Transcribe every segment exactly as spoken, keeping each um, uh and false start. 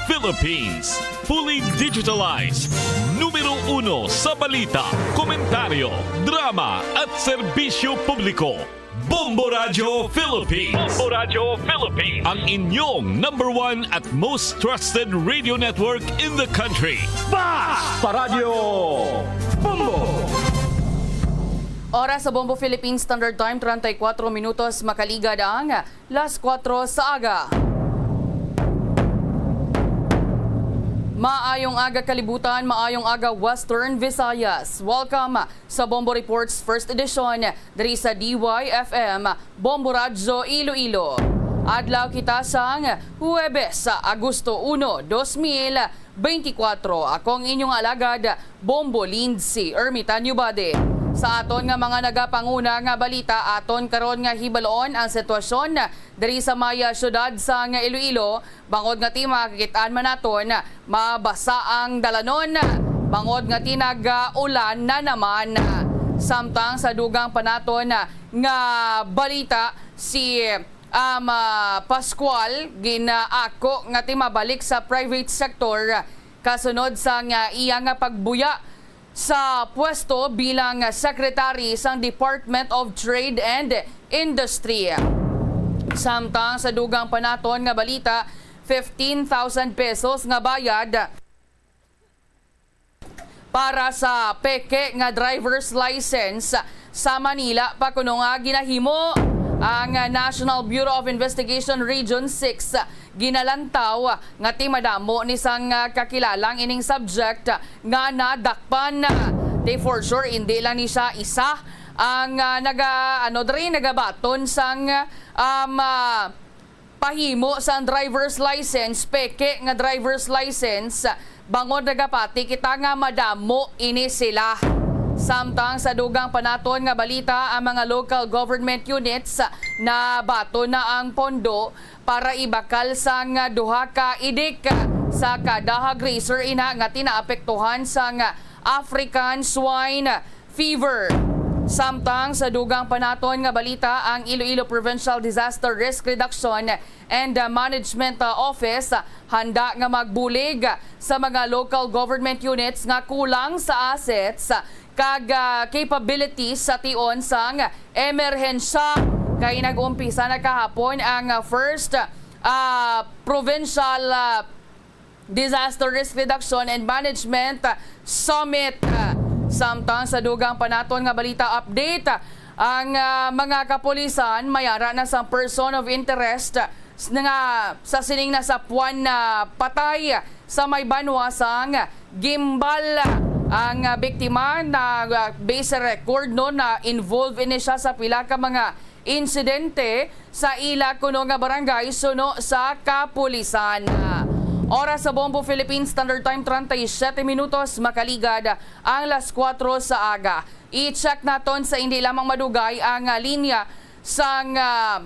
Philippines. Fully digitalized. Numero uno sa balita, komentaryo, drama, at serbisyo publiko. Bombo Radyo Philippines. Bombo Radyo Philippines. Ang inyong number one at most trusted radio network in the country. Basta Radyo Bombo! Oras sa Bombo Philippine Standard Time, treinta y cuatro minutos, makaligad ang las kuwatro sa aga. Maayong aga, kalibutan, maayong aga, Western Visayas. Welcome sa Bombo Reports First Edition diri sa D Y F M Bombo Radyo Iloilo. Adlaw kita sang Huwebes, Agosto uno, dos mil beintikwatro. Ako ang inyong alagad, Bombo Lindsay Ermitanio Bade. Sa aton nga mga nagapanguna nga balita, aton karon nga hibalon ang sitwasyon diri sa may, ah, siyudad sang Iloilo, bangod nga ti makit-an man naton mabasa ang dalanon, bangod nga ti nag-ulan na naman. Samtang sa dugang pa naton nga balita, si, um, ah, Pascual ginaako nga ti mabalik sa private sector kasunod sang iya nga pagbuya sa pwesto bilang secretary sang Department of Trade and Industry. Samtang sa dugang pa naton nga balita, fifteen thousand pesos nga bayad para sa peke nga driver's license sa Manila pa kuno nga ginahimo. Ang National Bureau of Investigation Region six ginalantaw nga ti madamo ni sang, ah, kakilalang ining subject nga nadakpan. Ti for sure, hindi lang ni siya isa ang, ah, naga-, ano, diri, nagabaton sang, um, ah, pahimo sang driver's license, peke nga driver's license, bangod nagapati kita nga madamo ini sila. Samtang sa dugang pa naton nga balita, ang mga local government units nabaton na ang pondo para ibakal sang duha ka idik sa kadahag racer ina nga ti naapektuhan sang African swine fever. Samtang sa dugang pa naton nga balita, ang Iloilo Provincial Disaster Risk Reduction and, uh, Management, uh, Office, uh, handa nga magbulig, uh, sa mga local government units nga kulang sa assets, uh, kag, uh, capabilities sa tion sang emerhensya. Kay nag-umpisa na kahapon ang, uh, first, uh, provincial, uh, Disaster Risk Reduction and Management Summit. Samtang sa dugang pa naton nga balita update, ang, ah, mga kapulisan may ara na sang person of interest s-, nga sa sining nasapuan na patay sa may banwa sang Guimbal. Ang, ah, biktima na, ah, base sa record, no, na involved ini siya sa pila ka mga insidente sa ila kuno nga barangay suno sa kapulisan. Oras sa Bombo Philippine Standard Time, treinta y siete minutos, makaligad ang las kuwatro sa aga. I-check naton sa hindi lamang madugay ang, ah, linya sang, ah,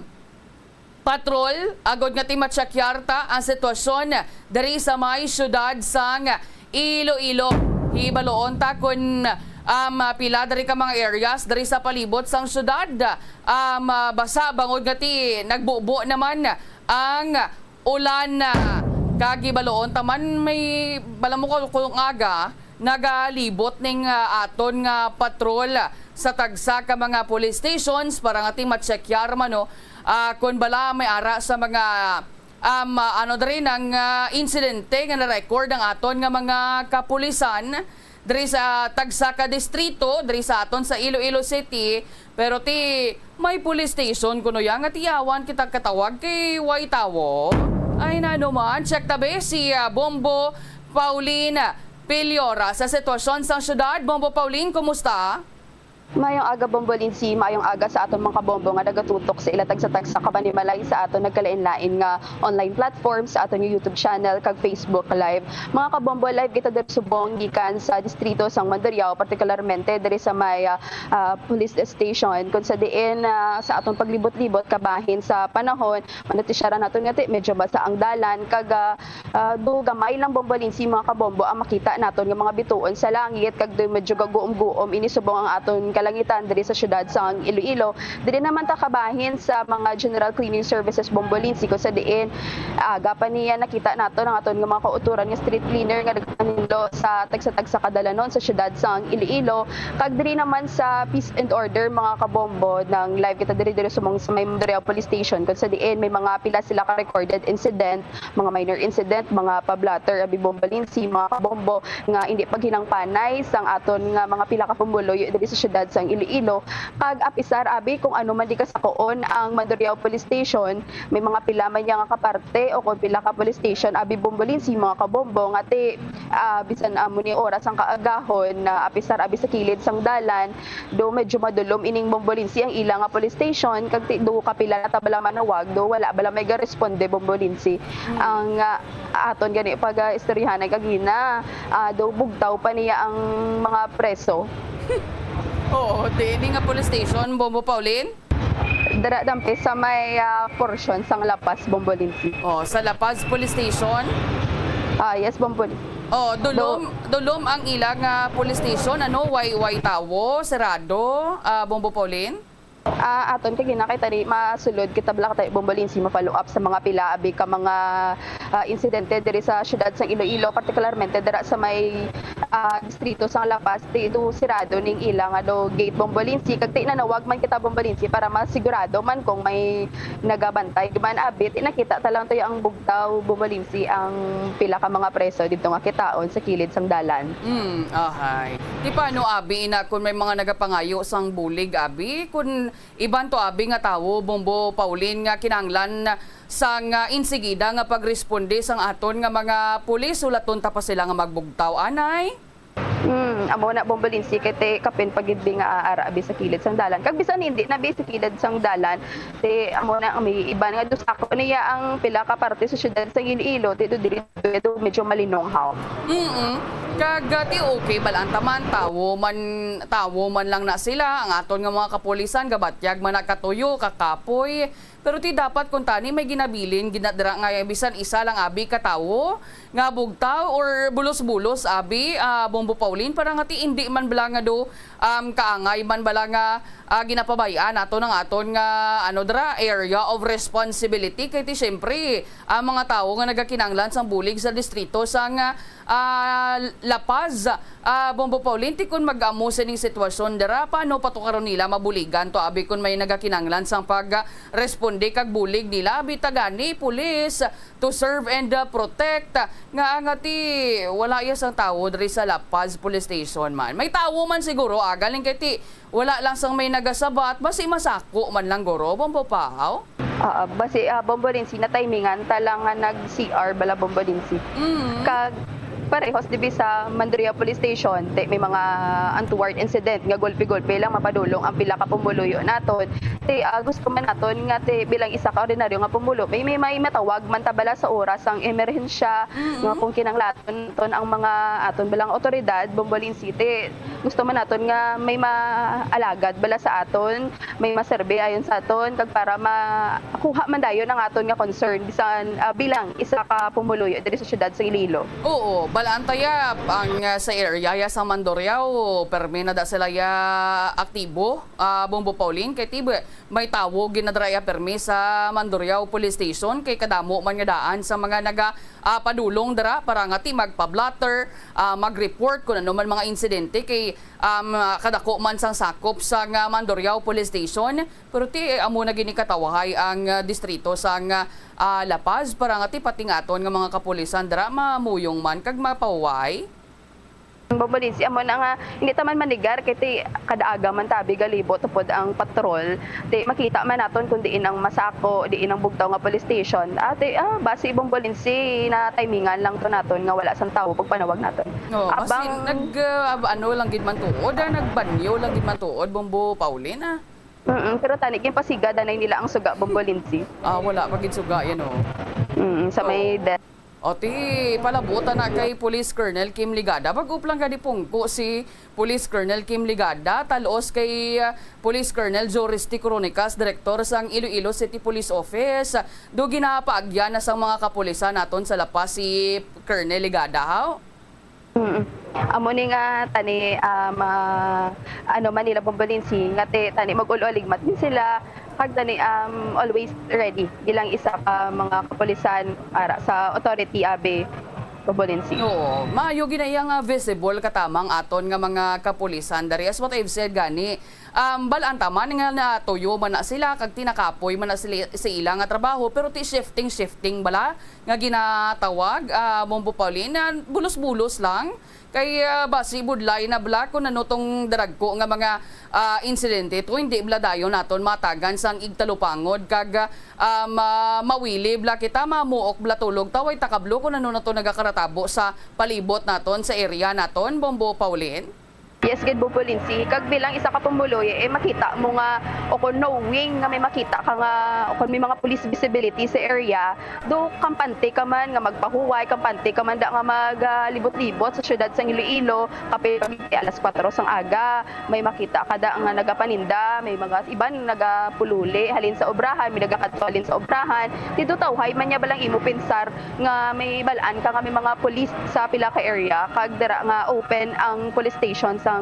patrol, agod nga ti matsakyar ta ang sitwasyon diri sa may siyudad sang Iloilo. Hibaloon ta kun, um, pila diri ka mga areas diri sa palibot sang siyudad, um, basa bangod nga ti nagbubo naman ang ulan. Kag hibaloon ta man, may bala mo ko, kung aga, nagalibot ning, ah, aton nga patrol sa tagsa ka mga police stations para nga ti matsekyar man, no, ah, kon bala may ara sa mga, um, ah, ano diri nang, ah, insidente nga na-record ang aton nga mga kapulisan diri sa tagsa ka distrito diri sa aton sa Iloilo City. Pero ti may police station kuno ya nga ti yawan kita katawag kay way tawo. Ay, nano man, check ta be si, ah, Bombo Pauline Piliora sa sitwasyon sang syudad. Bombo Pauline, kumusta? Mayong aga, Bombo Lindsay. Mayong aga sa aton mga kabombo nga nagatutok sa ila tagsa-tagsa ka panimalay sa aton nagkalain-lain nga online platform, sa aton nga YouTube channel kag Facebook Live. Mga kabombo, live kita diri subong gikan sa distrito sang Mandurriao, partikularmente diri sa may, ah, ah, police station, kung sa diin, ah, sa aton paglibot-libot kabahin sa panahon, manutya ra naton nga ti medyo basa ang dalan, kag, ah, ah, do gamay lang, Bombo Lindsay, mga kabombo, ang makita naton nga mga bituon sa langit, kag do medyo gaguom-guom ini subong ang aton kalangitan diri sa siyudad sang Iloilo. Diri naman ta kabahin sa mga general cleaning services, Bombolinsi, kung sa diin aga pa niya nakita nato ang aton nga mga kauturan nga street cleaner nga nagpaninlo sa tagsa-tagsa ka dalanon sa siyudad sang Iloilo. Kag diri naman sa peace and order, mga kabombo, nang live kita diri, diri sa mong, sa may Mandurriao Police Station, kung sa diin may mga pila sila ka recorded incident, mga minor incident, mga pablotter, abi, Bombolinsi, mga kabombo, nga hindi paghinangpanay sang aton nga mga pila ka pumuluyo diri sa siyudad sang Iloilo. Kag apisar, abi, kung ano man di kasakuon ang Mandurriao Police Station, may mga pila man niya nga kaparte o kung pila ka police station, abi, Bombolinsi, mga kabombo, nga ti, ah, bisan amo ni oras ang kaagahon, na apisar, abi, sa kilid sang dalan, do medyo madulom ining, Bombolinsi, ang ila nga police station, kag ti, do kapila na ta bala manawag, do wala bala may garesponde, Bombolinsi. Ang, ah, aton gani pag, ah, istoryahanay kagina, ah, do bugtaw pa niya ang mga preso. Oo, di, di nga police station, Bombo Pauline? Dara dampi sa may, ah, portion sang La Paz, Bombolinsi. Oh, sa La Paz Police Station? Ah, yes, Bombolinsi. Oh, dulom, dulom ang ila nga police station, ano, way, way tawo, serado, ah, Bombo Pauline? Ah, aton kagina kay tani masulod kita bala kay Bombolinsi ma-follow up sa mga pila abi ka mga, ah, insidente diri sa siyudad sang Iloilo, partikularmente dira sa may, ah, distrito sang La Paz, ti do sirado ning ila nga do gate, Bombolinsi, kag ti nanawag man kita, Bombolinsi, para masigurado man kung may nagabantay man abi, ti nakita ta lang to ang bugtaw, Bombolinsi, ang pila ka mga preso didto nga kitaon sa kilid sang dalan. Mm, ahay. Ti paano abi ina kung may mga nagapangayo sang bulig abi? Kung iban to abi nga tawo, Bombo Pauline, nga kinahanglan sang, ah, insigida nga pagresponde sang aton nga mga pulis, hulaton ta pa sila nga magbugtaw, anay? Hmm, amo na, Bombolinsi, kay ti kapin pa gid bi nga aara bi sa kilid sang dalan. Kag bisan hindi na bi sa kilid sang dalan, ti amo na ang may iban nga dusako niya ang pila ka parte sa siyudad sang Iloilo, ti do diri do medyo malinonghaw. Mm. Kag, ah, ti okay, balaan ta man, tawo man, tawo man lang na sila, ang aton nga mga kapulisan, gabatyag man na katuyo, kakapoy. Pero ti dapat kuntani may ginabilin gina-, dira nga bisan isa lang abi ka tawo nga bugtaw or bulos-bulos abi, ah, Bombo Pauline, para nga ti indi man bala nga do, um, kaangay man bala nga, ah, ginapabay-an naton ang aton nga, ano, dira, area of responsibility. Kay ti siyempre, ang mga tawo nga nagakinanglan sang bulig sa distrito sang, ah, La Paz, ah, Bombo Pauline, ti kun mag-amo sining sitwasyon dira, paano pa to karon nila mabuligan to abi kun may nagakinanglan sang pag, ah, responde kag bulig nila abi ta gani, pulis, to serve and, uh, protect. Nga, nga ti wala iya sang tawo diri sa La Paz Police Station man. May tawo man siguro, ah, galing kay ti wala lang sang may nagasabat, basi masako man lang guro, Bombo Pau? Ah, basi, ah, Bombolinsi, na-timingan ta lang nga nag-C R bala, Bombolinsi. Mm. Kag parehos dibi sa Mandurriao Police Station, ti may mga untoward incident nga golpe-golpe lang mapadulong ang pila ka pumuluyo naton. Ti, ah, gusto man naton nga ti bilang isa ka ordinaryo nga pumulo, may, may, may matawag man ta bala sa oras sang emerhensya, mm-mm, nga kung kinanglaton ton ang mga aton balang awtoridad, Bombolinsi, ti gusto man naton nga may maalagad bala sa aton, may maserbi ayon sa aton, kag para makuha man dayon ang aton nga concern bisan, ah, bilang isa ka pumuluyo diri sa siyudad sa Iloilo. Oo, balaan ta ya ang, ah, sa area ya sa Mandurriao, permi na da sila ya aktibo, ah, Bombo Pauline, kay ti may tawo ginadra ya permi sa Mandurriao Police Station, kay kadamo man nga daan sa mga naga, ah, padulong dira para nga ti magpa-blotter, ah, mag-report kung ano man mga insidente kay, um, kadako man sang sakop sang, ah, Mandurriao Police Station. Pero ti, eh, amo na gini katawahay ang, ah, distrito sang, ah, La Paz para nga ti pati nga aton nga mga kapulisan dira mamuyong man kag mapahuway. Bombolinsi, amo na nga, hindi ta man manigar kay ti kada aga man tabi galibot tupod ang patrol. Ti makita man naton kung diin ang masako, diin ang bugtaw nga police station. Ah, ti, ah, basi, Bombolinsi, na timingan lang to naton nga wala sang tawo pagpanawag naton. Oh, basi abang nag, ah, ab-, ano lang gid man tuod, ah, nagbanyo lang gid man tuod, Bombo Pauline, ah. Mm, pero tani, ginpasigad anay nila ang suga, Bombolinsi. Ah, wala pa gid suga yan, oh. Mm, sa may, oo, de- O, ti, palabutan na kay Police Colonel Kim Ligada. Bag-o pa lang gani pungko si Police Colonel Kim Ligada, talos kay, ah, Police Colonel Joris T. Coronicas, Direktor sang Iloilo City Police Office. Do ginapaagyan na sang mga kapulisan naton sa La Paz si Colonel Ligada, haw? Mm. Amo ni nga tani, ah, ma-, ano, Manila Bombolinsi, nga ti-, tani mag-ul-uligmat din sila, kag tani, um, always ready bilang isa ka mga kapulisan para sa authority, abi, Bombolinsi. Oo, maayo gid na iya nga visible katama ang aton nga mga kapulisan diri. As what I've said gani, um, bal-an ta man nga natuyo man na sila, kag ti nakapoy man na sila sa ila nga trabaho, pero ti shifting-shifting bala nga ginatawag, ah, Bombo Pauline, na bulos-bulos lang. Kay, ah, basi budlay na bala kung ano tong daragko nga mga, ah, insidente to, hindi bala dayon naton matagan sang igtalupangod kag, ah, ma-, mawili bala kita, mamuok bala tulog ta, way ta kabalo kung ano na to nagakaratabo sa palibot naton, sa area naton, Bombo Pauline. Yes, gid, Bombo Lindsay. Kag bilang isa ka pumuluyo, eh, makita mo nga, o kung knowing nga may makita ka nga, o kung may mga police visibility sa area, do kampante ka man nga magpahuway, kampante ka man da nga mag, ah, libot-libot sa siyudad sang Iloilo, kapin pag alas kuwatro sang aga, may makita ka da nga nagapaninda, may mga iban nagapululi halin sa obrahan, may nagakadto halin sa obrahan. Didto tawhay man niya balang imo pensar nga may bal-an ka nga may mga police sa pila ka area, kag dira nga open ang police station sang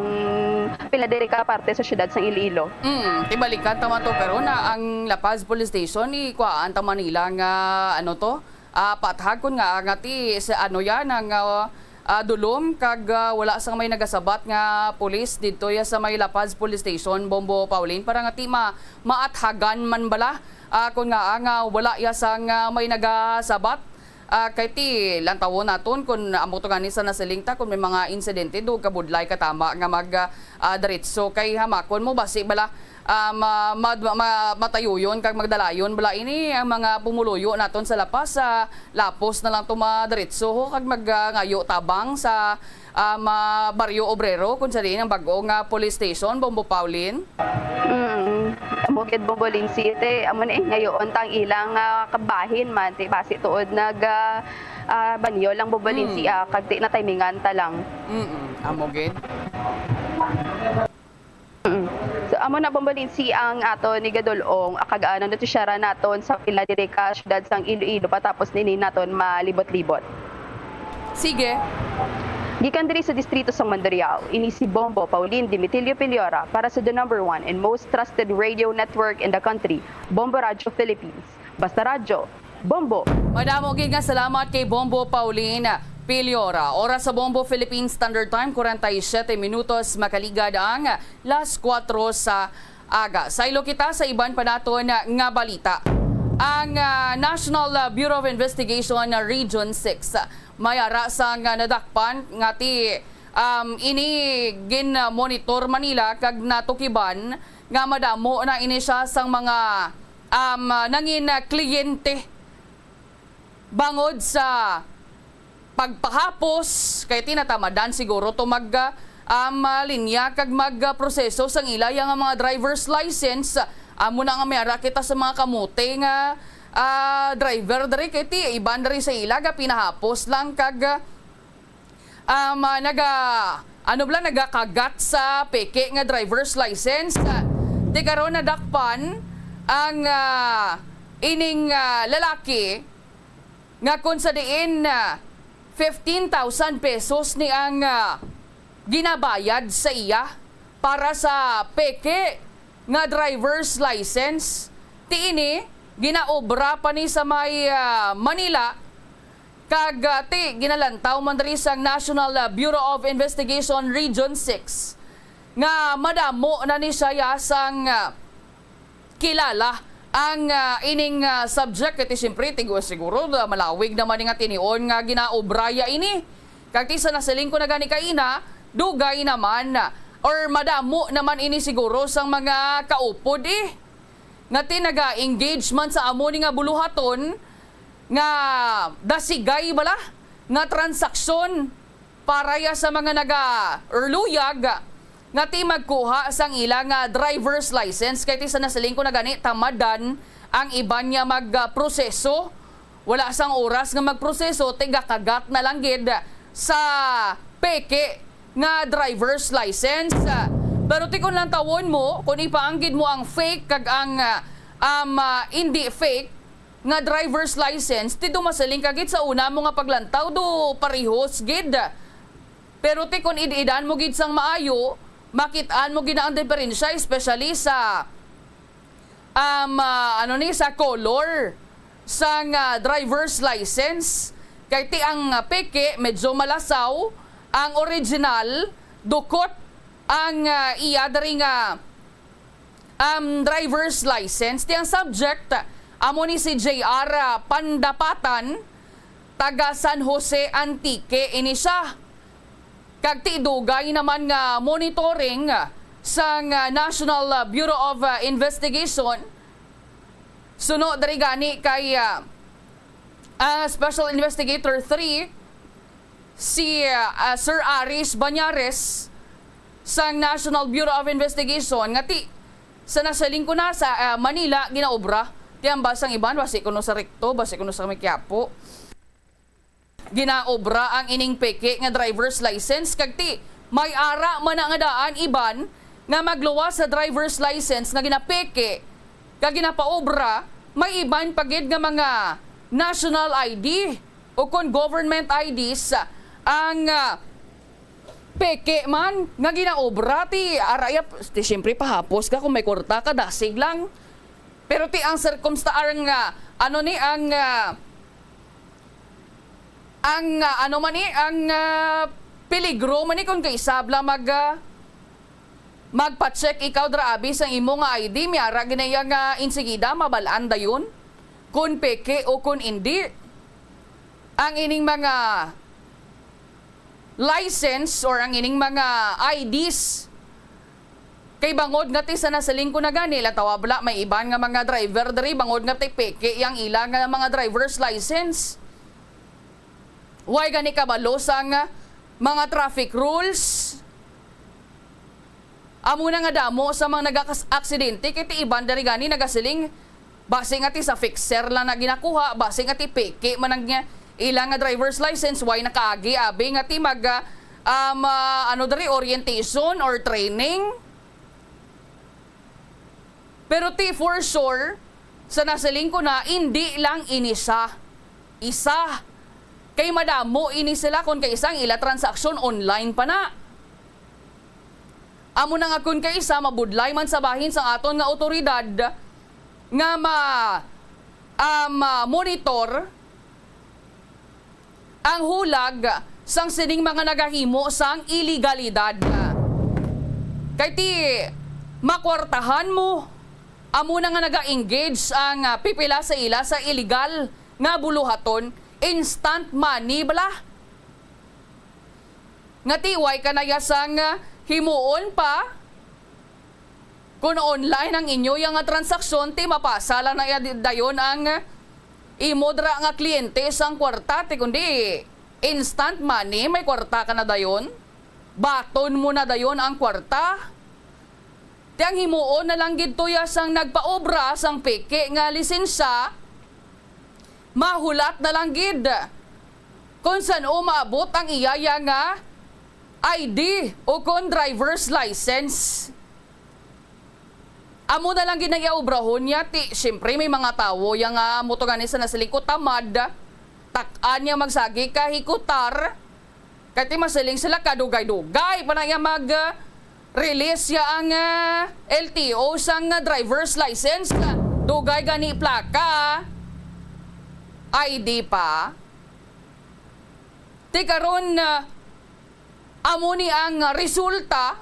pila diri ka parte sa siyudad sang Iloilo. Mm, tibalikan ta man to karon na ang La Paz Police Station, ikuhaan ta man nila nga, ano to, ah, paathag kon nga, nga ti sa, ano yan, ang, ah, ah, dulom kag, ah, wala sang may nagasabat nga pulis didto ya sa may La Paz Police Station, Bombo Pauline, para nga ti ma-, maathagan man bala, ah, kon nga, ah, nga wala ya sang, ah, may nagasabat. Ah, kay ti lantawon naton kon amo to gani sa nasiling ta, kon may mga insidente, do kabudlay katama nga mag, ah, ah, diretso kay hamakon mo basi bala, ah, ma-, ma-, ma-, matayuyon kag magdalayon bala ini ang mga pumuluyo naton sa La Paz, sa lapos na lang to madiretso ho kag mag, ah, ngayo tabang sa, ah, ma-, Barrio Obrero, kung sa diin ang bag-o nga police station, Bombo Pauline. Mm. Amo gid, Bombo Lindsay, te, amo na eh, ngayoon tang ilang, ah, kabahin man, te, basi tuod nag, ah, ah, banyo lang, Bombo Lindsay, ah, kag ti na timingan ta lang. Mm, amo gid. Mm. So, amo na, Bombo Lindsay, ang aton ni Gadulong, ah, kag, ah, nanotisyara naton sa pila diri ka siyudad sang Iloilo, patapos nini naton malibot-libot. Sige. Gikan diri sa distrito sang Mandurriao, ini si Bombo Pauline Dimitilio Piliora para sa the number one and most trusted radio network in the country, Bombo Radyo Philippines. Basta Radyo, Bombo! Madamo gid nga salamat kay Bombo Pauline Piliora. Oras sa Bombo Philippine Standard Time, kwarenta y siyete minutos, makaligad ang las kuwatro sa aga. Saylo kita sa iban pa naton nga balita. Ang, ah, National, ah, Bureau of Investigation, ah, Region six, may ara sang, ah, nadakpan nga ti, um, ini gin-monitor man nila kag natukiban nga madamo na ini siya sang mga, um, nangin, ah, kliyente bangod sa pagpahapos, kay tinatamadan siguro to mag, ah, um, ah, linya kag mag, ah, proseso sang ila ya nga mga driver's license. Amo na nga may ara kita sa mga kamote nga, ah, driver diri, kay ti iban diri sa ila ga pinahapos lang kag, ah, um, ah, naga, ano bala, nagakagat sa peke nga driver's license. Ah, di karon nadakpan ang, ah, ining, ah, lalaki nga kon sa diin, ah, fifteen thousand pesos ni ang, ah, ginabayad sa iya para sa peke nga driver's license. Ti ini, ginaobra pa ni sa may, ah, Manila, kag, ah, ti ginalantaw man diri sang National, ah, Bureau of Investigation Region six nga madamo na ni siya ya sang, ah, kilala ang, ah, ining, ah, subject. Kay ti siyempre, tigo siguro, ah, malawig naman ni nga tinion nga ginaobraya ini. Kag ti sa nasiling ko na gani kaina, dugay naman, ah, or madamo naman ini siguro sang mga kaupod, eh, nga ti naga-engage man sa amo ni nga buluhaton nga dasigay bala nga transaksyon para ya sa mga naga-, or luyag nga ti magkuha sang ila nga driver's license, kay ti sa nasiling ko na gani, tamadan ang iban nga magproseso. Wala sang oras nga magproseso, ti gakagat na lang gid sa peke nga driver's license. Pero ti kon lantawon mo, kon ipaanggid mo ang fake kag ang, ah, um, ah, indi fake, nga driver's license, ti do masiling ka gid sa una mo nga paglantaw, do parehos gid. Pero ti kun id-idan mo gid sang maayo, makit-an mo gid na ang diferensya, especially sa, um, ah, ano ni, sa color sang, ah, driver's license. Kay ti ang, ah, peke medyo malasaw, ang original dukot ang, ah, iya diri nga um, driver's license. Ti ang subject, amo ni si J R, ah, Pandapatan, taga San Jose, Antique ini siya. Kag ti dugay naman nga monitoring, ah, sang, ah, National, ah, Bureau of, ah, Investigation. Suno diri gani kay, ah, ah, Special Investigator three, si, ah, Sir Aris Banyares sang National Bureau of Investigation nga ti sa nasiling ko na sa, ah, Manila ginaobra. Ti ang basang iban, basi kuno sa Recto, basi kuno sa may Quiapo. Ginaobra ang ining peke nga driver's license kag ti may ara man na nga daan iban nga magluwas sa driver's license nga ginapeke kag ginapaobra, may iban pa gid nga mga national I D o kon government I Ds ang, ah, peke man nga ginaobra. Ti ara iya, ti siyempre pahapos ka kung may kwarta ka, dasig lang. Pero ti ang sirkumsta-, ang, ah, ano ni, ang, ah, ang, ah, ano man ni, ang, ah, peligro man ni kung kaisab lang mag, ah, magpa-check ikaw dra abi sang imo nga I D, may ara gid na iya nga insigida mabal-an dayon kung peke o kung indi. Ang ining mga license or ang ining mga I Ds, kay bangod nga ti sa nasiling ko na gani, la tawabla, may iban nga mga driver diri, bangod nga ti peke yang ila nga mga driver's license. Way gani kabalo sang mga traffic rules. Amo na nga damo sa mga nagakas-, aksidente, kay ti iban diri gani nagasiling, basi nga ti sa fixer lang na ginakuha, basi nga ti peke man ang, ah, ila nga driver's license, way nakaagi abi nga ti mag, ah, um, ah, ano diri, orientation or training. Pero ti for sure, sa nasiling ko na, indi lang ini sa isa. Kay madamo ini sila, kung kaisa ang ila transaksyon online pa na. Amo na nga, kung kaisa, mabudlay man sa bahin sang aton nga awtoridad nga ma-, ah, ma-monitor ang hulag sang sining mga nagahimo sang ilegalidad. Kay ti makwartahan mo, amo na nga naga-engage ang, ah, pipila sa ila sa illegal nga buluhaton, instant money bala. Nga ti way ka na ya sang, ah, himuon pa. Kun online ang inyo ya nga transaksyon, ti mapasa lang na ya di-, dayon ang, ah, imo dira nga kliyente sang kwarta, ti kundi instant money, may kwarta ka na dayon. Baton mo na dayon ang kwarta. Ti ang himuon na lang gid to ya sang nagpaobra sang peke nga lisensya, mahulat na lang gid kon san-o maabot ang iya ya nga I D o kon driver's license. Amo na lang gid ang iya obrahon niya. Ti, siyempre, may mga tawo ya nga amo to gani sa nasiling ko tamad, tak-an niya magsagi ka hikutar. Kay ti masiling sila kadugay-dugay pa na iya mag, ah, release ya ang, ah, L T O sang, ah, driver's license. Dugay gani plaka, I D pa. Ti karon, ah, amo ni ang resulta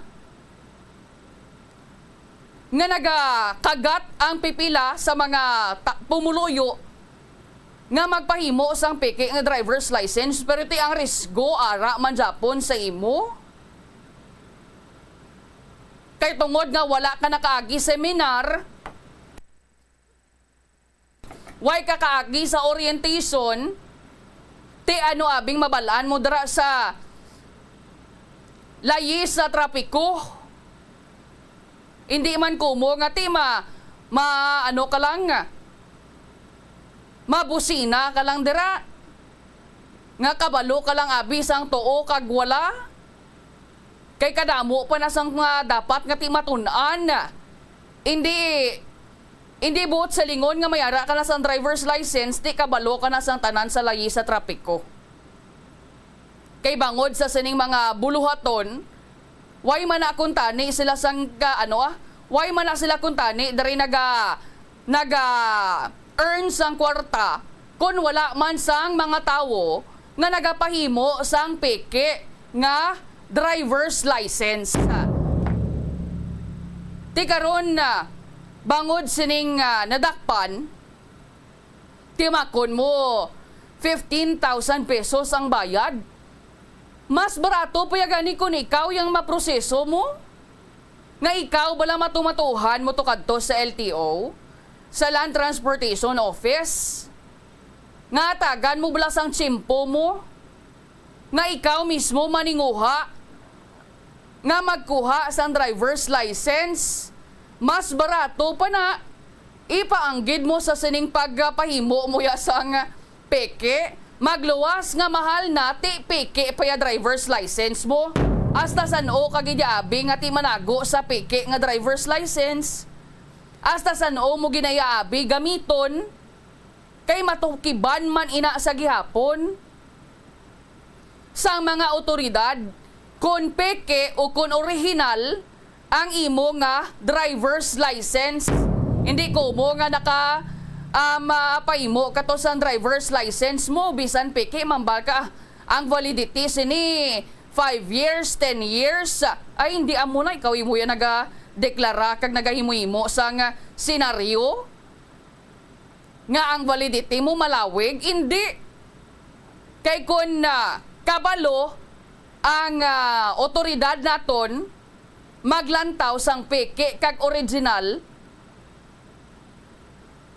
nga nagakagat ang pipila sa mga ta-, pumuluyo nga magpahimo sang peke nga driver's license, pero ti ang risgo ara man gyapon sa imo. Kay tungod nga wala ka nakaagi seminar, way ka kaagi sa orientation, ti ano abing mabal-an mo dira sa layi sa trapiko? Hindi man kumo nga ti ma-, ma-, ano ka lang, mabusina ka lang dira. Nga kabalo ka lang abi sang tuo kag wala. Kay kadamo pa na sang mga dapat nga ti matun-an. Hindi, hindi buot silingon nga may ara ka na sang driver's license, ti kabalo ka na sang tanan sa layi sa trapiko. Kay bangod sa sining mga buluhaton, why man na kuntani sila sang ka, ano, ah? Why man na sila kuntani diri naga, naga earn sang kwarta kung wala man sang mga tawo nga nagapahimo sang peke nga driver's license? Ti karon na, bangod sining, ah, nadakpan, timakon mo, fifteen thousand pesos ang bayad. Mas barato pa ya gani kung ikaw yang maproseso mo. Nga ikaw bala matumatuhan mo to kadto sa L T O, sa Land Transportation Office, nga atagan mo bala sang tiyempo mo, nga ikaw mismo maninguha nga magkuha sang driver's license, mas barato pa na ipaanggid mo sa sining pagpahimo mo ya sang peke. Magluwas nga mahal na, ti peke pa ya driver's license mo. Hasta san-o ka gid abi nga ti manago sa peke nga driver's license? Hasta san-o mo ginayaabi gamiton? Kay matukiban man ina sa gihapon sang mga awtoridad kon peke o kon orihinal ang imo nga driver's license. Hindi ko mo nga naka, um, ah, paimo ka to sa driver's license mo, bisan peke, mambal ka, ang validity sini five years, ten years. Ay, hindi amo na, ikaw imo yan nagadeklara kag nagahimo-himo sang senaryo nga ang validity mo malawig? Indi. Kay kun, ah, kabalo ang, ah, otoridad naton maglantaw sang peke kag original,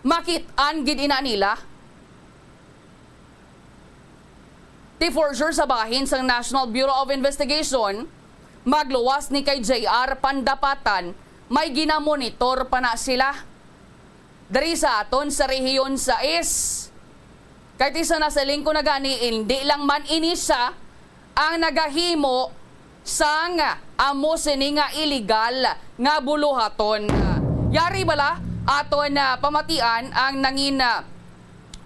makit-an gid ina nila. Ti for sure sa bahin sang National Bureau of Investigation, magluwas ni kay J R Pandapatan, may ginamonitor pa na sila diri sa aton sa Rehiyon sais. Kay ti sa nasiling ko na gani, indi lang man ini siya ang nagahimo sang amo sini nga iligal nga buluhaton. Yari bala aton, ah, pamatian ang nangin, ah,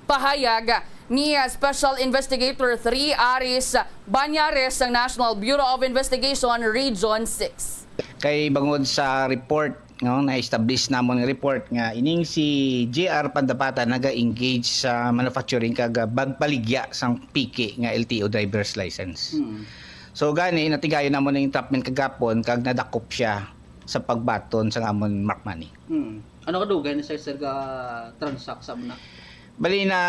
pahayag ni, ah, Special Investigator three Aris Banyares sang National Bureau of Investigation Region six. Kay bangod sa report, no, na-establish namon nga report nga ining si J R Pandapatan naga-engage sa manufacturing kag, ah, pagbaligya sang peke nga L T O driver's license. Mm. So gani, natigayon namon ang entrapment kagapon kag nadakop siya sa pagbaton sang amon mark money. Mm. Ano kadugay na siya, sir, ga-transact sa muna? Bali na,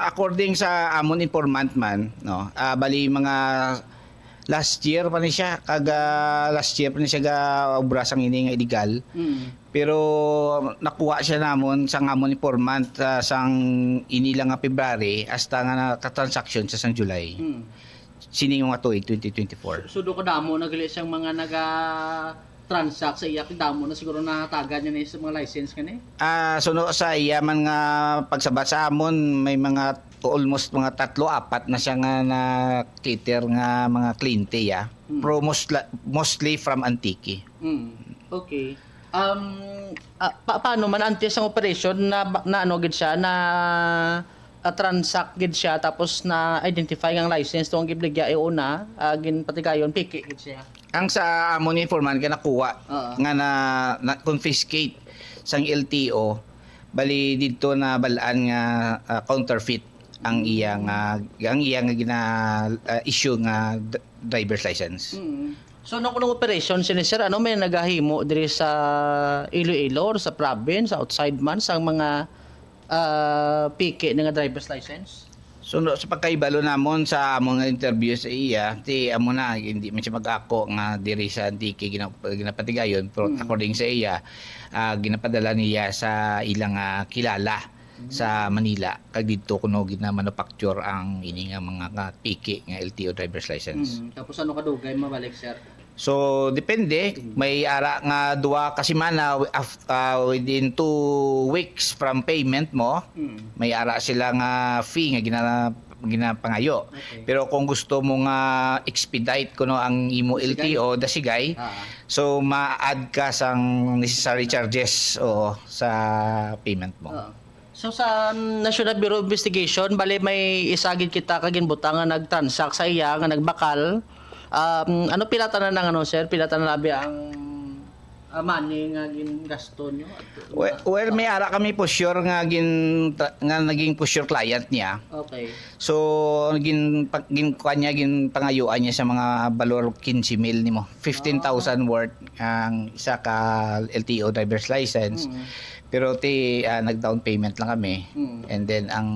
according sa amon informant man, no, ah, bali mga last year pa ni siya, kag, ah, last year pa ni siya ga-obra sang ini nga illegal. Mm. Pero nakuha siya namon sang amon informant, ah, sang ini lang nga February hasta nga nakatransaksyon sa sang July. Mm. Sining mga tuig twenty twenty-four. So, so, do kadamo na gali siyang mga naga-transact sa iya, kadamo na siguro natagan niya ni sa mga license kani? Ah, suno sa iya man nga pagsabat sa amon, may mga almost mga tatlo, apat na siya nga na-cater nga mga kliyente, ya. Hmm. Pero mostla-, mostly from Antique. Hmm. Okay. Um, ah, pa-, paano man antes ang operation na ba-, na ano gid siya, na, ah, transact gid siya, tapos na-identify nga ang license to ang gibligya ay una, ah, ginpatigayon, peke gid siya? Ang sa amon informant nga nakuha, Oo. nga na, na-confiscate sang L T O, bali didto na balaan nga, ah, counterfeit ang iya nga, ang iya nga gina, ah, issue nga d-, driver's license. Mm. So, nung, nung operation sini, sir, ano may nagahimo diri sa Iloilo or sa province, outside man, sa mga, ah, peke na nga driver's license? So, no, sa pagkahibalo namon sa among interview sa iya, ti amo na, hindi man siya mag-ako nga diri sa Antique gina-, ginapatigayon, pero Mm. according sa iya, ah, ginapadala niya sa ilang, ah, kilala sa Manila, kag didto kuno gina-manufacture ang ini nga mga, nga peke nga L T O driver's license. Mm, tapos ano kadugay mabalik, sir? So, depende. Mm. May ara nga duha ka semana, af-, ah, within two weeks from payment mo, Mm. may ara sila nga fee nga gina-, ginapangayo. Okay. Pero kung gusto mo nga expedite kuno ang imo Dasigay. L T O, dasigay, Ah. so ma-add ka sang necessary charges, oo, sa payment mo. Oo. So sa, um, National Bureau of Investigation, bali may isa gid kita ka ginbutang nga nag-transact sa iya nga nagbakal. Um, ano, pila tanan ang, ano, sir? Pila tanan abi ang, ah, money nga gingasto nyo? Well, well, may ara kami for sure nga gin nga naging for sure client niya. Okay. So gin pag gin kuan niya, gin pangayuan niya sa mga balor quince mil nimo. Fifteen thousand worth ang isa ka L T O driver's license. Mm. Pero ti ah, nag down payment lang kami. Mm. And then ang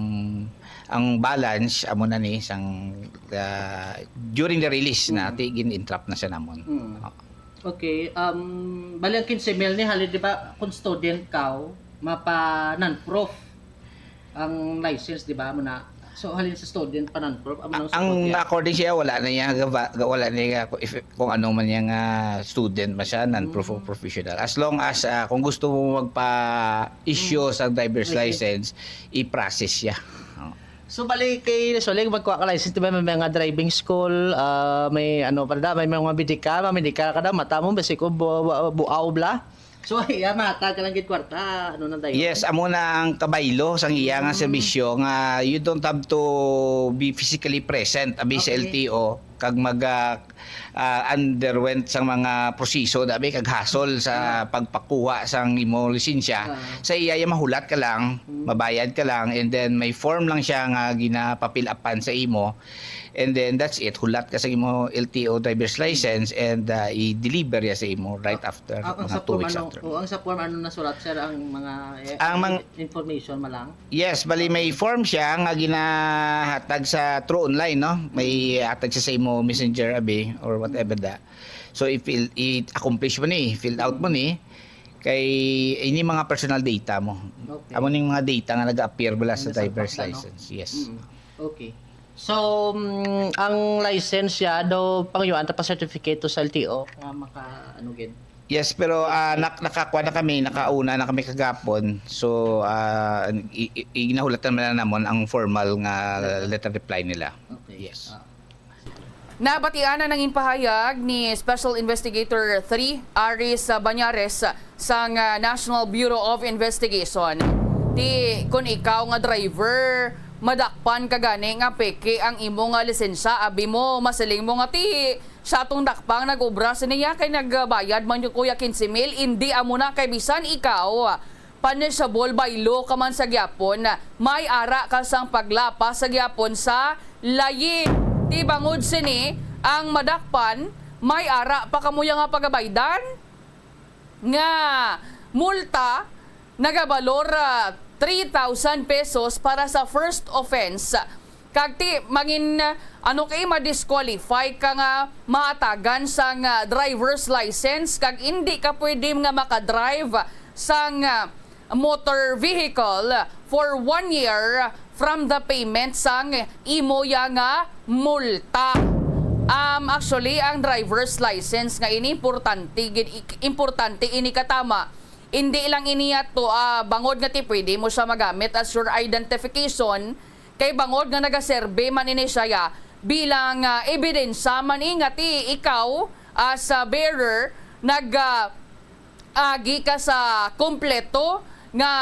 ang balance amo na ni sang ah, during the release na Mm. ti gin-entrap na siya namon. Mm. Okay, um, bali ang quince mil ni halin, di ba, kung student ka, mapa non-prof ang license, di ba, mo na. So halin sa student pa non-prof, amo nang Ang sukod niya. According siya, wala na niya gaba- wala na niya, if, kung ano man niya nga student man siya, non-prof of professional. As long as ah, kung gusto mo magpa-issue sa driver's Okay. License, i-process siya. Oh. So bali kay, so like, magkuha ka license, di ba, may mga driving school, ah, may ano pa da, may mga medical, mga medical ka da, mata mo basi ko bu- bu- buaw bla. So iya, mata ka lang gid kwarta, ano na dayon? Yes, amo na ang kabaylo sang iya nga serbisyo, nga you don't have to be physically present abi sa Okay. L T O kag mag ah, ah, underwent sang mga proseso dabi kag hassle sa pagpakuha sang imo lisensya. Ah. Sa iya, iya mahulat ka lang, mabayad ka lang, and then may form lang siya nga ginapapilapan sa imo. And then that's it, hulat ka sa imo L T O driver's license and ah, i-deliver ya sa imo right after, Ang, ang mga sa two form, weeks ano, after. O, ang sa form, ano nasulat, sir, ang mga eh, Ang mang- information man lang? Yes, bali may form siya nga ginahatag sa through online, no? May hatag siya sa imo messenger abi or whatever da. So if i-accomplish mo ni, fill out mo ni, kay ini mga personal data mo. Okay. Amo ning mga data nga nag-appear bala sa Nasa driver's pagka, no? License. Yes. Mm. Okay. So, mm, ang license siya daw pangyuan ta pa certificate to sa L T O nga maka ano gid. Yes, pero ah, nak nakakuha na kami, nakauna na kami kagapon. So, ah, i- i- ginahulatan man na namon ang formal nga letter reply nila. Okay. Yes. Ah. Nabatian na nangin pahayag ni Special Investigator three Aris Bañares sang ah, National Bureau of Investigation. Ti kun ikaw nga driver, madakpan ka gani nga peke ang imo nga lisensya, abi mo, masiling mo nga ti siya tong dakpang nag-obra siniya kay nagbayad man yung kuya quince mil, indi amo na kay bisan ikaw punishable by law ka man sa gyapon, may ara ka sang paglapas sa gyapon sa layi. Ti bangod sini, ang madakpan may ara pa kamuya nga pagabaydan nga multa nagabalor ah, three thousand pesos para sa first offense. Kag ti mangin ano kay ma-disqualify ka nga maatagan sang ah, driver's license kag indi ka pwede nga makadrive sang ah, motor vehicle for one year from the payment sang imo ya nga multa. Um, actually, ang driver's license nga ini importante gid, ik- importante ini katama. Hindi lang ini ato ah, bangod nga ti pwede mo siya magamit as your identification, kay bangod nga nagaserbe man ini siya ya bilang ah, ebidensya man ini nga ti ikaw as a bearer nag ah, agi ka sa kompleto nga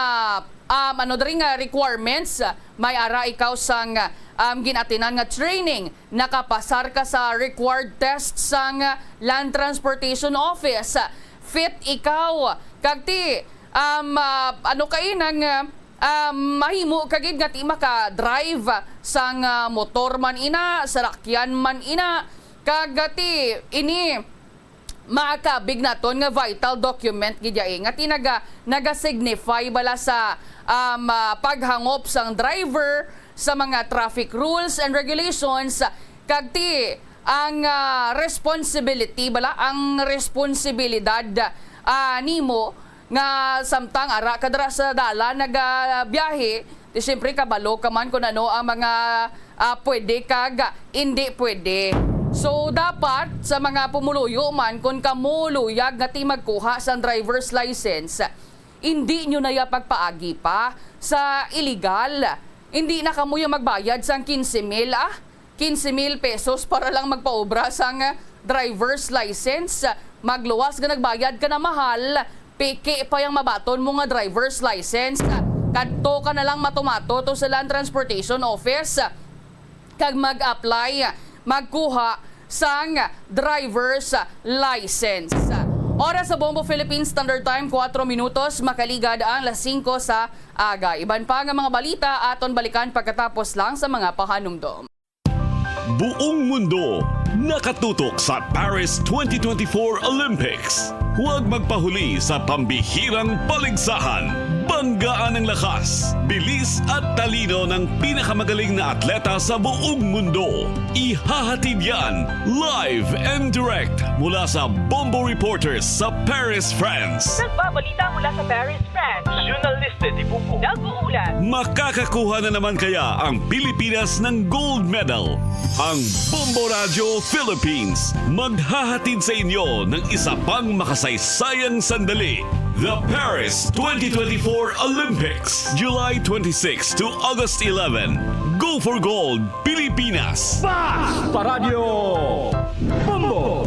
um, ano diri nga requirements, may ara ikaw sang um, ginatinan nga training, nakapasar ka sa required test sang Land Transportation Office, fit ikaw kag ti um, ah, ano kay nang um, mahimo ka gid nga ti maka-drive sang ah, motor man ina, sarakyan man ina, kag ti ini makakabig naton nga vital document gid ya, eh, nga ti naga naga-signify bala sa um, ah, paghangop sang driver sa mga traffic rules and regulations kag ti ang ah, responsibility bala, ang responsibilidad ah, nimo nga samtang ara ka dira sa dalan nagabiyahe, di siyempre kabalo ka man kung ano ang mga ah, pwede kag hindi pwede. So dapat sa mga pumuluyo man, kung kamo luyag nga ti magkuha sang driver's license, hindi nyo na ya pagpaagi pa sa illegal. Hindi na kamo yung magbayad sang quince mil, ah, quince mil pesos para lang magpaobra sang driver's license. Magluwas nga nagbayad ka na mahal, peke pa yang mabaton mo nga driver's license. Kadto ka na lang matumato to sa Land Transportation Office kag mag-apply, magkuha sang driver's license. Oras sa Bombo Philippines Standard Time, kuwatro minutos, makaligad ang las singko sa aga. Iban pa nga mga balita aton balikan pagkatapos lang sa mga pahanumdom. Buong mundo nakatutok sa Paris twenty twenty-four Olympics. Huwag magpahuli sa pambihirang paligsahan. Banggaan ang lakas, bilis at talino ng pinakamagaling na atleta sa buong mundo. Ihahatid yan live and direct mula sa Bombo Reporters sa Paris, France. Nagbabalita mula sa Paris, France. Journalista de Bombo. Nag-uulat. Makakakuha na naman kaya ang Pilipinas ng gold medal? Ang Bombo Radio Philippines maghahatid sa inyo ng isa pang makasaysayang sandali. The Paris twenty twenty-four Olympics, July twenty-six to August eleven. Go for gold, Pilipinas! Basta Radyo Bombo!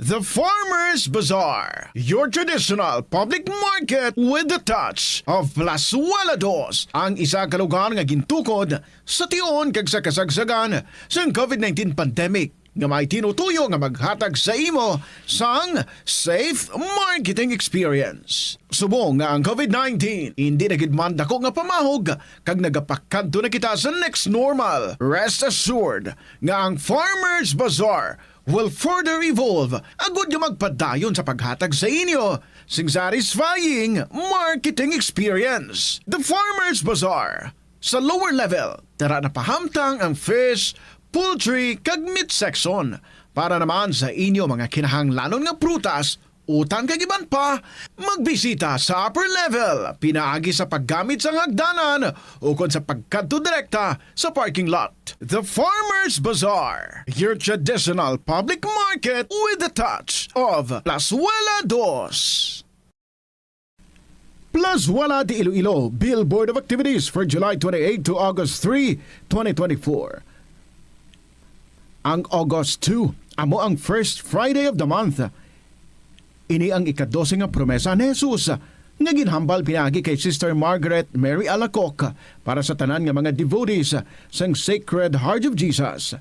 The Farmers Bazaar, your traditional public market with the touch of Plazuela Dos, ang isa ka lugar nga gintukod sa tion kag sa kasagsagan sang covid nineteen pandemic, nga may tinutuyo nga maghatag sa imo sang safe marketing experience. Subong nga ang covid nineteen indi na gid man dako nga pamahog kag nagapakadto na kita sa next normal, rest assured nga ang Farmers Bazaar will further evolve agud nga magpadayon sa paghatag sa inyo sing satisfying marketing experience. The Farmers Bazaar. Sa lower level, tara na pahamtang ang fish, poultry, kag meat section. Para naman sa inyo mga kinahanglanon nga prutas, utan kag iban pa, magbisita sa upper level pinaagi sa paggamit sang hagdanan ukon sa pagkadto direkta sa parking lot. The Farmers Bazaar, your traditional public market with the touch of Plazuela Dos. Plazuela de Iloilo, Billboard of Activities for July twenty-eight to August three, twenty twenty-four. Ang August two amo ang first Friday of the month. Ini ang ikadose nga promesa ni Jesus nga ginhambal pinaagi kay Sister Margaret Mary Alacoque para sa tanan nga mga devotees sang Sacred Heart of Jesus.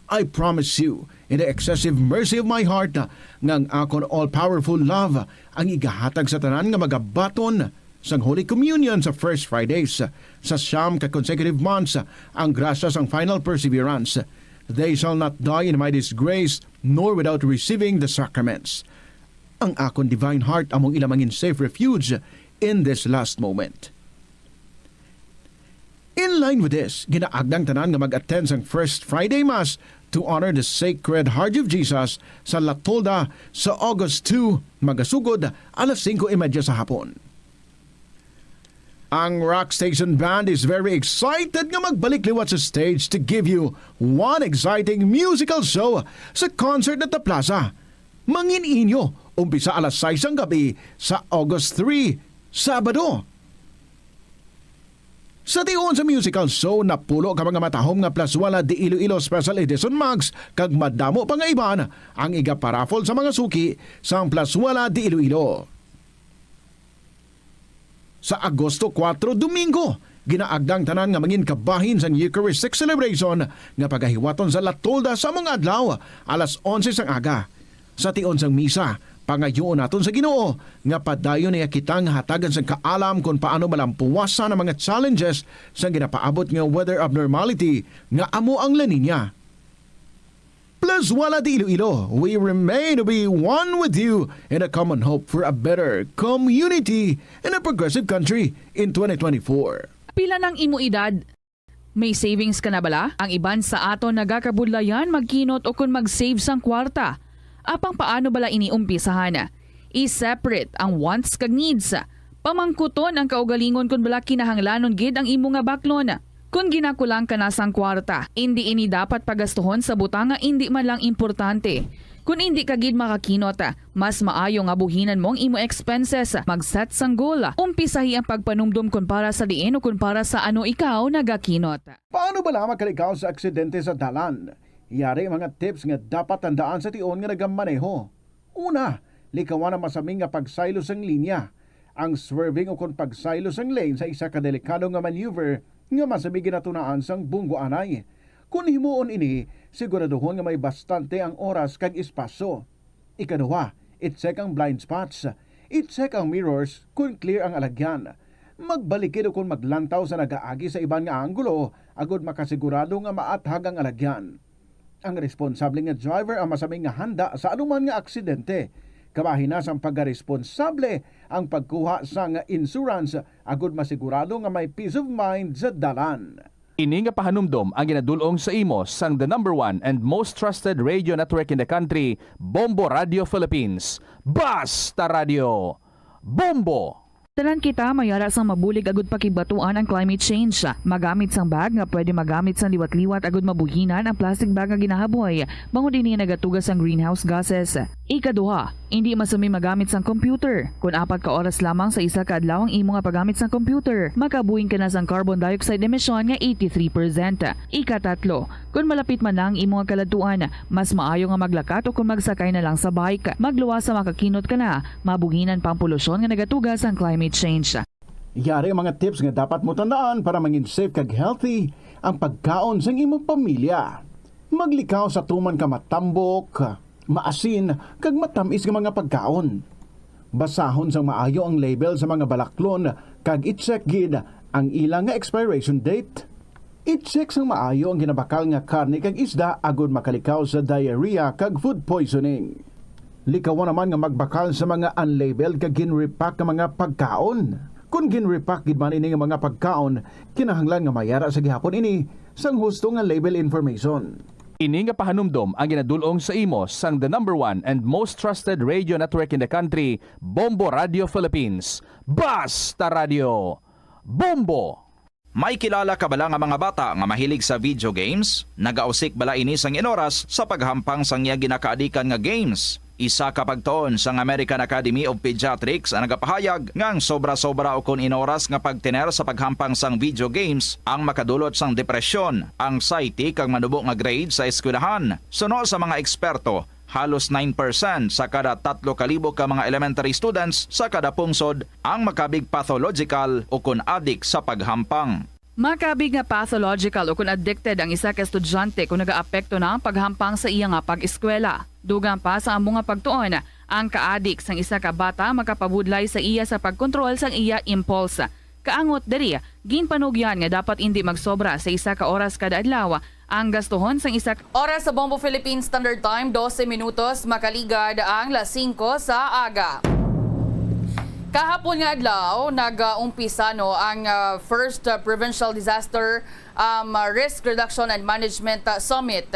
I promise you, in the excessive mercy of my heart, nga ang akon all-powerful love ang igahatag sa tanan nga magabaton sang Holy Communion sa First Fridays sa siyam ka consecutive months, ang grasya sang final perseverance. They shall not die in my disgrace, nor without receiving the sacraments. Ang akon divine heart among ila mangin safe refuge in this last moment. In line with this, ginaagda ang tanan nga mag-attend sang First Friday Mass to honor the Sacred Heart of Jesus sa La Tolda sa August two, magasugod alas singko y media sa hapon. Ang Rock Station Band is very excited nga magbalik liwat sa stage to give you one exciting musical show sa concert at the plaza. Mangin inyo, umpisa alas sais sang gab-i sa August three, Sabado. Sa tion sa musical show, napulo ka mga matahom nga Plazuela de Iloilo Special Edition mugs kag madamo pa nga iban ang igaparaffle sa mga suki sang Plazuela de Iloilo. Sa Agosto kuwatro, Domingo, ginaagda ang tanan nga mangin kabahin sang Eucharistic celebration nga pagahiwaton sa La Tolda sa among adlaw, alas onse sang aga. Sa tion sang misa, pangayuon naton sa Ginoo nga padayon niya kita nga hatagan sang kaalam kon paano malampuwasan ang mga challenges sang ginapaabot nga weather abnormality nga amo ang La Niña. Plazuela de Iloilo, we remain to be one with you in a common hope for a better community and a progressive country in twenty twenty-four. Pila nang imo edad? May savings ka na bala? Ang iban sa aton nagakabudlayan magkinot ukon mag-save sang kwarta. Apang paano bala ini umpisahan? I-separate ang wants kag needs. Pamangkuton ang kaugalingon kon bala kinahanglanon gid ang imo nga baklon. Kon ginakulang ka na sang kwarta, indi ini dapat pagastuhon sa butang nga indi man lang importante. Kon indi ka gid makakinot, mas maayo nga buhinan mo ang imo expenses. Mag-set sang goal. Umpisahi ang pagpanumdom kon para sa diin o kon para sa ano ikaw nagakinot. Paano bala makalikaw sa aksidente sa dalan? Yari ang mga tips nga dapat tandaan sa tion nga nagamaneho. Una, Likawan ang masami nga pagsaylo sang linya. Ang swerving ukon pagsaylo sang lane sa isa ka delikado nga maneuver nga masami ginatunaan sang bunggo anay. Kon himuon ini, siguraduhon nga may bastante ang oras kag espasyo. Ikaduha, i-check ang blind spots. I-check ang mirrors kon clear ang alagyan. Magbalikid ukon maglantaw sa nagaagi sa iban nga anggulo agod makasigurado nga maathag ang alagyan. Ang responsable nga driver ang masami nga handa sa anuman nga aksidente. Kabahin na sang pagkaresponsable ang pagkuha sang insurance agod masigurado nga may peace of mind sa dalan. Ini nga pahanumdom ang ginadul-ong sa imo sang the number one and most trusted radio network in the country, Bombo Radio Philippines. Basta Radio, Bombo! Tanan kita may ara sang mabulig agud pakigbaton ang climate change. Magamit sang bag nga pwede magamit sang liwat-liwat agud mabuhinan ang plastic bag nga ginahaboy, bangod ini nagatuga sang greenhouse gases. Ikaduha, indi masami magamit sang computer. Kon apat ka oras lamang sa isa ka adlaw ang imo nga paggamit sang computer, makabuhing ka na sang carbon dioxide emission nga eighty-three percent. Ikatatlo, kon malapit man na ang imo nga kaladtuan, mas maayo nga maglakat o kon magsakay na lang sa bike. Magluwas sa makakinot ka na, mabuhinan pa ang polusyon nga nagatuga sang climate change. Yari ang mga tips nga dapat mo tandaan para mangin safe kag healthy ang pagkaon sang imong pamilya. Maglikaw sa tuman ka matambok, maasin, kag matamis nga mga pagkaon. Basahon sang maayo ang label sa mga balaklon kag i-check gid ang ila nga expiration date. I-check sang maayo ang ginabakal nga karne kag isda agud makalikaw sa diarrhea kag food poisoning. Likawan naman nga magbakal sa mga unlabeled kag gin-repack nga mga pagkaon. Kon gin-repack gid man ini nga mga pagkaon, kinahanglan nga mayara sa gihapon ini sang husto nga label information. Ini nga pahanumdom ang ginadul-ong sa imo sang the number one and most trusted radio network in the country, Bombo Radio Philippines. Basta Radio, Bombo! May kilala ka bala nga mga bata nga mahilig sa video games? Nagausik bala ini sang inoras sa paghampang sang iya ginakaadikan nga games? Isa ka pagtuon sang American Academy of Pediatrics ang nagapahayag nga ang sobra-sobra ukon inoras nga pagtener sa paghampang sang video games ang makadulot sang depresyon, anxiety, kag manubo nga grade sa eskwelahan. Suno sa mga eksperto, halos nine percent sa kada tatlo ka libo ka mga elementary students sa kada pungsod ang makabig pathological ukon adik sa paghampang. Makabig nga pathological ukon addicted ang isa ka estudyante kon nagaapekto na ang paghampang sa iya nga pag-eskwela. Dugang pa sa amo nga pagtuon, ang kaadik sang isa ka bata makapabudlay sa iya sa pagkontrol sang iya impulse. Kaangot diri, ginpanugyan nga dapat indi magsobra sa isa ka oras kada adlaw ang gastuhon sang isa ka oras sa Bombo Philippine Standard Time, dose minutos makaligad ang las singko sa aga. Kahapon nga adlaw, nag-umpisa, no, ang, ah, first, ah, Provincial Disaster, um, Risk Reduction and Management, ah, Summit.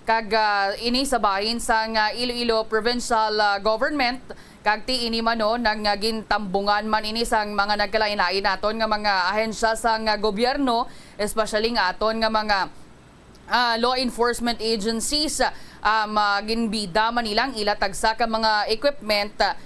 Kag, ah, ini sa bahin sang, ah, Iloilo Provincial, ah, Government, kag ti ini man, no, nang, ah, gintambungan man ini sang mga nagkalain-lain naton nga mga ahensya sang, ah, gobyerno, especially nga aton nga mga, ah, law enforcement agencies, ah, um, ah, ginbida man nila ang ila tagsa ka mga equipment, ah,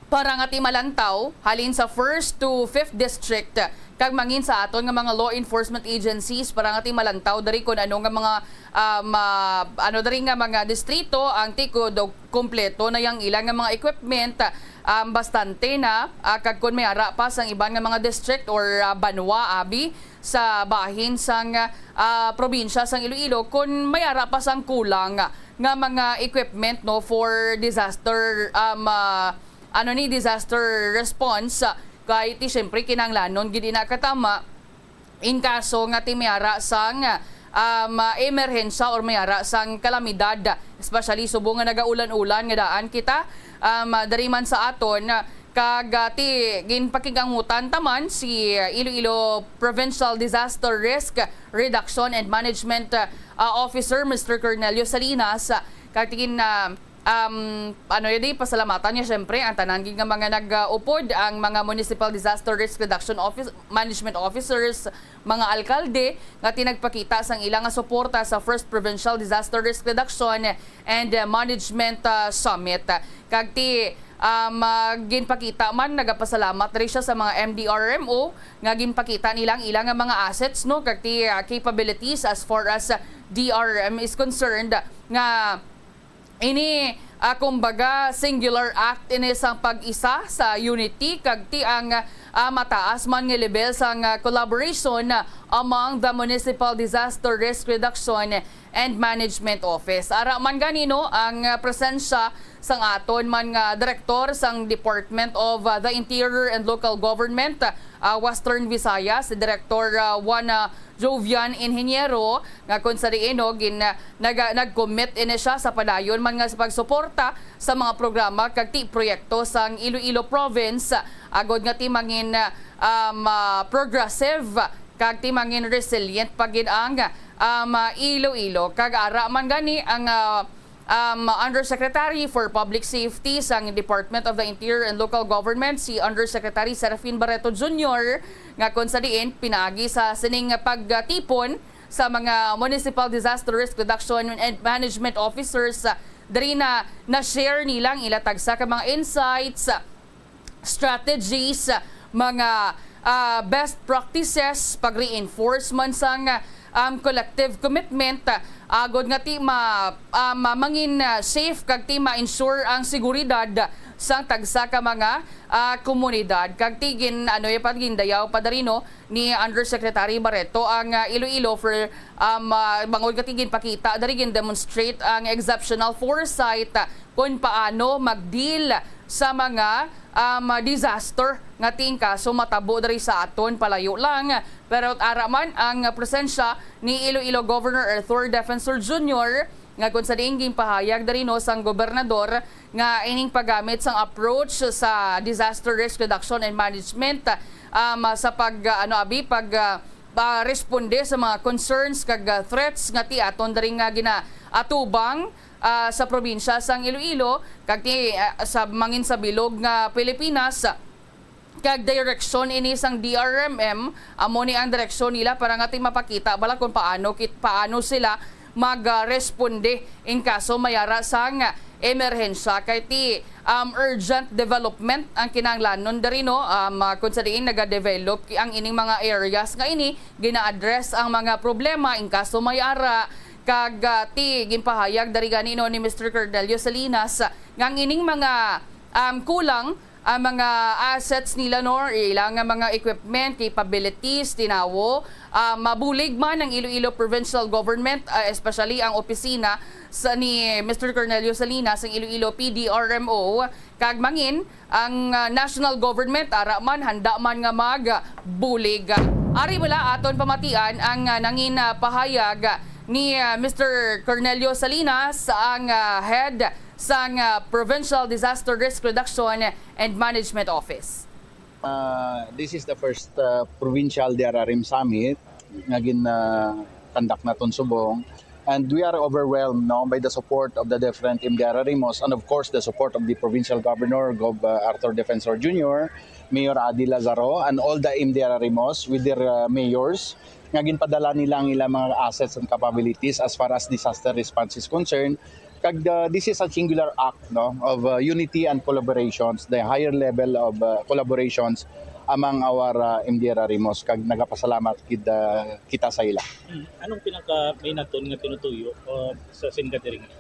para nga ti malantaw halin sa first to fifth district, kag mangin sa aton nga mga law enforcement agencies para nga ti malantaw diri kon ano nga mga, ah, ma-, ano diri nga mga distrito ang ti kuno kompleto na yang ila nga mga equipment, um, bastante na, ah, kag kon may ara pa sang iban nga mga district or, ah, banwa, abi, sa bahin sang, ah, probinsya sang Iloilo kon may ara pa sang kulang nga mga equipment, no, for disaster, um, ah, ano ni, disaster response, ah, kay ti siyempre kinahanglanon gid ina katama in kaso nga ti may ara sang, um, ah, emerhensya or may ara sang kalamidad, especially subong nga nagaulan-ulan nga daan kita, um, ah, diri man sa aton, ah, kag, ah, ti ginpakigangutan ta man si Iloilo Provincial Disaster Risk Reduction and Management, ah, Officer, Mister Cornelio Salinas, ah, kag ti gin-, ah, um, ano yun, di, pasalamatan niya, syempre, ang tanan gid nga mga nag-upod, ang mga Municipal Disaster Risk Reduction Office, Management Officers, mga alkalde, nga ti nagpakita sang ila nga suporta sa First Provincial Disaster Risk Reduction and, uh, Management, uh, Summit. Kag ti, um, uh, ginpakita man, nagapasalamat diri siya sa mga M D R M O nga ginpakita nila ang ila nga mga assets, no, kag ti, uh, capabilities as far as, uh, D R M is concerned, nga Ini, ah, kumbaga, singular act ini sang pag-isa sa unity kag ti ang, ah, mataas man nga level sang, ah, collaboration among the Municipal Disaster Risk Reduction and Management Office. Ara man gani, no, ang, ah, presensya sang aton man nga direktor sang Department of, ah, the Interior and Local Government, ah, Western Visayas, si Director, ah, Juana Jovian Ingeniero, nga kung sa diin, no, gin-, ah, naga-, nag-commit ini siya sa padayon man nga sa pagsuporta sa mga programa kag ti proyekto sang Iloilo Province, agod nga ti mangin, ah, um, ah, progressive kag ti mangin resilient pa gid ang, um, ah, Iloilo. Kag ara man gani ang, ah, um, Undersecretary for Public Safety sang Department of the Interior and Local Government, si Undersecretary Serafin Barreto Junior, nga kon sa diin pinaagi sa sining pagtipon sa mga Municipal Disaster Risk Reduction and Management Officers, ah, diri na na-share nila ang ila tagsa ka mga insights, strategies, mga, ah, best practices, pag-reinforcement sang, um, collective commitment, ah, agod nga ti ma-, ah, ma-, mangin, ah, safe kag ti ma-ensure ang seguridad sang tagsa ka mga, ah, komunidad. Kag ti gin-, ano, ya pa, gindayaw pa diri, no, ni Undersecretary Barreto ang, ah, Iloilo for, um, ah, bangod nga ti ginpakita diri, gin-demonstrate ang exceptional foresight, ah, kung paano mag-deal sa mga, um, disaster nga ti in kaso matabo diri sa aton palayo lang. Pero ara man ang presensya ni Iloilo Governor Arthur Defensor Junior, nga kung sa diin ginpahayag diri, no, sang gobernador nga ining paggamit sang approach sa disaster risk reduction and management, um, sa pag, uh, ano, abi, pag, uh, uh, responde sa mga concerns kag, uh, threats nga ti aton diri nga ginaatubang, uh, sa probinsya sang Iloilo kag ti, uh, sa mangin sa bilog nga Pilipinas. Kag direksyon ini sang D R M M, amo ni ang direksyon nila para nga ti mapakita bala kung paano kit-, paano sila mag, ah, responde in kaso may ara sang emerhensya. Kay ti, um, urgent development ang kinahanglanon diri, no? Um, ah, kung sa diin nagadevelop ki-, ang ining mga areas nga ini, gina-address ang mga problema in kaso may ara. Kag, ah, ti ginpahayag diri gani, no, ni Mister Cornelio Salinas, nga ang ining mga, um, kulang ang mga assets nila, no, ila nga mga equipment, capabilities, tinawo, ah, mabulig man ang Iloilo Provincial Government, ah, especially ang opisina sa ni Mister Cornelio Salinas, ang Iloilo P D R M O, kag mangin ang, ah, national government, ara man, handa man nga magbulig. Ari bala aton pamatian ang, ah, nangin, ah, pahayag ni, ah, Mister Cornelio Salinas, ang, ah, head sang, ah, Provincial Disaster Risk Reduction and Management Office. Uh, this is the first, uh, provincial D R R M summit nga gin, uh, conduct naton subong. And we are overwhelmed, no, by the support of the different M D R R Mos and, of course, the support of the provincial governor, Gov, uh, Arthur Defensor Junior, Mayor Adi Lazaro, and all the M D R R Mos with their, uh, mayors nga ginpadala nila ang ilang mga assets and capabilities as far as disaster response is concerned. Kag, uh, this is a singular act, no, of, uh, unity and collaborations, the higher level of, uh, collaborations among our, uh, M D R R Mos. Kag nagapasalamat gid, uh, kita sa ila. Hmm. Anong pinaka may naton nga tinutuyo, uh, sa Singa diri nga?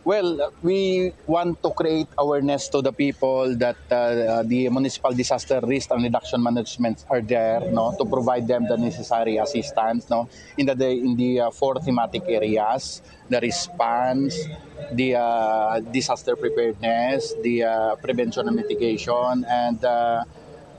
Well, we want to create awareness to the people that, uh, the Municipal Disaster Risk and Reduction Management are there, no, to provide them the necessary assistance, no, in the, in the, uh, four thematic areas: the response, the, uh, disaster preparedness, the, uh, prevention and mitigation, and, uh,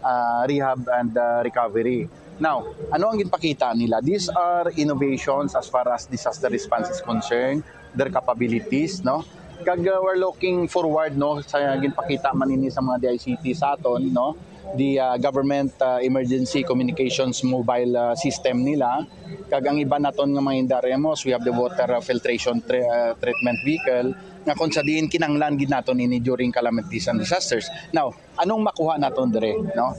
uh, rehab and, uh, recovery. Now, ano ang ginpakita nila? These are innovations as far as disaster response is concerned, their capabilities, no? Kag, uh, we're looking forward, no, sa ginpakita man ini sa mga D I C T sa aton, no? The, uh, government, uh, emergency communications mobile, uh, system nila. Kag ang iba naton nga mga M D R R Mos, we have the water, uh, filtration tre-, uh, treatment vehicle nga kung sa diin kinahanglan gid naton ini during calamities and disasters. Now, anong makuha naton dire, no?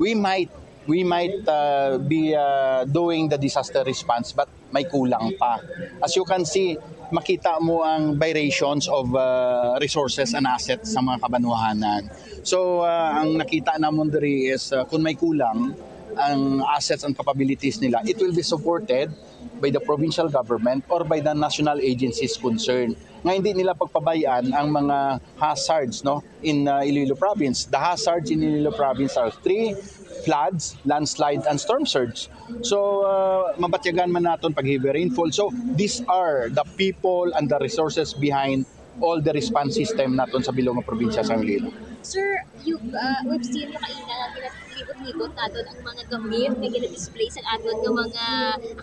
We might, we might, uh, be, uh, doing the disaster response, but may kulang pa. As you can see, makita mo ang variations of, uh, resources and assets sa mga kabanwahanan. So, uh, ang nakita namon diri is, uh, kung may kulang, Ang assets and capabilities nila, it will be supported by the provincial government or by the national agencies concerned, nga hindi nila pagpabayaan ang mga hazards, no, in, uh, Iloilo province. The hazards in Iloilo province are three: floods, landslide, and storm surge. So, uh, mabatyagan man naton pag heavy rainfall. So, these are the people and the resources behind all the response system naton sa bilog nga probinsya sa Iloilo. Sir, you, uh, we've seen you kaina nga ginalibot-libot naton ang mga gamit nga gina-display sa aton nga mga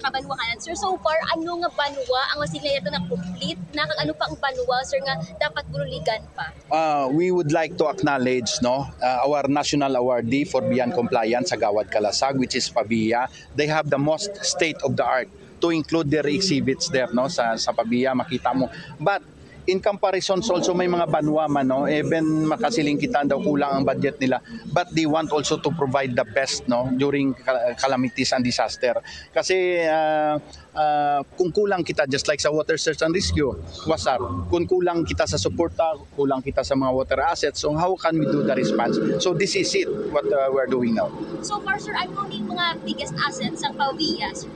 kabanwaan. Sir, so far, ano nga banwa ang masigla nato na complete na, kag ano pa ang banwa, sir, nga dapat buligan pa? Uh, we would like to acknowledge, no, uh, our national awardee for Beyond Compliance sa Gawad Kalasag, which is Pavia. They have the most state of the art, to include their exhibits there, no, sa, sa Pavia, makita mo. But in comparisons also, may mga banwa man, no, even makasiling kita daw kulang ang budget nila, but they want also to provide the best, no, during ca-, calamities and disaster. Kasi, ah, ah, kung kulang kita, just like sa water search and rescue, WASARC, kung kulang kita sa suporta, kulang kita sa mga water assets, so how can we do the response? So this is it, what, uh, we're doing now. So far, sir, ano ni mga biggest assets sa Pavia, sir?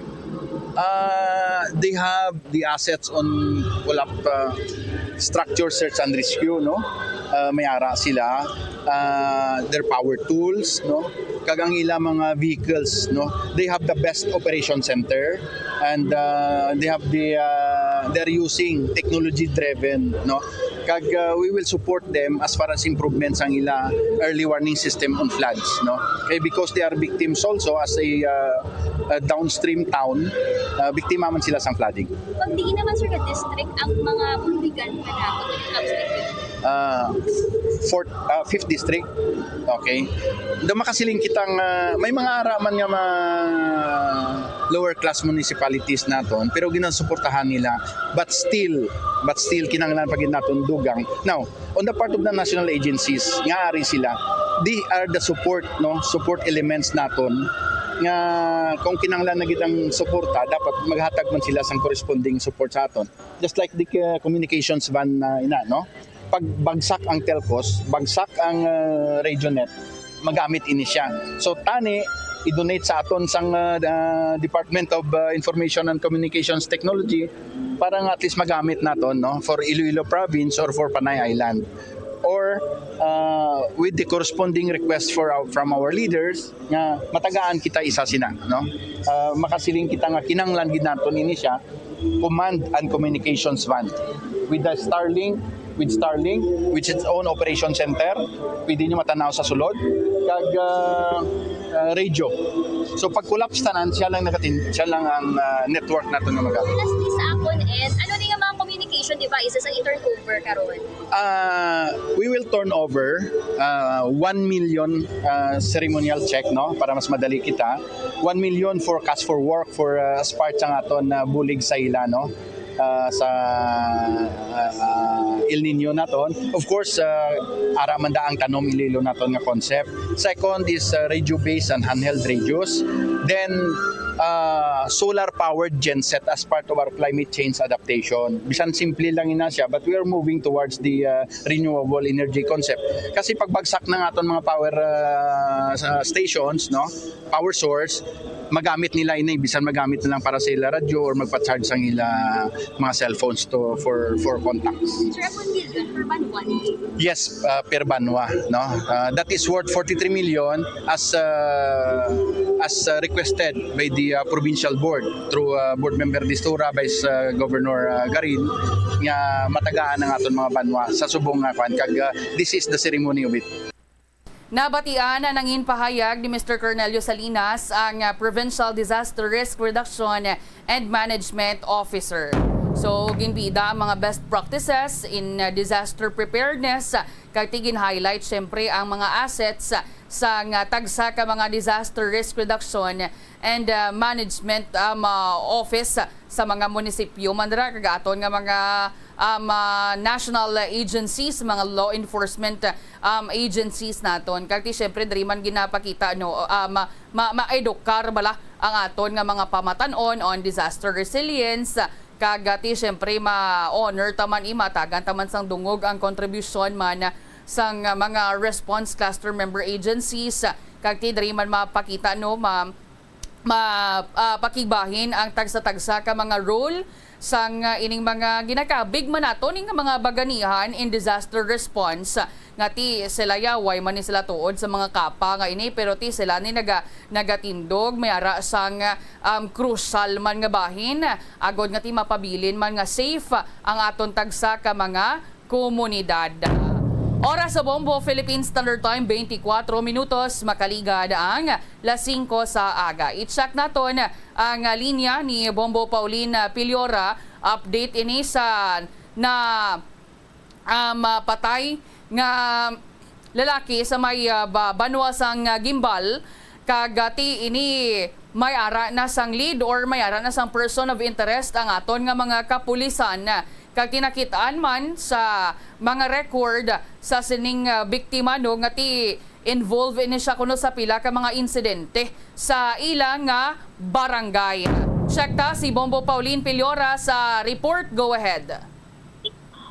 Uh, they have the assets on collapse, uh, structure search and rescue, no? Uh, may ara sila, uh, their power tools, no? Kag ang ila mga vehicles, no? They have the best operation center, and, uh, they have the, uh, they're using technology driven, no? Kag, uh, we will support them as far as improvements ang ila early warning system on floods, no? Kay because they are victims also as a, uh, a downstream town, uh, biktima man sila sang flooding. Pag diin naman, sir, nga district ang mga buligan nga nato when it comes to flood? Uh, fourth, uh, fifth district. Okay. Da makasiling kita nga may mga ara man nga mga lower class municipalities naton, pero ginasuportahan nila, but still, but still kinahanglan pa gid naton dugang. Now, on the part of the national agencies, nga ari sila, they are the support, no, support elements naton, nga kung kinahanglan na gid ang suporta, dapat maghatag man sila sang corresponding support sa aton. Just like the, uh, communications van na ina, no? Pag bagsak ang telcos, bagsak ang, uh, RadioNet, magamit ini siya. So, tani, i-donate sa aton sang, uh, uh, Department of, uh, Information and Communications Technology para nga at least magamit naton, no, for Iloilo Province or for Panay Island. Or, uh, with the corresponding request for our, from our leaders, nga matagaan kita isa sina, no? Uh, makasiling kita nga kinahanglan gid naton ini siya, command and communications van. With the Starlink, with Starlink, with its own operation center, pwede nyo matanaw sa sulod, kag, uh, uh, radio. So pag collapse tanan, siya lang nagatin-, siya lang ang, uh, network naton nga magamit. Lastly sa akon, and ano ni nga mga communication devices ang i-turn over karon? Uh, we will turn over, uh, one million, uh, ceremonial check, no, para mas madali kita. One million for cash for work for, uh, as part sang aton, uh, bulig sa ila, no, uh, sa, uh, El Nino naton. Of course, uh, ara man da ang Tanom Iloilo naton nga concept. Second is, uh, radio-based and handheld radios. Then, uh, solar-powered genset as part of our climate change adaptation. Bisan simple lang ina siya, but we are moving towards the, uh, renewable energy concept. Kasi pagbagsak ng aton mga power, uh, sa stations, no, power source, magamit nila ini, bisan magamit na lang para sa ila radyo or magpa-charge sang ila mga cellphones to, for, for contacts. Sir, one million per banwa? Yes, uh, per banwa, no? Uh, that is worth forty-three million as, uh, as, uh, requested by the, uh, provincial board through, uh, Board Member Distura, Vice, uh, Governor, uh, Garin, nga matagaan ang aton mga banwa sa subong nga kwan. Kag, uh, this is the ceremony of it. Nabatian na nangin pahayag ni Mister Cornelio Salinas, ang, ah, Provincial Disaster Risk Reduction and Management Officer. So, ginbida ang mga best practices in, ah, disaster preparedness, kag ti gin-highlight, syempre, ang mga assets sang, ah, tagsa ka mga disaster risk reduction and, ah, management, um, ah, office sa mga munisipyo man ra, kag aton nga mga, um, ah, national agencies, mga law enforcement, um, agencies naton. Kag ti, syempre, diri man ginapakita, no, um, ma-, ma-edukar bala ang aton nga mga pamatan-on on disaster resilience, kag, ah, ti, syempre, ma-honor ta man, i-, matagan ta man sang dungog ang kontribusyon man sang mga response cluster member agencies, Kag ti diri man mapakita, no, ma-, ma-, ah, pakigbahin ang tagsa-tagsa ka mga role sang, ah, ining mga ginakabig man nato ning mga baganihan in disaster response, nga ti sila ya, way man ni sila tuod sa mga kapa nga ini, pero ti sila ni naga-, nagatindog, may ara sang, um, krusal man nga bahin, agod nga ti mapabilin man nga safe ang aton tagsa ka mga komunidad. Oras sa Bombo, Philippine Standard Time, twenty-four minutos, makaligad ang las singko sa aga. I-check naton ang linya ni Bombo Pauline Piliora. Update ini sa na, um, patay nga lalaki sa may, ah, ba-, banwa sang, ah, Guimbal, kag, ah, ti ini may ara na sang lead or may ara na sang person of interest ang aton nga mga kapulisan. Kag tinakit-an man sa mga record sa sining, ah, biktima, no, nga ti involved ini siya kuno sa pila ka mga insidente sa ila nga barangay. Check ta si Bombo Pauline Piliora sa report. Go ahead.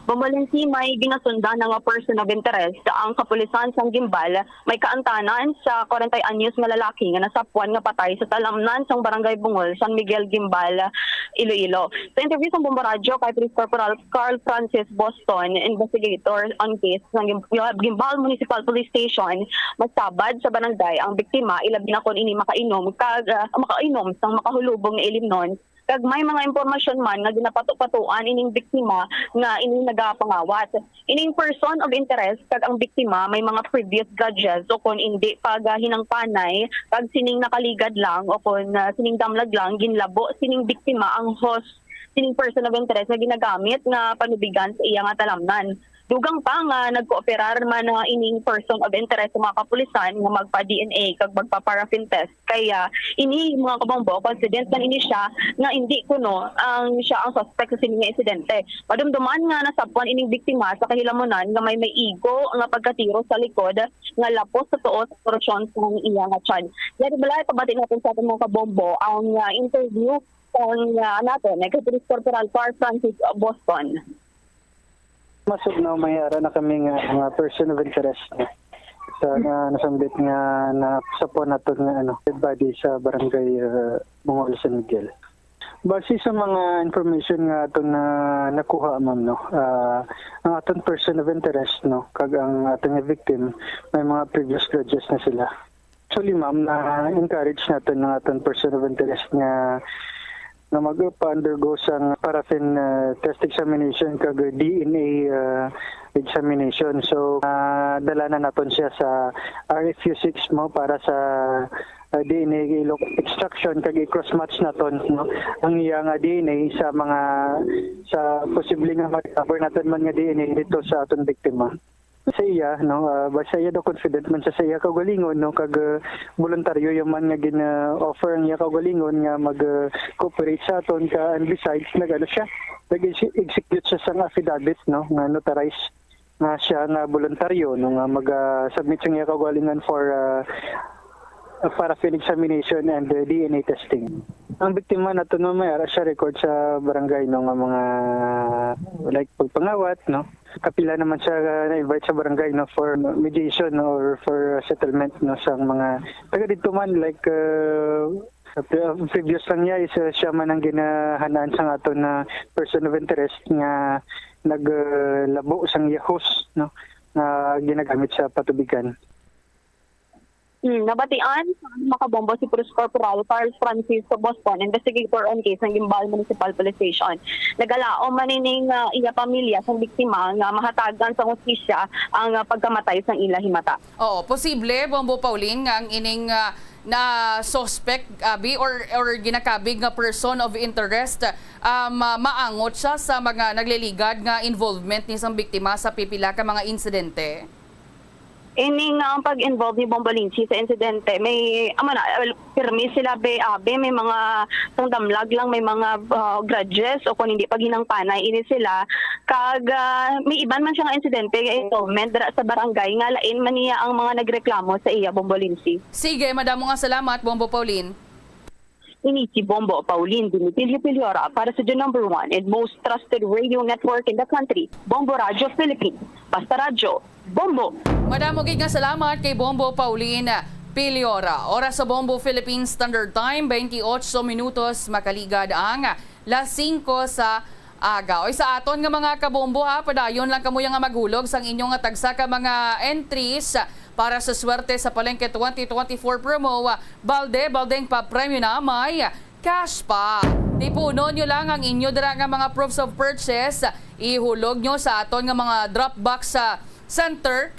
Bumbalinsi, may ginasundan na nga person of interest ang kapulisan sang Guimbal, may kaantanan sa kwarenta anyos nga lalaki nga nasapwan nga patay sa talamnan sang Barangay Bungol, San Miguel, Guimbal, Iloilo. Sa interview sang Bombo Radyo kay Police Corporal Carl Francis Boston, investigator on case sang Gim-, Guimbal Municipal Police Station, masabad sa barangay ang biktima, ilabi na kon ini makainom kag, ah, makainom sang makahulubong nga ilimnon. Kag may mga impormasyon man nga ginapato-patoan ining biktima nga ini nagapangawat. Ining person of interest kag ang biktima may mga previous grudges o kon indi paghinangpanay, kag sining nakaligad lang o kon, ah, sining damlag lang ginlabo sining biktima ang hose sining person of interest nga ginagamit nga panubigan sa iya nga talamnan. Dugang pa nga nagkooperar man, ah, ining person of interest sa mga kapulisan nga magpa-D N A kag magpa-paraffin test. Kaya ini, mga kabombo, confident man ini siya nga indi kuno ang siya ang suspect sa sini nga insidente. Madumduman nga nasabwan ining biktima sa kahilamunan nga may, may igo nga pagkatiro sa likod nga lapos sa tuo sa porsyon sang iya nga tiyan. Yari balay, pabati natin sa ating mga kabombo ang, ah, interview sang, ah, natin, eh, kay Police Corporal Carl Francis Boston. Masugnaw, may ara na kami nga mga person of interest sa nga nasambit nga nasapwan naton nga, ano, dead body sa barangay, uh, Bungol, San Miguel. Base sa mga information nga aton na nakuha, ma'am, no, ah, ang aton person of interest, no, kag ang aton nga victim may mga previous grudges na sila. Actually, ma'am, na-encourage naton ang aton person of interest nga, nga magpa-undergo sang paraffin, uh, test examination kag D N A, uh, examination. So, uh, dala na naton siya sa R F U six mo para sa, uh, D N A ilo-, extraction kag i-cross match naton, no, ang iya nga D N A sa mga, sa posible nga ma-recover naton man nga D N A dito sa aton biktima. Sa iya, no, ah, basta iya daw confident man siya sa iya kaugalingon, no, kag, ah, voluntaryo iya man nga gin-, ah, offer ang iya kaugalingon nga mag, ah, cooperate sa aton ka, and besides, nag-ano siya, nag-execute siya sang affidavit, no, nga notarized nga siya nga voluntaryo, no, nga mag, ah, submit sang iya kaugalingon for, ah, ah, paraffin examination and, ah, D N A testing. Ang biktima nato, no, may ara siya record sa barangay, no, nga mga, like, pagpangawat, no, kapila naman siya, uh, na-invite sa barangay, no, for mediation, no, or for settlement, no, sa mga taga dito man, like, uh, pre-, previous lang niya is, uh, siya man ang ginahanaan sa aton na person of interest nga naglabo sang yahos, no, nga ginagamit sa patubigan. Hmm, nabatian sa Makabombo si Police Corporal Carl Francisco Boston, investigator on case ng Guimbal Municipal Police Station. Nagalaom man ining, ah, iya pamilya sang biktima nga mahatagan sang hustisya ang, ah, pagkamatay sang ila himata. Oo, posible, Bombo Pauline, nga ang ining, ah, na suspect, abi, or, or ginakabig nga person of interest, ah, ma-, maangot siya sa mga nagliligad nga involvement ni sang biktima sa pipila ka mga insidente. Ini nga ang pag-involve ni Bombo Lindsay sa insidente, may, amo na, well, pirmi sila, be, abi, may mga, sang damlag lang, may mga, ah, grudges o kung hindi paghinangpanay ini sila. Kag, ah, may iban man siya nga insidente nga involvement dira sa barangay nga lain man niya ang mga nagreklamo sa iya, Bombo Lindsay. Sige, madamo nga salamat, Bombo Pauline. Ini si Bombo Pauline Dimitilio Piliora para sa the number one and most trusted radio network in the country, Bombo Radyo Philippines. Basta Radyo, Bombo! Madamo gid nga salamat kay Bombo Pauline Piliora. Oras sa Bombo Philippine Standard Time, twenty-eight minutos makaligad ang las singko sa aga. Oy, sa aton nga mga kabombo, ha, padayon lang kamo nga maghulog sang inyo nga tagsa ka mga entries para sa Swerte sa Palengke twenty twenty-four promo. Balde, baldeng papremyo na may cash pa. Tipunon nyo lang ang inyo dira nga mga proofs of purchase. Ihulog nyo sa aton nga mga drop box sa center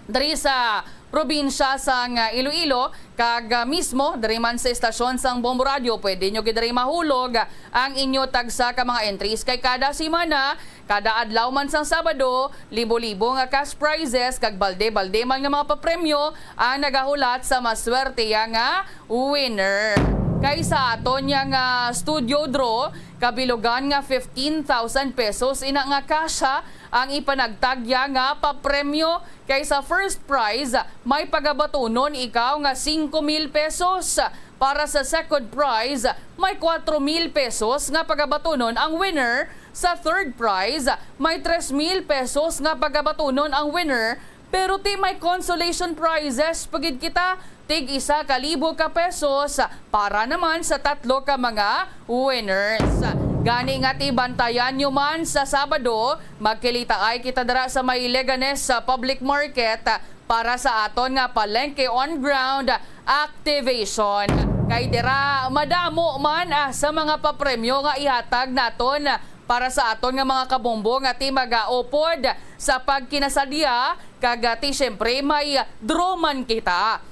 diri sa probinsya sang Iloilo, kag, ah, mismo diri man sa estasyon sang Bombo Radio, pwede nyo gid diri mahulog ang inyo tagsa ka mga entries. Kay kada semana, kada adlaw man sang Sabado, libo-libo nga cash prizes kag balde-balde man nga mga papremyo ang nagahulat sa maswerte nga winner. Kay sa aton nga studio draw, kabilugan nga fifteen thousand pesos ina nga cash, ha, ang ipanagtagya nga papremyo. Kay sa first prize, may pagabatunon ikaw nga singko mil pesos. Para sa second prize, may kwatro mil pesos nga pagabatunon ang winner. Sa third prize, may tres mil pesos nga pagabatunon ang winner. Pero ti may consolation prizes pa gid kita, tig isa ka libo ka pesos para naman sa tatlo ka mga winners. Gani nga ti bantayan nyo man sa Sabado, magkilitaay kita dira sa may Leganes sa Public Market para sa aton nga Palengke on Ground activation. Kay dira madamo man, ah, sa mga papremyo nga ihatag naton para sa aton nga mga kabombo nga ti magaupod sa pagkinasadya, kag, ah, ti siyempre may draw man kita.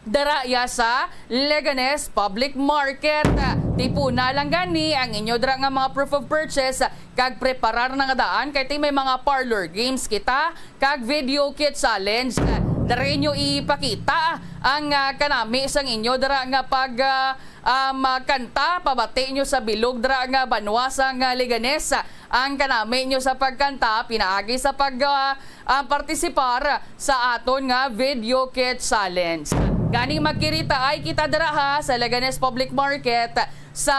Dara ya sa Leganes Public Market. Tipuna lang gani ang inyo dira nga mga proof of purchase kag preparar na nga daan kay ti may mga parlor games kita kag video kit challenge. Diri nyo ipakita ang, ah, kanami sang inyo dira nga pag, ah, um, ah, kanta, pabati nyo sa bilog dira nga banwa sang, ah, Leganes. Ang kanami nyo sa pagkanta pinaagi sa pag, ah, ah, partisipar sa aton nga video kit challenge. Gani magkiritaay kita dira ha sa Leganes Public Market sa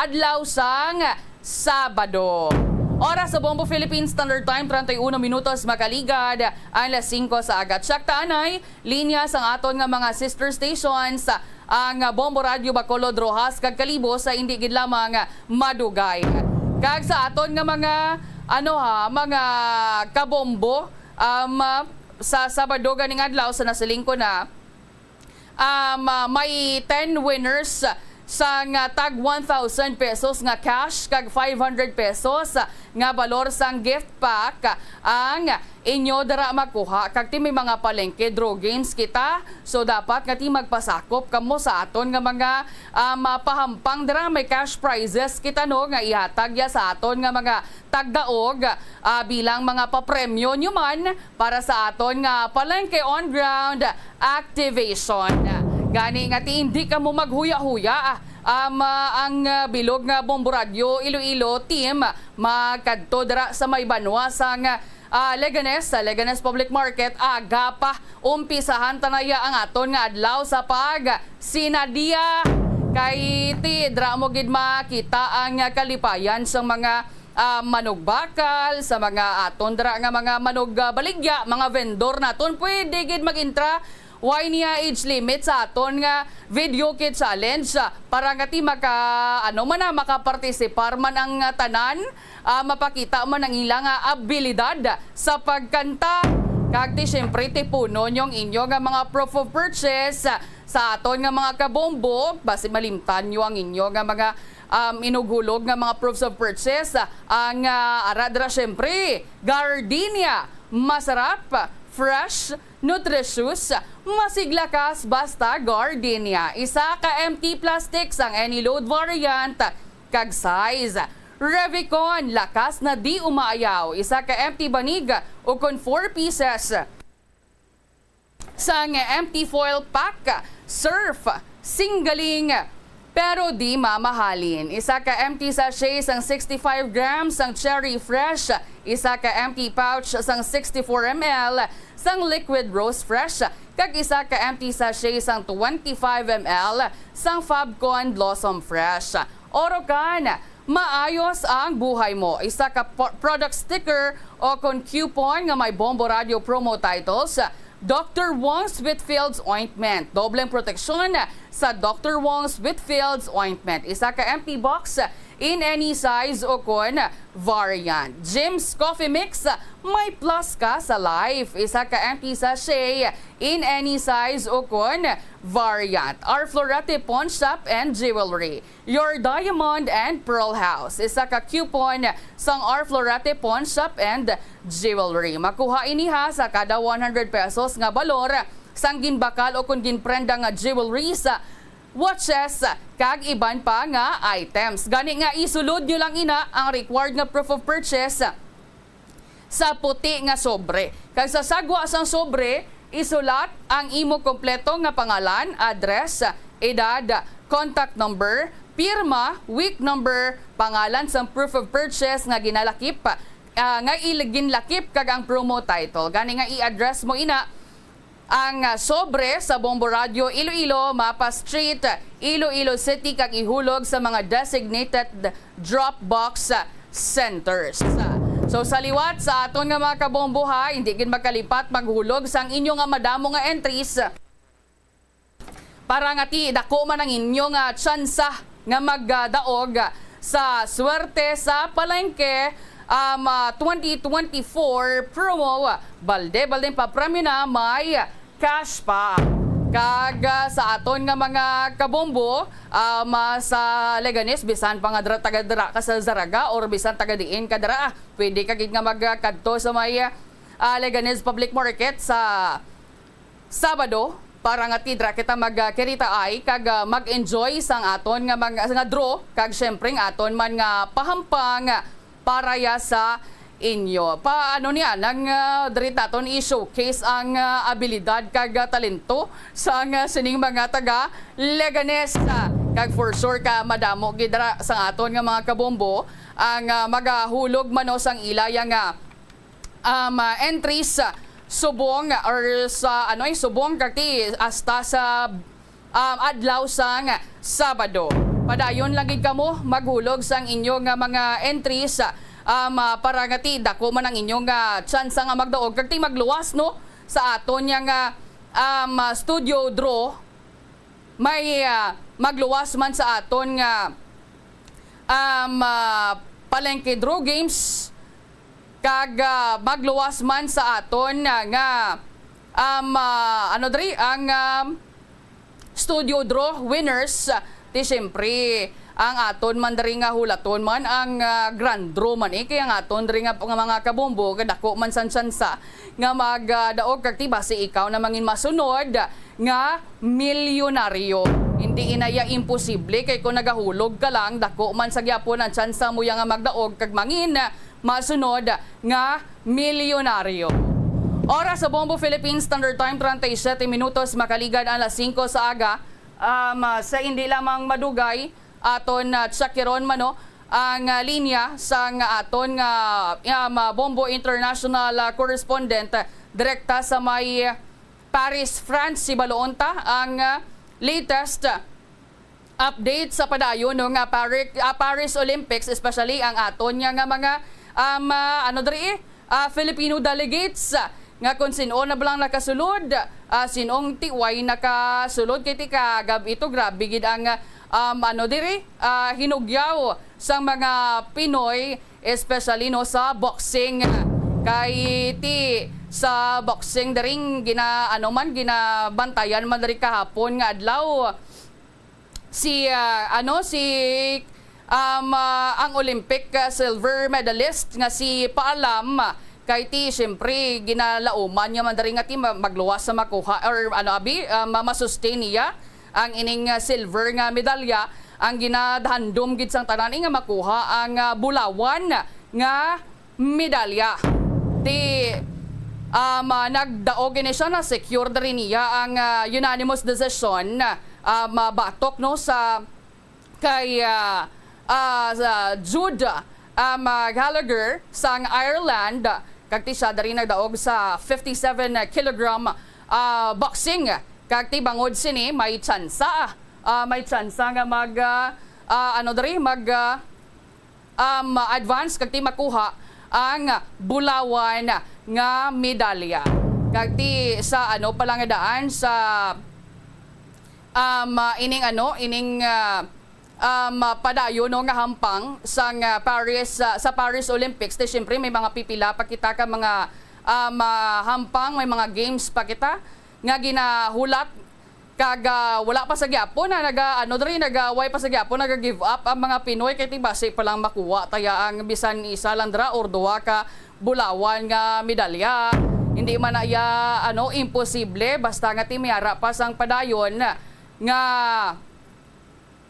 adlaw sang Sabado. Oras sa Bombo Philippine Standard Time, treinta y uno minutos makaligad ang las singko sa aga. Check ta anay linya sang aton nga mga sister stations, ang Bombo Radio Bacolod, Roxas, kag Kalibo sa indi gid lamang madugay. Kag sa aton nga mga, ano ha, mga kabombo, um, sa Sabado ganing adlaw sa nasiling ko na, um, may ten winners sang, ah, tag one thousand pesos nga cash kag five hundred pesos nga balor sang gift pack ang inyo dira makuha. Kag ti may mga palengke draw games kita, so dapat nga ti magpasakop kamo sa aton nga mga, um, pahampang dira. May cash prizes kita, no, nga ihatag ya sa aton nga mga tagdaog, ah, bilang mga papremyo nyo man para sa aton nga Palengke on Ground activation. Gani nga ti indi kamo maghuya-huya, ah, um, ah, ang, ah, bilog nga Bombo Radio Iloilo team magkadto dira sa may banwa sang, ah, Leganes, sa Leganes Public Market, aga pa. Umpisahan ta na ya ang aton nga adlaw sa pag sinadya. Kay ti dira mo gid makita ang kalipayan sang mga, ah, manugbakal, sa mga aton dira nga mga manugbaligya, mga vendor naton, pwede gid mag-intra. Way niya age limit sa aton nga video kit challenge, ah, para nga ti maka, ano man na, makapartisipar man ang, ah, tanan, ah, mapakita man ang ila nga abilidad sa pagkanta. Kag ti siyempre tipunon yung inyo nga mga proof of purchase, ah, sa aton nga mga kabombo, basi malimtan nyo ang inyo nga mga, um, inughulog nga mga proofs of purchase, ah, ang, ah, ara dira siyempre, Gardenia, masarap, fresh, nutritious, masiglakas, basta Gardenia. Isa ka empty plastic sang any load variant kag size. Revicon, lakas na di umaayaw. Isa ka empty banig o kon four pieces sang empty foil pack, surf, singgaling, pero di mamahalin. Isa ka empty sachet sang sixty-five grams sang Cherry Fresh, isa ka empty pouch sang sixty-four M L sang Liquid Rose Fresh, kag isa ka empty sachet sang twenty-five M L sang Fabcon Blossom Fresh. Orocan, maayos ang buhay mo. Isa ka po-, product sticker o kon coupon nga may Bombo Radio promo titles, Doctor Wong's Whitfield's Ointment. Dobleng proteksyon sa Doctor Wong's Whitfield's Ointment. Isa ka empty box in any size o kon variant. Jim's Coffee Mix, may plus ka sa life. Isa ka empty sachet in any size o kon variant. Our Florete Pawn Shop and Jewelry. Your Diamond and Pearl House. Isa ka coupon sang Our Florete Pawn Shop and Jewelry. Makuha ini ha sa kada one hundred pesos nga balor sang ginbakal o kon ginprenda nga jewelries, watches, kag iban pa nga items. Gani nga isulod nyo lang ina ang required nga proof of purchase sa puti nga sobre. Kag sa sagwa sang sobre, isulat ang imo kompleto nga pangalan, address, edad, contact number, pirma, week number, pangalan sang proof of purchase nga ginalakip, ah, nga il-, ginlakip, kag ang promo title. Gani nga i-address mo ina ang, ah, sobre sa Bombo Radio, Iloilo, Mapa Street, Iloilo City, kag ihulog sa mga designated drop box centers. So, sa liwat sa aton nga mga kabombo, ha, hindi gid magkalipat maghulog sang inyo nga madamo nga entries para nga ti dako man ang inyo nga tsansa nga magdaog sa Swerte sa Palengke, um, ah, twenty twenty-four promo. Balde-baldeng papremyo na, may cash pa. Kag, ah, sa aton nga mga kabombo, um, ah, sa Leganes, bisan pa nga dra-, taga dira ka sa Zarraga or bisan taga diin ka dira, pwede ka gid nga magkadto sa may, ah, Leganes Public Market sa Sabado para nga ti dira kita magkiritaay kag, ah, mag-enjoy sang aton nga mga, nga draw kag syempre ang aton man nga pahampang para ya sa inyo. Pa, ano niya, nang, ah, diri naton i-showcase ang, ah, abilidad kag, ah, talento sang, ah, sining mga taga Leganes. Ah, kag for sure ka madamo gid dira sang aton nga mga kabombo ang, ah, magahulog man no sang ila ya nga, um, ah, entries, ah, subong or sa, ano, eh, subong kag ti hasta sa um, adlaw sang Sabado. Padayon lang gid kamo maghulog sang inyo nga mga entries, um, ah, para nga ti dako man ang inyo nga tsansa nga magdaog kag ti magluwas, no, sa aton nga, nga, um, ah, studio draw. May, ah, magluwas man sa aton nga, um, ah, Palengke Draw Games. Kag, ah, magluwas man sa aton, ah, nga, um, ah, ano diri, ang, um, studio draw winners, ah, ti siyempre, ang aton man diri nga hulaton man ang, ah, grand draw man, eh, kay ang aton diri nga, nga mga kabombo, kadako man sang tsansa nga magdaog kag ti basi ikaw na mangin masunod nga milyonaryo. Hindi inaya imposible, kay kung nagahulog ka lang, dako man sa gyapon ang tsansa mo ya nga magdaog kag mangin masunod nga milyonaryo. Oras sa Bombo Philippines Standard Time, treinta y siete minutos, makaligad ang alas singko sa aga. Um, sa hindi lamang madugay, aton, uh, tsakiron man, no, ang, uh, linya sang aton nga, um, uh, Bombo International, uh, correspondent, uh, direkta sa may Paris, France. Hibaloon ta ang, uh, latest, uh, update sa padayon, no, nga Pari-, ah, Paris Olympics, especially ang aton nga, nga mga, um, ah, ano diri, eh, ah, Filipino delegates, ah, nga kung sin-o na ba lang nakasulod, ah, sin-ong ti way nakasulod kay ti kagab-i to, grabe gid ang, um, ano diri, ah, hinugyaw sang mga Pinoy, especially, no, sa boxing. Kay ti sa boxing diri gina-, ano man, ginabantayan man diri kahapon nga adlaw si, ah, ano, si, um, ah, ang Olympic, ah, silver medalist nga si Paalam, kay ti, siyempre, ginalauman niya man diri nga ti ma-, magluwas sa makuha or, ano, abi, ah, ma-, masustain niya ang ining, ah, silver nga medalya. Ang ginahandom gid sang tanan, eh, nga makuha ang, ah, bulawan nga medalya. Ti, um, ah, nagdaog ini siya, na-secure diri niya ang, ah, unanimous decision, um, ah, batok, no, sa kay, ah, ah, sa Jude, um, ah, Gallagher sang Ireland, kag ti siya diri nagdaog sa fifty-seven kilogram, ah, boxing. Kag ti bangod sini may tsansa, ah, may tsansa nga mag, ah, ah, ano diri, mag, ah, um, advance kag ti makuha ang bulawan nga medalya. Kag ti sa ano pala nga daan sa, um, ah, ining ano, ining, ah, um, ah, padayon, no, nga hampang sang, ah, Paris, ah, sa Paris Olympics. Ti siyempre may mga pipila pa kita ka mga, um, ah, hampang, may mga games pa kita nga ginahulat. Kag, ah, wala pa sa gyapon na naga, ano diri, naga, way pa sa gyapon naga-give up ang mga Pinoy, kay ti basi pa lang makuha taya ang bisan isa lang dira or duha ka bulawan nga medalya. Hindi man na iya, ano, imposible, basta nga ti may ara pa sang padayon nga,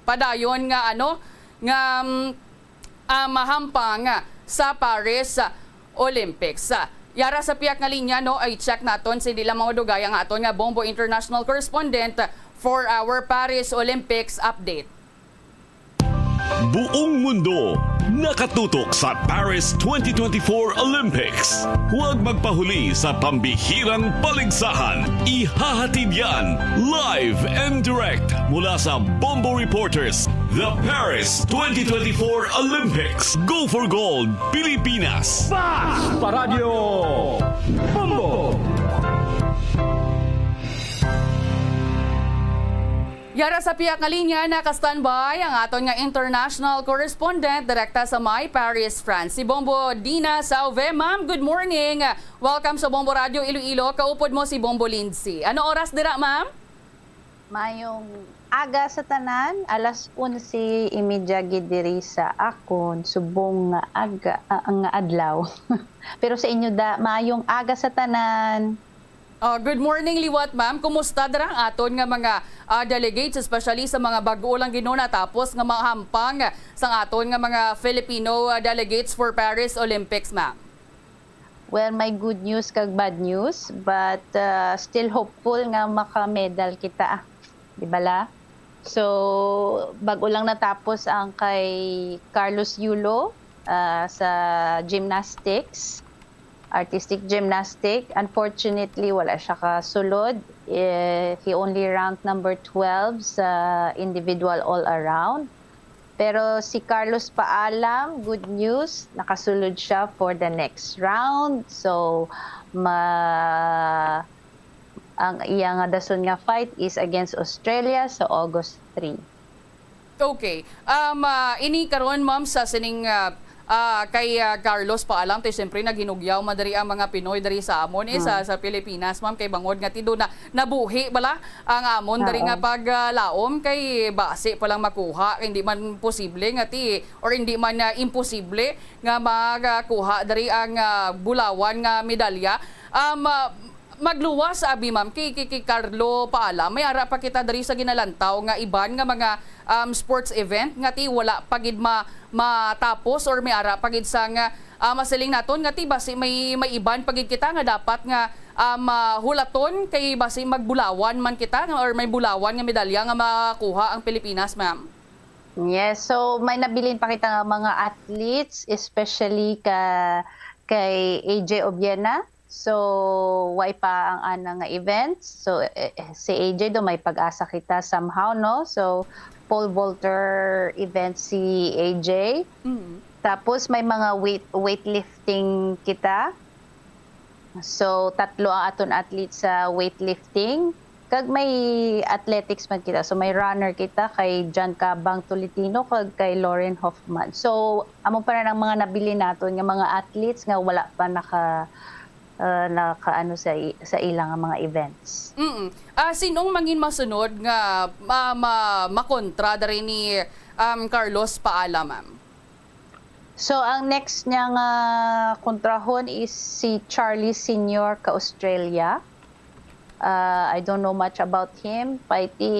padayon nga, ano, nga, mm, ah, mahampang sa Paris Olympics. Yara sa piyak nga linya, no, ay check naton si di lang mga dugay ang aton nga Bombo International Correspondent for our Paris Olympics update. Buong mundo nakatutok sa Paris twenty twenty-four Olympics. Huwag magpahuli sa pambihirang paligsahan. Ihahatid yan live and direct mula sa Bombo Reporters. The Paris twenty twenty-four Olympics. Go for Gold, Pilipinas! Fast Paradyo! Bombo! Yara sa piyak nga linya, naka-standby ang aton nga international correspondent direkta sa may Paris, France, si Bombo Dina Sauve. Ma'am, good morning. Welcome sa Bombo Radio Iloilo. Kaupod mo si Bombo Lindsay. Ano oras dira, ma'am? Mayong aga sa tanan, alas onse y media gid diri sa akon subong nga aga, ah, nga adlaw. Pero sa inyo da, mayong aga sa tanan. Uh, good morning liwat, ma'am. Kumusta dira ang aton nga mga, ah, delegates, especially sa mga bag-o lang gid natapos nga mga hampang sang aton nga mga Filipino, ah, delegates for Paris Olympics, ma'am? Well, may good news kag bad news, but, ah, still hopeful nga maka-medal kita, ah. Di bala? So, bag-o lang natapos ang kay Carlos Yulo, ah, sa gymnastics, artistic gymnastic. Unfortunately, wala siya kasulod. Eh, he only ranked number twelve sa individual all-around. Pero si Carlos Paalam, good news, nakasulod siya for the next round. So, ma-, ang iya nga dason nga fight is against Australia sa August three. Okay. Um, ah, ini karon, ma'am, sa sining, ah, ah, kay, ah, Carlos Paalam, ti siyempre naghinugyaw man diri ang mga Pinoy diri sa amon, eh, sa, sa Pilipinas, ma'am, kay bangod nga ti do na nabuhi bala ang amon diri nga paglaom, kay basi pa lang makuha, kay hindi man posible nga ti, or hindi man, ah, imposible nga magakuha diri ang, ah, bulawan nga medalya. Um, ah, magluwas abi, ma'am, kay, kay, kay Carlo Paala, may ara pa kita diri sa ginalantaw nga iban nga mga, um, sports event nga ti wala pa gid ma-, matapos or may ara pa gid sa nga, ah, masiling naton nga ti basi may, may iban pa gid kita nga dapat nga, um, ah, hulaton kay basi magbulawan man kita nga, or may bulawan nga medalya nga makuha ang Pilipinas, ma'am. Yes, so may nabilin pa kita nga mga athletes, especially ka kay A J Obiena. So, way pa ang ana nga events. So, eh, eh, si A J do may pag-asa kita somehow, no? So, pole vaulter event si A J. Mm. Tapos may mga weight weightlifting kita. So, tatlo ang aton athletes sa weightlifting. Kag may athletics man kita. So, may runner kita kay John Cabang Tolentino kag kay Lauren Hoffman. So, amo pa na ang mga nabilin naton nga mga athletes nga wala pa naka, ah, nakaano sa i-, sa ilang mga events. Mm. Ah, sinong mangin masunod nga ma-, ma-, makontra diri ni, um, Carlos Paala, ma'am? So, ang next niya nga kontrahon is si Charlie Senior ka Australia. Ah, I don't know much about him. Kay ti,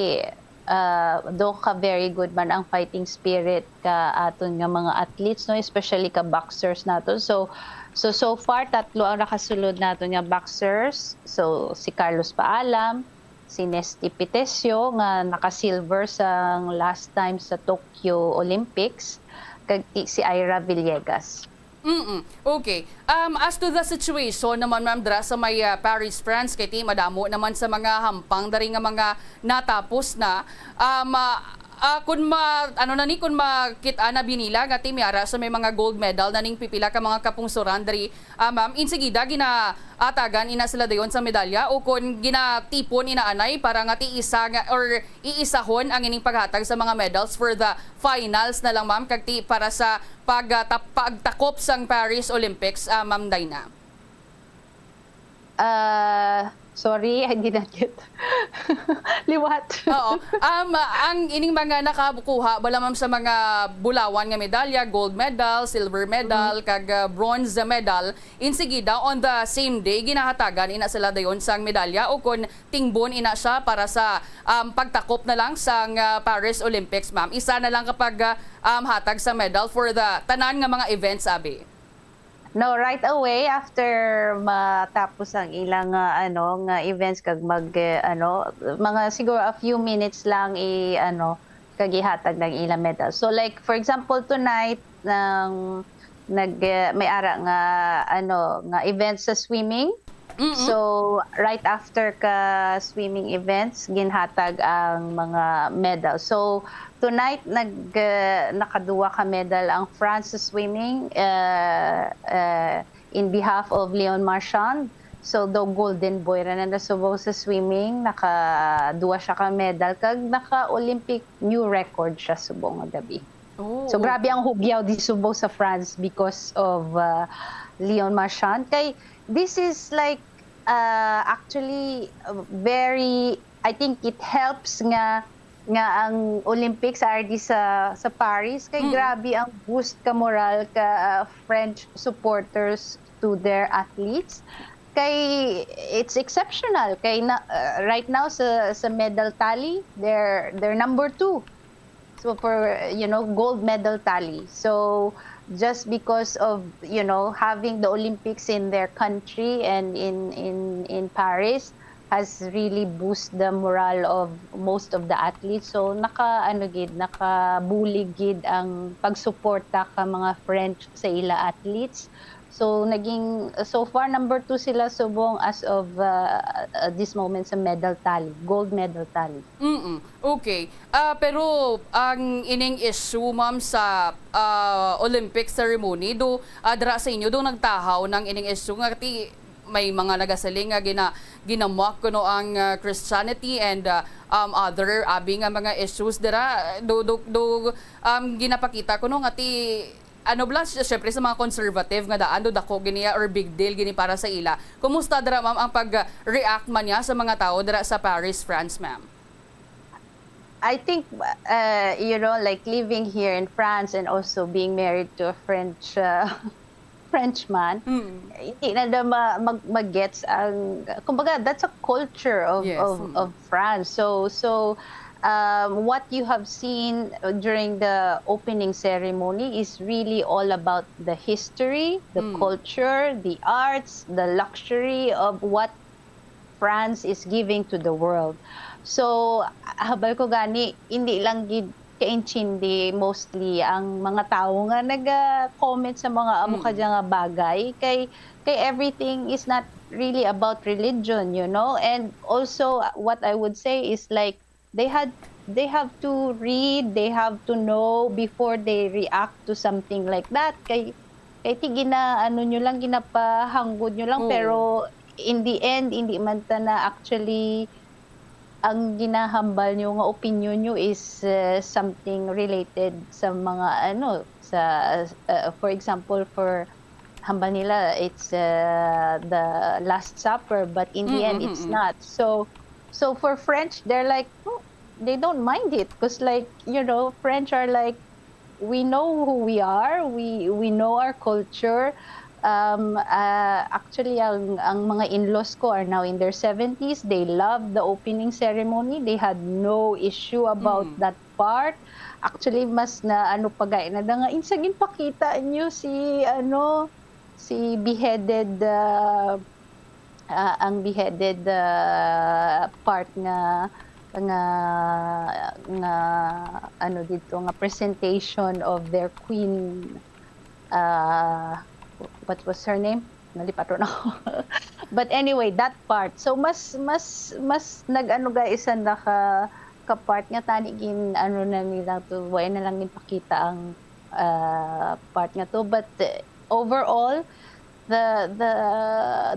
ah, do ka very good man ang fighting spirit ka aton nga mga athletes, no, especially ka boxers naton. So, so, so far, tatlo ang nakasulod naton nga boxers. So, si Carlos Paalam, si Nesty Pitesio nga naka-silver sang last time sa Tokyo Olympics, kag ti-, si Ira Villegas. Mm-mm. Okay. Um, as to the situation naman, ma'am, dira sa may, ah, Paris, France, kay ti madamo naman sa mga hampang dari nga mga natapos na. Um, ah, Ah, kun ma-, ano na ni, kun makit-an na bi nila nga team Yara sa may mga gold medal na ning pipila ka mga kapungsoran diri, ah, ma'am, insigida ginaatagan ina sila dayon sa medalya o kun ginatipon ina anay para nga ti isa nga, or iisahon ang ining paghatag sa mga medals for the finals na lang, ma'am, kag ti para sa pag-, ah, tap-, pagtakop sang Paris Olympics, ah, Ma'am Dina? Ah, sorry, I did not get. Liwat. Oo. Um, ang ining mga nakakuha bala, ma'am, sa mga bulawan nga medalya, gold medal, silver medal, Mm. kag, ah, bronze medal, insigida on the same day ginahatagan ina sila dayon sang medalya o kon tingbon ina siya para sa, um, pagtakop na lang sang, ah, Paris Olympics, ma'am. Isa na lang kapag, ah, um, hatag sa medal for the tanan nga mga events, abi. No, right away after matapos ang ilang, ah, ano, nga events kag mag, eh, ano, mga siguro a few minutes lang i-, ano, kag ihatag ng ilang medal. So, like, for example, tonight, nang nag, eh, may ara nga, ano, nga event sa swimming. Mm-mm. So, right after ka swimming events, ginhatag ang mga medal. So, tonight, nag, eh, nakaduwa ka medal ang France sa swimming, eh, eh, in behalf of Leon Marchand. So, daw golden boy ra na nasubo sa swimming, nakaduwa siya ka medal, kag naka-Olympic new record siya subong nga gabi. Oh, So, grabe okay. ang hugyaw di subong sa France because of, uh, Leon Marchand. Kay, this is like, uh, actually, uh, very, I think it helps nga, nga ang Olympics are di sa, sa Paris. Kay Mm. grabe ang boost ka moral ka, uh, French supporters to their athletes. Kay it's exceptional. Kay na, uh, right now sa, sa medal tally, they're, they're number two. So for, you know, gold medal tally. So just because of, you know, having the Olympics in their country and in, in, in Paris has really boost the morale of most of the athletes. So naka, ano gid, nakabulig gid ang pagsuporta ka mga French sa ila athletes. So naging, so far, number two sila subong as of, uh, uh, this moment sa medal tally, gold medal tally. Mm, okay. Ah, pero ang ining issue, ma'am, sa, ah, Olympic ceremony, do, ah, dira sa inyo, do nagtahaw nang ining issue nga ti may mga nagasiling nga gina-, ginamock kuno ang, ah, Christianity and, ah, um, other abi nga mga issues dira. Do, do, do, um, ginapakita kuno nga ti, ano bala, sy-, syempre sa mga conservative nga daan, do dako gini or big deal gini para sa ila. Kumusta dira, ma'am, ang pag-react man niya sa mga tawo dira sa Paris, France, ma'am? I think, uh, you know, like, living here in France and also being married to a French, uh, Frenchman, Mm. hindi na daw ma-, mag-, mag-gets ang, kumbaga, that's a culture of, Yes, of, mm. of France. So, so, um, what you have seen, uh, during the opening ceremony is really all about the history, the Mm. culture, the arts, the luxury of what France is giving to the world. So, habal ko gani, hindi lang gid kaintindi mostly ang mga tawo nga naga-comment sa mga amo Mm. kadya nga bagay. Kay, kay everything is not really about religion, you know? And also, what I would say is, like, they had, they have to read, they have to know before they react to something like that. Kay, kay ti gina-, ano nyo lang, ginapahanggod nyo lang, Oo. pero in the end, hindi man ta na actually ang ginahambal nyo nga opinion nyo is, uh, something related sa mga, ano, sa, uh, for example, for hambal nila, it's, uh, the Last Supper, but in the end, Mm-mm, it's mm-mm. not. So, so for French, they're like, "Oh," they don't mind it, 'cause, like, you know, French are like, "We know who we are, we, we know our culture." Um, uh, actually, ang, ang mga in-laws ko are now in their seventies. They love the opening ceremony. They had no issue about Mm. that part. Actually, mas na ano pa gani na nga, "Insa ginpakita nyo si, ano, si beheaded, ah, ah, ang beheaded, ah, part nga, nga, nga, ano dito, nga presentation of their queen," ah, what was her name? Nalipaton ako. But anyway, that part. So, mas, mas, mas nag-ano, guys, ang naka-, ka part nga tani gin-, ano na nila to, wala na lang ginpakita ang, ah, part nga to. But, uh, overall, the, the,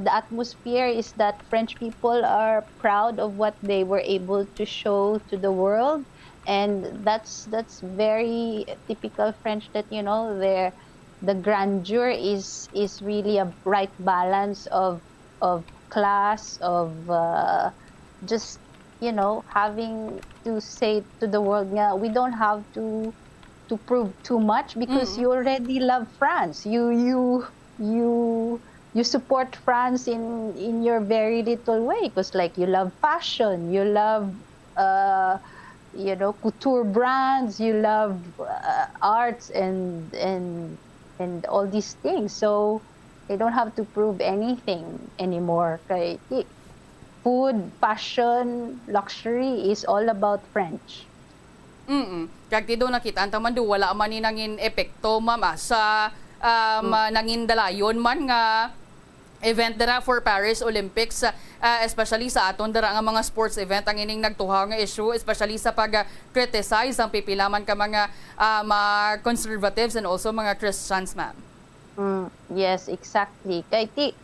the atmosphere is that French people are proud of what they were able to show to the world. And that's, that's very typical French that, you know, their, the grandeur is, is really a right balance of, of class, of, uh, just, you know, having to say to the world nga we don't have to, to prove too much because Mm. you already love France. You, you, you, you support France in, in your very little way, 'cause, like, you love fashion, you love, uh, you know, couture brands, you love, uh, arts and, and, and all these things. So, they don't have to prove anything anymore. Kay, i-, food, fashion, luxury is all about French. Mm-mm. Kag ti do nakita ang taman do, wala man ni nangin epekto, ma'am, ah, sa, um, Mm. ah, nangin dalayon man nga event dira for Paris Olympics, ah, especially sa aton dira nga mga sports event, ang ining nagtuhaw nga issue, especially sa pag, ah, criticize ang pipila man ka mga, ah, mga conservatives and also mga Christians, ma'am. Mm, yes, exactly. Kay ti-,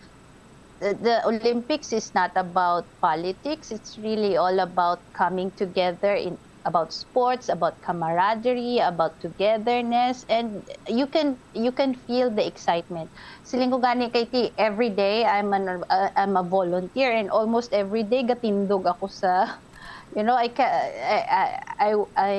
the, the Olympics is not about politics. It's really all about coming together in, about sports, about camaraderie, about togetherness, and you can, you can feel the excitement. Siling ko gani kay ti, every day I'm an, uh, I'm a volunteer, and almost every day gatindog ako sa, you know, I ca-, I, I, I, I,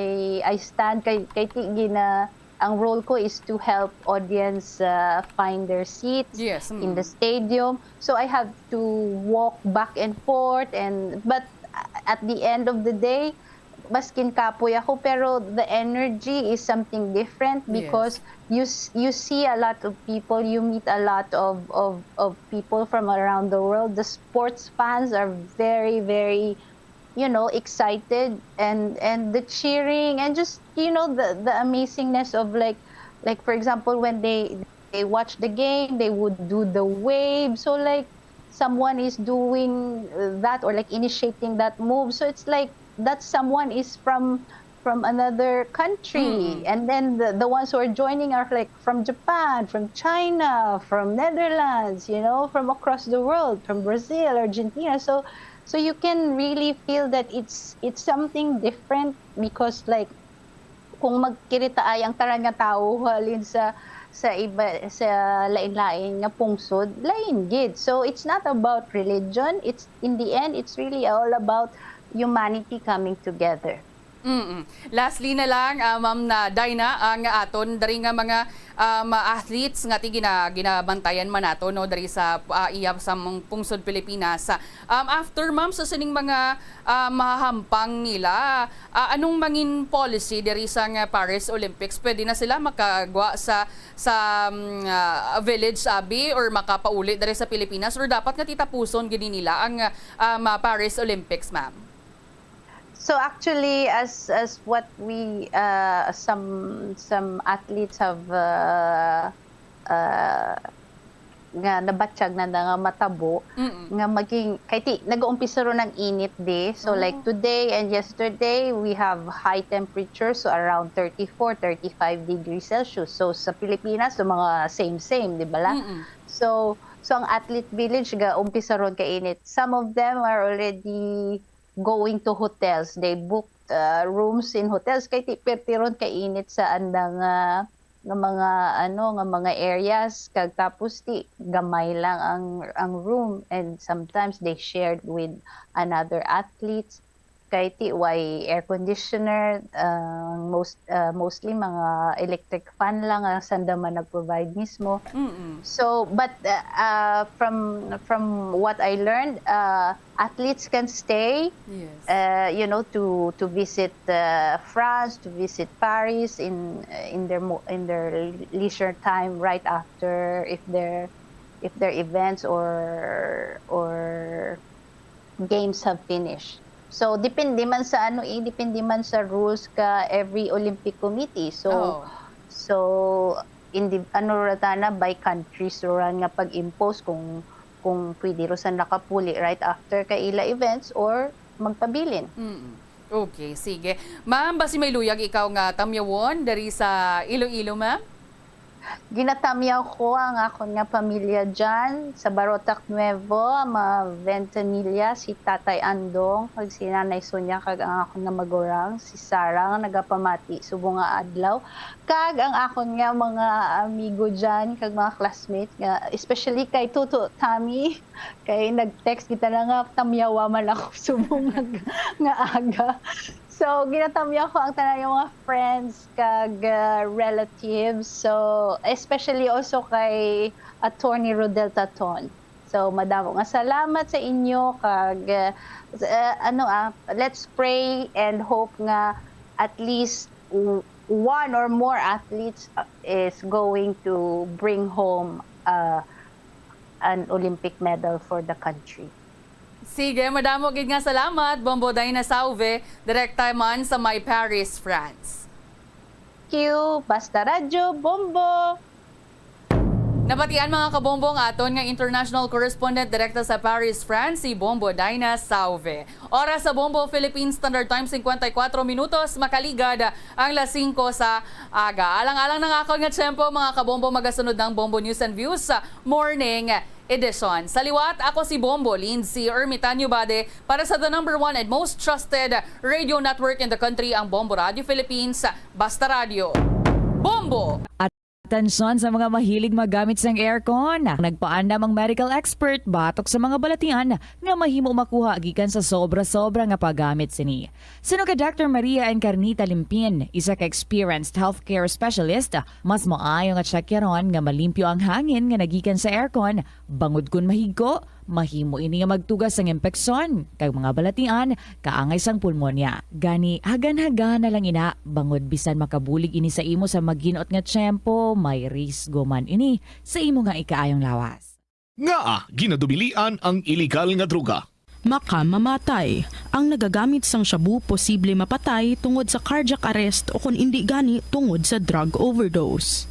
I stand kay, kay ti gina-, ang role ko is to help audience, uh, find their seats Yes, in the mm. stadium. So I have to walk back and forth, and, but at the end of the day, maskin kapoy ako, pero the energy is something different Yes. because you s-, you see a lot of people, you meet a lot of, of, of people from around the world. The sports fans are very, very, you know, excited, and, and the cheering, and just, you know, the, the amazingness of, like, like, for example, when they, they watch the game, they would do the wave. So, like, someone is doing, uh, that, or, like, initiating that move. So it's like that someone is from, from another country. Mm. And then the, the ones who are joining are, like, from Japan, from China, from Netherlands, you know, from across the world, from Brazil, Argentina. So, so you can really feel that it's, it's something different because, like, kung magkiritaay ang tanan nga tawo halin sa, sa iba, sa lain-lain nga pungsod, lain gid. So, it's not about religion. It's, in the end, it's really all about humanity coming together. Mm-mm. Lastly na lang, ah, Ma'am na Dinah, ang aton diri nga mga, um, athletes nga ti gina-, ginabantayan man nato, no, diri sa, ah, iya sa mong pungsod Pilipinas. Um, after, ma'am, sa sining mga, ah, mahahampang nila, ah, anong mangin policy diri sa nga Paris Olympics? Pwede na sila makagwa sa, sa, um, ah, village, abi, or makapauli diri sa Pilipinas, or dapat nga titapuson gid nila ang, um, ah, Paris Olympics, ma'am? So actually, as, as what we, uh, some, some athletes have, uh, uh, nga nabatyag na, na nga matabo, Mm-mm. nga maging, kay ti, nag-uumpisa ron ang init di. So, like, Oh. today and yesterday, we have high temperature, so around thirty-four, thirty-five degrees Celsius. So, sa Pilipinas, so mga same-same, di ba la? Mm-mm. So, so ang Athlete Village, ga-umpisa ron ka init. Some of them are already going to hotels. They booked, uh, rooms in hotels. Kay ti, perti ron ka init sa andang, uh, nga mga, ano, nga mga areas, kag tapos ti gamay lang ang, ang room, and sometimes they shared with another athletes. Kay ti way air conditioner, ah, most, ah, mostly mga electric fan lang ang sanda man nag-provide mismo. Mm-mm. So, but, uh, uh, from, from what I learned, uh, athletes can stay, Yes. uh, you know, to, to visit, uh, France, to visit Paris in, in their mo-, in their leisure time right after, if their, if their events or, or games have finished. So, depende man sa ano, eh, depende man sa rules ka every Olympic Committee. So, Oo. so, indi-, ano ra tana, by countries ra nga pag-impose kung, kung pwede ro sa nakapuli right after ka ila events or magpabilin. Mm. Okay, sige. Ma'am, basi may luyag ikaw nga tamyawon diri sa Iloilo, ma'am? Ginatamyaw ko ang akon nga pamilya dyan sa Barotac Nuevo, mga Ventanilla, si Tatay Andong, kag si Nanay Sonia, kag ang akon nga magurang, si Sarah, nga nagapamati subong nga adlaw, kag ang akon nga mga amigo dyan, kag mga classmates, nga, especially kay Tuto Tommy, kay nag-text kita na nga, tamyawa man ako subong nga, nga aga. So, ginatamyaw ko ang tanan yung mga friends kag, uh, relatives. So, especially also kay Attorney Rodel Taton. So, madamo nga salamat sa inyo kag, uh, uh, ano, ah, let's pray and hope nga at least w-, one or more athletes, uh, is going to bring home, uh, an Olympic medal for the country. Sige, madamo gid nga salamat, Bombo Dina Sauve, direkta man sa may Paris, France. Thank you. Basta Radyo, Bombo! Nabatian, mga kabombo, ang aton nga international correspondent direkta sa Paris, France, si Bombo Dina Sauve. Oras sa Bombo Philippine Standard Time, cincuenta y cuatro minutos, makaligad ang las singko sa aga. Alang-alang na nga akon nga tiyempo, mga kabombo, magasunod ng Bombo News and Views sa Morning Edition. Sa liwat, ako si Bombo Lindsay Ermitanio Bade para sa the number one and most trusted radio network in the country, ang Bombo Radio Philippines. Basta Radio. Bombo! Atensyon sa mga mahilig magamit sang aircon. Nagpaandam ang medical expert batok sa mga balatian nga mahimo makuha gikan sa sobra-sobra nga paggamit sini. Suno kay Doctor Maria Encarnita Limpin, isa ka experienced healthcare specialist, mas maayo nga tsakyaron nga malimpyo ang hangin nga nagikan sa aircon, bangod kon mahigko, mahimo ini nga magtuga sang impeksyon kag mga balatian kaangay sang pulmonya. Gani, hagan-hagan na lang ina, bangod bisan makabulig ini sa imo sa maginot nga tiyempo, may risgo man ini sa imo nga ikaayong lawas. Ngaa ginadubilian ang iligal nga droga? Makamamatay. Ang nagagamit sang shabu posible mapatay tungod sa cardiac arrest o kon indi gani tungod sa drug overdose.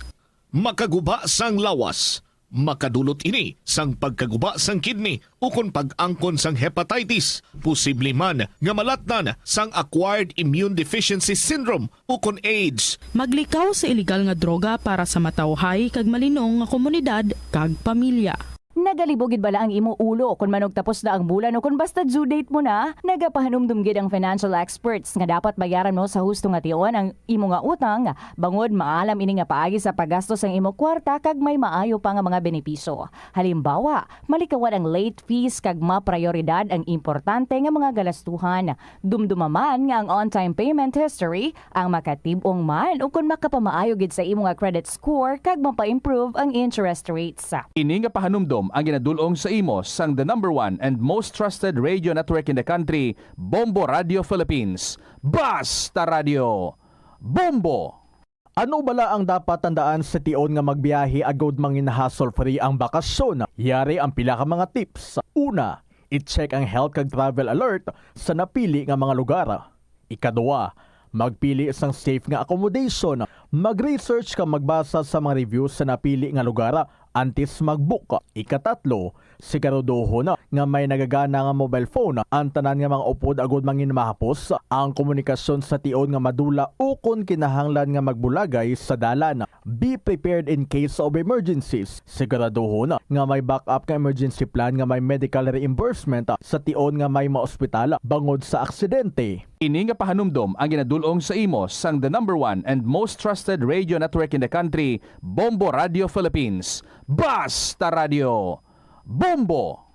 Makaguba sang lawas. Makadulot ini sang pagkaguba sang kidney ukon pag-angkon sang hepatitis, posible man nga malatnan sang acquired immune deficiency syndrome ukon AIDS. Maglikaw sa iligal nga droga para sa matawhay kag malinong nga komunidad kag pamilya. Nagalib-og gid bala ang imo ulo kon manugtapos na ang bulan o kon basta due date mo na? Nagapahanumdom gid ang financial experts nga dapat bayaran mo sa husto nga tion ang imo nga utang, bangod maalam ini nga paagi sa paggasto sang imo kwarta kag may maayo pa nga mga benepisyo. Halimbawa, malikawan ang late fees kag maprayoridad ang importante nga mga galastuhan. Dumduma man nga ang on-time payment history ang makatib-ong man ukon makapamaayo gid sa imo nga credit score kag mapa-improve ang interest rates. Ini nga pahanumdom ang ginadul-ong sa imo sang the number one and most trusted radio network in the country, Bombo Radio Philippines. Basta Radio! Bombo! Ano bala ang dapat tandaan sa tion nga magbiyahe agud mangin-hassle-free ang bakasyon? Yari ang pila ka mga tips. Una, i-check ang health kag travel alert sa napili nga mga lugar. Ikadua, magpili sang safe nga accommodation. Mag-research kag magbasa sa mga reviews sa napili nga lugar antes mag-book. Ikatatlo, siguraduhon nga may nagagana nga mobile phone ang tanan nga mga upod agud mangin mahapos ang komunikasyon sa tion nga madula ukon kinahanglan nga magbulagay sa dalan. Be prepared in case of emergencies. Siguraduhon nga may backup nga emergency plan nga may medical reimbursement sa tion nga may maospital bangod sa aksidente. Ini nga pahanumdom ang ginadul-ong sa imo sang the number one and most trusted radio network in the country, Bombo Radio Philippines. Basta Radio! Bombo!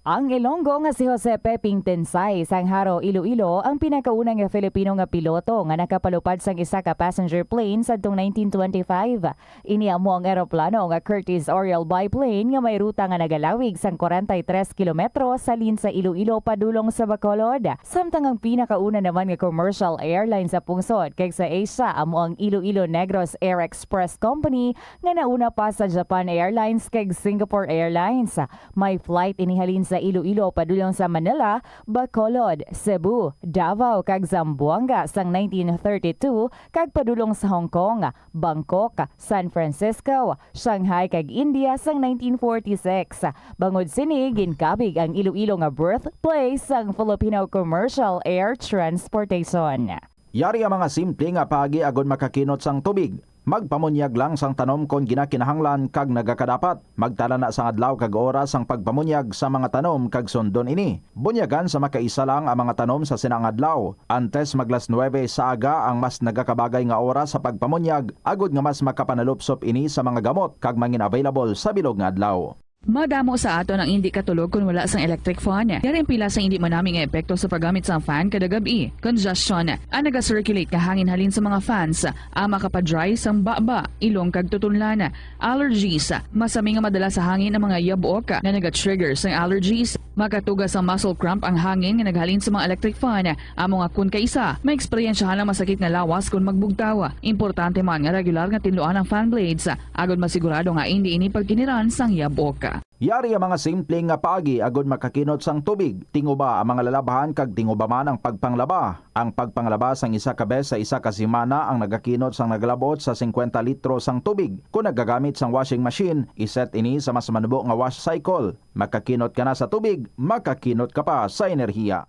Ang Ilonggo nga si Jose Peping Tensay sang Jaro, Iloilo, ang pinakauna nga Filipino nga piloto nga nakapalupad sang isa ka passenger plane sadtong nineteen twenty-five. Ini amo ang eroplano nga Curtiss Oriole biplane nga may ruta nga nagalawig sang kwarenta y tres kilometro halin sa Iloilo padulong sa Bacolod. Samtang ang pinakauna naman nga commercial airline sa pungsod kag sa Asia amo ang Iloilo Negros Air Express Company nga nauna pa sa Japan Airlines kag Singapore Airlines. May flight ini halin sa Iloilo padulong sa Manila, Bacolod, Cebu, Davao, kag Zamboanga sang nineteen thirty-two, kag padulong sa Hong Kong, Bangkok, San Francisco, Shanghai, kag India sang nineteen forty-six. Bangod sini, ginkabig ang Iloilo nga birthplace sang Filipino commercial air transportation. Yari ang mga simple nga paagi agod makakinot sang tubig. Magpamunyag lang sang tanom kon ginakinahanglan kag nagakadapat. Magtala na sang adlaw kag oras sang pagpamunyag sa mga tanom kag sundon ini. Bunyagan sa makaisa lang ang mga tanom sa sina nga adlaw. Antes maglas nuwebe sa aga ang mas nagakabagay nga oras sa pagpamunyag, agod nga mas makapanalupsop ini sa mga gamot kag mangin-available sa bilog nga adlaw. Madamo sa aton ang indi katulog kon wala sang electric fan. Yari ang pila sang indi manami nga epekto sa paggamit sang fan kada gab-i. Congestion. Ang naga-circulate nga hangin halin sa mga fans ang makapa-dry sang baba, ilong kag tutunlan. Allergies. Masami nga madala sa hangin ang mga yabok nga naga-trigger sang allergies. Makatuga sang muscle cramp ang hangin nga naghalin sa mga electric fan. Amo nga kon kaisa, maeksperiensyahan ang masakit nga lawas kon magbugtaw. Importante man nga regular nga tinluan ang fan blades, agod masigurado nga indi ini pagkiniran sang yabok. Yari ang mga simple nga paagi agod makakinot sang tubig. Tinguba ang mga lalabhan kag tinguba man ang pagpanglaba. Ang pagpanglaba sang isa ka bes sa isa ka semana ang nagakinot sang nagalabot sa singkwenta litro sang tubig. Kon nagagamit sang washing machine, iset ini sa mas manubo nga wash cycle. Makakinot ka na sa tubig, makakinot ka pa sa enerhiya.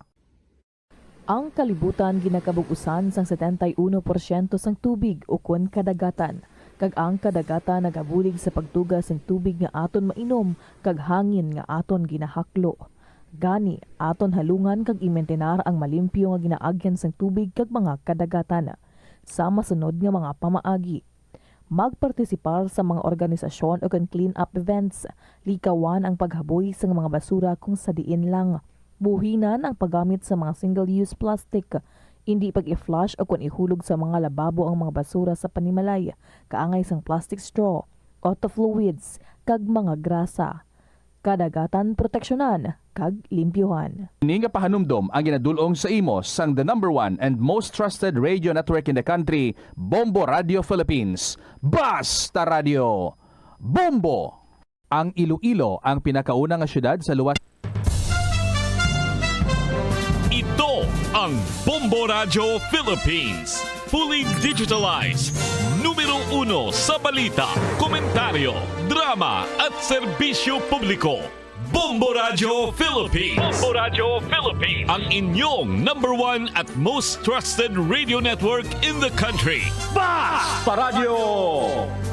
Ang kalibutan ginakabug-usan sang setenta y uno porsyento sang tubig ukon kadagatan, kag ang kadagatan nagabulig sa pagtuga sing tubig nga aton mainom kag hangin nga aton ginahaklo. Gani, aton halungan kag imintinar ang malimpyo nga ginaagyan sang tubig kag mga kadagatan. Sa masunod nga mga pamaagi, magpartisipar sa mga organisasyon ukon clean-up events. Likawan ang paghaboy sang mga basura kung sa diin lang. Buhinan ang paggamit sa mga single-use plastic. Indi pag-i-flush ukon ihulog sa mga lababo ang mga basura sa panimalay, kaangay sang plastic straw, auto fluids, kag mga grasa. Kadagatan proteksyonan kag limpyuhan. Ini nga pahanumdom ang ginadul-ong sa imo sang the number one and most trusted radio network in the country, Bombo Radio Philippines. Basta Radio, Bombo! Ang Iloilo ang pinakauna nga syudad sa luwas. Ito ang Bombo Radio Philippines. Fully digitalized. Numero uno sa balita, komentaryo, drama at serbisyo publiko. Bombo Radio Philippines. Bombo Radio Philippines. Ang inyong number one at most trusted radio network in the country. Basta Radio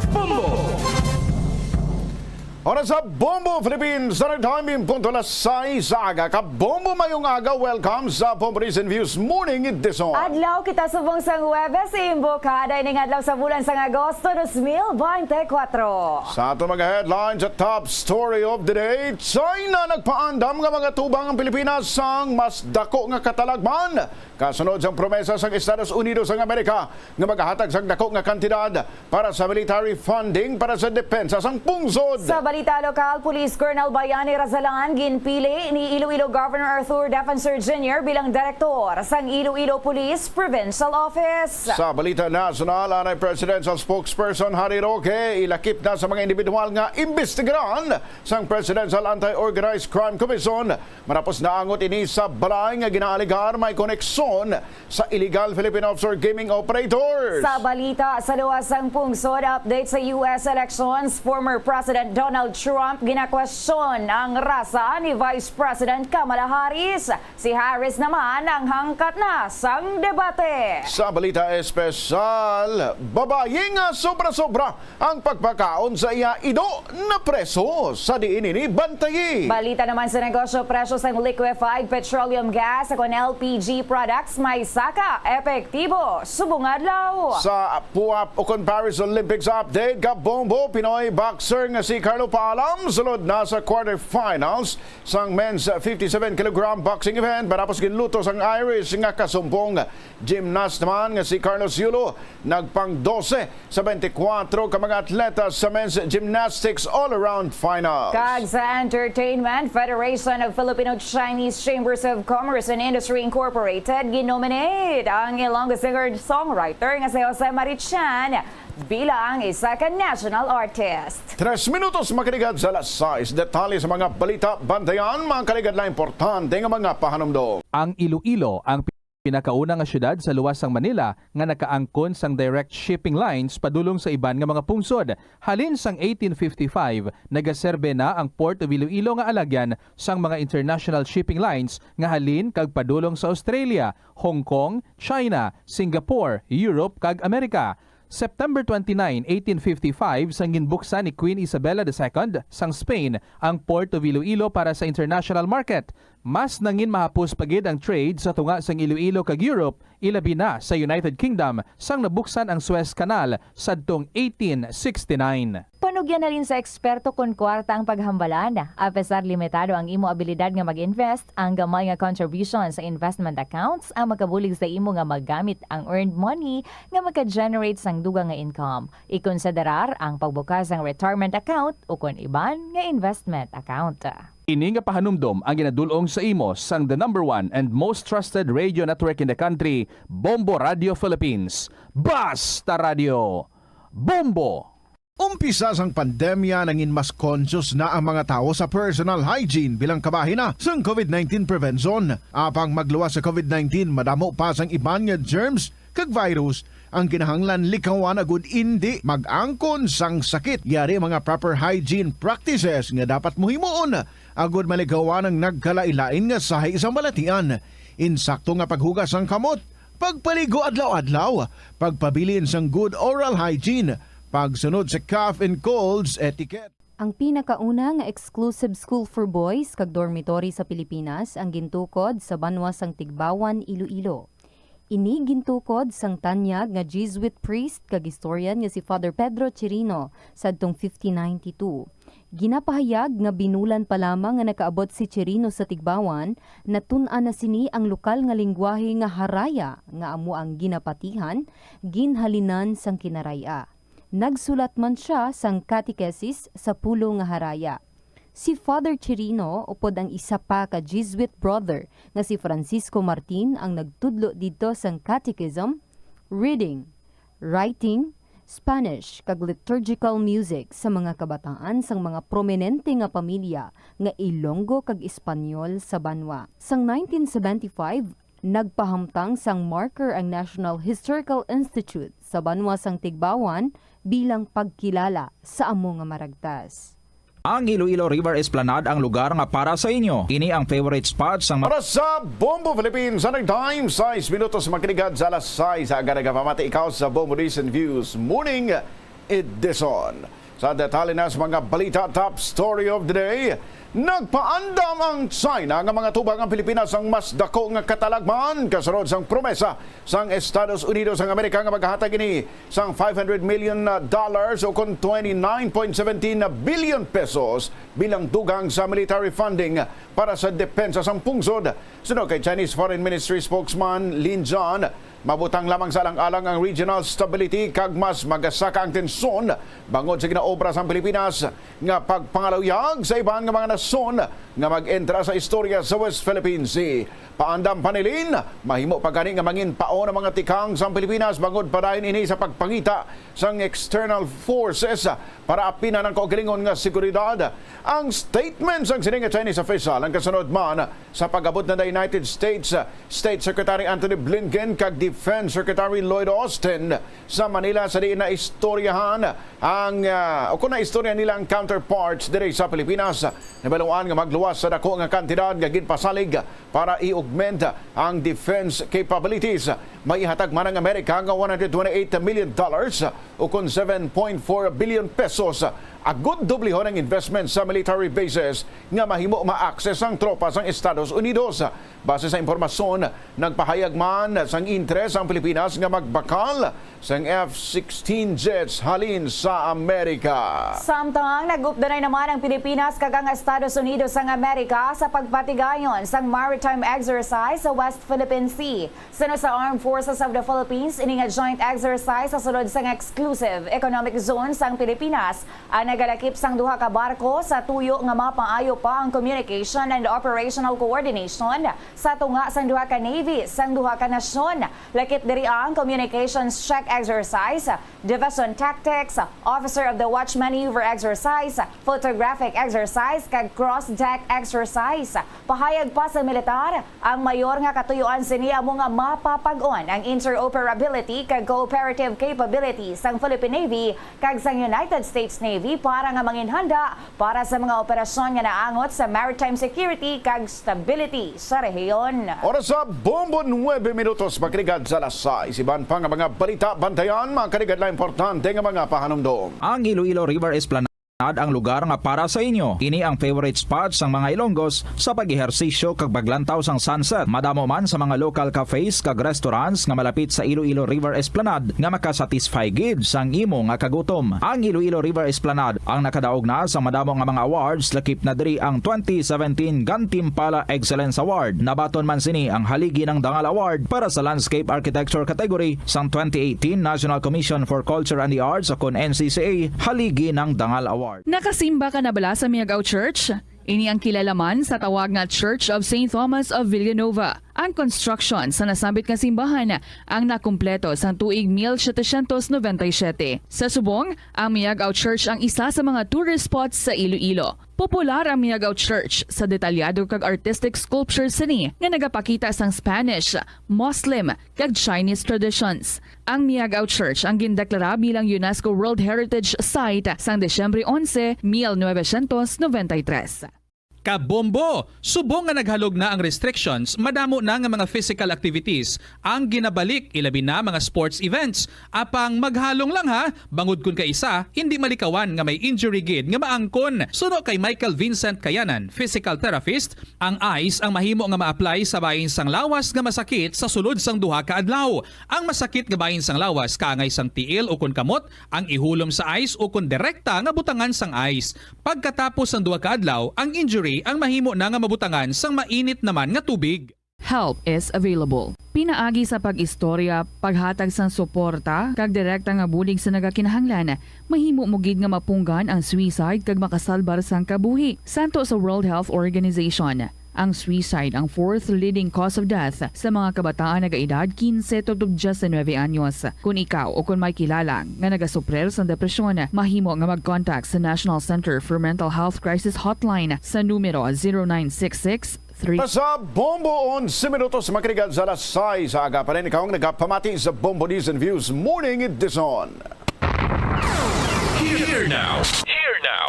Bombo! Oras sa Bombo Philippines Standard Time, punto alas sais sa aga. Kabombo, mayong aga. Welcome sa Bombo Reason Views Morning Edition. Adlaw kita subong sang Huwebes, imbokada ining adlaw sa bulan sang Agosto dos mil bente kuwatro. Sa aton mga headlines at top story of the day, China nagpaandam nga magatubang ang Pilipinas sang mas dako nga katalagman kasunod sang promesa sang Estados Unidos sang Amerika nga magahatag sang dako nga kantidad para sa military funding para sa depensa sang pungsod. Sa balita lokal, Police Colonel Bayani Razalan ginpili ni Iloilo Governor Arthur Defensor Junior bilang direktor sang Iloilo Police Provincial Office. Sa balita nasyonal, anay Presidential Spokesperson Harry Roque ilakip na sa mga individual nga imbestigaran sang Presidential Anti-Organized Crime Commission matapos naangot ini sa balay nga ginaalegar may koneksyon sa illegal Philippine offshore gaming operators. Sa balita sa luwas sang pungsod, update sa U S elections, former President Donald Trump ginakwestiyon ang rasa ni Vice President Kamala Harris. Si Harris naman ang hangkat na sang debate. Sa balita espesyal, babayi nga sobra-sobra ang pagpakaon sa iya ido napreso sa diin ini bantayi. Balita naman sa negosyo, presyo sang liquefied petroleum gas kon L P G products may saka, epektibo subong adlaw. Sa Puap ukon Paris Olympics update, kabombo, Pinoy boxer nga si Carlo Paalam sulod na sa quarterfinals sang men's fifty-seven kilogram boxing event matapos ginluto sang Irish nga kasumpong. Gymnast man nga si Carlos Yulo nagpang dose sa twenty-four ka mga atleta sa men's gymnastics all-around finals. Kag sa entertainment, Federation of Filipino-Chinese Chambers of Commerce and Industry Incorporated ginominate ang Ilonggo singer-songwriter nga si Jose Marichan bilang isa ka national artist. Tres minutos makaligad sa alas sais. Detalye sa mga balita, bantayan, mga kaligad, lang importante nga mga pahanumdom. Ang Iloilo ang pinakauna nga syudad sa luwas sang Manila nga nakaangkon sang direct shipping lines padulong sa iban nga mga pungsod. Halin sang eighteen fifty-five, nagaserbe na ang Port of Iloilo nga alagyan sang mga international shipping lines nga halin kag padulong sa Australia, Hong Kong, China, Singapore, Europe, kag Amerika. September twenty-nine, eighteen fifty-five, sang ginbuksan ni Queen Isabella the Second sang Spain ang Port of Iloilo para sa international market. Mas nangin mahapos pa gid ang trade sa tunga sang Iloilo kag Europe, ilabi na sa United Kingdom, sang nabuksan ang Suez Canal sadtong eighteen sixty-nine. Panugyan na rin sa eksperto kon kwarta ang paghambalan. Apesar limitado ang imo abilidad nga mag-invest, ang gamay nga contribution sa investment accounts ang makabulig sa imo nga magamit ang earned money nga maka-generate sang dugang nga income. Ikonsiderar ang pagbukas sang retirement account ukon iban nga investment account. Ini nga pahanumdom ang ginadul-ong sa imo sang the number one and most trusted radio network in the country, Bombo Radio Philippines. Basta Radio, Bombo! Umpisa sang pandemya, nangin mas conscious na ang mga tawo sa personal hygiene bilang kabahin na sang COVID nineteen prevention. Apang magluwas sa COVID nineteen, madamo pa sang iban nga germs kag virus ang kinahanglan likawan agud indi mag-angkon sang sakit. Yari mga proper hygiene practices nga dapat mo himuon agud malikawan ang nagkalain-lain nga sahi sang balatian. Insakto nga paghugas sang kamot, pagpaligo adlaw-adlaw, pagpabilin sang good oral hygiene, pagsunod sa cough and colds etiquette. Ang pinakauna nga exclusive school for boys kag dormitory sa Pilipinas ang gintukod sa banwa sang Tigbawan, Iloilo. Ini gintukod sang tanyag nga Jesuit priest kag historian nga si Father Pedro Chirino sadtong fifteen ninety-two. Ginapahayag nga binulan pa lamang nga nakaabot si Chirino sa Tigbawan, natun-an na sini ang lokal nga linggwahe nga Haraya nga amo ang ginapatihan, ginhalinan sang Kinaray-a. Nagsulat man sia sang catechesis sa pulo nga Haraya. Si Father Chirino upod ang isa pa ka Jesuit brother nga si Francisco Martin ang nagtudlo didto sang catechism, reading, writing, Spanish, kag liturgical music sa mga kabataan sang mga prominente nga pamilya nga Ilonggo kag Espanyol sa banwa. Sang nineteen seventy-five, nagpahamtang sang marker ang National Historical Institute sa banwa sang Tigbawan bilang pagkilala sa amo nga maragtas. Ang Iloilo River Esplanade ang lugar nga para sa inyo. Ini ang favorite spot sang Para sa Bombo Philippines, anay time, sais minutos makiligad sa alas sais sa aga. Nagapamati ikaw sa Bombo News and Views Morning Edition. Sa detalye na sa mga balita, top story of the day, nagpaandam ang China nga mga tubang ang Pilipinas ang mas dako nga katalagman kasunod sang promesa sang Estados Unidos sang Amerika nga maghatag ini sang five hundred million dollars o kon twenty-nine point seventeen billion pesos bilang dugang sa military funding para sa depensa sang pungsod. Suno kay Chinese Foreign Ministry spokesman Lin Jian, mabutang lamang sa alang-alang ang regional stability kag mas magasaka ang tensyon bangod sa ginaobra sang Pilipinas nga pagpangaluyag sa iban nga mga nasyon nga mag-entra sa istorya sa West Philippine Sea. Paandam pa ni Lin, mahimo pa gani nga mangin paon ang mga tikang sang Pilipinas bangod padayon ini sa pagpangita sang external forces para apinan ang kaugalingon nga seguridad. Ang statement sang sini nga Chinese official ang kasunod man sa pag-abot na the United States State Secretary Antony Blinken kag Defense Secretary Lloyd Austin sa Manila, sa diin naistoryahan ang, ah, o kung naistorya nila ang counterparts diri sa Pilipinas. Nabaluan nga magluwas sa dako nga kantidad nga ginpasalig para i-augment ang defense capabilities. May ihatag man ang Amerika nga one hundred twenty-eight million dollars o kon seven point four billion pesos agud dublihon ang investment sa military bases nga mahimo ma-access sang tropa sang Estados Unidos. Base sa impormasyon, nagpahayag man sang interes ang Pilipinas nga magbakal sang F sixteen jets halin sa Amerika. Samtang nag-updanay naman ang Pilipinas kag ang Estados Unidos sang Amerika sa pagpatigayon sang maritime exercise sa West Philippine Sea. Suno sa Armed Forces of the Philippines, ini nga joint exercise sa sulod sang exclusive economic zone sang Pilipinas ang Galakip sang duha ka barko sa tuyo nga mapaayo pa ang communication and operational coordination sa tunga sang duha ka navy sang duha ka nasyon. Lakip diri ang communications check exercise, division tactics, officer of the watch maneuver exercise, photographic exercise, kag cross deck exercise. Pahayag pa sa militar, ang mayor nga katuyoan sini amo nga mapapag-on ang interoperability kag cooperative capability sang Philippine Navy kag sang United States Navy para nga manginhanda para sa mga operasyon nga naangot sa maritime security kag stability sa rehiyon. Oras sa Bombo, nuebe minutos, makiligad sa alas sais. Iban pa nga mga balita, bantayan, mga kaligad na importante nga mga pahanumdom. Ang Iloilo River Esplanade ang lugar nga para sa inyo. Ini ang favorite spot sang mga Ilonggos sa pag-ehersisyo kag paglantaw sang sunset. Madamo man sa mga local cafes kag restaurants nga malapit sa Iloilo River Esplanade nga makasatisfy gid sang imo nga kagutom. Ang Iloilo River Esplanade ang nakadaog na sa madamo nga mga awards, lakip na diri ang twenty seventeen Gantimpala Excellence Award. Nabaton man sini ang Haligi ng Dangal Award para sa Landscape Architecture category sang twenty eighteen National Commission for Culture and the Arts, o kon N C C A, Haligi ng Dangal Award. Nakasimba ka na bala sa Miagao Church? Ini ang kilala man sa tawag nga Church of Saint Thomas of Villanova. Ang construction sa nasambit nga simbahan ang nakumpleto sang tuig mil setecientos noventa y siete. Sa subong, ang Miagao Church ang isa sa mga tourist spots sa Iloilo. Popular ang Miagao Church sa detalyado kag artistic sculpture sini nga nagapakita sang Spanish, Muslim, kag Chinese traditions. Ang Miagao Church ang gindeklara bilang UNESCO World Heritage Site sang Disyembre onse, mil novecientos noventa y tres. Kabombo, subong nga naghalog na ang restrictions, madamo na nga mga physical activities ang ginabalik, ilabi na mga sports events. Apang maghalong lang ha, bangod kun kaisa hindi malikawan nga may injury gid nga maangkon. Suno kay Michael Vincent Kayanan, physical therapist, ang ice ang mahimo nga ma-apply sa bahin sang lawas nga masakit sa sulod sang duha ka adlaw. Ang masakit nga bahin sang lawas kaangay sang tiil ukon kamot ang ihulom sa ice ukon direkta nga butangan sang ice. Pagkatapos sang duha ka adlaw, ang injury ang mahimo na nga mabutangan sang mainit naman nga tubig. Help is available. Pinaagi sa pag-istorya, paghatag sang suporta, kag direkta nga bulig sa nagakinahanglan, mahimo mo gid nga mapunggan ang suicide kag makasalbar sang kabuhi. Santo sa World Health Organization, ang suicide ang fourth leading cause of death sa mga kabataan nagaedad quince tubtob diecinuebe anyos. Kon ikaw o kon may kilala nga nagasuprir sang depresyon, mahimo nga mag-contact sa National Center for Mental Health Crisis Hotline sa numero zero nine six six three. Sa Bombo, onse minutos, makiligad sa alas sais sa aga pa rin. Ikaw ang nagapamati sa Bombo News and Views Morning Edition. Here now. Here now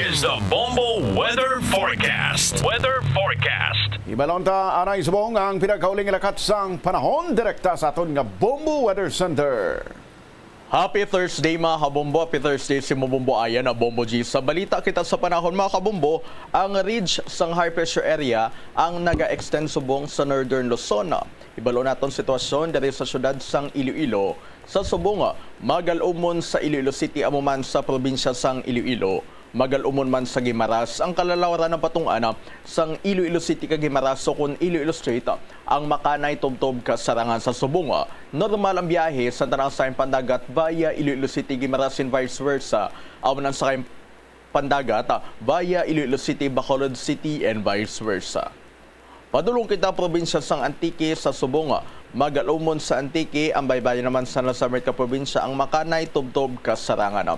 is the Bombo Weather Forecast. Weather Forecast. Ibalon ta anay subong ang pinakauling lakat sang panahon direkta sa aton nga Bombo Weather Center. Happy Thursday, mga kabombo. Happy Thursday sa imo, Bombo Ayan, na Bombo G. Sa balita kita sa panahon, mga kabombo, ang ridge sang high pressure area ang naga-extend subong sa Northern Luzon. Ibalo naton sitwasyon diri sa siyudad sang Iloilo. Sa subong, magal-umon sa Iloilo City, amo man sa probinsya sang Iloilo. Magal-umon man sa Guimaras, ang kalalawaran ng patungana sang Iloilo City kag Guimaras, o kon Iloilo Strait, ang makanay tubtob kasarangan. Sa subong, normal ang biyahe sa tanang sakayang pandagat via Iloilo City, Guimaras, and vice versa. Amo nang sakayang pandagat via Iloilo City, Bacolod City, and vice versa. Padulong kita probinsya sang Antique. Sa subong, magal-umon sa Antique, ang baybayon naman sa Las Americas probinsya ang makanay tubtob kasarangan.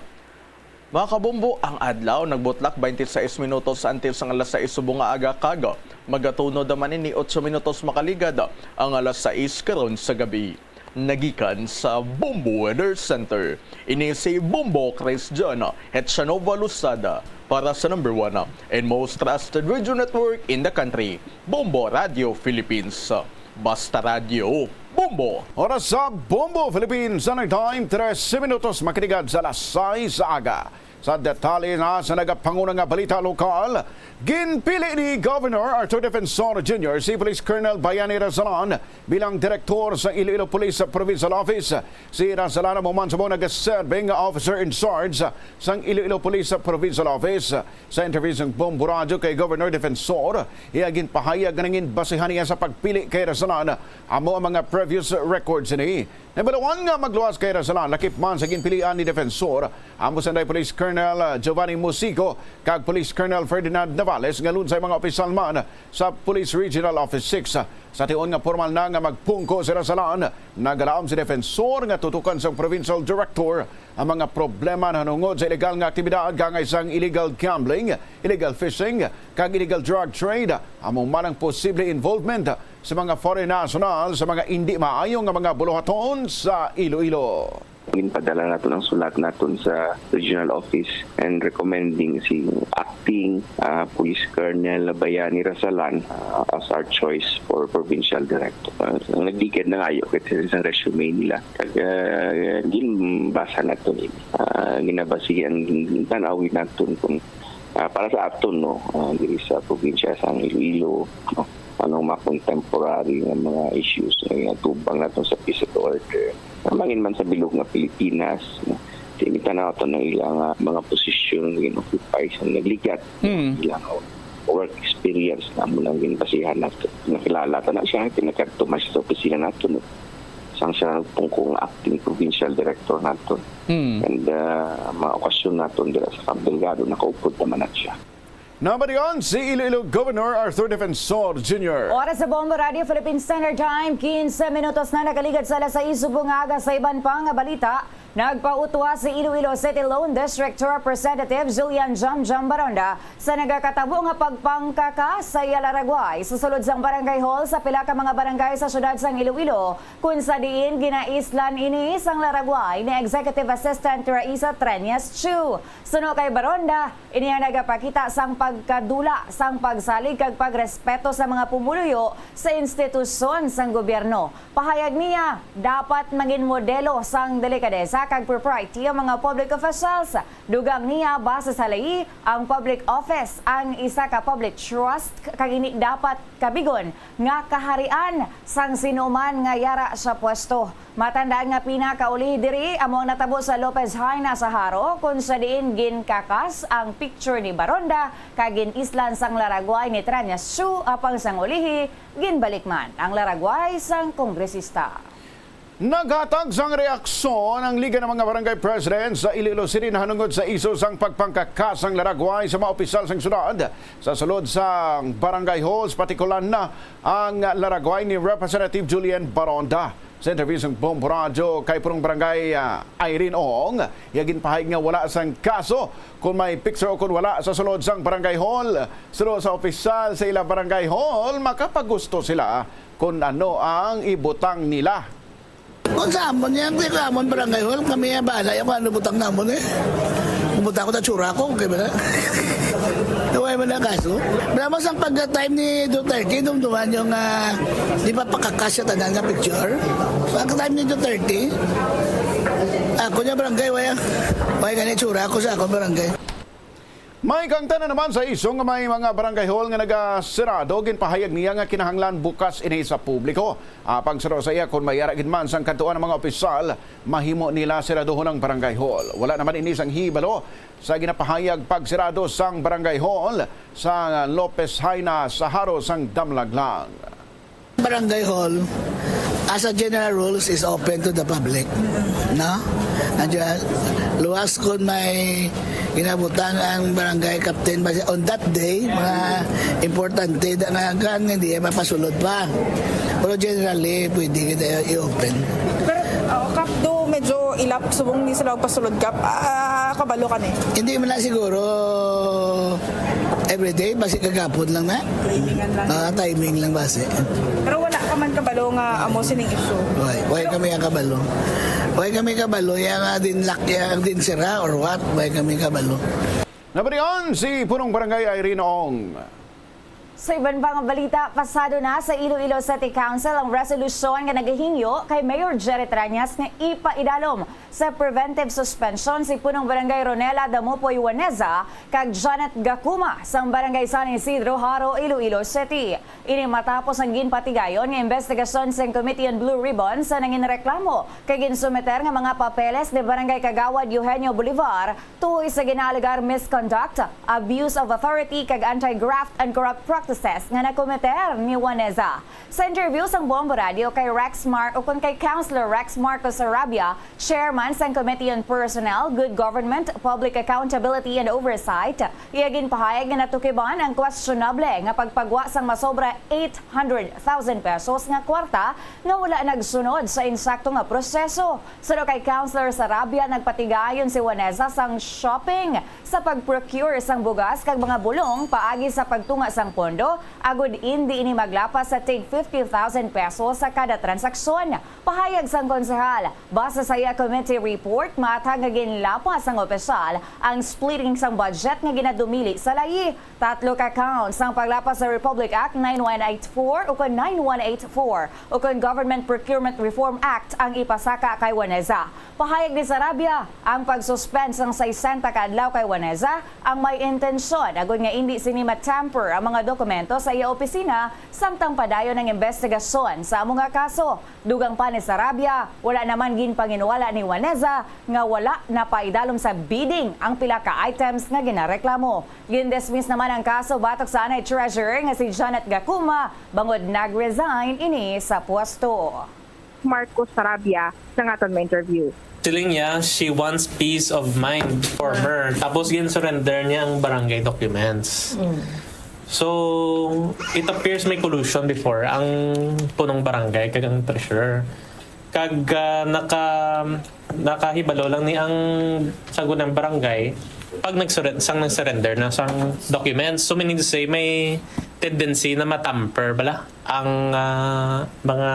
Mga kabombo, ang adlaw nagbutlak twenty-six minutos antes ang alas sais subong nga aga, kag magatunod naman ini otso minutos makaligad ang alas sais karon sa gabi. Nagikan sa Bombo Weather Center, ini si Bombo Christian Hetchanova Losada para sa number one and most trusted radio network in the country, Bombo Radio Philippines. Basta Radio, Bombo. Oras sa Bombo Philippines, ang time, trese minutos, makiligad sa alas sais sa aga. Sa detalye na sa nagapanguna nga balita lokal, ginpili ni Governor Arthur Defensor Junior si Police Colonel Bayani Razalan bilang direktor sa Iloilo Police Provincial Office. Si Razalan amo man subong nagaserbi nga officer in charge sang Iloilo Police Provincial Office. Sa interview sang Bombo Radyo kay Governor Defensor, iya ginpahayag nga nangin basihan niya sa pagpili kay Razalan amo ang mga previous records ni. Nabalawan nga magluwas kay Razalan lakip man sa ginpilian ni Defensor, amo sanday Police Colonel Colonel Giovanni Musico kag Police Colonel Ferdinand Navales nga lunsay mga opisyal man sa Police Regional Office six. Sa tion nga pormal na nga magpungko si Rasalan, nagalaom si defensor nga tutukan sang provincial director ang mga problema nahanungod sa ilegal nga aktibidad, kaangay sang illegal gambling, illegal fishing, kag illegal drug trade, amo man ang posible involvement sa mga foreign national sa mga indi maayo nga mga buluhaton sa Iloilo. Ginpadala naton ang sulat naton sa regional office and recommending si acting, ah, Police Colonel Bayani Rasalan, ah, as our choice for provincial director. Ah, ang nagligad na ngayo kay sa resume nila. Kag, ah, ginbasa naton ini. Ah, ginabasihan, gintanawin naton kung, ah, para sa aton, no, ah, diri sa probinsya sang Iloilo, no, ano mga contemporary nga mga issues nga ginatubang naton sa peace and order. Mangin man sa bilog nga Pilipinas, no, sa initanaw naton ang ilang, ah, mga posisyon nga gin-occupy sa nagligad, Hmm. ilang work experience na mo nang ginbasihan naton. Nakilala ta na siya, pinagkadto man siya sa opisina naton, no. Sang siya pungko nga acting provincial director naton. Hmm. And, ah, mga okasyon naton dira sa Camp Delgado, nakaupod naman na siya. Nabatian si Iloilo Governor Arthur Defensor Junior. Oras sa Bombo Radio Philippine Standard Time, quince minutos na nakaligad sa alas sais subong nga aga. Sa iban pa nga balita, nagpautwa si Iloilo City Lone District Representative Julian Jamjam Baronda sa nagakatabo nga pagpangkaka sa iya laragway sa sulod sang barangay hall sa pila ka mga barangay sa siyudad sang Iloilo, kun sa diin ginaislan ini sang laragway ni Executive Assistant Raisa Treñas Chu. Suno kay Baronda, ini ang nagapakita sang pagkadula sang pagsalig kag pagrespeto sa mga pumuluyo sa institusyon sang gobyerno. Pahayag niya, dapat mangin modelo sang delikadesa kag propriety ang mga public officials. Dugang niya, base sa layi, ang public office ang isa ka public trust kag ini dapat kabigon nga kaharian sang sinuman nga yara sa pwesto. Matandaan nga pinakaulihi diri amo ang natabo sa Lopez Jaena sa Jaro, kun sa diin ginkakas ang picture ni Baronda kag gin-islan sang laragway ni Treñas Chu, apang sang ulihi, ginbalik man ang laragway sang kongresista. Naghatag sang reaksyon ang Liga ng mga Barangay Presidents sa Iloilo City nahanungod sa isyu sang pagpangkakas sang laragway sa mga opisyal sang syudad. Sa sulod sang Barangay Halls, partikular na ang laragway ni Representative Julian Baronda. Sa interview sang Bombo Radyo kay Punong Barangay, ah, Irene Ong, iya ginpahayag nga wala sang kaso kon may picture o kon wala sa sulod sang Barangay Hall. Suno sa opisyal sa ila Barangay Hall, makapagusto sila kon ano ang ibutang nila. Kung sa amon, yan, kung sa amon barangay hall, kami ang bahala yan kung ano butang namon, eh. Kung butang ko, tatsura ko, okay ba na? Naway man ang kaso. Pero mo sang pagka-time ni Duterte, dumduman yung, ah, di ba pakakasya tanan nga picture? Pagka-time ni Duterte, ako niya barangay, waya. Waya gani tsura ako sa akong barangay. May kangtanan naman sa isyu nga may mga barangay hall nga nagasirado. Ginpahayag niya nga kinahanglan bukas ini sa publiko. Apang suno sa iya, kon may ara gid man sang kadtuan ang mga opisyal, mahimo nila siraduhon ang barangay hall. Wala naman ini sang hibalo sa ginapahayag pagsirado sang barangay hall sa Lopez Jaena sa Jaro sang Damlaglang. Barangay hall, as a general rules, is open to the public, no? Nandiyan, luwas kung may ginabutang ang barangay captain, basta on that day, mga importante, da-, nga, nga hindi mapasulod pa. Pero generally, pwede kita i-open. Pero, ah, Kap, do medyo ilap, subong ni sila pasulod, Kap. Ah, kabalo ka ni? Hindi man na siguro everyday, basi kagapon lang na. Timingan lang. Ah, timing lang basi. Pero wala ka man kabalo nga amo sining issue? Way, way kami ang kabalo. Way kami kabalo, yang, ah, din lock, yang din sira or what, way kami kabalo. Nabatian si Punong Barangay Irene Ong. Sa iban pa nga balita, pasado na sa Iloilo City Council ang resolusyon nga nagahingyo kay Mayor Jerry Treñas nga ipaidalom sa preventive suspension si Punong Barangay Ronela Damupoy Waneza kag Janet Gacuma sang Barangay San Isidro, Jaro, Iloilo City. Ini matapos ang ginpatigayon nga investigasyon sang Committee on Blue Ribbon sa nanginreklamo kay ginsumiter nga mga papeles ni Barangay Kagawad Eugenio Bolivar tuhoy sa ginaalegar misconduct, abuse of authority, kag anti-graft and corrupt practices. practices nga nakometer ni Juaneza. Sa interview sang Bombo Radio kay Rex Mar-, o kon kay Councilor Rex Marcos Sarabia, chairman sang Committee on Personnel, Good Government, Public Accountability and Oversight, iya ginpahayag nga natukiban ang questionable nga pagpagwa sang masobra eight hundred thousand pesos nga kwarta nga wala nagsunod sa insakto nga proseso. Suno kay Councilor Sarabia, nagpatigayon si Juaneza sang shopping sa pag-procure sang bugas kag mga bulong paagi sa pagtunga sang pondo, agud indi ini maglapas sa tig fifty thousand pesos sa kada transaksyon. Pahayag sang konsehal, base sa iya committee report, matag nga ginlapas sang opisyal ang splitting sang budget nga ginadumili sa layi. Tatlo ka counts ang paglapas sa Republic Act nine one eight four ukon nine one eight four ukon Government Procurement Reform Act ang ipasaka kay Juaneza. Pahayag ni Sarabia, ang pag-suspend sang sesenta ka adlaw kay Juaneza ang may intensyon agud nga indi sini ma-tamper ang mga dokumento sa iya opisina samtang padayon ang imbestigasyon sa amo nga kaso. Dugang pa ni Sarabia, wala naman ginpanginwala ni Juaneza nga wala napaidalom sa bidding ang pila ka items nga ginareklamo. Gindismiss naman ang kaso batok sa anay treasurer nga si Janet Gacuma bangod nag-resign ini sa pwesto. Marcos Sarabia sa aton nga interview. Siling niya, she wants peace of mind for her. Tapos gin-surrender niya ang barangay documents. So, it appears may collusion before ang punong barangay kag ang treasurer. Kag, ah, naka-, nakahibalo lang ni ang sagunang barangay pag nag-surren-, sang nag-surrender na sang documents. So, meaning to say, may tendency na matamper bala ang, ah, mga,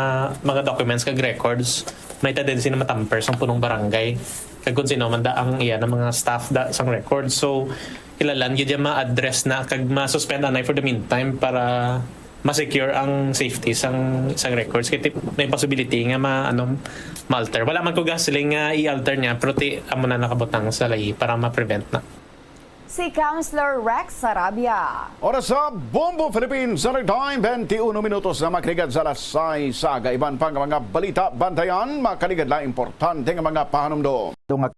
mga documents kag records. May tendency na matamper sang punong barangay kag kung sino man da ang iya na mga staff da sang records. So, kilalan gyud ya ma-address na kag ma-suspend anay for the meantime para ma-secure ang safety sang, sang records. Kay ti-, may possibility nga ma-, ano, ma-alter. Wala man ko gasiling nga i-alter niya, pero ti, amo na nakabutang sa layi para ma-prevent na. Si Councilor Rex Sarabia. Oras sa Bombo Philippines, Sunday time, twenty-uno minutos na makaligyad sa alas sais sa aga. Iban pa nga mga balita, bantayan, makaligyad na importante nga mga pahanumdom. Ito nga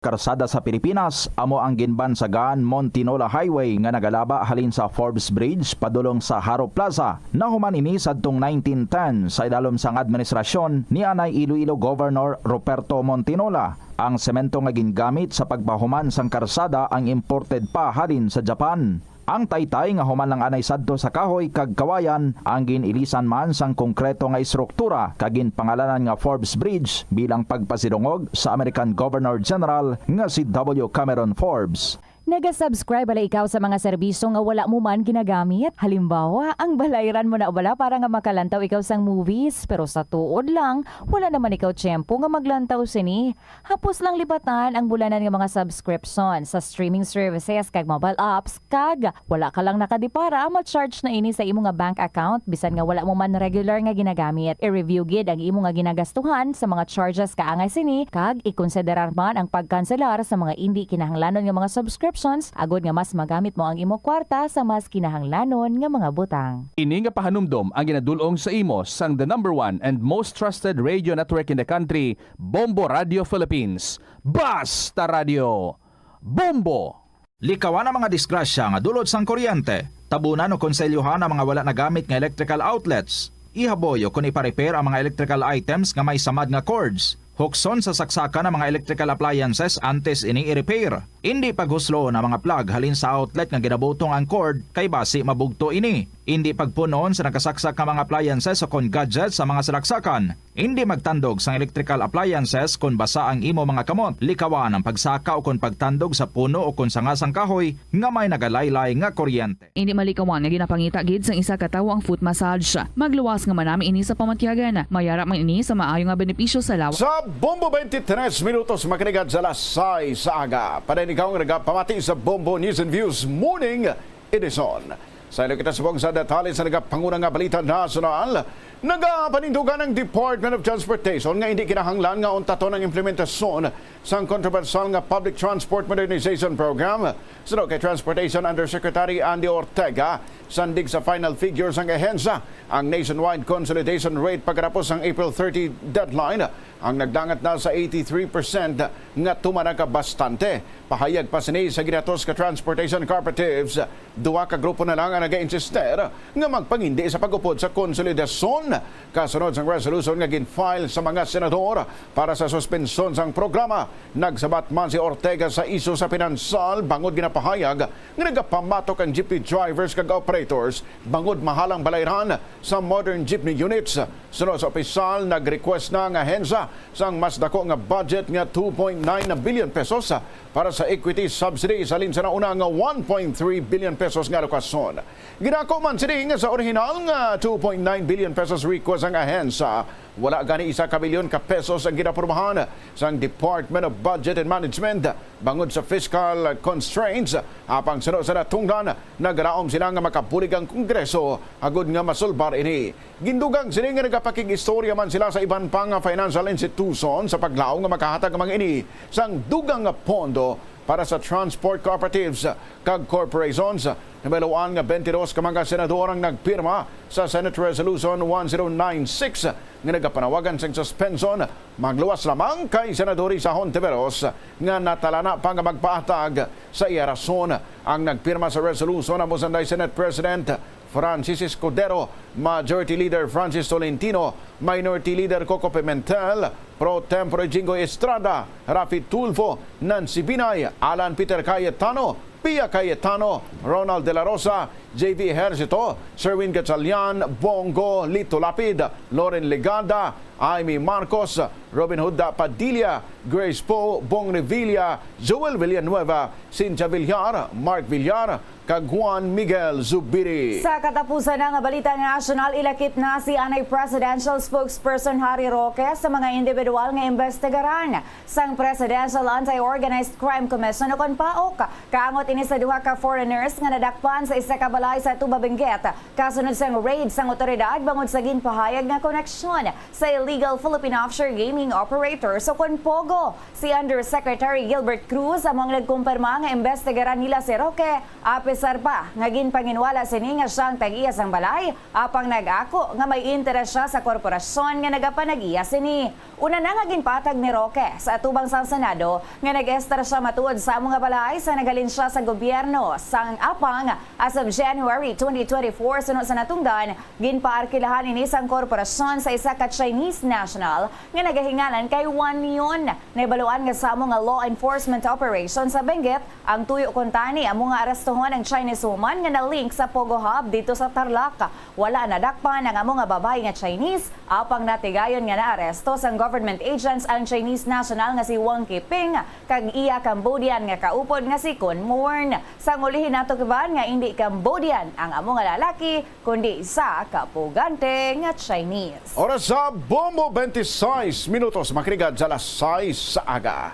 karsada sa Pilipinas amo ang ginbansagan Montinola Highway nga nagalaba halin sa Forbes Bridge padulong sa Jaro Plaza. Nahuman ini sadtong nineteen ten sa idalom sang administrasyon ni anay Iloilo Governor Ruperto Montinola. Ang semento nga gingamit sa pagpahuman sang karsada ang imported pa halin sa Japan. Ang taytay nga human lang anay sadto sa kahoy kag kawayan ang gin-ilisan man sang konkreto nga estruktura kag ginpangalanan nga Forbes Bridge bilang pagpasidungog sa American Governor General nga si W. Cameron Forbes. Naga-subscribe bala ikaw sa mga serbisyo nga wala mo man ginagamit? Halimbawa, ang balayran mo na bala para nga makalantaw ikaw sang movies, pero sa tuod lang, wala naman ikaw tiyempo nga maglantaw sini. Hapos lang libatan ang bulanan nga mga subscription sa streaming services kag mobile apps, kag wala ka lang nakadipara, ma-charge na ini sa imo nga bank account bisan nga wala mo man regular nga ginagamit. I-review gid ang imo nga ginagastuhan sa mga charges kaangay sini, kag ikonsiderar man ang pagkanselar sa mga indi kinahanglanon nga mga subscriptions agod nga mas magamit mo ang imo kwarta sa mas kinahanglanon nga mga butang. Ini nga pahanumdom ang ginadul-ong sa imo sang the number one and most trusted radio network in the country, Bombo Radio Philippines. Basta Radio, Bombo! Likawan ang mga disgrasya nga dulot sang kuryente. Tabunan o konselyohan ang mga wala nagamit nga electrical outlets. Ihaboy o kon ipa-repair ang mga electrical items nga may samad nga cords. Hukson sa saksakan ang mga electrical appliances antes ini i-repair. Indi paghusloon ang mga plug halin sa outlet nga ginabutong ang cord kay basi mabugto ini. Indi pagpun-on sa nakasaksak nga mga appliances o kon gadgets sa mga salaksakan. Indi magtandog sang electrical appliances kon basa ang imo mga kamot. Likawan ang pagsaka o kon pagtandog sa puno o kon sanga sang kahoy nga may nagalaylay nga kuryente. Indi malikawan nga ginapangita gid sang isa ka tawo ang foot massage. Magluwas nga manami ini sa pamatyagan. Mayara man ini sa maayo nga benepisyo sa lawas. Sa Bombo, twenty-three minutos makaligyad sa alas sais sa aga. Padayon ikaw nga nagapamati sa Bombo News and Views Morning Edition. Sa ilo kita subong sa detalye sa nagapanguna nga balita nasyonal. Nagapanindugan ang Department of Transportation nga indi kinahanglan nga untaton ang implementasyon sang kontrobersyal nga Public Transport Modernization Program. Suno kay Transportation Undersecretary Andy Ortega, sandig sa final figures sang ahensya, ang nationwide consolidation rate pagkatapos sang April thirty deadline ang nagdangat na sa eighty-three percent, nga tuman na ka bastante. Pahayag pa sini sa ginatos ka transportation cooperatives, duha ka grupo na lang ang nagainsister nga magpangindi sa pag-upod sa konsolidasyon kasunod sang resolution nga gin-file sa mga senador para sa suspensyon sang programa. Nagsabat man si Ortega sa isyu sa pinansal bangod ginapahayag nga nagapamatok ang jeepney drivers kag operators bangod mahalang balayran sa modern jeepney units. Suno sa opisyal, nag-request na ang ahensya sang mas dako nga budget nga two point nine billion pesos para sa equity subsidy, halin sa nauna nga one point three billion pesos nga alokasyon. Ginako man sini nga sa orihinal nga two point nine billion pesos request ang ahensya, wala gani isa ka bilyon ka pesos ang ginaprobahan sang Department of Budget and Management bangod sa fiscal constraints. Apang suno sa natungdan, nagalaom sila nga makabulig ang Kongreso agud nga masulbar ini. Gindugang sini nga nagapakig-istorya man sila sa iban pa nga financial institution sa paglaom nga makahatag man ini sang dugang nga pondo para sa transport cooperatives kag corporations. Nabaluan nga twenty-dos ka mga senador ang nagpirma sa Senate Resolution one zero nine six nga nagapanawagan sang suspension, magluwas lamang kay Senador Risa Hontiveros nga natalana pa nga magpahatag sa iya rason. Ang nagpirma sa resolution amo sanday Senate President Francis Escudero, Majority Leader Francis Tolentino, Minority Leader Coco Pimentel, Pro Tempore Jinggoy Estrada, Raffy Tulfo, Nancy Binay, Alan Peter Cayetano, Pia Cayetano, Ronald De La Rosa, J V Ejercito, Sherwin Gatchalian, Bong Go, Lito Lapid, Loren Legarda, Imee Marcos, Robin Hood Padilla, Grace Poe, Bong Revilla, Joel Villanueva, Cynthia Villar, Mark Villar, kag Juan Miguel Zubiri. Sa katapusan na nga balita nasyonal, ilakip na si anay Presidential Spokesperson Harry Roque sa mga individual nga imbestigaran sang Presidential Anti-Organized Crime Commission o kon PAOC. Kaangot ini sa duha ka foreigners nga nadakpan sa isa ka balay sa Tuba, Benguet, kasunod sang raid sang awtoridad bangod sa ginpahayag nga koneksyon sa illegal Philippine offshore gaming operators o kon POGO. Si Undersecretary Gilbert Cruz amo ang nagkumpirma nga imbestigaran nila si Roque, apisar pa nga ginpanginwala sini nga sia ang tag-iya sang balay, apang nag-ako nga may interes sia sa korporasyon nga nagapanag-iya sini. Una na nga ginpatag ni Roque sa atubang sang Senado nga nag-estar sia matuod sa amo nga balay sa naghalin sia sa gobyerno sang apang as of January twenty twenty-four. Suno sa natungdan, ginpaarkilahan ini sang korporasyon sa isa ka Chinese national nga nagahinganan kay Wang Yun. Nahibaluan nga sa amo nga law enforcement operation sa Benguet, ang tuyo kuntani amo nga arestohon ang Chinese woman nga na-link sa POGO hub dito sa Tarlac. Wala nadakpan ang amo nga babayi nga Chinese, apang natigayon nga naaresto sang government agents ang Chinese national nga si Wang Kiping kag iya Cambodian nga kaupod nga si Kun Muorn. Sang ulihi, natukiban nga indi Cambodian ang amo nga lalaki, kundi isa ka pugante nga Chinese. Oras sa Bombo, twenty-six minutos, makrigad sa alas sais sa aga.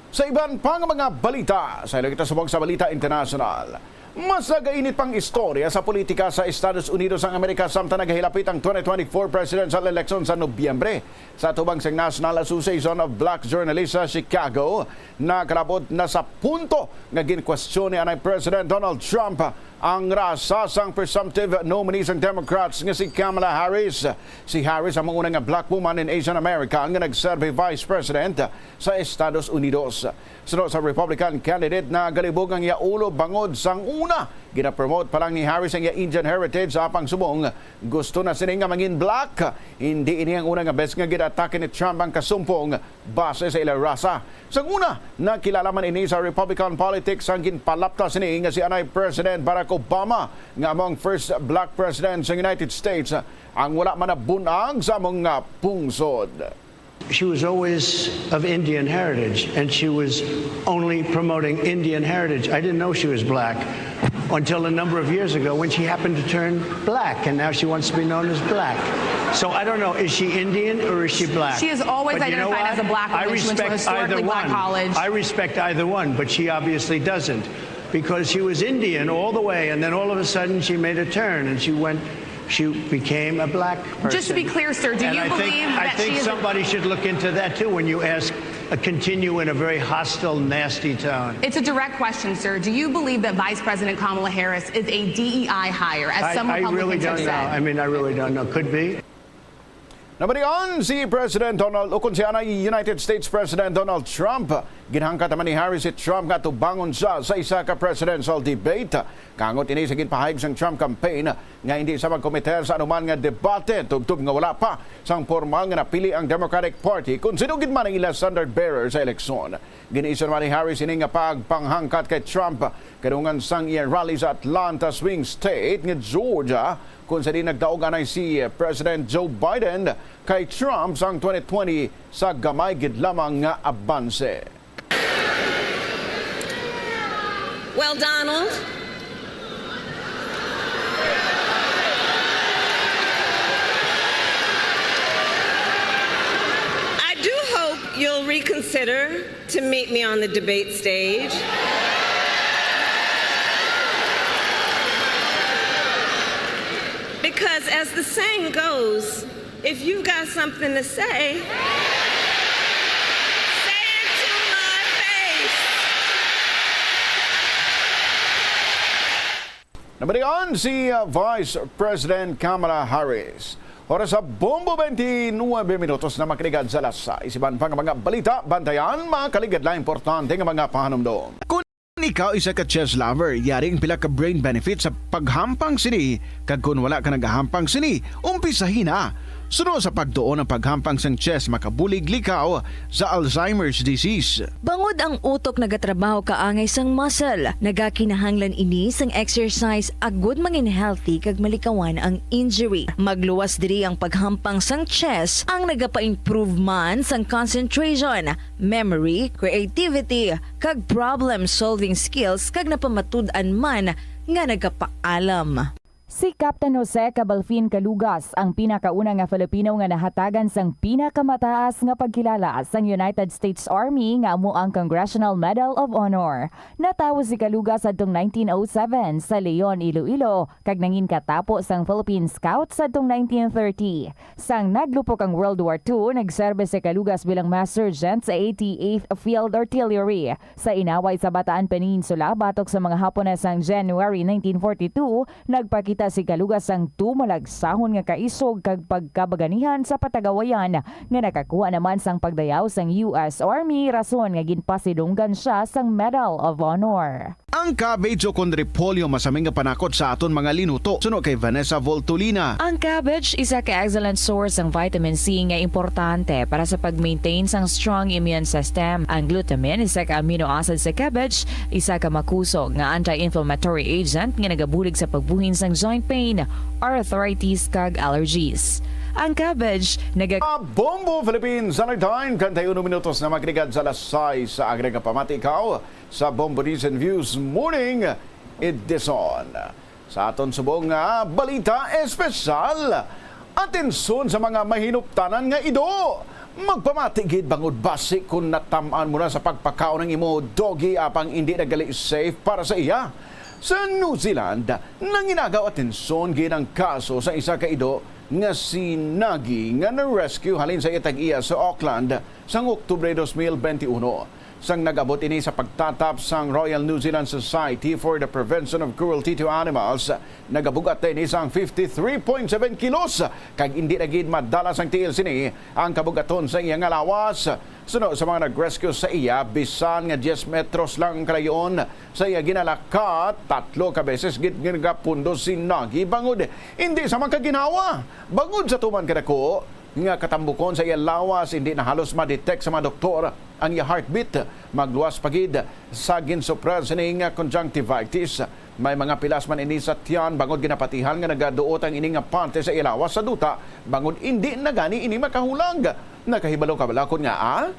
Sa iban pa nga mga balita, sa ilo kita subong sa balita internasyonal. Mas nagainit pang istorya sa politika sa Estados Unidos ang Amerika samtang nagahilapit ang twenty twenty-four presidential election sa Nobyembre. Sa tubang sang National Association of Black Journalists sa Chicago, nakalabot na sa punto nga ginkwestiyon ni anay President Donald Trump ang rasa sang presumptive nominee sang Democrats nga si Kamala Harris. Si Harris amo ang una nga black woman and Asian American nga nagserbi vice president sa Estados Unidos. Suno sa Republican candidate, nagalibog ang iya ulo bangod sang una ginapromote pa lang ni Harris ang iya Indian heritage, apang subong gusto na sini nga mangin black. Hindi ini ang una nga bes nga gin-atake ni Trump ang kasumpong base sa ila rasa. Sang una, nakilala man ini sa Republican politics ang ginpalapta sini nga si anay President Barack Obama, nga amo ang first black president sa United States ang wala man nabun-ag sa among nga pungsod. She was always of Indian heritage, and she was only promoting Indian heritage. I didn't know she was black until a number of years ago when she happened to turn black, and now she wants to be known as black. So I don't know, is she Indian or is she black? She has always But you know identified what? as a black I woman. She went to a respect either historically black one. College. I respect either one, but she obviously doesn't, because she was Indian all the way, and then all of a sudden she made a turn and she went She became a black person. Just to be clear, sir, do And you I think, believe I that think she is a somebody should look into that too when you ask a continue in a very hostile, nasty tone. It's a direct question, sir. Do you believe that Vice President Kamala Harris is a D E I hire, as I, some I Republicans really have don't know. said? I mean, I really don't know. Could be. Nabatian si President Donald, o kon si anay United States President Donald Trump. Ginhangkat naman ni Harris si Trump nga tubangon siya sa isa ka presidential debate. Kaangot ini sa ginpahayag sang Trump campaign nga hindi sa magkomiter sa anuman nga debate tubtob nga wala pa sang pormal nga napili ang Democratic Party kon sino gid man ang ila standard bearer sa eleksyon. Gin-issue naman ni Harris ini nga pagpanghangkat kay Trump kadungan sang iya rally sa Atlanta swing state nga Georgia, kung sa di nagdaog anay si President Joe Biden kay Trump sang twenty twenty sa gamay gid lamang nga abanse. Well, Donald, I do hope you'll reconsider to meet me on the debate stage. Because, as the saying goes, if you've got something to say, say it to my face. Nabatian si, uh, Vice President Kamala Harris. Oras sa Bombo, twenty-nine minutos na makaligad sa alas sais. Iban pa nga mga balita, bantayan, mga kaligad lang importante nga mga pahanumdom. Kung ikaw isa ka chess lover, yari ang pila ka brain benefits sa paghampang sini, kag kung wala ka nagahampang sini, umpisahi na. Suno sa pagtuon ang paghampang sang chess makabulig likaw sa Alzheimer's disease. Bangod ang utok nagatrabaho kaangay sang muscle, nagakinahanglan ini sang exercise agud mangin healthy kag malikawan ang injury. Magluwas diri ang paghampang sang chess ang nagapa-improve man sang concentration, memory, creativity, kag problem-solving skills kag napamatud-an man nga nagapaalam. Si Captain Jose Cabalfin Calugas ang pinakauna nga Filipino nga nahatagan sang pinakamataas nga pagkilala sang United States Army nga amo ang Congressional Medal of Honor. Natawo si Calugas adtong nineteen oh seven sa Leon, Iloilo, kag nangin katapo sang Philippine Scouts adtong nineteen thirty. Sang naglupok ang World War Two, nagserbe si Calugas bilang mass sergeant sa eighty-eighth Field Artillery. Sa inaway sa Bataan Peninsula batok sa mga Hapones sang January nineteen forty-two, nagpakita si Calugas sang tumalagsahon nga kaisog kag pagkabaganihan sa patagawayan nga nakakuha naman sang pagdayaw sang U S Army, rason nga ginpasidunggan sia sang Medal of Honor. Ang cabbage o kon repolyo masami nga panakot sa aton mga linuto, suno kay Vanessa Voltolina. Ang cabbage isa ka excellent source sang vitamin C nga importante para sa pag-maintain sang strong immune system. Ang glutamine, isa ka amino acid sa cabbage, isa ka makusog nga anti-inflammatory agent nga nagabulig sa pagbuhin sang joint pain, arthritis, kag allergies. Ang cabbage naga- Ah, Bombo Philippines, anay time, treinta y uno minutos na makaligad sa alas sais. Sa aga nga pamati ikaw sa Bombo News and Views Morning Edition. Sa aton subong nga balita espesyal, atensyon sa mga mahinuptanan nga ido. Magpamati gid bangod basi kon natam-an mo na sa pagpakaon ang imo doggy apang indi na gali safe para sa iya. Sa New Zealand, nanginagaw atensyon gid ang kaso sa isa ka ido nga si Nagi nga na-rescue halin sa iya tag-iya sa Auckland sang Oktubre dos mil benti uno. Sang nag-abot ini sa pagtatap sang Royal New Zealand Society for the Prevention of Cruelty to Animals, nagabug-at ini sang fifty-three point seven kilos, kag indi na gid madala sang tiil sini ang kabug-aton sa iya nga lawas. Suno sa mga nag-rescue sa iya, bisan nga diyes metros lang ang kalayon sa iya ginalakat, tatlo ka beses gid nga nagapundo si Nagi bangod indi sa makaginhawa. Bangod sa tuman kadako nga katambukon sa iya lawas, indi na halos ma-detect sa mga doktor ang iya heartbeat. Magluwas pa gid sa ginsupra sini nga conjunctivitis. May mga pilas man ini sa tiyan bangod ginapatihan nga nagaduot ang ini nga parte sa iya lawas sa duta bangod indi na gani ini makahulag. Nakahibalo ka bala kon ngaa?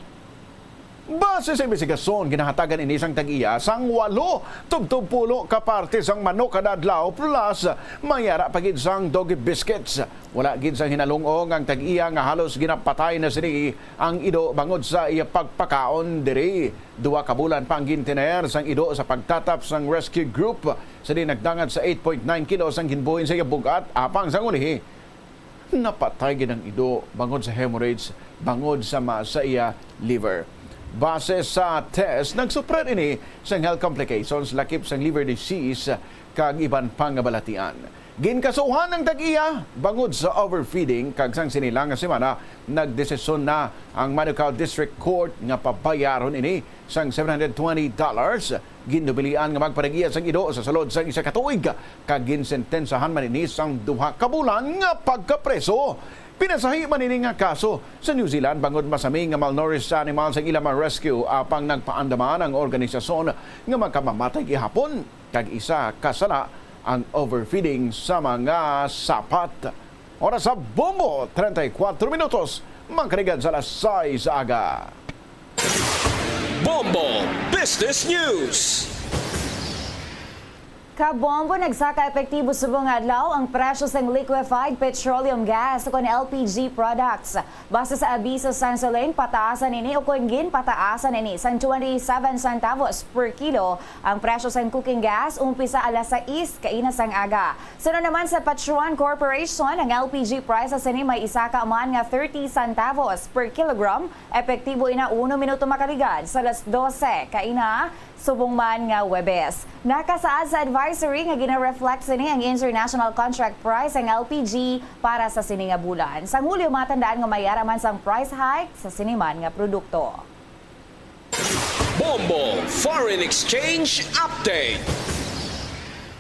Base sa imbestigasyon, ginahatagan ini sang tag-iya sang walo tubtob pulo ka parte sang manok kada adlaw, plus may ara pa gid sang doggy biscuits. Wala gid sang hinalung-ong ang tag-iya nga halos ginapatay na sini ang ido bangod sa iya pagpakaon diri. Duha ka bulan pa ang gintener sang ido sa pagtatap sang rescue group. Sini nagdangat sa eight point nine kilos ang ginbuhin sa iya bug-at, apang sang ulihi, napatay gid ang ido bangod sa hemorrhage, bangod sa ma-, sa iya liver. Base sa test, nagsuprer ini sang health complications, lakip sang liver disease, kag iban pa nga balatian. Ginkasuhan ang tag-iya bangod sa overfeeding, kag sang sini lang nga semana, nagdesisyon na ang Manukau District Court nga pabayaron ini sang seven hundred twenty dollars. Gindubilian nga magpanag-iya sang ido sa sulod sang isa ka tuig, kag ginsentensahan man ini sang duha ka bulan nga pagkapreso. Pinasahi man ini nga kaso sa New Zealand bangod masami nga malnourished animals ang ila ma-rescue, apang nagpaandaman ang organisasyon nga makamamatay gihapon, kag isa ka sala ang overfeeding sa mga sapat. Oras sa Bombo, treinta y cuatro minutos, makaligad sa alas sais sa aga. Bombo Business News. Kabombo, nagsaka epektibo subong nga adlaw ang presyo sang liquefied petroleum gas ukon L P G products. Base sa abiso sang SOLEN, pataasan ini ukon ginpataasan ini sang twenty-seven centavos per kilo ang presyo sang cooking gas umpisa alas sais kaina sang aga. Suno naman sa Petron Corporation, ang L P G prices ini may isaka man nga thirty centavos per kilogram, epektibo ina uno minuto makaligad sa alas dose kaina subong man nga Huwebes. Nakasaad sa advisory nga gina-reflect sini ang international contract price ang L P G para sa sini nga bulan. Sang Hulyo, matandaan nga may ara man sang price hike sa sini man nga produkto. Bombo Foreign Exchange Update.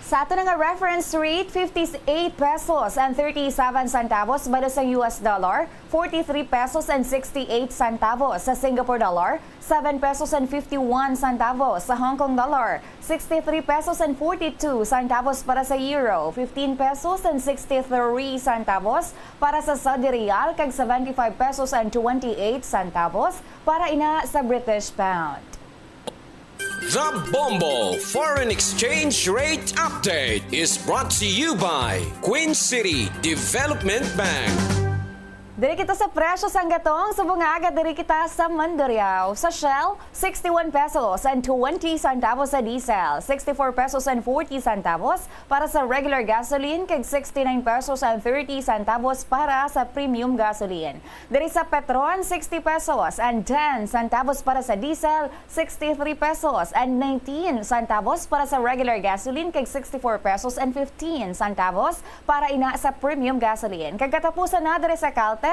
Sa ato na nga reference rate, fifty-eight pesos and thirty-seven centavos balos sa U S dollar, forty-three pesos and sixty-eight centavos sa Singapore dollar, seven pesos and fifty-one centavos sa Hong Kong dollar, sixty-three pesos and forty-two centavos para sa euro, fifteen pesos and sixty-three centavos para sa Saudi riyal, kag seventy-five pesos and twenty-eight centavos para ina sa British pound. The Bombo Foreign Exchange Rate Update is brought to you by Queen City Development Bank. Diri kita sa presyo sang gatong subong nga aga. Diri kita sa Mandurriao. Sa Shell, sixty-one pesos and twenty centavos sa diesel, sixty-four pesos and forty centavos para sa regular gasoline, kag sixty-nine pesos and thirty centavos para sa premium gasoline. Diri sa Petron, sixty pesos and ten centavos para sa diesel, sixty-three pesos and nineteen centavos para sa regular gasoline, kag sixty-four pesos and fifteen centavos para ina sa premium gasoline. Kag katapusan na diri sa Caltex,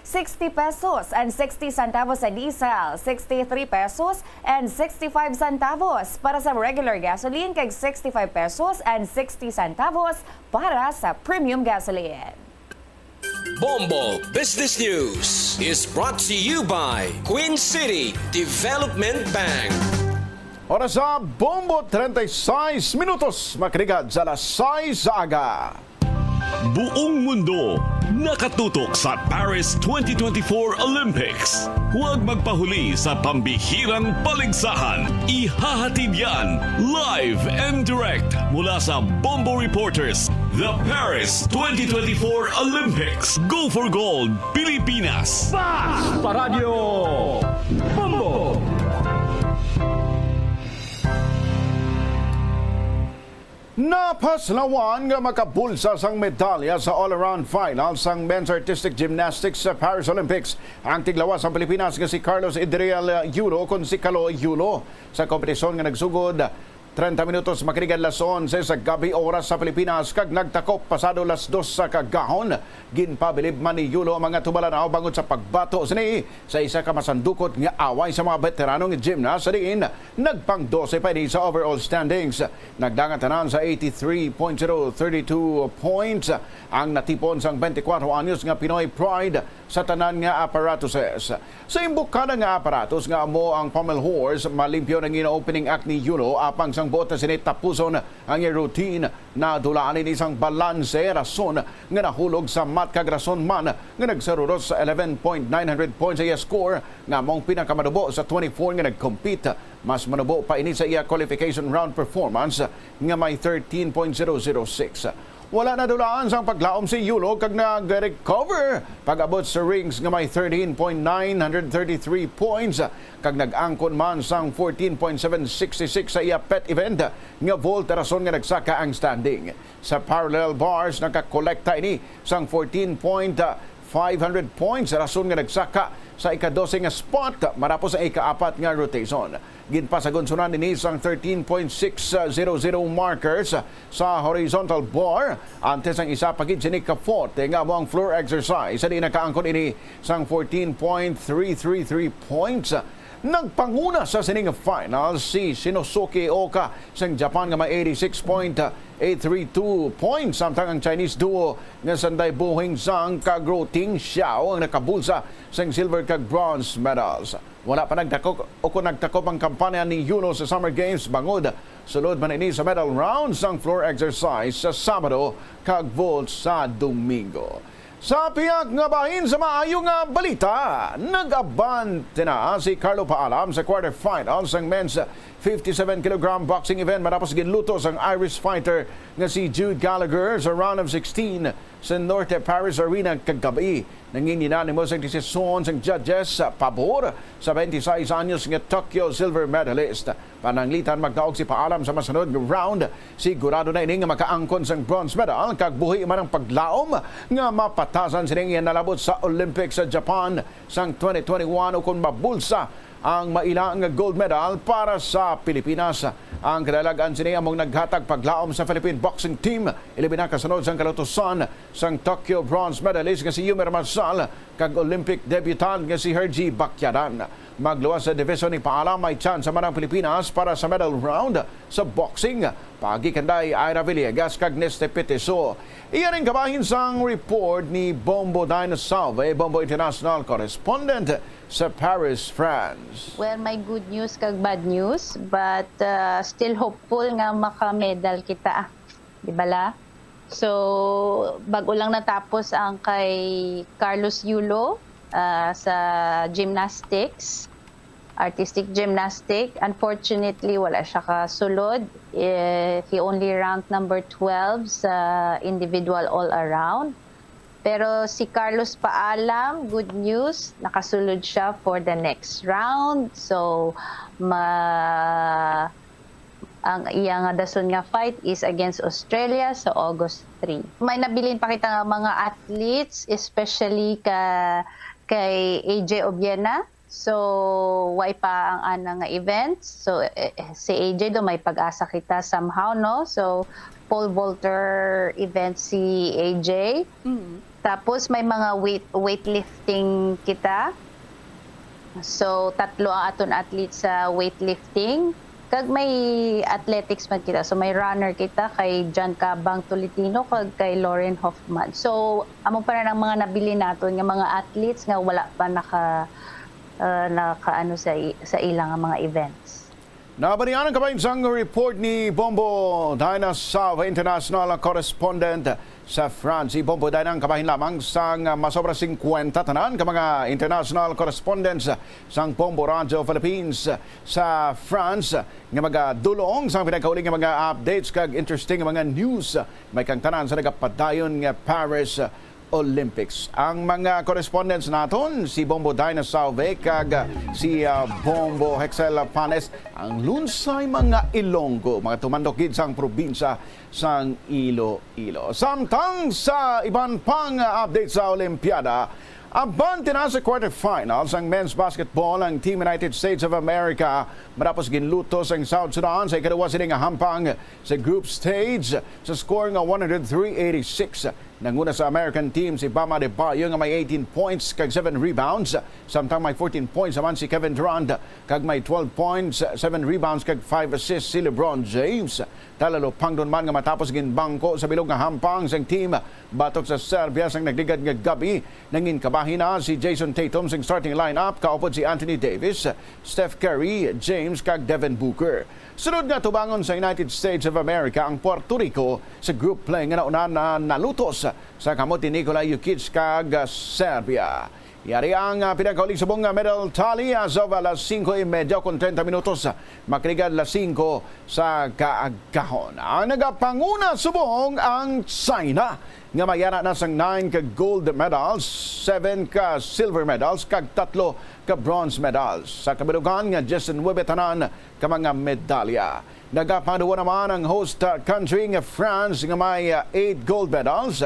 sixty pesos and sixty centavos sa diesel, sixty-three pesos and sixty-five centavos para sa regular gasoline, kag sixty-five pesos and sixty centavos para sa premium gasoline. Bombo Business News is brought to you by Queen City Development Bank. Oras sa Bombo, treinta y seis minutos, makaligad sa alas sais sa aga. Buong mundo nakatutok sa Paris twenty twenty-four Olympics. Huwag magpahuli sa pambihirang paligsahan. Ihahatid yan live and direct mula sa Bombo Reporters. The Paris twenty twenty-four Olympics. Go for gold, Pilipinas! Fast Paradyo Bombo! Napaslawan nga makabulsa sang medalya sa all-around final sang Men's Artistic Gymnastics sa Paris Olympics ang tiglawas sang Pilipinas nga si Carlos Idriel Yulo, kon si Kalo Yulo, sa kompetisyon nga nagsugod treinta minutos makaligad alas onse sa gabi, oras sa Pilipinas, kag nagtakop pasado alas dos sa kagahon. Ginpabilib man ni Yulo ang mga tumalan-aw bangod sa pagbato sini sa isa ka masandukot nga away sa mga veteranong gymnast, sa diin nagpang-dose pa ini sa overall standings. Nagdangat tanan sa eighty-three point zero thirty-two points ang natipon sang twenty-four anyos nga Pinoy Pride sa tanan nga apparatuses. Sa imbukada nga aparatos nga amo ang pommel horse, malimpyo nangin opening act ni Yulo, apang sang Buot na sini tapuson ang iya routine. Nadulaan ini sang balanse, rason nga nahulog sa mat kag rason man nga nagsaruros sa eleven point nine hundred points sa iya score, nga amo ang pinakamanubo sa twenty-four nga nag-compete. Mas manubo pa ini sa iya qualification round performance nga may thirteen point zero zero six. Wala nadulaan sang paglaom si Yulo kag nag-recover pag-abot sa rings nga may thirteen point nine hundred thirty-three points, kag nag-angkon man sang fourteen point seven six six sa iya pet event nga vault, rason nga nagsaka ang standing. Sa parallel bars, nakakolekta ini sang fourteen point five hundred points, rason nga nagsaka sa ika-dose nga spot matapos ang ika-apat nga rotation. Ginpasagunsunan ini sang thirteen point six zero zero markers sa horizontal bar, antes ang isa pa gid sini ka forte nga amo ang floor exercise, sa diin nakaangkon ini sang fourteen point three three three points. Nagpanguna sa sining final si Shinosuke Oka sang Japan nga may eighty-six point eight three two points, samtang ang Chinese duo nga sanday Buhing Zhang kag Ro Ting Xiao ang nakabulsa sang silver kag bronze medals. Wala pa nagdakop o kon nagtakop ang kampanya ni Yulo sa Summer Games, bangod sulod man ini sa medal round sang floor exercise sa Sabado kag vault sa Domingo. Sa pihak nga bahin sa maayo nga balita, nag-abante na si Carlo Paalam sa quarterfinals sang men's fifty-seven kilogram boxing event matapos ginlutos ang Irish fighter nga si Jude Gallagher sa round of sixteen sa Norte Paris Arena kagab-i. Nangin unanimous ang desisyon sang judges sa pabor sa twenty-six anyos nga Tokyo silver medalist. Pananglitan magdaog si Paalam sa masunod nga round. Sigurado na ini nga makaangkon sang bronze medal, kag buhi man ang paglaom nga mapatasan sini ang iya nalabot sa Olympics sa Japan sang twenty twenty-one, ukon mabulsa ang maila nga gold medal para sa Pilipinas. Ang kadalagan sini among naghatag paglaom sa Philippine boxing team, ilabi na kasunod sang kalutosan sang Tokyo bronze medalist nga si Yumer Masal kag Olympic debutant nga si Hergie Bacquiadan. Magluwas sa division ni Paalam, may tsansa man ang Pilipinas para sa medal round sa boxing, paagi kanday Ira Villegas kag Neste Pitiso. Iya ning kabahin sang report ni Bombo Dinosaur, Bombo International Correspondent sa Paris, France. Well, may good news kag bad news, but uh, still hopeful nga maka-medal kita. Di bala? So, bago lang natapos ang kay Carlos Yulo uh, sa gymnastics, artistic gymnastic. Unfortunately, wala siya kasulod. Eh, he only ranked number twelve sa individual all-around. Pero si Carlos Paalam, good news, nakasulod siya for the next round. So, ma ang iya nga dason nga fight is against Australia sa August three. May nabilin pa kita nga mga athletes, especially ka kay A J Obiena. So, way pa ang ana nga events. So, eh, eh, si A J do may pag-asa kita somehow, no? So, pole vaulter event si A J. Tapos may mga weight weightlifting kita. So, tatlo ang aton athlete sa weightlifting. Kag may athletics man kita. So, may runner kita kay John Cabang Tolentino kag kay Lauren Hoffman. So, amo pa na ang mga nabilin naton nga mga athletes nga wala pa naka uh, nakaano sa i- sa ilang mga events. Nabalian ang kabahin sang report ni Bombo Dinosaur, international correspondent sa France. Si Bombo Dinosaur, kabahin lamang sang masobra singkwenta tanan ka mga international correspondents sang Bombo Radio Philippines sa France nga magadulong sang pinakauli nga mga updates kag interesting nga mga news. May kang tanan sa nagapadayon nga Paris Olympics. Ang mga correspondents naton, si Bombo Dina Salve kag, ah, si, ah, Bombo Hexel Panes, ang Lunsay mga Ilonggo, mga tumandok gid sang probinsya sang Iloilo. Samtang sa iban pang, ah, update sa Olimpiada, abante na sa quarterfinals ang men's basketball ang Team United States of America matapos ginlutos ang South Sudan sa ikaduwa sini nga hampang sa group stage sa score nga one hundred three eighty-six. Nanguna sa American team si Bam Adebayo nga may eighteen points kag seven rebounds, samtang may fourteen points naman si Kevin Durant kag may twelve points, seven rebounds kag five assists si LeBron James. Talalupangdon man nga matapos ginbangko sa bilog nga hampang sang team batok sa Serbia sang nagligad nga gab-i, nangin kabahin na si Jayson Tatum sang starting lineup kaupod si Anthony Davis, Steph Curry, James kag Devin Booker. Sunod nga tubangon sa United States of America ang Puerto Rico sa group play nga nauna na nalutos sa kamot ni Nikola Jokic kag Serbia. Yari ang, ah, pinakauling subong nga medal tally as of alas singko y media kon treinta minutos, makligad alas singko sa kaagahon. Ang nagapanguna subong ang China, nga may ara na sang nine ka gold medals, seven ka silver medals, kag tatlo ka bronze medals. Sa kabilugan nga diyes y nuebe tanan ka mga medalya. Nagapaduwa naman ang host, uh, country nga France nga may, uh, eight gold medals,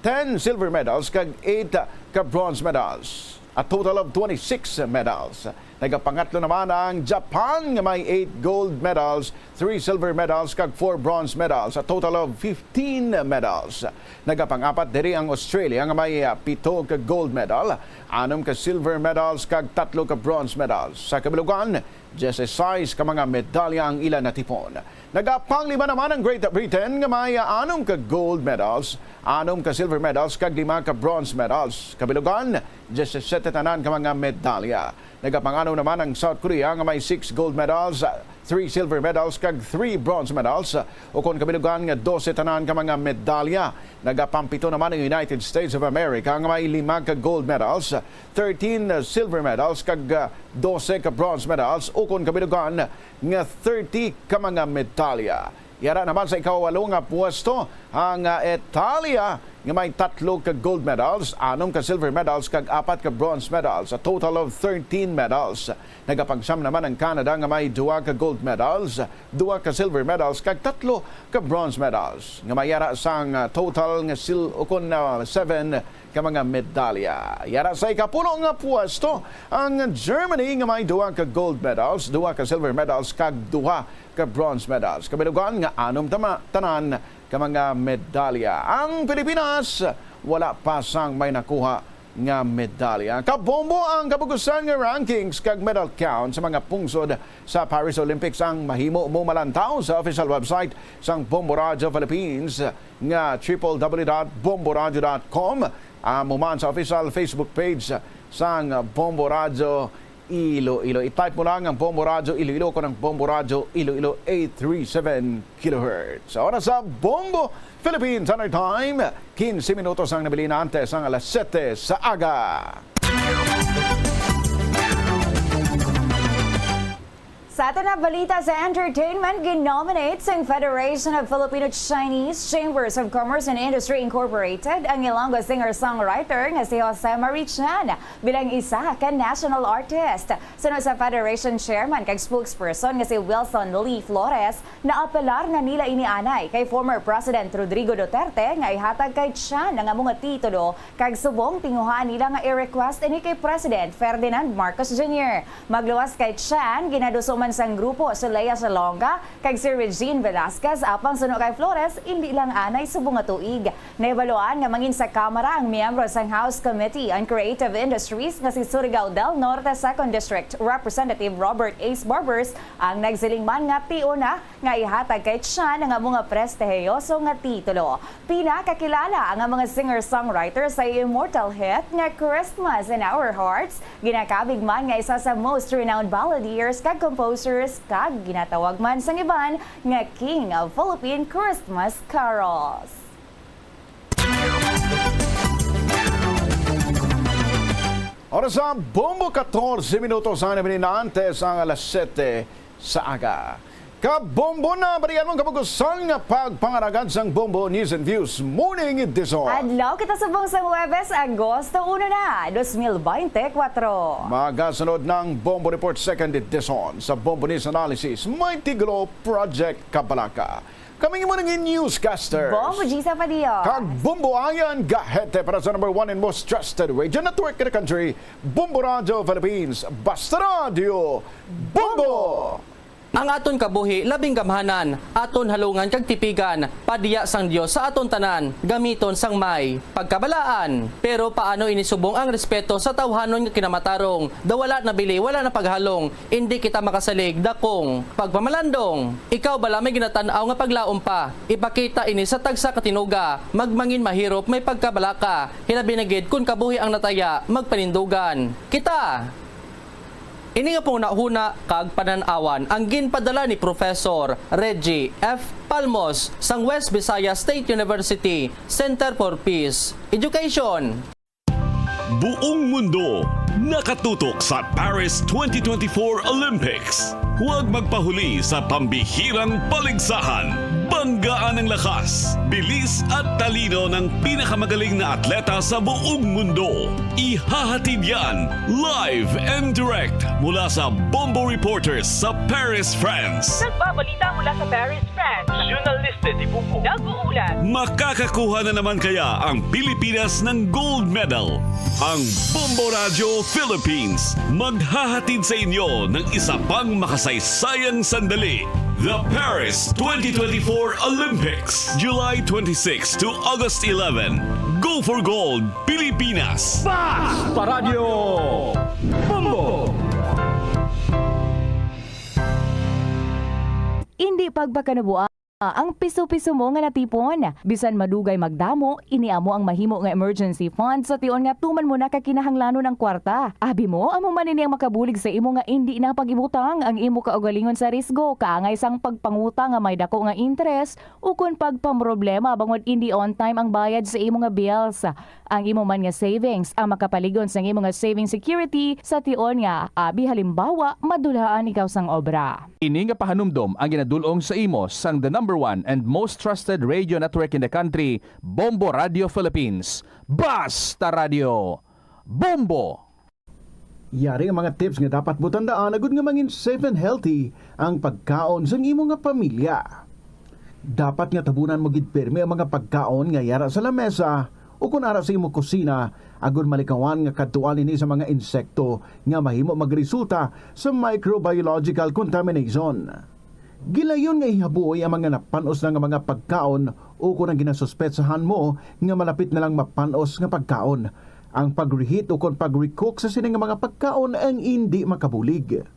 ten silver medals, kag eight, uh, ka bronze medals. A total of twenty-six medals. Nagapangatlo naman ang Japan nga may eight gold medals, three silver medals, kag four bronze medals. A total of fifteen medals. Nagapangapat diri ang Australia nga may, uh, pito ka gold medal, anom ka silver medals, kag tatlo ka bronze medals. Sa kabilugan, diyesisais ka mga medalya ang ila natipon. Nagapanglima naman ang Great Britain nga may anom ka gold medals, anom ka silver medals, kag lima ka bronze medals. Kabilugan, diyesisete tanan ka mga medalya. Nagapanganom naman ang South Korea nga may six gold medals, three silver medals, kag three bronze medals. Ukon kabilugan nga dose tanan ka mga medalya. Nagapampito naman ang United States of America nga may lima ka gold medals, thirteen silver medals, kag, ah, dose ka bronze medals, ukon kabilugan nga thirty ka mga medalya. Yara naman sa ikawalo nga pwesto ang, ah, Italia nga may tatlo ka gold medals, anom ka silver medals, kag apat ka bronze medals, a total of thirteen medals. Nagapagsyam naman ang Canada nga may duha ka gold medals, duha ka silver medals, kag tatlo ka bronze medals, nga may yara sang, ah, total nga sil-, ukon na seven ka mga medalya. Yara sa ikapulo nga pwesto ang Germany nga may duha ka gold medals, duha ka silver medals, kag duha ka bronze medals. Kabilugan nga anom tama, tanan ka mga medalya. Ang Pilipinas wala pa sang may nakuha nga medalya. Kabombo ang kabugusan nga rankings kag medal count sa mga pungsod sa Paris Olympics. Ang mahimo mo malantaw sa official website sang Bombo Radyo Philippines nga triple W dot bomboradyo dot com, amo man sa official Facebook page sang Bombo Radyo Iloilo. I-type mo lang ang Bombo Radyo Iloilo kon ang Bombo Radyo Iloilo eight three seven kilohertz. Sa oras sa Bombo Philippine Standard Time, quince minutos ang nabilin antes ang alas siyete sa aga. Sa aton nga balita sa entertainment, gin-nominate sang Federation of Filipino-Chinese Chambers of Commerce and Industry Incorporated ang Ilonggo singer-songwriter nga si Jose Marie Chan bilang isa ka national artist. Suno sa Federation Chairman kag spokesperson nga si Wilson Lee Flores, naapelar na nila ini anay kay former President Rodrigo Duterte nga ihatag kay Chan ang amo nga titulo, kag subong tinguhaan nila nga i-request ini kay President Ferdinand Marcos Junior. Magluwas kay Chan, ginaduso man sang grupo si Lea Salonga kag si Regine Velasquez, apang suno kay Flores, indi lang anay subong nga tuig. Nahibaluan nga mangin sa Kamara ang miyembro sang House Committee on Creative Industries nga si Surigao del Norte Second District Representative Robert Ace Barbers, ang nagsiling man nga tion na nga ihatag kay Chan ang amo nga prestihiyoso nga titulo. Pinakakilala ang mga singer-songwriter sa immortal hit nga Christmas in Our Hearts, ginakabig man nga isa sa most renowned balladeers kag composers, kag ginatawag man sang iban nga King of Philippine Christmas Carols. Oras sa Bombo, katorse minutos ang nabilin antes ang alas siyete sa aga. Kabombo, na balikan mong kabugusan nga pagpangaragad sang Bombo News and Views Morning Edition. Adlaw kita subong sa Huwebes, Agosto uno na, dos mil baynte kwatro. Magasunod ng Bombo Report Second Edition. Sa Bombo News Analysis, may titulo, Project Kabalaka. Kami ang inyong newscaster, Bombo Gisa Padilla. Kag Bombo Ayan Gahete para sa number one and most trusted radio network in the country, Bombo Radyo Philippines. Basta Radyo, Bombo! Ang aton kabuhi labing gamhanan, aton halungan kag tipigan, padya sang Dios sa aton tanan, gamiton sang may pagkabalaan. Pero paano ini subong ang respeto sa tawhanon nga kinamatarong, daw wala na bili, wala na paghalong, indi kita makasalig dakong pagpamalandong? Ikaw bala may ginatan-aw nga paglaom pa? Ipakita ini sa tagsa ka tinuga, magmangin mahirop may pagkabalaka, hilabi na gid kun kabuhi ang nataya, magpanindugan. Kita! Ini nga panghunahuna kag panan-awan ang ginpadala ni Professor Reggie F. Palmos sang West Visayas State University Center for Peace Education. Buong mundo nakatutok sa Paris twenty twenty-four Olympics. Huwag magpahuli sa pambihirang paligsahan. Banggaan ang lakas, bilis at talino ng pinakamagaling na atleta sa buong mundo. Ihahatid yan live and direct mula sa Bombo Reporters sa Paris, France. Nagbabalita mula sa Paris, France. Journalista di Bombo. Nag-uulat. Makakakuha na naman kaya ang Pilipinas ng gold medal? Ang Bombo Radio Philippines maghahatid sa inyo ng isa pang makasaysayang sandali. The Paris twenty twenty-four Olympics, July twenty-six to August eleven. Go for Gold, Pilipinas! Basta Radyo Bombo! Indi pagpakanabuan ang piso-piso mo nga natipon. Bisan madugay magdamo, ini amo ang mahimo nga emergency fund sa tion nga tuman mo na ka kinahanglanon ang kwarta. Abi mo, amo man ini ang makabulig sa imo nga indi na pag-ibutang ang imo kaugalingon sa risgo, kaangay sang pagpangutang nga may dako nga interes, ukon pagpamroblema bangod indi on time ang bayad sa imo nga bills. Ang imo man nga savings ang makapalig-on sang imo nga saving security sa tion nga, abi halimbawa, madulhaan ikaw sang obra. Ini nga pahanumdom ang ginadul-ong sa imo sang the number one and most trusted radio network in the country, Bombo Radio Philippines. Basta Radio Bombo! Yari ang mga tips nga dapat mo tandaan agud nga mangin safe and healthy ang pagkaon sang imo nga pamilya. Dapat nga tabunan mo gid pirmi ang mga pagkaon nga yara sa lamesa ukon ara sa imo kusina, agud malikawan nga kadtuan ini sa mga insekto nga mahimo magresulta sa microbiological contamination. Gilayon nga ihabuoy ang mga napan-os na nga mga pagkaon ukon ang ginasuspetsahan mo nga malapit na lang mapan-os nga pagkaon. Ang pag-reheat ukon pag-recook sa sini nga mga pagkaon ang indi makabulig.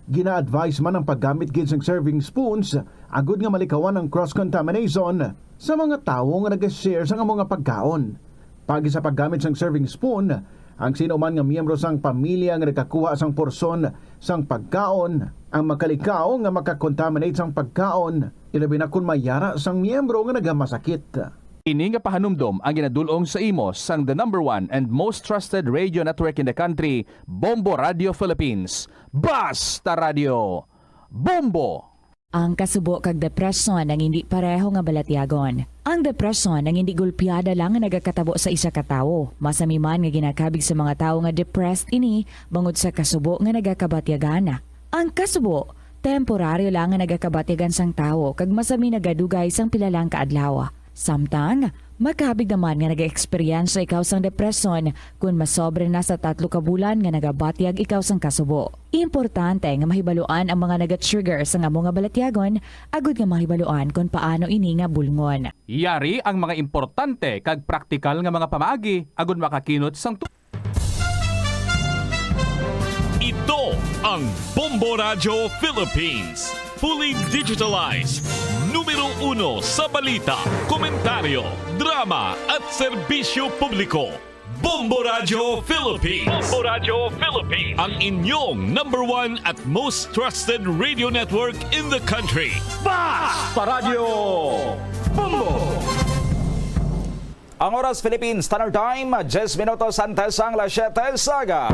Gina-advise man ang paggamit gid sang serving spoons agud nga malikawan ang cross-contamination sa mga tawo nga naga-share sang amo nga pagkaon. Paagi sa paggamit sang serving spoon, ang sino man nga miyembro sang pamilya nga nagakuha sang porsyon sang pagkaon ang makalikaw nga maka-contaminate sang pagkaon, ilabi na kon may yara sang miyembro nga nagamasakit. Ini nga pahanumdom ang ginadul-ong sa imo sang the number one and most trusted radio network in the country, Bombo Radio Philippines. Basta Radio Bombo! Ang kasubo kag depresyon ang indi pareho nga balatyagon. Ang depresyon ang indi gulpiada lang nga nagakatabo sa isa ka tawo. Masami man nga ginakabig sa mga tawo nga depressed ini bangod sa kasubo nga nagakabatyagan. Ang kasubo, temporaryo lang nga nagakabatyagan sang tawo kag masami nagadugay sang pila lang ka adlaw. Samtang, makabig naman nga nag-eksperyensya ikaw sang depresyon kon masobra na sa tatlo ka bulan nga nagabatyag ikaw sang kasubo. Importante nga mahibaluan ang mga naga-trigger sang amo nga balatyagon agud nga mahibaluan kon paano ini nga bulngon. Yari ang mga importante kag praktikal nga mga pamaagi agud makakinot sang tu- Ito ang Bombo Radyo Philippines. Fully digitalized. Numero uno sa balita, komentaryo, drama, at serbisyo publiko. Bombo Radyo Philippines. Bombo Radyo Philippines. Ang inyong number one at most trusted radio network in the country. Basta Radyo Bombo! Ang oras, Philippine Standard Time, diyes minutos antes sang alas siyete sa aga.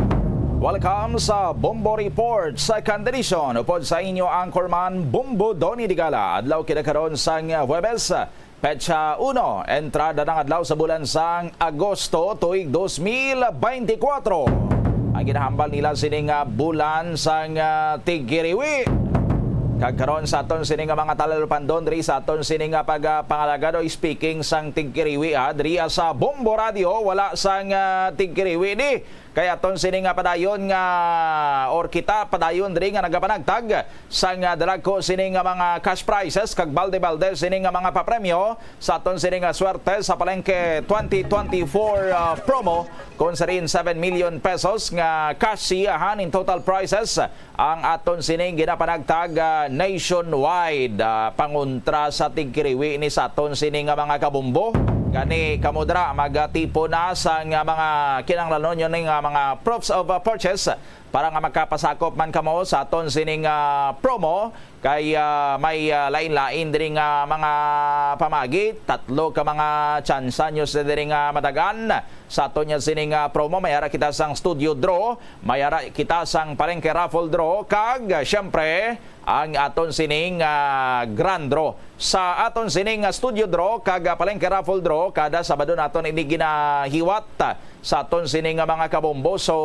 Welcome sa Bombo Report sa Kandidisyon. Upod sa inyo anchorman, Bombo Donny Digala. Adlaw kita karon sang Huwebes, petsa uno, entrada ng adlaw sa bulan sang Agosto, tuig dos mil beintikwatro. Ang ginahambal nila sini nga bulan sang, ah, tigkiriwi. Kag karon sa aton sini nga mga talalupandon diri sa aton sini nga pag, ah, pangalagad o speaking sang tigkiriwi, ha, diri, ah, sa Bombo Radio, wala sang, ah, tigkiriwi ni. Kay aton sini nga padayon nga, or kita padayon diri nga nagapanagtag sang, ah, dalagko sini nga mga cash prizes kag balde-balde sini nga mga papremyo sa aton sini nga swerte sa palengke twenty twenty-four, ah, promo, kung sa diin seven million pesos nga cash siyahan in total prizes ang aton sining ginapanagtag, ah, nationwide, ah, pangontra sa tigkiriwi ni sa aton sini nga mga kabombo. Gani kamo dira magatipon na sa nga mga kinahanglanon ni nga mga proofs of, ah, purchase Para nga makapasakop man kamo sa aton sining, ah, promo, kay, ah, may, ah, lain-lain diri nga mga pamagi, tatlo ka mga tsansa nyo sa diri nga madagan. Sa aton nga sining, ah, promo, may ara kita sang studio draw, may ara kita sang palengke raffle draw, kag, ah, syempre, ang aton sining, ah, grand draw. Sa aton sining, ah, studio draw kag, ah, palengke raffle draw, kada Sabado naton ini ginahiwat, ah, sa aton sining, ah, mga kabombo. So,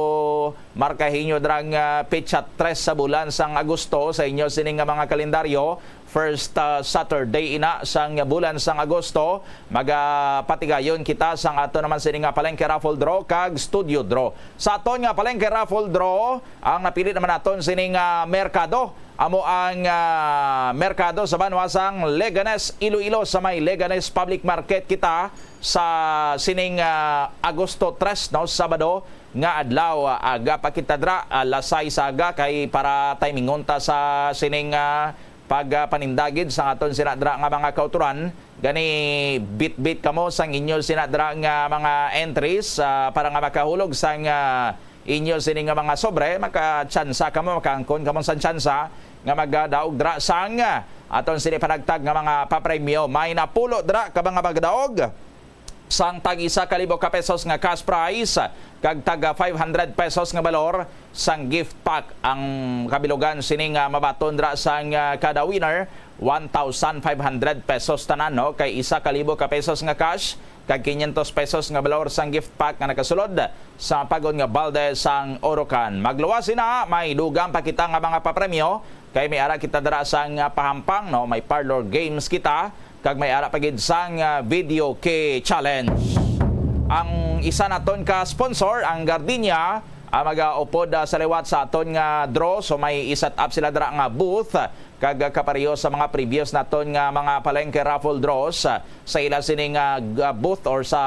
markahi nyo dira ang, ah, petsa tres sa bulan sang Agosto sa inyo sining, ah, mga kalendaryo. First, ah, Saturday ina sang bulan sang Agosto, magapatigayon kita sang aton naman sining, ah, palengke raffle draw kag studio draw. Sa aton nga palengke raffle draw, ang napili naman naton sining, ah, merkado. Amo ang, ah, merkado sa banwa sang Leganes, Iloilo, sa may Leganes Public Market kita sa sining, ah, Agosto tres, no, Sabado nga adlaw. Ah, aga pa kita dira, alas sais sa aga, kay para timingon ta sa sining, ah, pagpanindagid sa aton sina dira nga mga kauturan. Gani, bitbit kamo sang inyo sina dira nga mga entries, ah, para nga makahulog sang, ah, inyo sini nga mga sobre, makatsansa kamo, makaangkon kamo sa tsansa nga magadaog dira sang, ah, aton sini panagtag nga mga papremyo. May napulo dira ka mga magdaog sang tag isa ka libo ka pesos nga cash prize kag tag five hundred pesos nga balor sang gift pack. Ang kabilugan sini nga mabaton dira sang, ah, kada winner, one thousand five hundred pesos tanan, no? Kay isa ka libo ka pesos nga cash, kag quinientos pesos nga balor sang gift pack nga nakasulod sa pag-on nga balde sang Orocan. Magluwas sina, may dugang pa kita nga mga papremyo, kay may ara kita dira sang, ah, pahampang, no? May parlor games kita, kag may ara pa gid sang, ah, video key challenge. Ang isa naton ka sponsor, ang Gardenia, ah, magaupod, ah, sa liwat sa aton nga draw. So may i-set up sila dira nga booth, kag, ah, kapareho sa mga previous naton nga mga palengke raffle draws, ah, sa ila sining, ah, g-, ah, booth or sa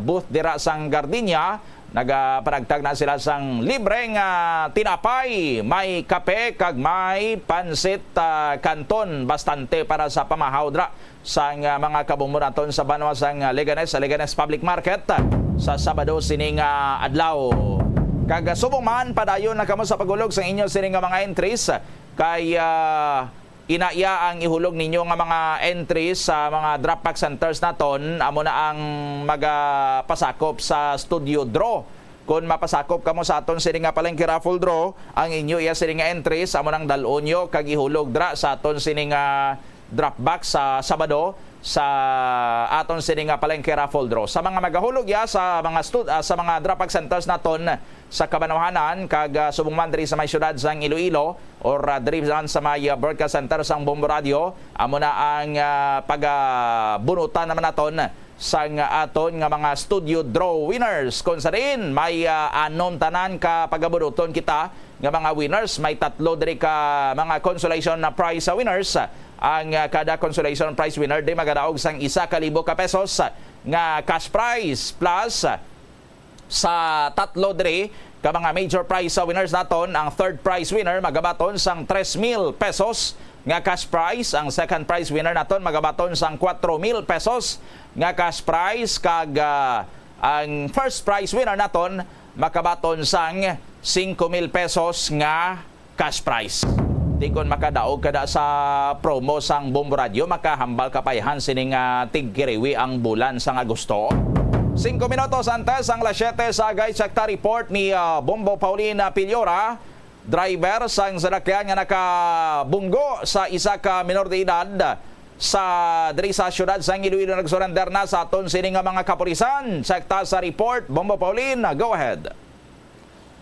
booth dira sang Gardenia, nagapanagtag na sila sang libre nga tinapay, may kape, kag may pansit, ah, kanton, bastante para sa pamahaw dira sang, ah, mga kabombo naton sa banwa sang, ah, Leganes, sa Leganes Public Market, ah, sa Sabado sining, ah, adlaw. Kag, ah, subong man, padayon na kamo sa paghulog sang inyo sining nga mga entries, kay, ah, ina iya ang ihulog ninyo nga mga entries sa mga drop box centers naton, amo na ang magapasakop sa studio draw. Kon mapasakop kamo sa aton sini nga palengke raffle draw, ang inyo iya sini nga entries, amo nang dal-on nyo kag ihulog dra sa aton sini nga drop box sa Sabado sa aton sini nga palengke raffle draw. Sa mga magahulog ya sa mga stud-, ah, sa mga drop box centers naton, sa kabanwahanan, kag, ah, subong man diri sa may siyudad sang Iloilo or, ah, diri man sa may, ah, broadcast center sang Bombo Radio, amo na ang, ah, pagabunutan naman naton sang aton nga mga studio draw winners, kung sa diin may, ah, anom tanan ka pagabunuton kita nga mga winners. May tatlo diri ka mga consolation na prize sa winners. Ang, ah, kada consolation prize winner di magadaog sang isa ka libo ka pesos nga cash prize, plus sa tatlo diri ka mga major prize sa winners naton, ang third prize winner magabaton sang tres mil pesos nga cash prize, ang second prize winner naton magabaton sang kwatro mil pesos nga cash prize, kag, ah, ang first prize winner naton makabaton sang singko mil pesos nga cash prize. Di kon makadaog kada sa promo sang Bombo Radio, makahambal ka pa ihan sining, ah, tigkiriwi ang bulan sang Agosto. Singko minutos antes ang las siyete sa agay, check ta report ni, ah, Bombo Pauline Piliora, driver sang salakyan nga nakabunggo sa isa ka menor de edad sa diri sa siyudad sang Iloilo, nagsurrender na sa aton sini nga mga kapulisan. Check ta sa report, Bombo Pauline, go ahead.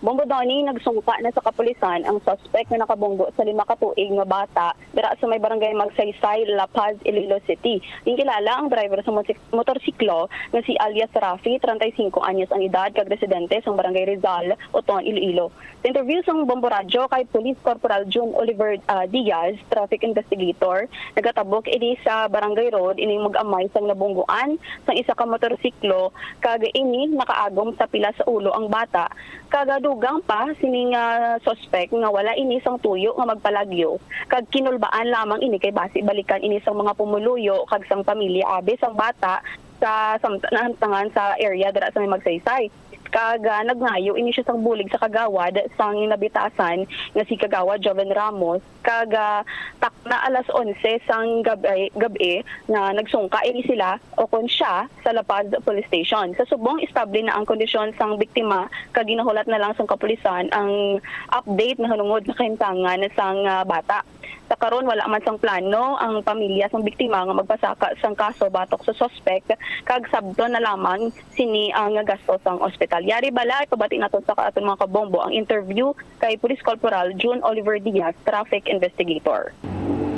Bombo Donnie, nagsungka na sa kapulisan ang suspek nga nakabunggo sa lima ka tuig nga bata dira sa may barangay Magsaysay, La Paz, Iloilo City. Ginkilala ang driver sa motsi-, motorsiklo nga si alias Rafi, treinta y cinco anyos ang edad, kag residente sa barangay Rizal, Oton, Iloilo. Sa interview sang Bombo Radyo kay Police Corporal June Oliver, ah, Diaz, traffic investigator, nagatabok ini sa Barangay Road, ining mag-amay sang nabungguan sang isa ka motorsiklo, kag ini nakaagom sa pila sa ulo ang bata. Kag dugang pa sining, ah, suspek nga wala ini sang tuyo nga magpalagyo, kag kinulbaan lamang ini kay basi balikan ini sang mga pumuluyo kag sang pamilya abi sang bata sa samtangan sa area dira sa may Magsaysay. Kag, ah, nagngayo ini siya sang bulig sa kagawad sang nabitasan nga si Kagawad Joven Ramos, kag, ah, takna alas onse sang gab-, gab-i nga nagsungka ini sila o kon siya sa La Paz Police Station. Sa subong, estable na ang kondisyon sang biktima, kag ginahulat na lang sang kapulisan ang update nahanungod sa kahimtangan sang, ah, bata. Sa karon, wala man sang plano ang pamilya sang biktima nga magpasaka sang kaso batok sa suspek, kag sabton na lamang sini ang gasto sang ospital. Yari bala, ipabati naton sa aton mga kabombo ang interview kay Police Corporal June Oliver Diaz, traffic investigator.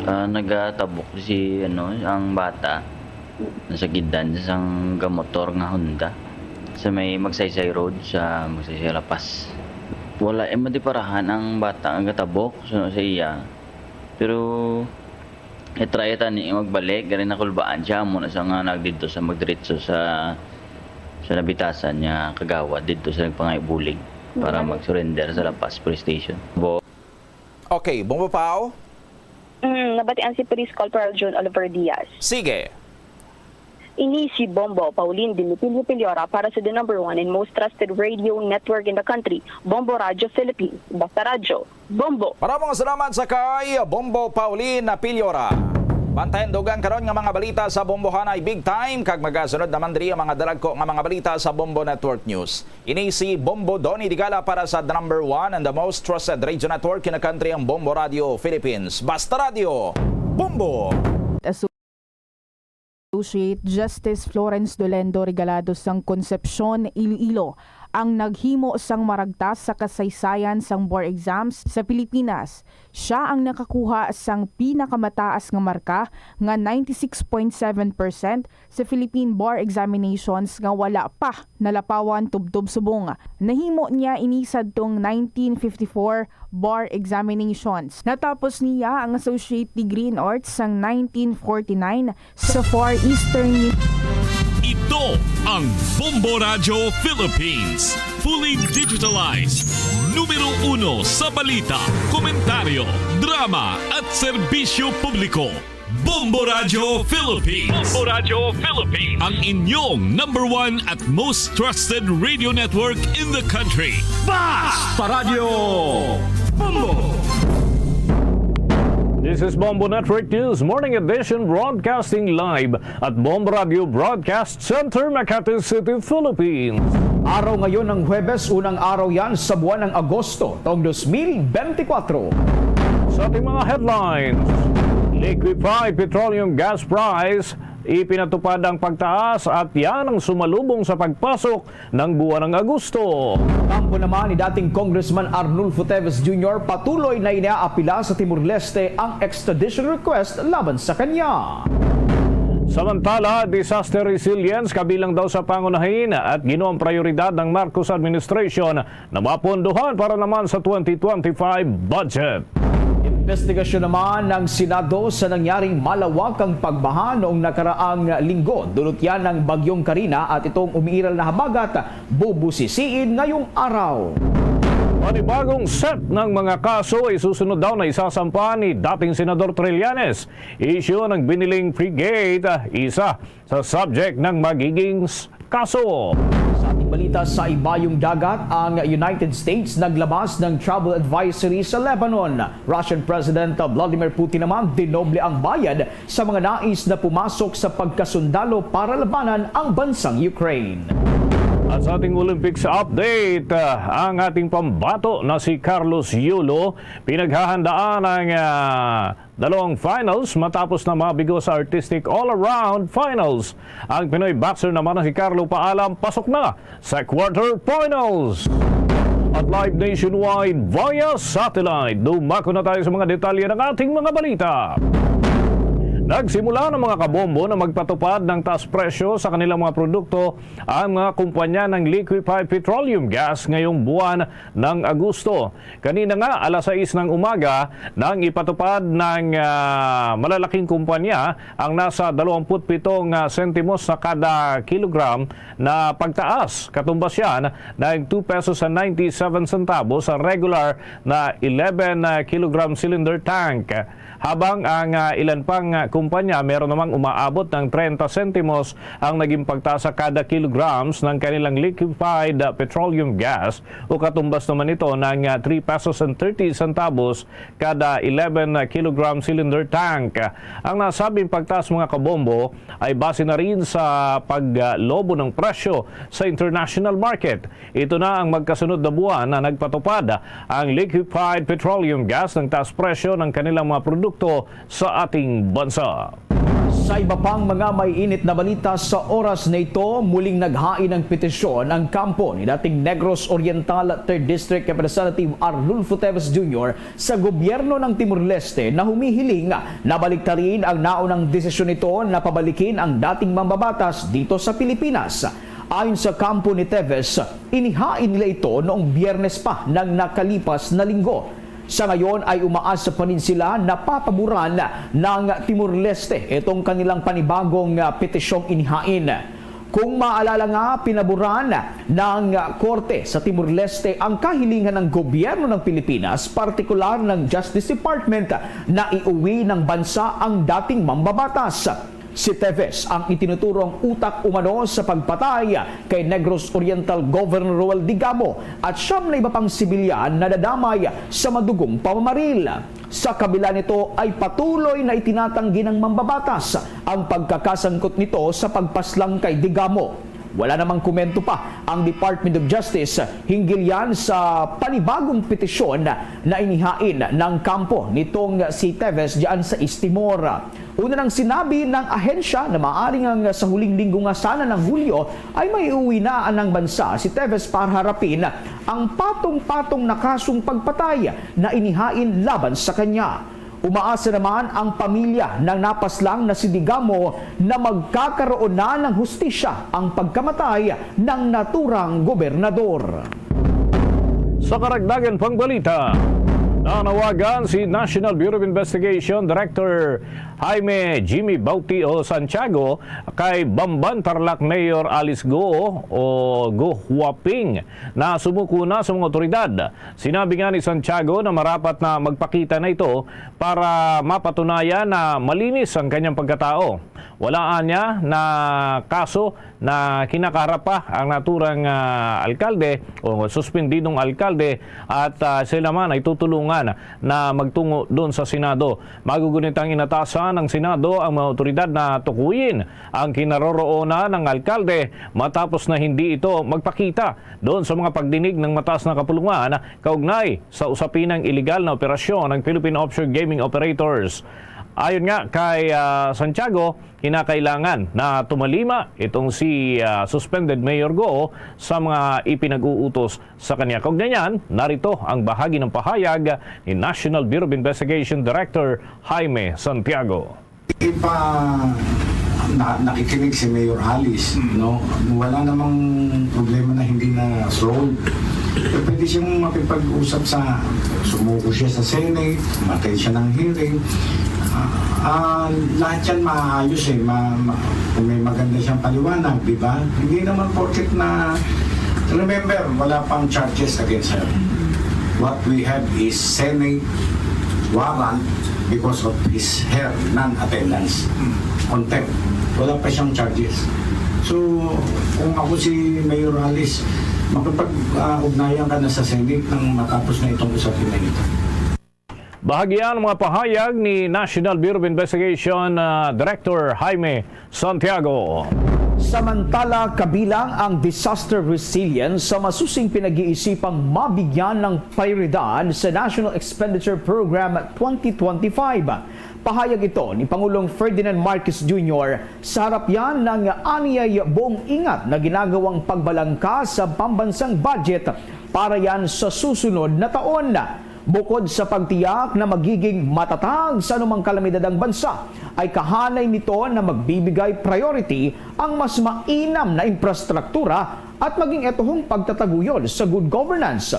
Ah, nagatabok si, ano, ang bata. Nasakitan sang gamotor nga Honda sa may Magsaysay Road sa Magsaysay, La Paz. Wala, eh, madiparahan ang bata nga gatabok sa, sa iya. Pero i-try ta ni magbalik, gani nakulbaan siya, amo na sa nga nagdidto sa magdiretso sa, sa nabitasan niya kagawad didto sa nagpangayo bulig para Wala. mag-surrender sa La Paz Police Station. Bo- Okay, Bombo Pao? Mm, nabatian si Police Corporal June Oliver Diaz. Sige. Ini si Bombo Pauline Dimipilyo Piliora para sa the number one and most trusted radio network in the country, Bombo Radio Philippines. Basta Radyo, Bombo. Maramong salamat sa kay Bombo Pauline Piliora. Bantayan dugang karon nga mga balita sa Bombohanay Big Time, kag magasunod naman diri ang mga dalagko nga mga balita sa Bombo Network News. Ini si Bombo Donny Digala para sa the number one and the most trusted radio network in the country, ang Bombo Radio Philippines. Basta Radyo, Bombo! Associate Justice Florence Dolendo Regalado sang Concepcion, Iloilo, ang naghimo sang maragtas sa kasaysayan sang bar exams sa Pilipinas. Siya ang nakakuha sang pinakamataas nga marka nga ninety-six point seven percent sa Philippine Bar Examinations nga wala pa nalapawan tubtob subong. Nahimo niya ini sadtong nineteen fifty-four bar examinations. Natapos niya ang associate degree in arts sang nineteen forty-nine sa Far Eastern Ito ang Bombo Radyo Philippines. Fully digitalized. Numero uno sa balita, komentaryo, drama at serbisyo publiko. Bombo Radyo Philippines. Bombo Radyo Philippines. Ang inyong number one at most trusted radio network in the country. Basta Radyo Bombo! This is Bombo Network News Morning Edition, broadcasting live at Bombo Radio Broadcast Center, Makati City, Philippines. Araw ngayon ng Huwebes, unang araw yan sa buwan ng Agosto, taong dos mil bente kwatro. Sa ating mga headlines, liquefied petroleum gas price, ipinatupad ang pagtaas at yan ang sumalubong sa pagpasok ng buwan ng Agosto. Kampo naman ni dating Congressman Arnulfo Teves Junior, patuloy na inaapila sa Timor-Leste ang extradition request laban sa kanya. Samantala, disaster resilience kabilang daw sa pangunahin at ginoong prioridad ng Marcos administration na mapondohan para naman sa twenty twenty-five budget. Investigasyon naman ng Senado sa nangyaring malawakang pagbaha noong nakaraang linggo. Dulot yan ng Bagyong Karina at itong umiiral na habagat bubusisiin ngayong araw. Panibagong set ng mga kaso isusunod daw na isasampa ni dating Senador Trillanes. Issue ng biniling frigate, isa sa subject ng magiging s-, kaso. Sa ating balita, sa ibayong dagat, ang United States naglabas ng travel advisory sa Lebanon. Russian President Vladimir Putin naman dinoble ang bayad sa mga nais na pumasok sa pagkasundalo para labanan ang bansang Ukraine. At sa ating Olympics update, ah, ang ating pambato na si Carlos Yulo, pinaghahandaan ang, ah, dalawang finals matapos na mabigo sa artistic all-around finals. Ang Pinoy boxer naman na si Carlo Paalam pasok na sa quarter finals. At live nationwide via satellite, dumako na tayo sa mga detalye ng ating mga balita. Nagsimula ng mga kabombo na magpatupad ng taas presyo sa kanilang mga produkto ang mga kumpanya ng liquefied petroleum gas ngayong buwan ng Agosto. Kanina nga, alas sais ng umaga, nang ipatupad ng, ah, malalaking kumpanya ang nasa dalawampu't pitong, ah, sentimos sa kada kilogram na pagtaas. Katumbas yan ng two pesos and ninety-seven centavos sa regular na eleven, ah, kilogram cylinder tank. Habang ang, ah, ilan pang, ah, kumpanya meron namang umaabot ng treinta sentimos ang naging pagtaas sa kada kilograms ng kanilang liquefied, ah, petroleum gas o katumbas naman ito ng, ah, three pesos and thirty centavos kada eleven kilogram cylinder tank. Ang nasabing pagtaas, mga kabombo, ay base na rin sa paglobo ng presyo sa international market. Ito na ang magkasunod na buwan na nagpatupad ang liquefied petroleum gas ng taas presyo ng kanilang mga produkto sa ating bansa. Sa iba pang mga maiinit na balita sa oras na ito, muling naghain ng petisyon ang kampo ni dating Negros Oriental Third District Representative Arnulfo Teves Junior sa gobyerno ng Timor-Leste na humihiling na baliktarin ang naunang desisyon nito na pabalikin ang dating mambabatas dito sa Pilipinas. Ayon sa kampo ni Teves, inihain nila ito noong Biyernes pa ng nakalipas na linggo. Sa ngayon ay umaasa pa rin sila na papaboran ng Timor-Leste itong kanilang panibagong, ah, petisyong inihain. Kung maalala nga, pinaboran ng korte sa Timor-Leste ang kahilingan ng gobyerno ng Pilipinas, partikular ng Justice Department, na iuwi ng bansa ang dating mambabatas. Si Teves ang itinuturong utak umano sa pagpatay kay Negros Oriental Governor Roel Digamo at siyam na iba pang sibilyan na nadamay sa madugong pamamaril. Sa kabila nito ay patuloy na itinatanggi ng mambabatas ang pagkakasangkot nito sa pagpaslang kay Digamo. Wala namang komento pa ang Department of Justice hinggil yan sa panibagong petisyon na inihain ng kampo nitong si Teves diyan sa East Timor. Una nang sinabi ng ahensya na maaari nga sa huling linggo nga sana ng Hulyo ay maiuwi na ang bansa si Teves para harapin ang patong-patong na kasong pagpatay na inihain laban sa kanya. Umaasa naman ang pamilya ng napaslang na si Digamo na magkakaroon na ng hustisya ang pagkamatay ng naturang gobernador. Sa karagdagan pang balita, nanawagan si National Bureau of Investigation Director Jaime Jimmy Bautio Santiago kay Bamban Tarlac Mayor Alice Go o Go Huaping na sumuko na sa mga otoridad. Sinabi nga ni Santiago na marapat na magpakita na ito para mapatunayan na malinis ang kanyang pagkatao. Wala anya na kaso na kinakaharap pa ang naturang, ah, alkalde o suspendidong alkalde at, ah, sila man ay tutulungan na magtungo doon sa Senado. Magugunit ang inatasan ng Senado ang mga otoridad na tukuyin ang kinaroroonan ng alkalde matapos na hindi ito magpakita doon sa mga pagdinig ng mataas na kapulungan kaugnay sa usapinang iligal na operasyon ng Philippine Offshore Gaming Operators. Ayon nga kay, ah, Santiago, kinakailangan na tumalima itong si, ah, suspended Mayor Go sa mga ipinag-uutos sa kanya. Kaugnay niyan, narito ang bahagi ng pahayag ni National Bureau of Investigation Director Jaime Santiago. Ipa, na, nakikinig si Mayor Alice, Mm. no? Wala namang problema na hindi na solved. Pwede siyang makipag-usap sa, sumuko siya sa Senate, matay siya ng hearing. Ah, ah, lahat yan maayos eh. Ma, ma, kung may maganda siyang paliwanag, di ba? Hindi naman porket na, remember, wala pang charges against her. What we have is Senate warrant because of his, her non-attendance. Contempt. Wala pa siyang charges. So, kung ako si Mayor Alice, makipag-ugnayan ka na sa Senate nang matapos na itong usapin na ito. Bahagi ang mga pahayag ni National Bureau of Investigation, ah, Director Jaime Santiago. Samantala, kabilang ang disaster resilience sa masusing pinag-iisipang mabigyan ng prioridad sa National Expenditure Program twenty twenty-five. Pahayag ito ni Pangulong Ferdinand Marcos Junior sa harap yan ng aniyay buong ingat na ginagawang pagbalangka sa pambansang budget para yan sa susunod na taon. Bukod sa pagtiyak na magiging matatag sa anumang kalamidad ang bansa, ay kahanay nito na magbibigay priority ang mas mainam na infrastruktura at maging etuhong pagtataguyod sa good governance.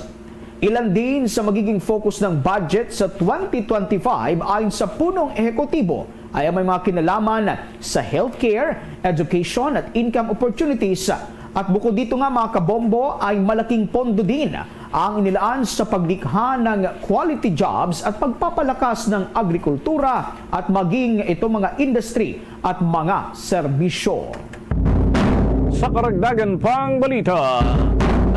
Ilan din sa magiging focus ng budget sa twenty twenty-five ayon sa punong ehekutibo ay ang may mga kinalaman sa healthcare, education at income opportunities. At bukod dito nga, mga kabombo, ay malaking pondo din ang inilaan sa paglikha ng quality jobs at pagpapalakas ng agrikultura at maging ito mga industry at mga serbisyo. Sa karagdagan pang balita,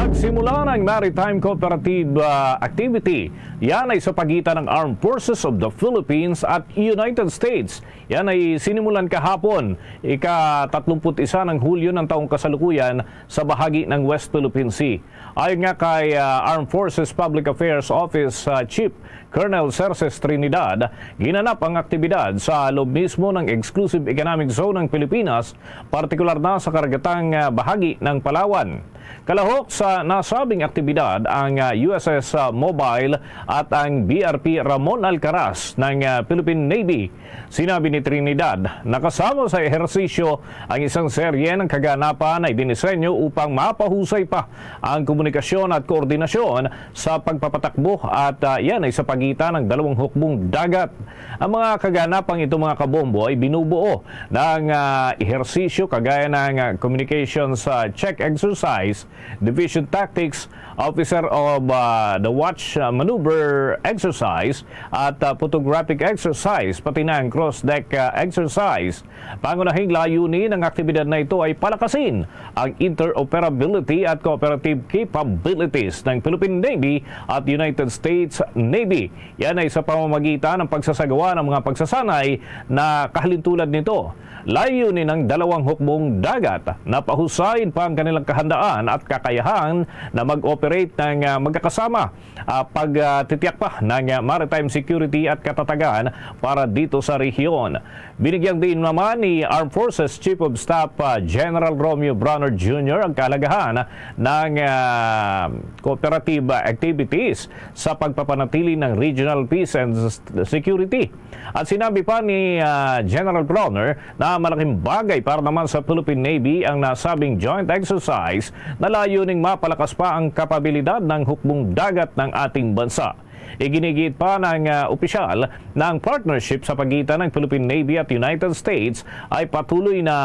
nagsimula ng maritime cooperative, ah, activity. Yan ay sa pagitan ng Armed Forces of the Philippines at United States. Yan ay sinimulan kahapon, ika-tatlumput-isa ng Hulyo ng taong kasalukuyan, sa bahagi ng West Philippine Sea. Ayon nga kay, ah, Armed Forces Public Affairs Office, ah, Chief Colonel Cerces Trinidad, ginanap ang aktibidad sa loob mismo ng Exclusive Economic Zone ng Pilipinas, partikular na sa karagatang, ah, bahagi ng Palawan. Kalahok sa nasabing aktibidad ang, ah, U S S, ah, Mobile at ang B R P Ramon Alcaraz ng, ah, Philippine Navy. Sinabi ni Trinidad, nakasama sa ehersisyo ang isang serye ng kaganapan na idinisenyo upang mapahusay pa ang komunikasyon at koordinasyon sa pagpapatakbo at, ah, yan ay sa pagitan ng dalawang hukbong dagat. Ang mga kaganapang ito, mga kabombo, ay binubuo ng, ah, ehersisyo kagaya ng, ah, communications, ah, check exercise, division tactics, officer of, ah, the watch, ah, maneuver exercise, at, ah, photographic exercise, pati na ang cross-deck, ah, exercise. Pangunahing layunin ng aktibidad na ito ay palakasin ang interoperability at cooperative capabilities ng Philippine Navy at United States Navy. Yan ay sa pamamagitan ng pagsasagawa ng mga pagsasanay na kahalintulad nito. Layunin ng dalawang hukbong dagat na pahusayin pa ang kanilang kahandaan at kakayahan na mag-operate ng, ah, magkakasama, ah, pag, ah, titiyak pa ng, ah, maritime security at katatagan para dito sa rehiyon. Binigyang diin naman ni Armed Forces Chief of Staff, ah, General Romeo Brawner Junior ang kahalagahan ng, ah, cooperative, ah, activities sa pagpapanatili ng regional peace and s-, security. At sinabi pa ni, ah, General Brawner na malaking bagay para naman sa Philippine Navy ang nasabing joint exercise na layuning mapalakas pa ang kapabilidad ng hukbong dagat ng ating bansa. Iginigiit pa ng, ah, opisyal na ang partnership sa pagitan ng Philippine Navy at United States ay patuloy na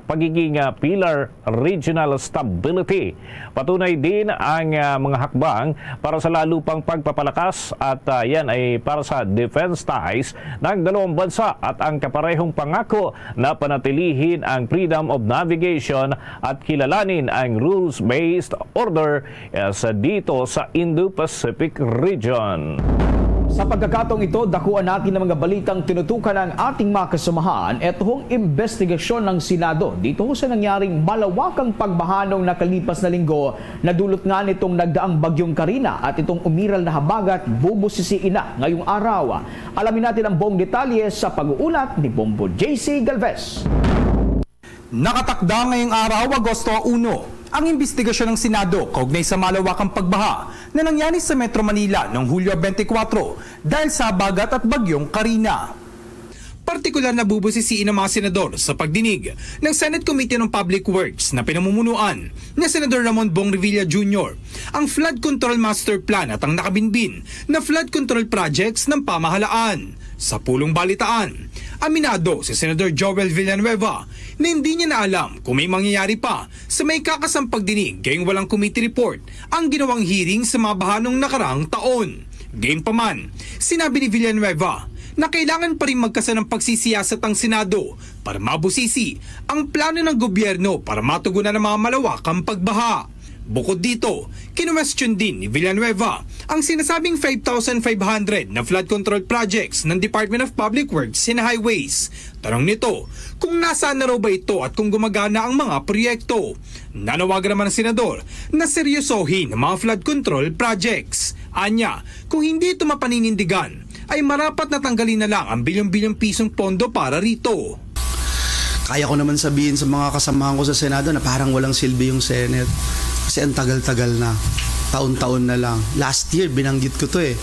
pagiging, ah, pilar regional stability. Patunay din ang, ah, mga hakbang para sa lalo pang pagpapalakas at, ah, yan ay para sa defense ties ng dalawang bansa at ang kaparehong pangako na panatilihin ang freedom of navigation at kilalanin ang rules-based order, eh, sa dito sa Indo-Pacific region. Sa pagkakataong ito, dakuan natin ang mga balitang tinutukan ng ating mga kasamahan. Ito hong investigasyon ng Senado dito sa nangyaring malawakang pagbaha noong nakalipas na linggo, nadulot nga nitong nagdaang Bagyong Karina at itong umiral na habagat bubusisiin na ngayong araw. Alamin natin ang buong detalye sa pag-uulat ni Bombo J C Galvez. Nakatakda ngayong araw, Agosto uno, ang imbestigasyon ng Senado kaugnay sa malawakang pagbaha na nangyari sa Metro Manila noong Hulyo twenty-four dahil sa habagat at Bagyong Karina. Partikular na bubusisiin ang mga senador sa pagdinig ng Senate Committee on Public Works na pinamumunuan ni Senador Ramon Bong Revilla Junior, ang Flood Control Master Plan at ang nakabinbin na flood control projects ng pamahalaan. Sa pulong balitaan, aminado si Senador Joel Villanueva na hindi niya na alam kung may mangyayari pa sa may kakasampagdinig, gayong walang committee report ang ginawang hearing sa mga baha nung nakaraang taon. Gayunpaman, sinabi ni Villanueva na kailangan pa rin magkasanang pagsisiyasat ang Senado para mabusisi ang plano ng gobyerno para matugunan ang mga malawakang pagbaha. Bukod dito, kinwestiyon din ni Villanueva ang sinasabing five thousand five hundred na flood control projects ng Department of Public Works and Highways. Tanong nito kung nasaan na raw ba ito at kung gumagana ang mga proyekto. Nanawagan naman ang senador na seryosohin ang mga flood control projects. Anya, kung hindi ito mapaninindigan, ay marapat na tanggalin na lang ang bilyon-bilyong pisong pondo para rito. Kaya ko naman sabihin sa mga kasamahan ko sa Senado na parang walang silbi yung Senate. Kasi ang tagal-tagal na. Taon-taon na lang. Last year, binanggit ko to eh.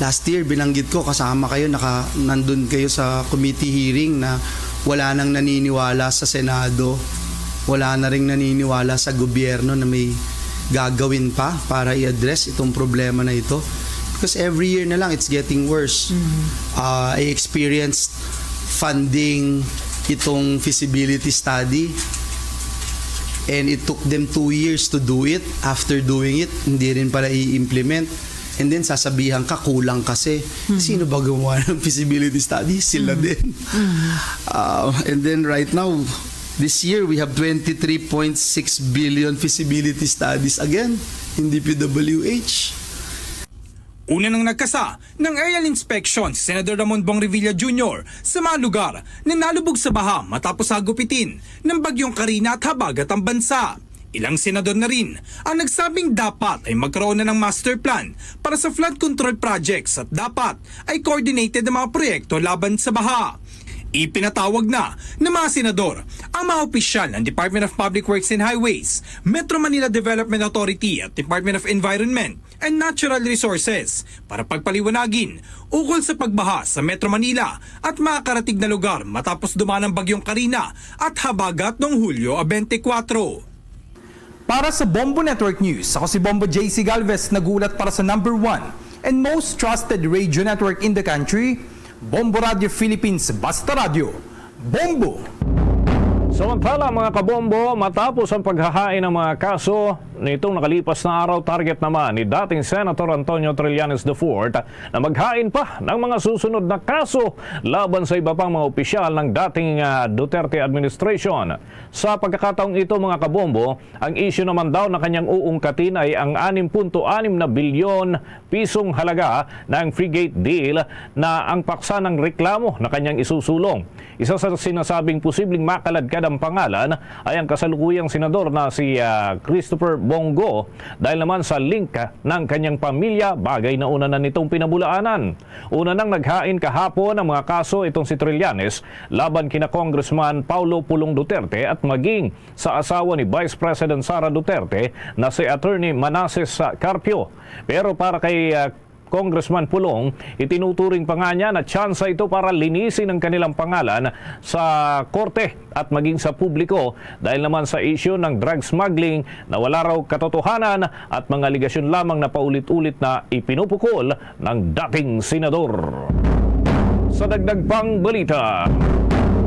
Last year, binanggit ko, kasama kayo, naka, nandun kayo sa committee hearing na wala nang naniniwala sa Senado. Wala na ring naniniwala sa gobyerno na may gagawin pa para i-address itong problema na ito. Because every year na lang, it's getting worse. Ah, I experienced funding itong feasibility study. And it took them two years to do it. After doing it, hindi rin pala i-implement. And then sasabihan ka, kulang kasi. Sino ba gumawa ng feasibility study? Sila din. Uh, and then right now, this year, we have twenty-three point six billion feasibility studies again in D P W H. Una nang nagkasa ng aerial inspection si Senador Ramon Bong Revilla Junior sa mga lugar na nalubog sa baha matapos hagupitin ng Bagyong Karina at habagat ang bansa. Ilang senador na rin ang nagsabing dapat ay magkaroon na ng master plan para sa flood control projects at dapat ay coordinated ang mga proyekto laban sa baha. Ipinatawag na ng mga senador ang mga opisyal ng Department of Public Works and Highways, Metro Manila Development Authority at Department of Environment and Natural Resources para pagpaliwanagin ukol sa pagbaha sa Metro Manila at mga karatig na lugar matapos dumaan ang Bagyong Karina at habagat noong Hulyo twenty-four. Para sa Bombo Network News, ako si Bombo J C Galvez, nagulat para sa number one and most trusted radio network in the country, Bombo Radio Philippines, Basta Radio. Bombo! Samantala, mga kabombo, matapos ang paghahain ng mga kaso nitong nakalipas na araw, target naman ni dating Senator Antonio Trillanes the fourth na maghain pa ng mga susunod na kaso laban sa iba pang mga opisyal ng dating, ah, Duterte administration. Sa pagkakataong ito, mga kabombo, ang isyu naman daw na kanyang uungkatin ay ang anim punto anim na bilyon pisong halaga ng frigate deal na ang paksa ng reklamo na kanyang isusulong. Isa sa sinasabing posibleng makaladkad ang pangalan ay ang kasalukuyang senador na si, ah, Christopher Bong Go, dahil naman sa link ng kanyang pamilya, bagay na una na nitong pinabulaanan. Una nang naghain kahapon ang mga kaso itong si Trillanes laban kina Congressman Paulo Pulong Duterte at maging sa asawa ni Vice President Sara Duterte na si Attorney Manases Carpio. Pero para kay, ah, Congressman Pulong, itinuturing pa nga niya na tsansa ito para linisin ang kanilang pangalan sa korte at maging sa publiko dahil naman sa isyu ng drug smuggling na wala raw katotohanan at mga aligasyon lamang na paulit-ulit na ipinupukol ng dating senador. Sa dagdag pang balita,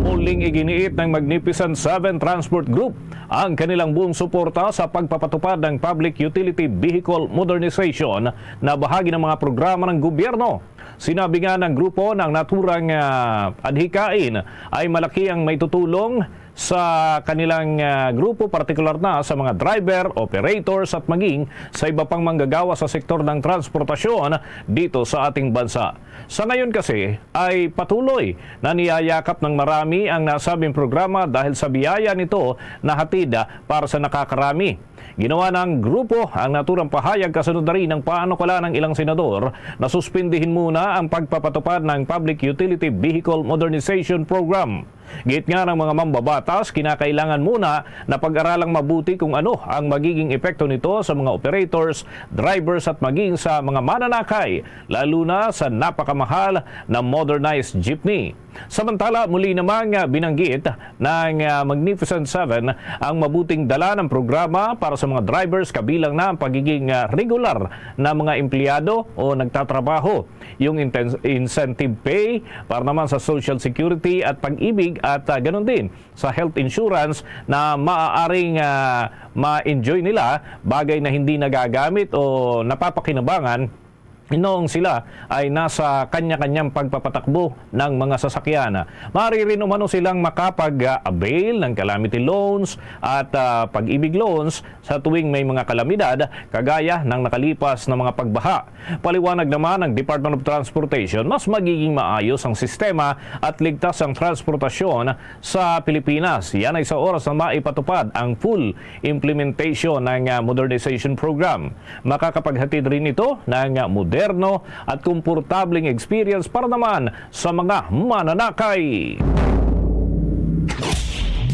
muling iginiit ng Magnificent Seven Transport Group ang kanilang buong suporta sa pagpapatupad ng Public Utility Vehicle Modernization na bahagi ng mga programa ng gobyerno. Sinabi nga ng grupo na ang naturang, ah, adhikain ay malaki ang maitutulong sa kanilang, ah, grupo, partikular na sa mga driver, operators at maging sa iba pang manggagawa sa sektor ng transportasyon dito sa ating bansa. Sa ngayon kasi ay patuloy na niyayakap ng marami ang nasabing programa dahil sa biyaya nito na hatid para sa nakakarami. Ginawa ng grupo ang naturang pahayag kasunod na rin ng panukala ng ilang senador na suspindihin muna ang pagpapatupad ng Public Utility Vehicle Modernization Program. Giit nga ng mga mambabatas, kinakailangan muna na pag-aralang mabuti kung ano ang magiging epekto nito sa mga operators, drivers at maging sa mga mananakay, lalo na sa napakamahal na modernized jeepney. Samantala, muli namang, ah, binanggit ng, ah, Magnificent Seven ang mabuting dala ng programa para sa mga drivers, kabilang na ang pagiging, ah, regular na mga empleyado o nagtatrabaho, yung inten-, incentive pay para naman sa Social Security at Pag-ibig at, ah, ganun din sa health insurance na maaaring, ah, ma-enjoy nila, bagay na hindi nagagamit o napapakinabangan noong sila ay nasa kanya-kanyang pagpapatakbo ng mga sasakyan. Maaari rin umano silang makapag-avail ng calamity loans at, ah, Pag-ibig loans sa tuwing may mga kalamidad, kagaya ng nakalipas na mga pagbaha. Paliwanag naman ng Department of Transportation, mas magiging maayos ang sistema at ligtas ang transportasyon sa Pilipinas. Yan ay sa oras na maipatupad ang full implementation ng, ah, modernization program. Makakapaghatid rin ito ng, ah, moderno at komportableng experience para naman sa mga mananakay.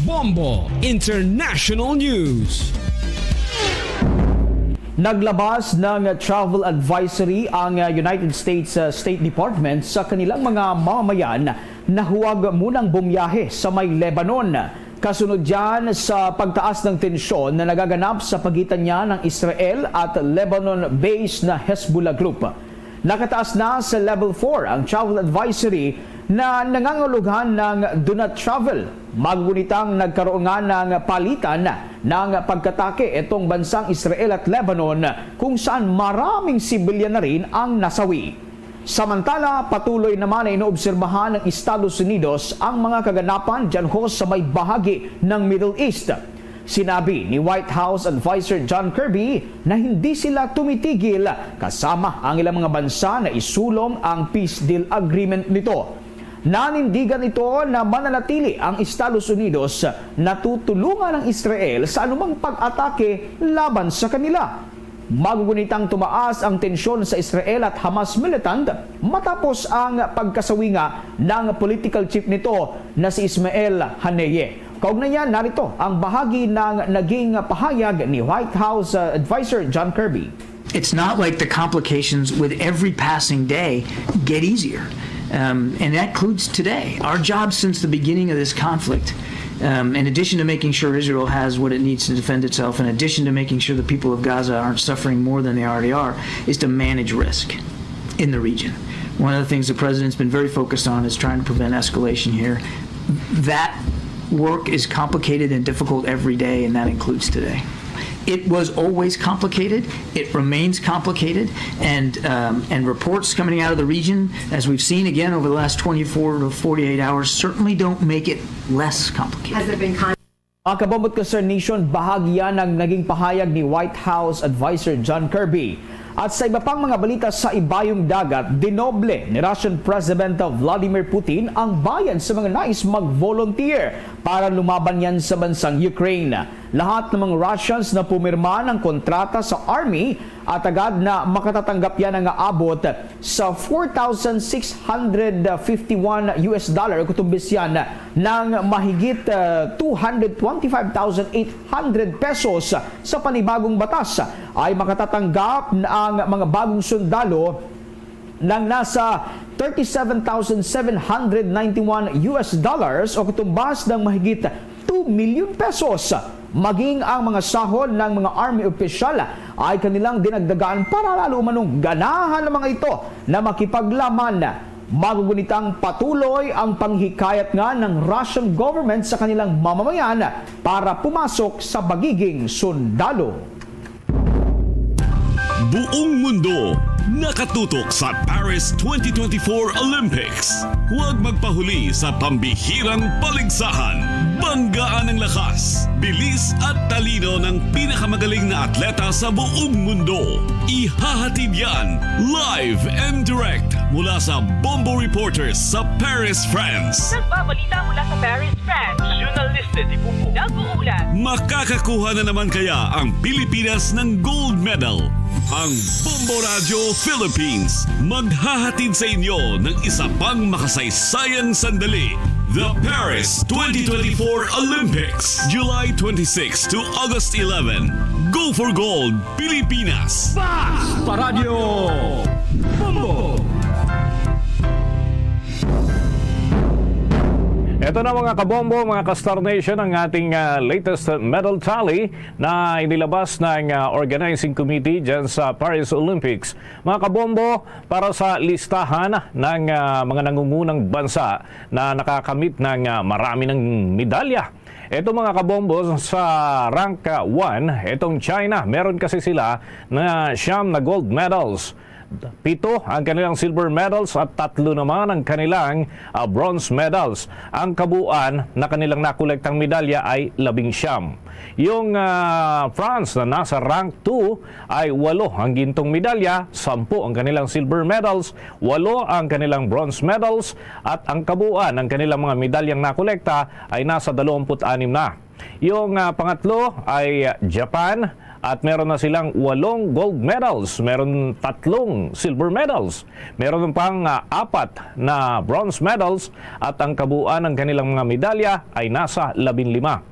Bombo International News. Naglabas ng travel advisory ang, uh, United States, uh, State Department sa kanilang mga mamamayan na huwag munang bumiyahe sa may Lebanon, kasunod dyan sa pagtaas ng tensyon na nagaganap sa pagitan niya ng Israel at Lebanon-based na Hezbollah group. Nakataas na sa level four ang travel advisory Na nangangahulugan ng do not travel. Magugunitang nagkaroon nga ng palitan ng pagkatake itong bansang Israel at Lebanon, kung saan maraming sibilyan na rin ang nasawi. Samantala, patuloy naman na inoobserbahan ng Estados Unidos ang mga kaganapan dyan ho sa may bahagi ng Middle East. Sinabi ni White House Adviser John Kirby na hindi sila tumitigil kasama ang ilang mga bansa na isulong ang peace deal agreement nito. Nanindigan ito na mananatili ang Estados Unidos na tutulungan ang Israel sa anumang pag-atake laban sa kanila. Magugunitang tumaas ang tensyon sa Israel at Hamas militant matapos ang pagkasawinga ng political chief nito na si Ismael Haniyeh. Kaugnay niyan, narito ang bahagi ng naging pahayag ni White House, uh, Adviser John Kirby. It's not like the complications with every passing day get easier. Um, and that includes today. Our job since the beginning of this conflict, um, in addition to making sure Israel has what it needs to defend itself, in addition to making sure the people of Gaza aren't suffering more than they already are, is to manage risk in the region. One of the things the president's been very focused on is trying to prevent escalation here. That work is complicated and difficult every day, and that includes today. It was always complicated. It remains complicated, and um, and reports coming out of the region, as we've seen again over the last twenty-four to forty-eight hours, certainly don't make it less complicated. Has there been con- Mga kabombo at ka-Star Nation, bahagi yan ng naging pahayag ni White House Adviser John Kirby. At sa iba pang mga balita sa Ibayong Dagat, dinoble ni Russian President Vladimir Putin ang bayad sa mga nais mag-volunteer para lumaban yan sa bansang Ukraine. Lahat ng mga Russians na pumirma ng kontrata sa army at agad na makatatanggap yan ang aabot sa four thousand six hundred fifty-one U S dollar, kutumbis yan ng mahigit, ah, two hundred twenty-five thousand eight hundred pesos. Sa panibagong batas ay makatatanggap ang mga bagong sundalo ng nasa thirty-seven thousand seven hundred ninety-one U S dollars o katumbas ng mahigit two million pesos. Maging ang mga sahod ng mga army opisyal ay kanilang dinagdagan para lalo umanong ganahan ng mga ito na makipaglaban. Magugunitang patuloy ang panghikayat nga ng Russian government sa kanilang mamamayan para pumasok sa pagiging sundalo. Buong mundo nakatutok sa Paris twenty twenty-four Olympics. Huwag magpahuli sa pambihirang paligsahan. Banggaan ang lakas, bilis at talino ng pinakamagaling na atleta sa buong mundo. Ihahatid yan live and direct mula sa Bombo Reporters sa Paris, France. Nagbabalita mula sa Paris, France. Journalista de Bombo. Nag-uulat. Makakakuha na naman kaya ang Pilipinas ng gold medal? Ang Bombo Radyo Philippines maghahatid sa inyo ng isa pang makasaysayang sandali, the Paris twenty twenty-four Olympics, July twenty-six to August eleven. Go for gold, Pilipinas! Paradyo Bombo! Ito na, mga kabombo, mga ka-Star Nation, ang ating, ah, latest medal tally na inilabas ng, ah, organizing committee dyan sa Paris Olympics. Mga kabombo, para sa listahan ng, ah, mga nangungunang bansa na nakakamit ng, ah, marami ng medalya. Ito, mga kabombo, sa rank, ah, one, itong China, meron kasi sila na siyam na gold medals. Pito ang kanilang silver medals at tatlo naman ang kanilang, ah, bronze medals. Ang kabuuan na kanilang nakolektang medalya ay labing siyam. Yung, ah, France na nasa rank two ay walo ang gintong medalya, sampu ang kanilang silver medals, walo ang kanilang bronze medals, at ang kabuuan ng kanilang mga medalyang nakolekta ay nasa dalawampu't anim na. Yung, ah, pangatlo ay Japan, at meron na silang walong gold medals, meron tatlong silver medals, meron pang, ah, apat na bronze medals, at ang kabuuan ng kanilang mga medalya ay nasa labing lima.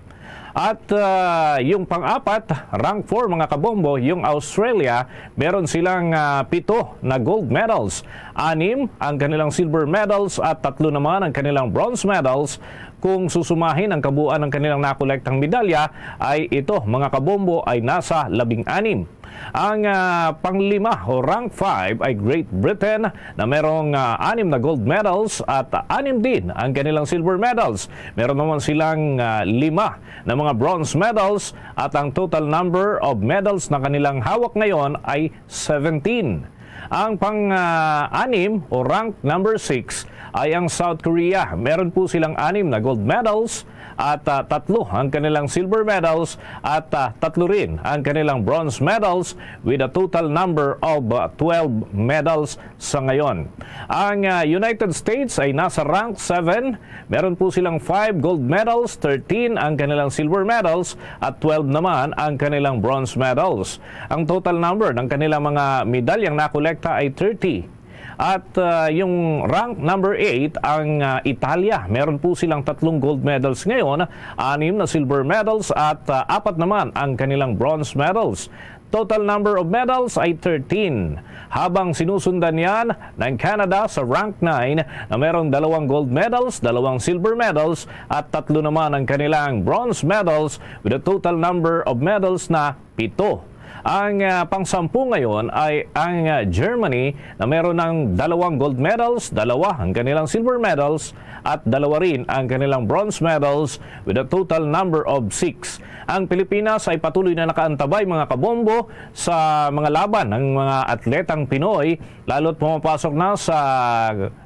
At, ah, yung pang-apat, rank four, mga kabombo, yung Australia, meron silang, ah, pito na gold medals. Anim ang kanilang silver medals at tatlo naman ang kanilang bronze medals. Kung susumahin ang kabuuan ng kanilang nakolektang medalya, ay ito, mga kabombo, ay nasa labing-anim. Ang, ah, panglima o rank five ay Great Britain na merong, ah, anim na gold medals at anim din ang kanilang silver medals. Meron naman silang, ah, lima na mga bronze medals at ang total number of medals na kanilang hawak ngayon ay seventeen. Ang pang, ah, anim o rank number six ay ang South Korea. Meron po silang anim na gold medals at, ah, tatlo ang kanilang silver medals at, ah, tatlo rin ang kanilang bronze medals with a total number of, ah, twelve medals sa ngayon. Ang, ah, United States ay nasa rank seven. Meron po silang five gold medals, thirteen ang kanilang silver medals at twelve naman ang kanilang bronze medals. Ang total number ng kanilang mga medalyang nakolekta ay thirty. At, ah, yung rank number eight, ang, ah, Italia. Meron po silang tatlong gold medals ngayon, anim na silver medals at, ah, apat naman ang kanilang bronze medals. Total number of medals ay thirteen. Habang sinusundan yan ng Canada sa rank nine na merong dalawang gold medals, dalawang silver medals at tatlo naman ang kanilang bronze medals with a total number of medals na pito. Ang, ah, pangsampu ngayon ay ang, ah, Germany na meron ng dalawang gold medals, dalawa ang kanilang silver medals at dalawa rin ang kanilang bronze medals with a total number of six. Ang Pilipinas ay patuloy na nakaantabay, mga kabombo, sa mga laban ng mga atletang Pinoy, lalo't pumapasok na sa,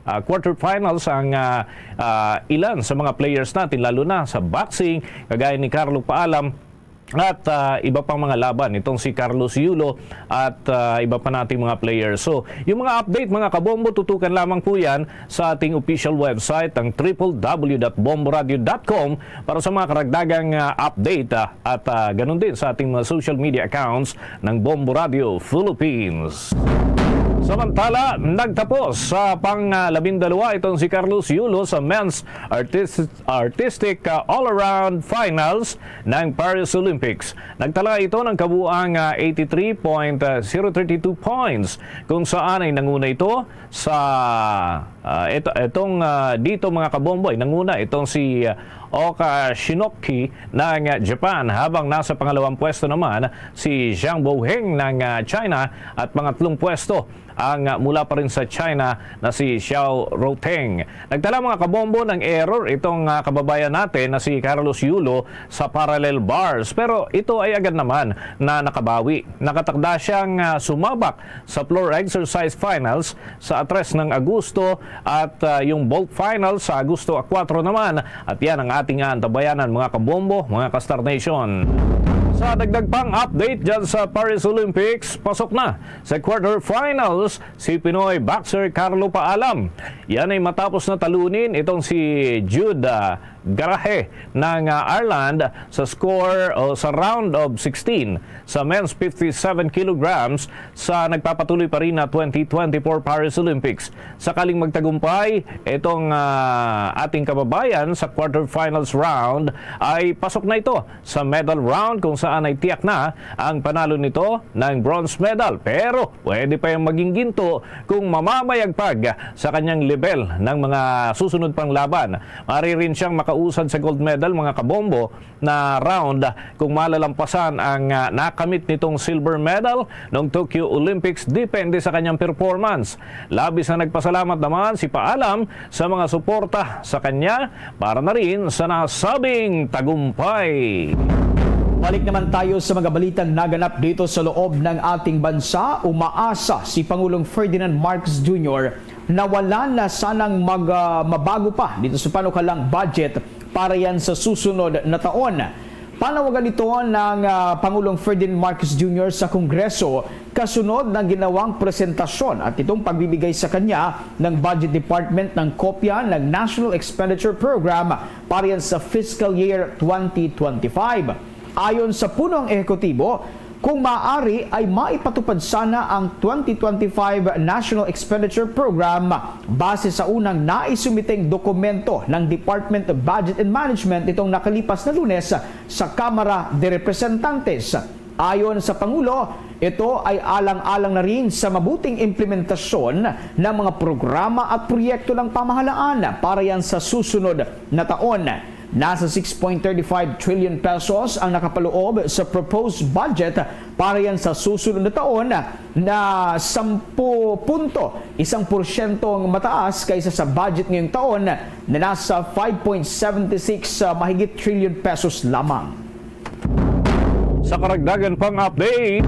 ah, quarterfinals ang, ah, ah, ilan sa mga players natin, lalo na sa boxing, kagaya ni Carlo Paalam, at, ah, iba pang mga laban, itong si Carlos Yulo at, ah, iba pa nating mga players. So, yung mga update, mga kabombo, tutukan lamang po yan sa ating official website, ang triple w dot bomboradio dot com, para sa mga karagdagang, ah, update, ah, at, ah, ganun din sa ating mga social media accounts ng Bombo Radio Philippines. Samantala, nagtapos sa pang, ah, labindalawa itong si Carlos Yulo sa men's artist-, artistic, ah, all-around finals ng Paris Olympics. Nagtala ito ng kabuang, ah, eighty-three point zero thirty-two points, kung saan ay nanguna ito sa, ah, ito, itong, ah, dito, mga kabomboy, nanguna itong si, ah, Oka Shinoki ng, ah, Japan, habang nasa pangalawang pwesto naman si Zhang Boheng ng, ah, China, at pangatlong pwesto ang, ah, mula pa rin sa China na si Xiao Roteng. Nagtala, mga kabombo, ng error itong, ah, kababayan natin na si Carlos Yulo sa parallel bars, pero ito ay agad naman na nakabawi. Nakatakda siyang, ah, sumabak sa floor exercise finals sa tres ng Agosto at, ah, yung vault final sa Agosto kuwatro naman. At yan ang ating aantabayanan, mga kabombo, mga ka-Star Nation. Sa dagdag pang update dyan sa Paris Olympics, pasok na sa quarterfinals si Pinoy boxer Carlo Paalam. Yan ay matapos na talunin itong si Jude, ah, Garahe ng, ah, Ireland sa score o sa round of sixteen sa men's fifty-seven kilograms sa nagpapatuloy pa rin na twenty twenty-four Paris Olympics. Sakaling magtagumpay itong, ah, ating kababayan sa quarterfinals round, ay pasok na ito sa medal round, kung saan ay tiyak na ang panalo nito ng bronze medal. Pero pwede pa yang maging ginto kung mamamayagpag sa kanyang level ng mga susunod pang laban. Maaari rin siyang makausad sa gold medal, mga kabombo, na round kung malalampasan ang, ah, nakamit nitong silver medal noong Tokyo Olympics, depende sa kanyang performance. Labis na nagpasalamat naman si Paalam sa mga suporta sa kanya para na rin sa nasabing tagumpay. Balik naman tayo sa mga balitang naganap dito sa loob ng ating bansa. Umaasa si Pangulong Ferdinand Marcos Junior na wala na sanang mag-, ah, mabago pa dito sa panukalang budget para yan sa susunod na taon. Panawagan ito ng, ah, Pangulong Ferdinand Marcos Junior sa Kongreso kasunod ng ginawang presentasyon at itong pagbibigay sa kanya ng Budget Department ng kopya ng National Expenditure Program para yan sa fiscal year twenty twenty-five. Ayon sa punong ehekutibo, kung maaari ay maipatupad sana ang twenty twenty-five National Expenditure Program base sa unang naisumiteng dokumento ng Department of Budget and Management nitong nakalipas na Lunes sa Kamara de Representantes. Ayon sa Pangulo, ito ay alang-alang na rin sa mabuting implementasyon ng mga programa at proyekto ng pamahalaan para yan sa susunod na taon. Nasa six point thirty five trillion pesos ang nakapaloob sa proposed budget para yan sa susunod na taon, na sampu punto isang porsyento ang mataas kaysa sa budget ngayong taon na nasa five point seven six, ah, mahigit trillion pesos lamang. Sa karagdagan pang update,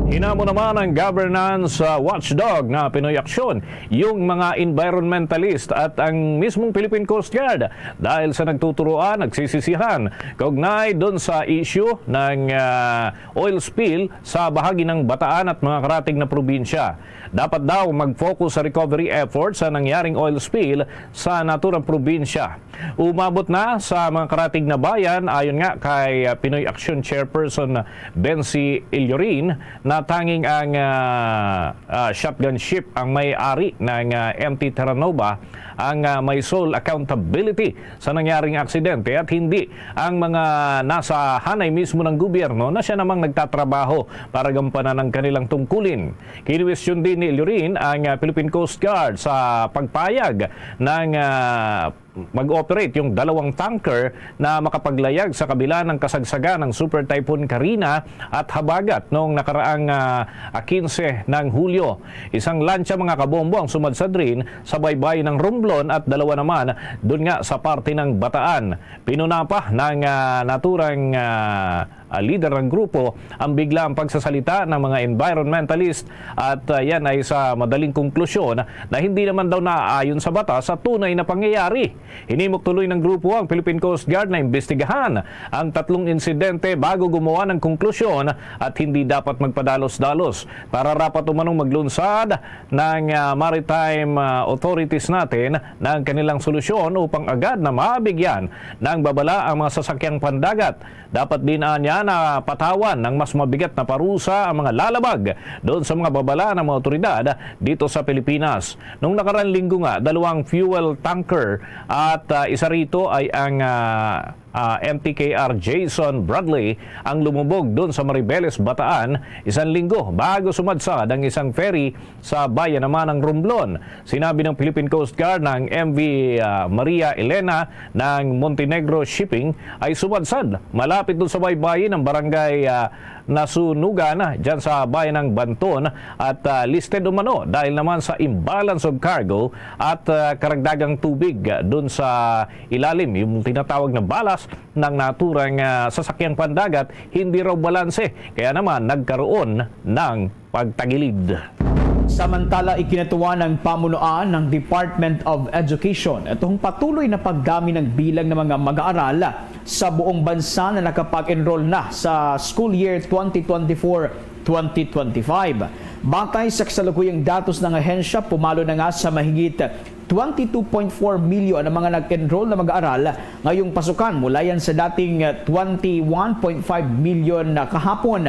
hinamo naman ang governance, ah, watchdog na Pinoy Aksyon, yung mga environmentalist at ang mismong Philippine Coast Guard dahil sa nagtuturoan, nagsisisihan kaugnay doon sa issue ng, ah, oil spill sa bahagi ng Bataan at mga karatig na probinsya. Dapat daw mag-focus sa recovery efforts sa nangyaring oil spill sa naturang probinsya. Umabot na sa mga karatig na bayan, ayon nga kay, ah, Pinoy Action Chairperson Bensi Illorin, na tanging ang, ah, ah, shotgun ship ang may ari ng, ah, M T Terranova ang, ah, may sole accountability sa nangyaring aksidente at hindi ang mga nasa hanay mismo ng gobyerno na siya namang nagtatrabaho para gampanan ang kanilang tungkulin. Kinwestiyon din ni Illorin ang, ah, Philippine Coast Guard sa pagpayag ng, ah, mag-operate yung dalawang tanker na makapaglayag sa kabila ng kasagsagan ng Super Typhoon Karina at habagat noong nakaraang, ah, ah, kinse ng Hulyo. Isang lantsa, mga kabombo, ang sumadsad rin sa baybayin ng Romblon at dalawa naman dun nga sa parte ng Bataan. Pinuna pa ng, ah, naturang, ah, ah, lider ng grupo ang biglaang pagsasalita ng mga environmentalist at, ah, yan ay sa madaling konklusyon na hindi naman daw naaayon sa batas sa tunay na pangyayari. Hinimok tuloy ng grupo ang Philippine Coast Guard na imbestigahan ang tatlong insidente bago gumawa ng konklusyon at hindi dapat magpadalos-dalos. Nararapat umanong maglunsad ng, ah, maritime, ah, authorities natin ng kanilang solusyon upang agad na mabigyan ng babala ang mga sasakyang pandagat. Dapat din anya na patawan ng mas mabigat na parusa ang mga lalabag doon sa mga babala ng mga otoridad dito sa Pilipinas. Nung nakarang linggo nga, dalawang fuel tanker at, ah, isa rito ay ang, ah, ah, M T K R Jason Bradley ang lumubog doon sa Maribeles, Bataan, isang linggo bago sumadsad ang isang ferry sa bayan naman ng Romblon. Sinabi ng Philippine Coast Guard na ang M V, ah, Maria Elena ng Montenegro Shipping ay sumadsad malapit doon sa baybayin ng barangay, ah, Nasunugan, ah, dyan sa bayan ng Banton at, ah, listed umano dahil naman sa imbalance of cargo at, ah, karagdagang tubig, ah, doon sa ilalim, yung tinatawag na balas ng naturang, ah, sasakyang pandagat, hindi raw balanse, kaya naman nagkaroon ng pagtagilid. Samantala, ikinatuwa ng pamunuan ng Department of Education itong patuloy na pagdami ng bilang ng mga mag-aaral sa buong bansa na nakapag-enroll na sa school year twenty twenty-four twenty twenty-five. Batay sa kasalukuyang datos ng ahensya, pumalo na nga sa mahigit twenty-two point four million ang mga nag-enroll na mag-aaral ngayong pasukan, mula yan sa dating twenty-one point five million na kahapon.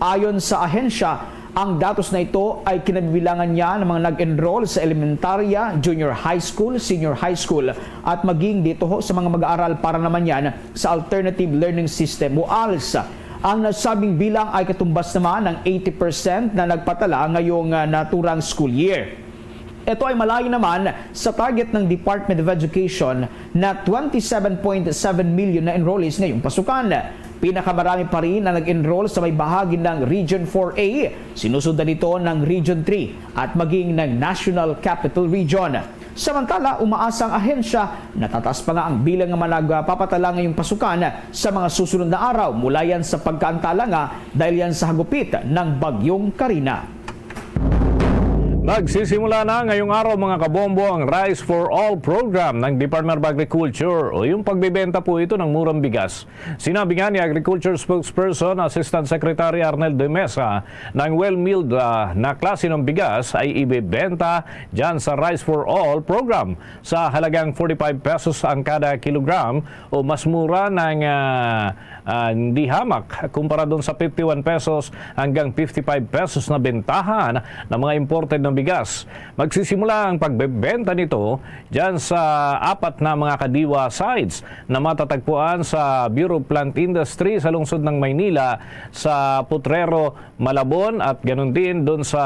Ayon sa ahensya, ang datos na ito ay kinabibilangan niya ng mga nag-enroll sa elementarya, junior high school, senior high school, at maging dito ho sa mga mag-aaral para naman yan sa Alternative Learning System o als. Ang nasabing bilang ay katumbas naman ng eighty percent na nagpatala ngayong, ah, naturang school year. Ito ay malayo naman sa target ng Department of Education na twenty-seven point seven million na enrollees ngayong pasukan. Pinakamarami pa rin ang nag-enroll sa may bahagi ng Region four A, sinusundan nito ng Region three at maging ng National Capital Region. Samantala, umaasa ang ahensya na tataas pa nga ang bilang ng mga nagpapatala ngayong pasukan sa mga susunod na araw, mula yan sa pagkaantala nga dahil yan sa hagupit ng Bagyong Karina. Nagsisimula na ngayong araw, mga kabombo, ang Rice for All program ng Department of Agriculture, o yung pagbebenta po ito ng murang bigas. Sinabi nga ni Agriculture Spokesperson Assistant Secretary Arnel de Mesa na ang well milled, ah, na klase ng bigas ay ibebenta dyan sa Rice for All program sa halagang forty-five pesos ang kada kilogram o mas mura ng, ah, ah, hindi hamak kumpara dun sa fifty-one pesos hanggang fifty-five pesos na bentahan ng mga imported na bigas. Magsisimula ang pagbebenta nito dyan sa apat na mga Kadiwa sites na matatagpuan sa Bureau of Plant Industry sa lungsod ng Maynila, sa Potrero, Malabon, at ganun din dun sa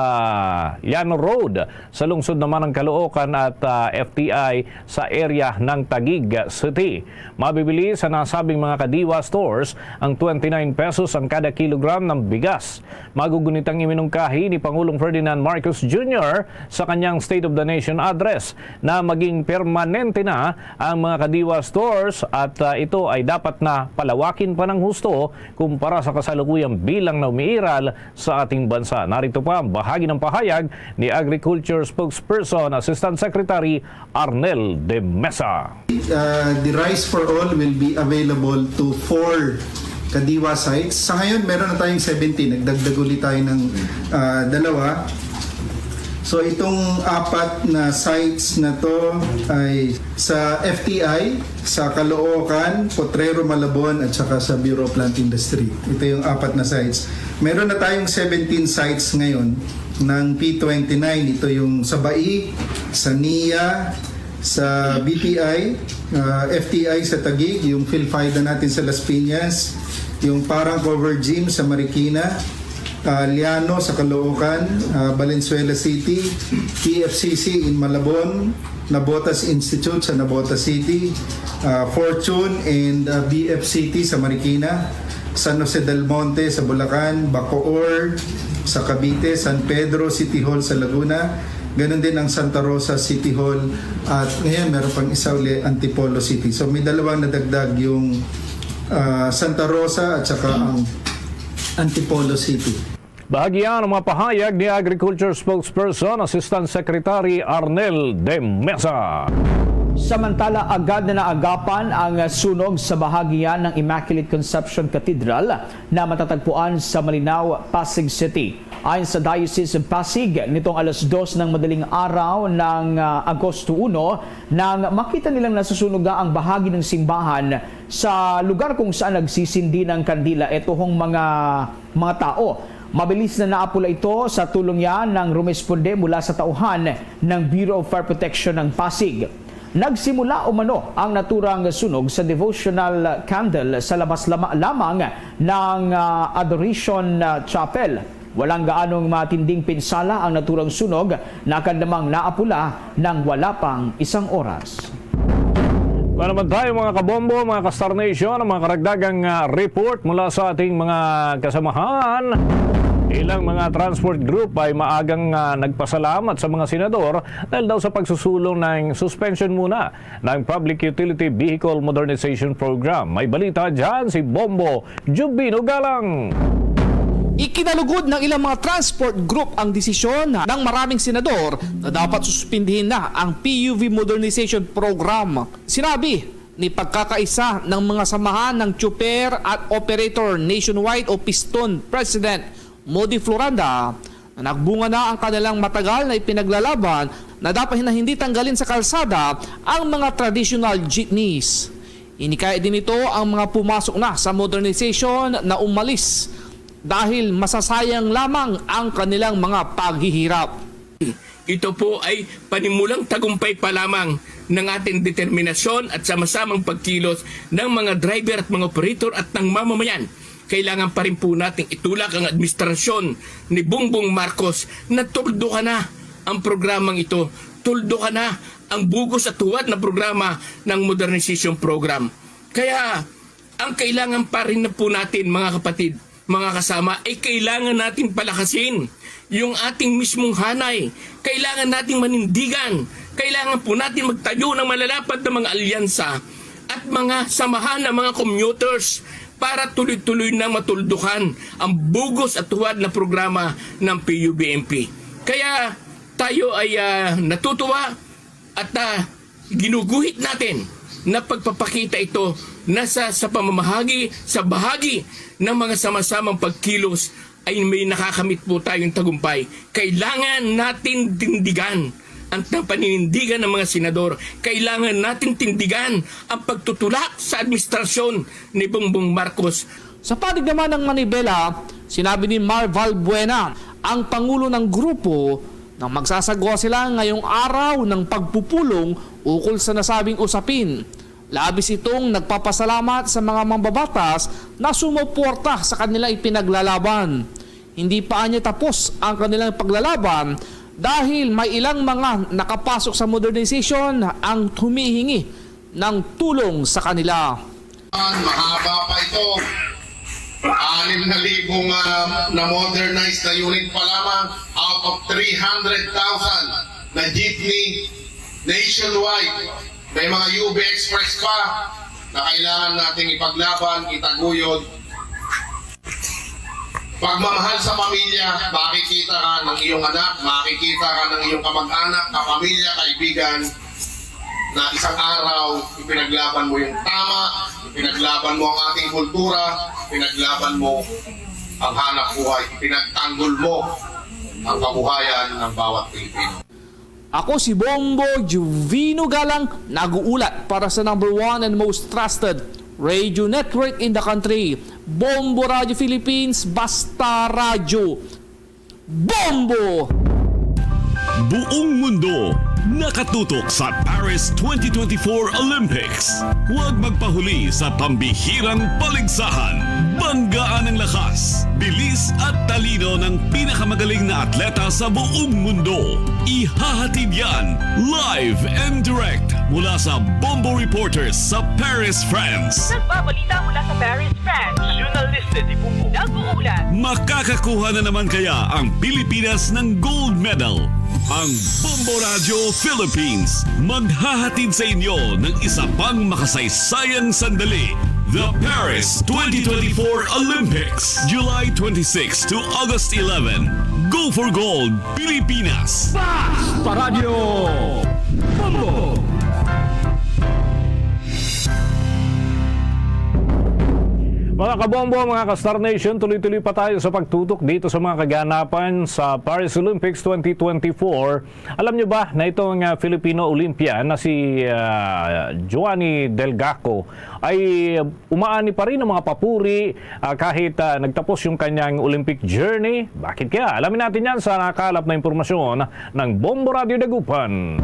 Llano Road sa lungsod naman ng Caloocan at, ah, F T I sa area ng Taguig City. Mabibili sa nasabing mga Kadiwa stores ang twenty-nine pesos ang kada kilogram ng bigas. Magugunit ang iminungkahi ni Pangulong Ferdinand Marcos Junior sa kanyang State of the Nation Address na maging permanente na ang mga Kadiwa stores at, ah, ito ay dapat na palawakin pa ng husto kumpara sa kasalukuyang bilang na umiiral sa ating bansa. Narito pa ang bahagi ng pahayag ni Agriculture Spokesperson Assistant Secretary Arnel de Mesa. Uh, the rice for all will be available to four Kadiwa sites. Sa ngayon, meron na tayong seventeen. Nagdagdag ulit tayo ng uh, dalawa. So itong apat na sites na to ay sa F T I, sa Caloocan, Potrero, Malabon, at saka sa Bureau of Plant Industry. Ito yung apat na sites. Meron na tayong seventeen sites ngayon ng P twenty-nine. Ito yung sa Bai, sa NIA, sa B P I, uh, F T I sa Taguig, yung PhilFIDA natin sa Las Piñas, yung Parang Cover Gym sa Marikina, uh, Llano sa Caloocan, uh, Valenzuela City, P F C C in Malabon, Navotas Institute sa Navotas City, uh, Fortune and uh, B F C T sa Marikina, San Jose del Monte sa Bulacan, Bacoor sa Cavite, San Pedro City Hall sa Laguna, ganun din ang Santa Rosa City Hall, at ngayon meron pang isa uli, Antipolo City. So may dalawang nadagdag, yung uh, Santa Rosa at saka ang Antipolo City. Bahagi yan ang mga pahayag ni Agriculture Spokesperson Assistant Secretary Arnel de Mesa. Samantala, agad na naagapan ang sunog sa bahagi yan ng Immaculate Conception Cathedral na matatagpuan sa Malinao, Pasig City. Ayon sa Diocese of Pasig, nitong alas dos ng madaling araw ng uh, Agosto uno, nang makita nilang nasusunog na ang bahagi ng simbahan sa lugar kung saan nagsisindi ng kandila itohong mga mga tao. Mabilis na naapula ito sa tulong niya ng rumesponde mula sa tauhan ng Bureau of Fire Protection ng Pasig. Nagsimula umano ang naturang sunog sa devotional candle sa labas lama- lamang ng ah, Adoration ah, Chapel. Walang gaanong matinding pinsala ang naturang sunog na agad namang naapula nang wala pang isang oras. Kuha naman tayo, mga kabombo, mga ka-Star Nation, ang mga karagdagang ah, report mula sa ating mga kasamahan. Ilang mga transport group ay maagang ah, nagpasalamat sa mga senador dahil daw sa pagsusulong ng suspension muna ng Public Utility Vehicle Modernization Program. May balita dyan si Bombo Jubino Galang. Ikinalugod ng ilang mga transport group ang desisyon ng maraming senador na dapat suspindihin na ang P U V Modernization Program. Sinabi ni pagkakaisa ng mga samahan ng tsuper at operator nationwide o Piston President Modi Floranda na nagbunga na ang kanilang matagal na ipinaglalaban na dapat na hindi tanggalin sa kalsada ang mga traditional jeepneys. Inikaya din nito ang mga pumasok na sa modernization na umalis dahil masasayang lamang ang kanilang mga paghihirap. Ito po ay panimulang tagumpay pa lamang ng ating determinasyon at sama-samang pagkilos ng mga driver at mga operator at ng mamamayan. Kailangan pa rin po nating itulak ang administrasyon ni Bongbong Marcos na tuldukan na ang programang ito, tuldukan na ang bugos at huwad na programa ng Modernization Program. Kaya ang kailangan pa rin na po natin, mga kapatid, mga kasama, ay kailangan natin palakasin yung ating mismong hanay. Kailangan nating manindigan. Kailangan po natin magtayo ng malalapad na mga alyansa at mga samahan ng mga commuters para tuloy-tuloy na matuldukan ang bugos at huwad na programa ng P U B M P. Kaya tayo ay ah, natutuwa at ah, ginuguhit natin na pagpapakita ito na sa, sa pamamahagi, sa bahagi ng mga sama-samang pagkilos ay may nakakamit po tayong tagumpay. Kailangan natin tindigan ang paninindigan ng mga senador. Kailangan natin tindigan ang pagtutulak sa administrasyon ni Bongbong Marcos. Sa panig naman ng Manibela, sinabi ni Mar Valbuena, ang pangulo ng grupo, na magsasagawa sila ngayong araw ng pagpupulong ukol sa nasabing usapin. Labis itong nagpapasalamat sa mga mambabatas na sumuporta sa kanilang ipinaglalaban. Hindi pa anya tapos ang kanilang paglalaban dahil may ilang mga nakapasok sa modernization ang humihingi ng tulong sa kanila. Mahaba pa ito. Anim na libong, ah, na-modernize na unit pa lamang out of three hundred thousand na jeepney nationwide. May mga U B Express pa na kailangan nating ipaglaban, itaguyod. Pagmamahal sa pamilya, makikita ka ng iyong anak, makikita ka ng iyong kamag-anak, kapamilya, kaibigan, na isang araw, ipinaglaban mo yung tama, ipinaglaban mo ang ating kultura, ipinaglaban mo ang hanap buhay, ipinagtanggol mo ang kabuhayan ng bawat Pilipino. Ako si Bombo Juvino Galang, nag-uulat para sa number one and most trusted radio network in the country, Bombo Radio Philippines, Basta Radyo. Bombo! Buong mundo nakatutok sa Paris twenty twenty-four Olympics. Huwag magpahuli sa pambihirang paligsahan. Banggaan ang lakas, bilis at talino ng pinakamagaling na atleta sa buong mundo. Ihahatid yan live and direct mula sa Bombo Reporters sa Paris, France. Nagbabalita mula sa Paris, France, Journalista de Bombo. Nag-uulat. Makakakuha na naman kaya ang Pilipinas ng gold medal? Ang Bombo Radyo Philippines maghahatid sa inyo ng isa pang makasaysayang sandali. The Paris twenty twenty-four Olympics, July twenty-six to August eleven. Go for Gold, Pilipinas! Basta Radyo Bombo! Mga kabombo, mga ka-Star Nation, tuloy-tuloy pa tayo sa pagtutok dito sa mga kaganapan sa Paris Olympics twenty twenty-four. Alam nyo ba na itong, ah, Filipino Olympian na si, ah, Joanny Delgaco ay umaani pa rin ang mga papuri, ah, kahit, ah, nagtapos yung kanyang Olympic journey? Bakit kaya? Alamin natin yan sa nakalap na impormasyon ng Bombo Radio Dagupan.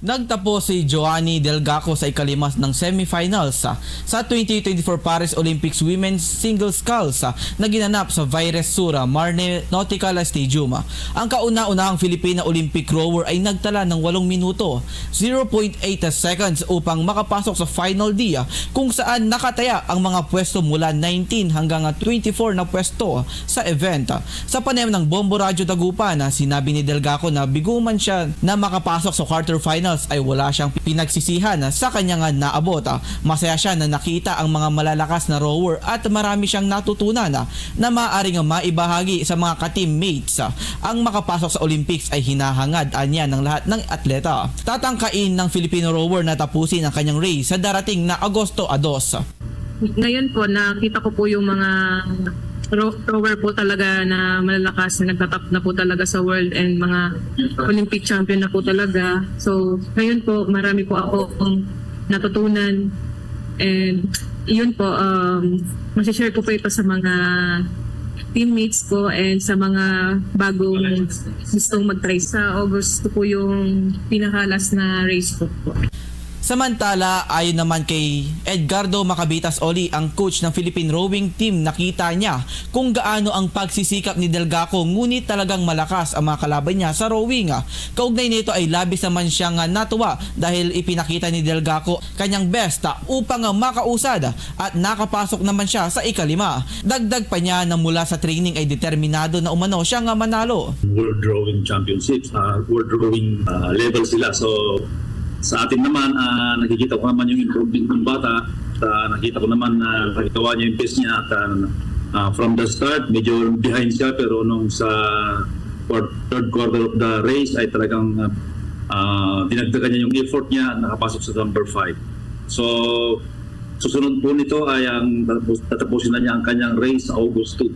Nagtapos si Joanny Delgaco sa ikalima ng semifinals sa, sa twenty twenty-four Paris Olympics Women's Singles Sculls, ah, na ginanap sa Vaires Sur, ah, Marne Nautical Stadium. Ang kauna-unahang Filipina Olympic rower ay nagtala ng walong minuto, zero point eight seconds, upang makapasok sa final D, ah, kung saan nakataya ang mga pwesto mula nineteen hanggang, ah, twenty-four na pwesto sa event. Sa panayam ng Bombo Radyo Dagupan, ah, sinabi ni Delgaco na bigo man siya na makapasok sa quarterfinals ay wala siyang pinagsisihan sa kanyang naabot. Masaya siya na nakita ang mga malalakas na rower at marami siyang natutunan na maaaring maibahagi sa mga ka-teammates. Ang makapasok sa Olympics ay hinahangad, anya, ng lahat ng atleta. Tatangkain ng Filipino rower na tapusin ang kanyang race sa darating na Agosto a dos. Ngayon po, nakita ko po yung mga ro-, rower po talaga na malalakas, na nagtatap na po talaga sa world and mga Olympic champion na po talaga. So, ngayon po, marami po akong natutunan. And yun po, um, masishare ko po ito sa mga teammates ko and sa mga bagong gustong mag-try. Sa August po yung pinaka-last na race ko po. Samantala, ayon naman kay Edgardo Macabitas Oli, ang coach ng Philippine Rowing Team, nakita niya kung gaano ang pagsisikap ni Delgaco, ngunit talagang malakas ang mga kalaban niya sa rowing. Kaugnay nito ay labis naman siyang, ah, natuwa dahil ipinakita ni Delgaco kanyang best, ah, upang, ah, makausad at nakapasok naman siya sa ikalima. Dagdag pa niya na mula sa training ay determinado na umano siya nga manalo. World Rowing Championships, ah, World Rowing, ah, level sila. So, sa atin naman, ah, nakikita ko naman yung improvement ng bata. At, ah, nakita ko naman na nagagawa niya yung best niya. At, ah, ah, from the start, medyo behind siya. Pero nung sa quar-, third quarter of the race, ay talagang, ah, ah, dinagdagan niya yung effort niya at nakapasok sa number five. So, susunod po nito ay ang tatapos-, tatapusin na niya ang kanyang race sa August two.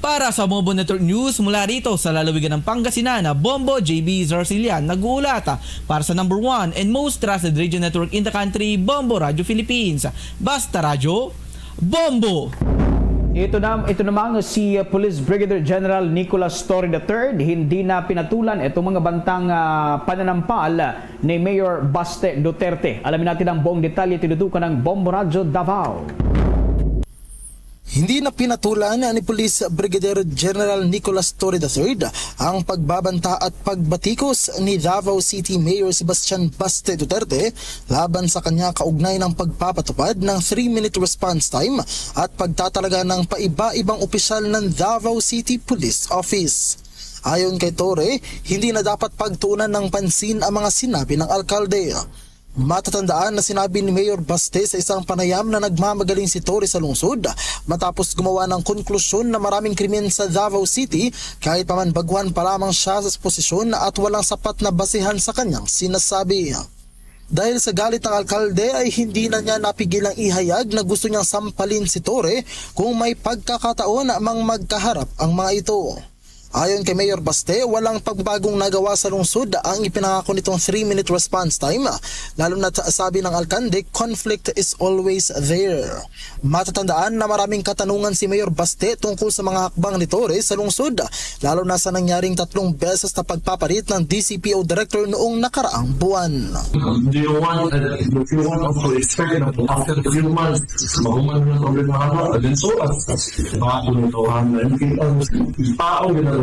Para sa Bombo Network News mula rito sa lalawigan ng Pangasinan, Bombo J B Zarcillan nag-uulat. Para sa number one and most trusted radio network in the country, Bombo Radio Philippines. Basta Radyo, Bombo! Ito na, ito namang si, uh, Police Brigadier General Nicolas Torre the third, hindi na pinatulan itong mga bantang, uh, pananampal ni Mayor Baste Duterte. Alamin natin ang buong detalye, tinutukan ng Bombo Radyo Davao. Hindi na pinatulan ni Police Brigadier General Nicolas Torre the third ang pagbabanta at pagbatikos ni Davao City Mayor Sebastian Baste Duterte laban sa kanya kaugnay ng pagpapatupad ng three-minute response time at pagtatalaga ng paiba-ibang opisyal ng Davao City Police Office. Ayon kay Torre, hindi na dapat pagtuunan ng pansin ang mga sinabi ng alkalde. Matatandaan na sinabi ni Mayor Baste sa isang panayam na nagmamagaling si Torre sa lungsod matapos gumawa ng konklusyon na maraming krimen sa Davao City kahit pa man baguhan pa lamang siya sa posisyon at walang sapat na basehan sa kanyang sinasabi. Dahil sa galit ng alkalde ay hindi na niya napigilang ihayag na gusto niyang sampalin si Torre kung may pagkakataon mang magkaharap ang mga ito. Ayon kay Mayor Baste, walang pagbagong nagawa sa lungsod ang ipinangako nitong three-minute response time, lalo na sa sabi ng alkalde, conflict is always there. Matatandaan na maraming katanungan si Mayor Baste tungkol sa mga hakbang ni Torres sa lungsod, lalo na sa nangyaring tatlong beses na pagpapalit ng D C P O director noong nakaraang buwan. Do you want, uh, do you want also expect na po after three months, mahuman na ang problema nga, and so, as, as, mga pinuntahan na yung people, tao na lang po.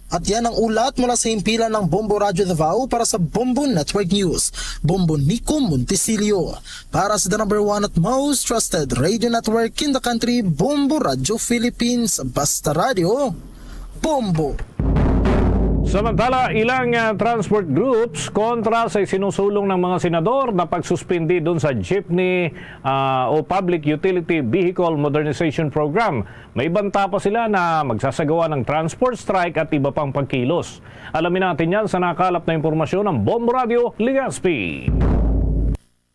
At yan ang ulat mula sa himpilan ng Bombo Radyo Davao para sa Bombo Network News. Bombo Nico Montesilio. Para sa the number one at most trusted radio network in the country, Bombo Radyo Philippines. Basta Radyo, Bombo. Samantala, ilang, ah, transport groups kontra sa sinusulong ng mga senador na pagsuspindi dun sa jeepney, ah, o Public Utility Vehicle Modernization Program. May banta pa sila na magsasagawa ng transport strike at iba pang pagkilos. Alamin natin yan sa nakalap na impormasyon ng Bombo Radio Legazpi.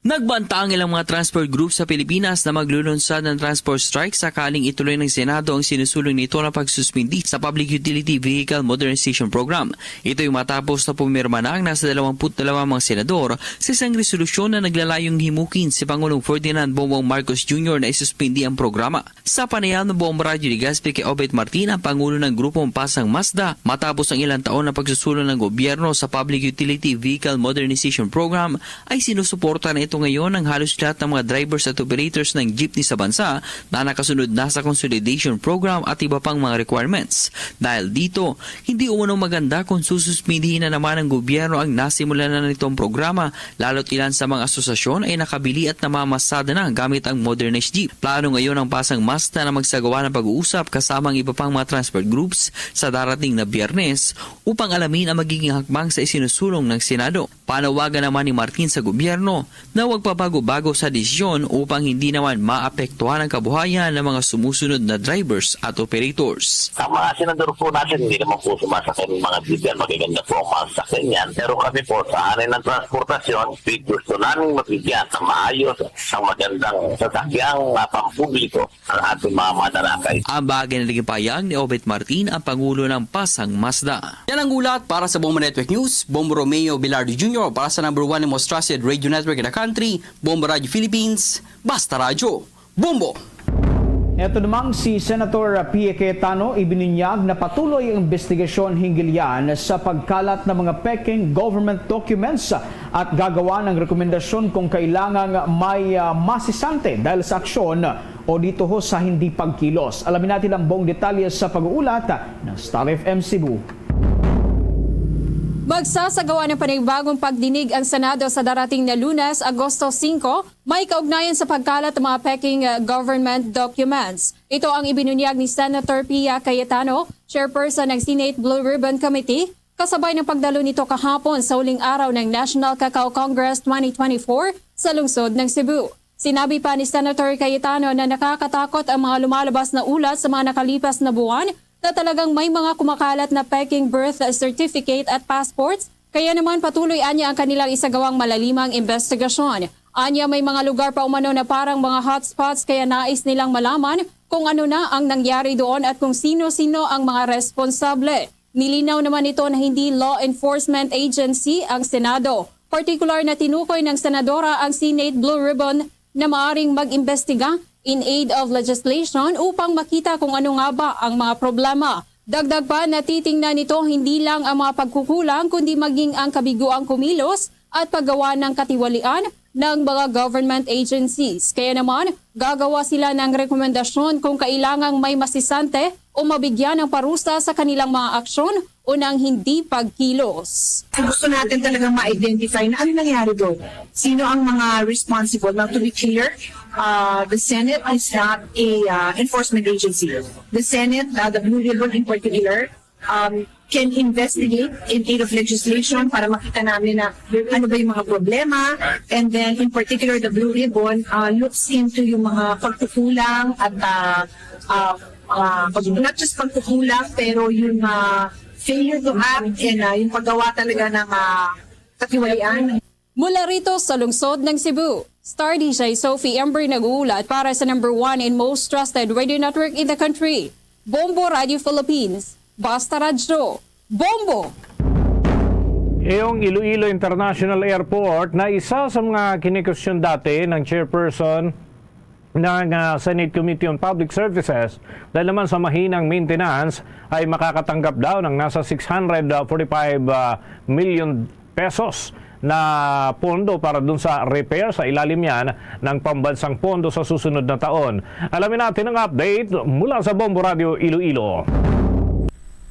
Nagbanta ang ilang mga transport group sa Pilipinas na maglulunsad ng transport strike sakaling ituloy ng Senado ang sinusulong nito na pagsuspindi sa Public Utility Vehicle Modernization Program. Ito'y matapos na pumirma na ang nasa dalawampu't dalawa mga senador sa isang resolusyon na naglalayong himukin si Pangulong Ferdinand Bongbong Marcos Junior na isuspindi ang programa. Sa panayam ng Bombo Radyo Legazpi kay Obet Martin, ang pangulo ng grupong Pasang Mazda, matapos ang ilang taon na pagsusulong ng gobyerno sa Public Utility Vehicle Modernization Program, ay sinusuporta na ito ngayon ng halos lahat ng mga drivers at operators ng jeepney sa bansa na nakasunod na sa consolidation program at iba pang mga requirements. Dahil dito, hindi umano maganda kung sususpindihin na naman ng gobyerno ang nasimulan na nitong programa, lalo't ilan sa mga asosasyon ay nakabili at namamasada na gamit ang modernized jeep. Plano ngayon ng Pasang Mazda na magsagawa ng pag-uusap kasama ang iba pang mga transport groups sa darating na Biyernes upang alamin ang magiging hakbang sa isinusulong ng Senado. Panawagan naman ni Martin sa gobyerno na huwag pabago-bago sa desisyon upang hindi naman maapektuhan ang kabuhayan ng mga sumusunod na drivers at operators. Ang mga senador po natin, hindi naman po sumasakay ng mga jeep yan. Magaganda po ang mga sasakyan yan. Pero kami po, sa hanay ng transportasyon, gusto namin mabigyan ng maayos at magandang sasakyang, ah, pampubliko ang ating mga mananakay. Ang bagay na naging pahayag ni Obet Martin, ang pangulo ng Pasang Mazda. Yan ang ulat para sa Bombo Network News. Bombo Romeo Bilardo Junior para sa number one and most trusted radio network in the country, Bombo Radio Philippines, Basta Radyo, Bombo! Eto namang si Senator Pie Cayetano ibinunyag na patuloy ang investigasyon hinggil yan sa pagkalat ng mga peking government documents at gagawa ng rekomendasyon kung kailangang may, ah, masisante dahil sa aksyon o dito ho sa hindi pagkilos. Alamin natin ang buong detalye sa pag-uulat ng Star F M Cebu. Magsasagawa ng panibagong pagdinig ang Senado sa darating na Lunes, Agosto singko, may kaugnayan sa pagkalat ng mga peking, uh, government documents. Ito ang ibinunyag ni Senator Pia Cayetano, chairperson ng Senate Blue Ribbon Committee, kasabay ng pagdalo nito kahapon sa huling araw ng National Cacao Congress twenty twenty-four sa lungsod ng Cebu. Sinabi pa ni Senator Cayetano na nakakatakot ang mga lumalabas na ulat sa mga nakalipas na buwan na talagang may mga kumakalat na peking birth certificate at passports, kaya naman patuloy anya ang kanilang isagawang malalimang investigasyon. Anya may mga lugar pa umano na parang mga hotspots kaya nais nilang malaman kung ano na ang nangyari doon at kung sino-sino ang mga responsable. Nilinaw naman nito na hindi law enforcement agency ang Senado. Partikular na tinukoy ng senadora ang Senate Blue Ribbon na maaring mag-imbestiga in aid of legislation upang makita kung ano nga ba ang mga problema. Dagdag pa, natitingnan nito hindi lang ang mga pagkukulang kundi maging ang kabiguang kumilos at paggawa ng katiwalian ng mga government agencies. Kaya naman, gagawa sila ng rekomendasyon kung kailangang may masisante o mabigyan ng parusa sa kanilang mga aksyon o ng hindi pagkilos. Gusto natin talagang ma-identify na ano nangyari doon. Sino ang mga responsible? Now, to be clear, uh, the Senate is not a uh, enforcement agency. The Senate, uh, the Blue Ribbon in particular, um, can investigate in aid of legislation para makita namin na ano ba yung mga problema. And then, in particular, the Blue Ribbon uh, looks into yung mga pagkukulang at uh, uh, uh, pag- not just pagkukulang, pero yung uh, failure to act and uh, yung paggawa talaga ng uh, katiwalian. Mula rito sa lungsod ng Cebu, Star D J Sophie Ember nag-uulat para sa number one and most trusted radio network in the country, Bombo Radio Philippines. Basta Radyo, Bombo! Iyong Iloilo International Airport na isa sa mga kinikwestiyon dati ng chairperson ng, ah, Senate Committee on Public Services dahil naman sa mahinang maintenance ay makakatanggap daw ng nasa six hundred forty-five, ah, million pesos na pondo para dun sa repair sa ilalim yan ng pambansang pondo sa susunod na taon. Alamin natin ang update mula sa Bombo Radio Iloilo.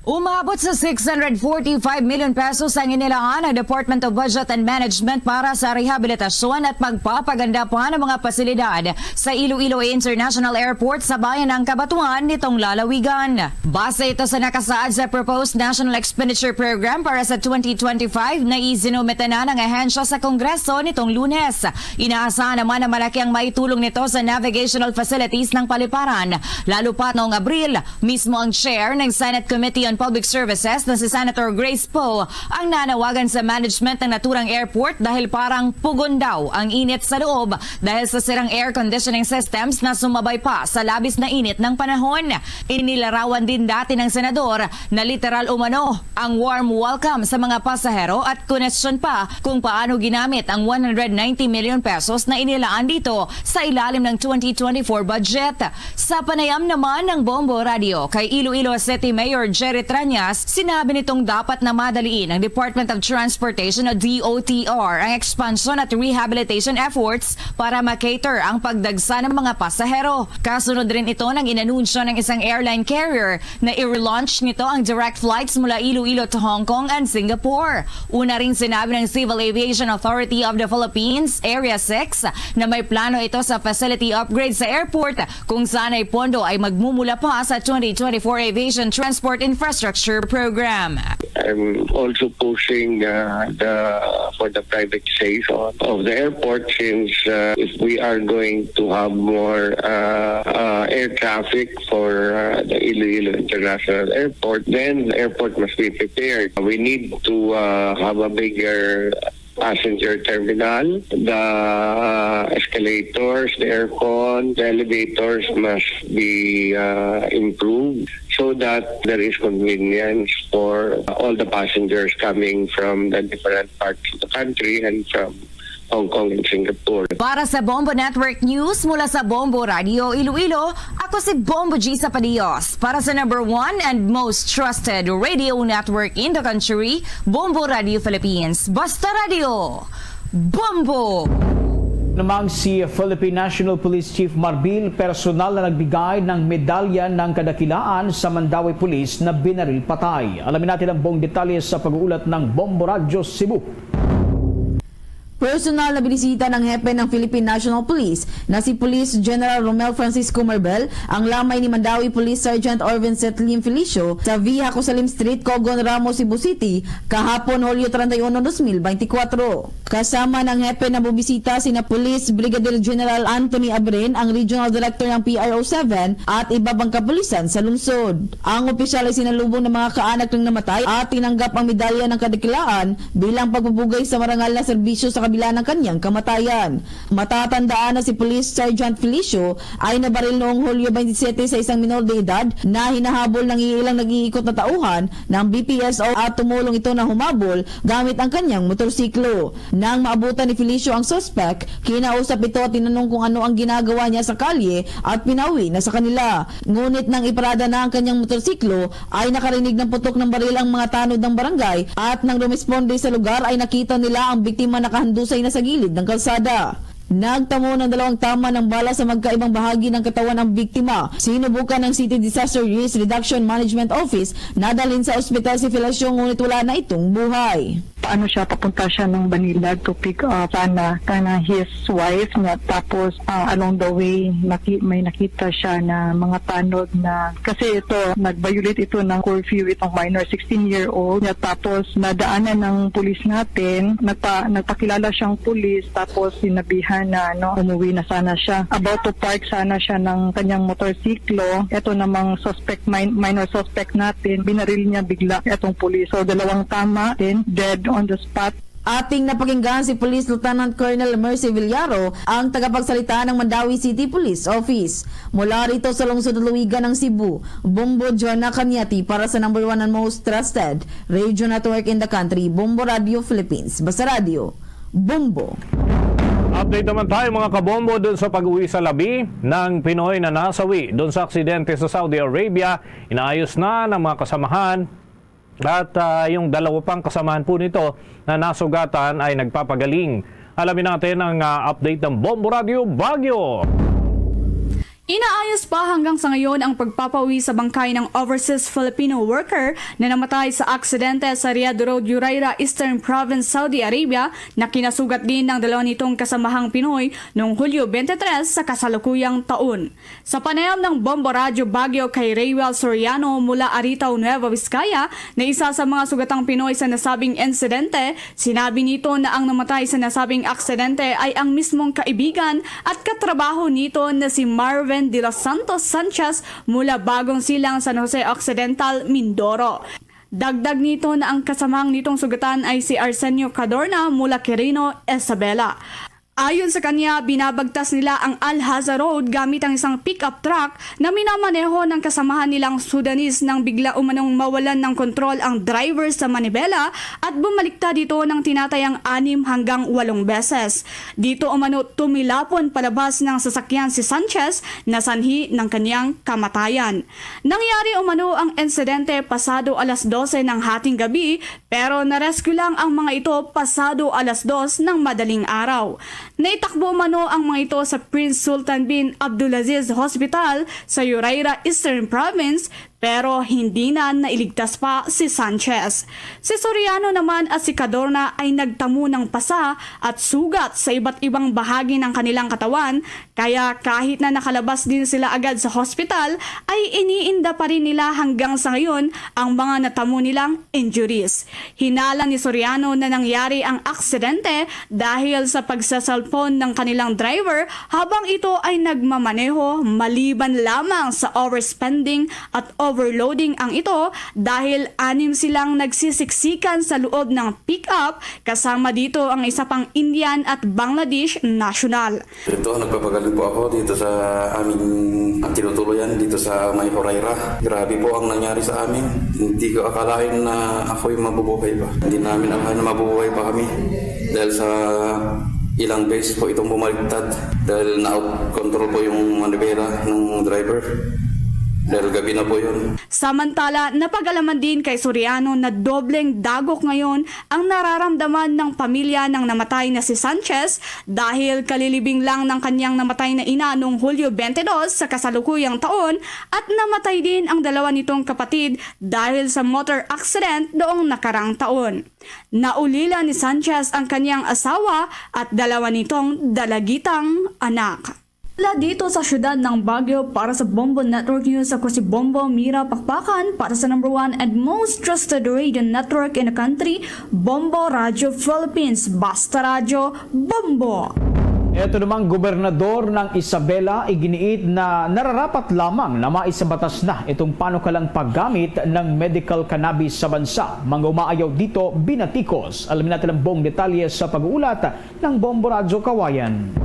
Umabot sa six hundred forty-five million pesos ang inilaan ng Department of Budget and Management para sa rehabilitasyon at pagpapaganda pa ng mga pasilidad sa Iloilo International Airport sa bayan ng Cabatuan nitong lalawigan. Base ito sa nakasaad sa proposed National Expenditure Program para sa twenty twenty-five na isinumite na ng ahensya sa Kongreso nitong Lunes. Inaasahan naman na malaki ang maitulong nito sa navigational facilities ng paliparan, lalo pa noong Abril, mismo ang chair ng Senate Committee on Public Services na si Senator Grace Poe ang nanawagan sa management ng naturang airport dahil parang pugon daw ang init sa loob dahil sa sirang air conditioning systems na sumabay pa sa labis na init ng panahon. Inilarawan din dati ng senador na literal umano ang warm welcome sa mga pasahero at kunestyon pa kung paano ginamit ang one hundred ninety million pesos na inilaan dito sa ilalim ng twenty twenty-four budget. Sa panayam naman ng Bombo Radio kay Iloilo City Mayor Jerry Trañas, sinabi nitong dapat na madaliin ng Department of Transportation o D O T R ang expansion at rehabilitation efforts para ma-cater ang pagdagsa ng mga pasahero. Kasunod rin ito ng inanunsyo ng isang airline carrier na i-relaunch nito ang direct flights mula Iloilo to Hong Kong and Singapore. Una ring sinabi ng Civil Aviation Authority of the Philippines, Area six, na may plano ito sa facility upgrade sa airport kung saan ay pondo ay magmumula pa sa twenty twenty-four Aviation Transport Infrastructure Program. I'm also pushing uh, the for the privatization of the airport since uh, if we are going to have more uh, uh, air traffic for uh, the Iloilo International Airport, then the airport must be prepared. We need to uh, have a bigger passenger terminal, the escalators, the aircon, the elevators must be uh, improved so that there is convenience for all the passengers coming from the different parts of the country and from Hong Kong and Singapore. Para sa Bombo Network News mula sa Bombo Radio Iloilo, ako si Bombo G Sapadios. Para sa number one and most trusted radio network in the country, Bombo Radio Philippines. Basta Radio, Bombo! Namang si Philippine National Police Chief Marbil personal na nagbigay ng medalya ng kadakilaan sa Mandaue Police na binaril patay. Alamin natin ang buong detalye sa pag-uulat ng Bombo Radyo Cebu. Personal na binisita ng hepe ng Philippine National Police na si Police General Romel Francisco Marbel ang lamay ni Mandaue Police Sergeant Orvin Setlim Felicio sa V Hacosalim Street, Cogon, Ramos, Cebu City, kahapon, Hulyo treinta y uno, dos mil beintikwatro. Kasama ng hepe na bumisita sina Police Brigadier General Anthony Abrin, ang Regional Director ng P R O seven, at iba pang kapulisan sa lungsod. Ang opisyal ay sinalubong ng mga kaanak ng namatay at tinanggap ang medalya ng kadakilaan bilang pagpupugay sa marangal na serbisyo sa bila ng kanyang kamatayan. Matatandaan na si Police Sergeant Felicio ay nabaril noong Hulyo twenty-seven sa isang minor de edad na hinahabol ng ilang nag-iikot na tauhan ng B P S O at tumulong ito na humabol gamit ang kanyang motorsiklo. Nang maabutan ni Felicio ang suspek, kinausap ito at tinanong kung ano ang ginagawa niya sa kalye at pinauwi na sa kanila. Ngunit nang iparada na ang kanyang motorsiklo, ay nakarinig ng putok ng baril ang mga tanod ng barangay at nang rumesponde sa lugar ay nakita nila ang biktima nakahandusay na sa gilid ng kalsada. Nagtamo ng dalawang tama ng bala sa magkaibang bahagi ng katawan ang biktima. Sinubukan ng City Disaster Risk Reduction Management Office na dalhin sa ospital si Felicio, ngunit wala na itong buhay. Paano siya, papunta siya ng Banilad to pick up sana, sana his wife niya. Tapos, ah, along the way, naki-, may nakita siya na mga tanod na, kasi ito, nag-violate ito ng curfew, itong minor, sixteen-year-old niya. Tapos, nadaanan ng pulis natin, nagpa-, nagpakilala siyang pulis, tapos sinabihan na, ano, umuwi na sana siya. About to park sana siya ng kanyang motorsiklo. Ito namang suspect, min-, minor suspect natin, binaril niya bigla itong pulis. So, dalawang tama, then dead on the spot. Ating napakinggan si Police Lieutenant Colonel Mercy Villaro, ang tagapagsalita ng Mandaue City Police Office. Mula rito sa lungsod Luigan ng Cebu, Bombo Jonah Cañete para sa number one and most trusted radio network in the country, Bombo Radio Philippines. Basta Radio, Bombo. Update naman tayo, mga kabombo, dun sa pag-uwi sa labi ng Pinoy na nasawi dun sa aksidente sa Saudi Arabia. Inaayos na ng mga kasamahan at, ah, yung dalawa pang kasamahan po nito na nasugatan ay nagpapagaling. Alamin natin ang, ah, update ng Bombo Radio Baguio. Inaayos pa hanggang sa ngayon ang pagpapauwi sa bangkay ng overseas Filipino worker na namatay sa aksidente sa Riyadh Road, Uraira, Eastern Province, Saudi Arabia, na kinasugat din ng dalawa nitong kasamahang Pinoy noong Hulyo twenty-three sa kasalukuyang taon. Sa panayam ng Bombo Radyo Baguio kay Raywell Soriano mula Arita, Nueva Vizcaya, na isa sa mga sugatang Pinoy sa nasabing insidente, sinabi nito na ang namatay sa nasabing aksidente ay ang mismong kaibigan at katrabaho nito na si Marvin de los Santos Sanchez mula Bagong Silang, San Jose Occidental, Mindoro. Dagdag nito na ang kasamang nitong sugatan ay si Arsenio Cadorna mula Quirino, Isabela. Ayon sa kanya, binabagtas nila ang Al Haza Road gamit ang isang pickup truck na minamaneho ng kasamahan nilang Sudanese nang bigla umanong mawalan ng kontrol ang driver sa manibela at bumaliktad ito ng tinatayang anim hanggang walong beses. Dito umano tumilapon palabas ng sasakyan si Sanchez na sanhi ng kanyang kamatayan. Nangyari umano ang insidente pasado alas dose ng hating gabi, pero na-rescue lang ang mga ito pasado alas dos ng madaling araw. Naitakbo umano ang mga ito sa Prince Sultan bin Abdulaziz Hospital sa Uraira, Eastern Province, pero hindi na nailigtas pa si Sanchez. Si Soriano naman at si Cadorna ay nagtamo ng pasa at sugat sa iba't ibang bahagi ng kanilang katawan, kaya kahit na nakalabas din sila agad sa hospital, ay iniinda pa rin nila hanggang sa ngayon ang mga natamo nilang injuries. Hinala ni Soriano na nangyari ang aksidente dahil sa pagsasalpon ng kanilang driver habang ito ay nagmamaneho, maliban lamang sa overspending at overloading ang ito dahil anim silang nagsisiksikan sa loob ng pick-up, kasama dito ang isa pang Indian at Bangladesh national. Ito, nagpapagaling po ako dito sa aming tinutuluyan dito sa may Uraira. Grabe po ang nangyari sa amin. Hindi ko akalain na ako'y mabubuhay pa. Hindi namin akalain na mabubuhay pa kami. Dahil sa ilang beses po itong bumaliktad. Dahil na-out control po yung manibela ng driver. Dahil gabi na po yun. Samantala, napag-alaman din kay Soriano na dobleng dagok ngayon ang nararamdaman ng pamilya ng namatay na si Sanchez dahil kalilibing lang ng kanyang namatay na ina noong Hulyo twenty-dos sa kasalukuyang taon at namatay din ang dalawa nitong kapatid dahil sa motor accident noong nakarang taon. Naulila ni Sanchez ang kanyang asawa at dalawa nitong dalagitang anak. Mula dito sa siyudad ng Baguio, para sa Bombo Network News, ako si Bombo Mira Pakpakan para sa number one and most trusted radio network in the country, Bombo Radio Philippines. Basta Radyo, Bombo! Ito namang gobernador ng Isabela iginiit na nararapat lamang na maisabatas na itong panukalang paggamit ng medical cannabis sa bansa. Mga umaayaw dito, binatikos. Alamin natin ang buong detalye sa pag-uulat ng Bombo Radyo Kawayan.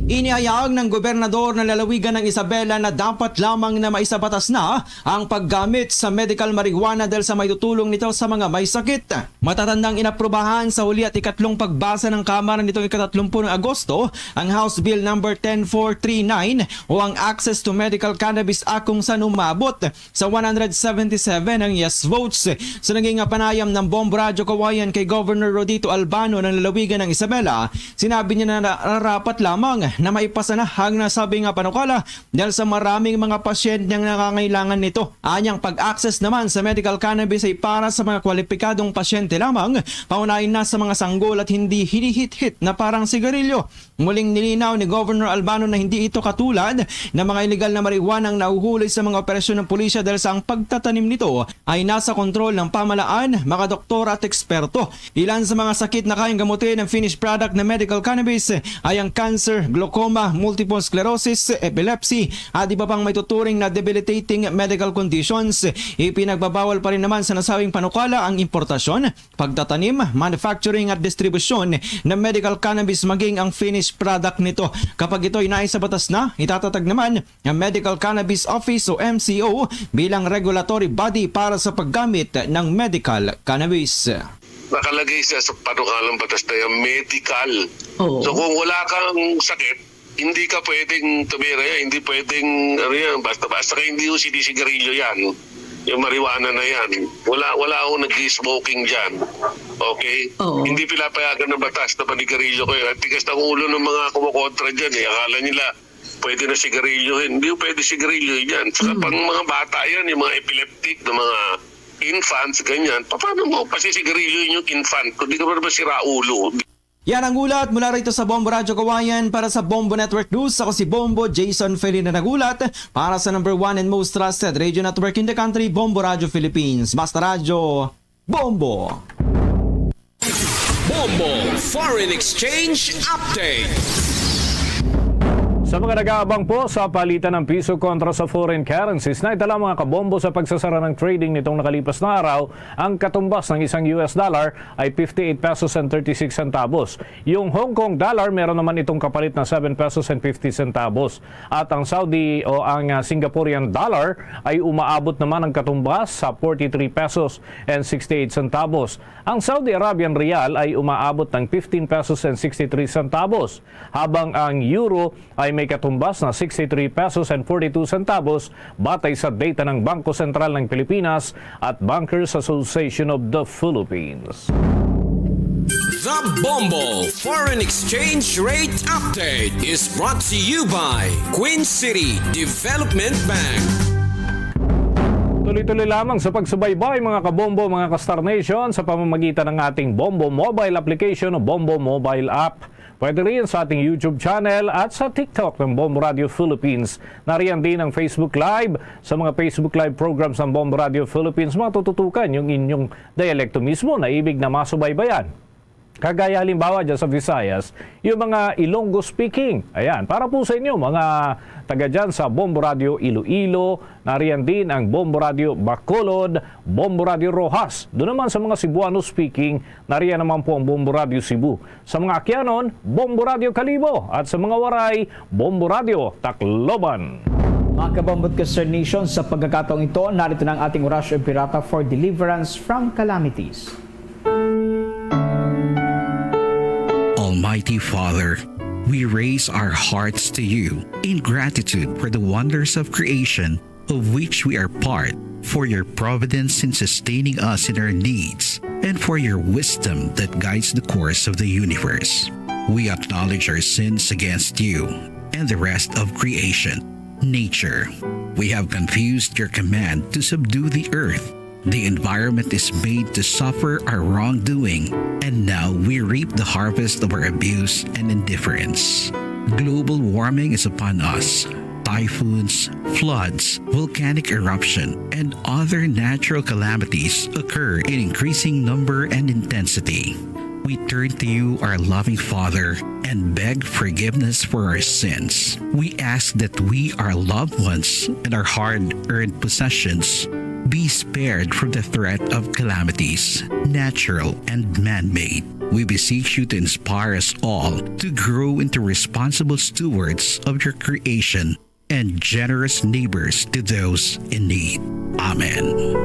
Inihayag ng gobernador na lalawigan ng Isabela na dapat lamang na maisabatas na ang paggamit sa medical marijuana dahil sa may tutulong nito sa mga may sakit. Matatandang inaprubahan sa huli at ikatlong pagbasa ng Kamara nitong ika-tatlumpu ng Agosto ang House Bill Number ten four three nine o ang Access to Medical Cannabis Act kung saan umabot sa one hundred seventy-seven ang yes votes. Sa naging panayam ng Bombo Radyo Kawayan kay Governor Rodito Albano ng lalawigan ng Isabela, sinabi niya na nararapat lamang na maipasa na ang nasabing nga panukala dahil sa maraming mga pasyente ang nangangailangan nito. Anyang pag-access naman sa medical cannabis ay para sa mga kwalipikadong pasyente lamang, paunahin na sa mga sanggol at hindi hinihit-hit na parang sigarilyo. Muling nilinaw ni Governor Albano na hindi ito katulad ng mga iligal na marijuana ang nahuhuli sa mga operasyon ng pulisya dahil sa ang pagtatanim nito ay nasa kontrol ng pamahalaan, mga doktor at eksperto. Ilan sa mga sakit na kayang gamutin ng finished product na medical cannabis ay ang cancer, glaucoma, multiple sclerosis, epilepsy, at iba pang may tuturing na debilitating medical conditions. Ipinagbabawal pa rin naman sa nasabing panukala ang importasyon, pagtatanim, manufacturing at distribusyon ng medical cannabis maging ang finished product nito. Kapag ito'y naisabatas na, itatatag naman ang Medical Cannabis Office o M C O bilang regulatory body para sa paggamit ng medical cannabis. Nakalagay siya sa panukalang batas na yung medical. Oo. So kung wala kang sakit, hindi ka pwedeng tumira yan, hindi pwedeng ano yan, basta-basta kaya hindi yung sinisigarilyo yan. Yung marijuana na yan. Wala, wala akong nag-smoking dyan. Okay? Oo. Hindi pinapayagan ng batas na manigarilyo kayo. Ang tigas ng ulo ng mga kumukontra dyan eh. Akala nila pwede na sigarilyo. Hindi pwede sigarilyo yan. Saka Mm. pang mga bata yan, yung mga epileptic, ng mga infants, ganyan. Paano mo pasisigarilyo yung infant? Kung di ka ba naman sira ulo? Yan ang ulat mula rito sa Bombo Radyo Kawayan. Para sa Bombo Network News, ako si Bombo Jason Felina nagulat para sa number one and most trusted radio network in the country, Bombo Radyo Philippines. Basta Radyo, Bombo! Bombo Foreign Exchange Update. Sa mga nag-aabang po sa palitan ng piso kontra sa foreign currencies, naitala, mga kabombo, sa pagsasara ng trading nitong nakalipas na araw ang katumbas ng isang U S dollar ay fifty-eight pesos and thirty-six centavos. Yung Hong Kong dollar, meron naman itong kapalit na seven pesos and fifty centavos. At ang Saudi o ang, ah, Singaporean dollar ay umaabot naman ang katumbas sa forty-three pesos and sixty-eight centavos. Ang Saudi Arabian riyal ay umaabot ng fifteen pesos and sixty-three centavos, habang ang euro ay may katumbas na sixty-three pesos and forty-two centavos, batay sa data ng Bangko Sentral ng Pilipinas at Bankers Association of the Philippines. The Bombo Foreign Exchange Rate Update is brought to you by Queen City Development Bank. Tuloy-tuloy lamang sa pagsubaybay, mga kabombo, mga ka-Star Nation, sa pamamagitan ng ating Bombo Mobile Application o Bombo Mobile App. Pwede rin sa ating YouTube channel at sa TikTok ng Bombo Radio Philippines. Nariyan din ang Facebook Live. Sa mga Facebook Live programs ng Bombo Radio Philippines, matututukan yung inyong dialekto mismo na ibig na masubaybayan. Kagaya halimbawa dyan sa Visayas, yung mga Ilonggo speaking. Ayan, para po sa inyo, mga taga dyan sa Bombo Radio Iloilo, nariyan din ang Bombo Radio Bacolod, Bombo Radio Roxas. Doon naman sa mga Cebuano speaking, nariyan naman po ang Bombo Radio Cebu. Sa mga Aquianon, Bombo Radio Kalibo. At sa mga Waray, Bombo Radio Tacloban. Mga kabombo at ka-Star Nation, sa pagkakataong ito, narito na ang ating orasyo pirata for deliverance from calamities. Almighty Father, we raise our hearts to you in gratitude for the wonders of creation of which we are part, for your providence in sustaining us in our needs, and for your wisdom that guides the course of the universe. We acknowledge our sins against you and the rest of creation, nature. We have confused your command to subdue the earth. The environment is made to suffer our wrongdoing, and now we reap the harvest of our abuse and indifference. Global warming is upon us. Typhoons, floods, volcanic eruption, and other natural calamities occur in increasing number and intensity. We turn to you, our loving Father, and beg forgiveness for our sins. We ask that we, our loved ones, and our hard earned possessions be spared from the threat of calamities, natural and man made. We beseech you to inspire us all to grow into responsible stewards of your creation and generous neighbors to those in need. Amen.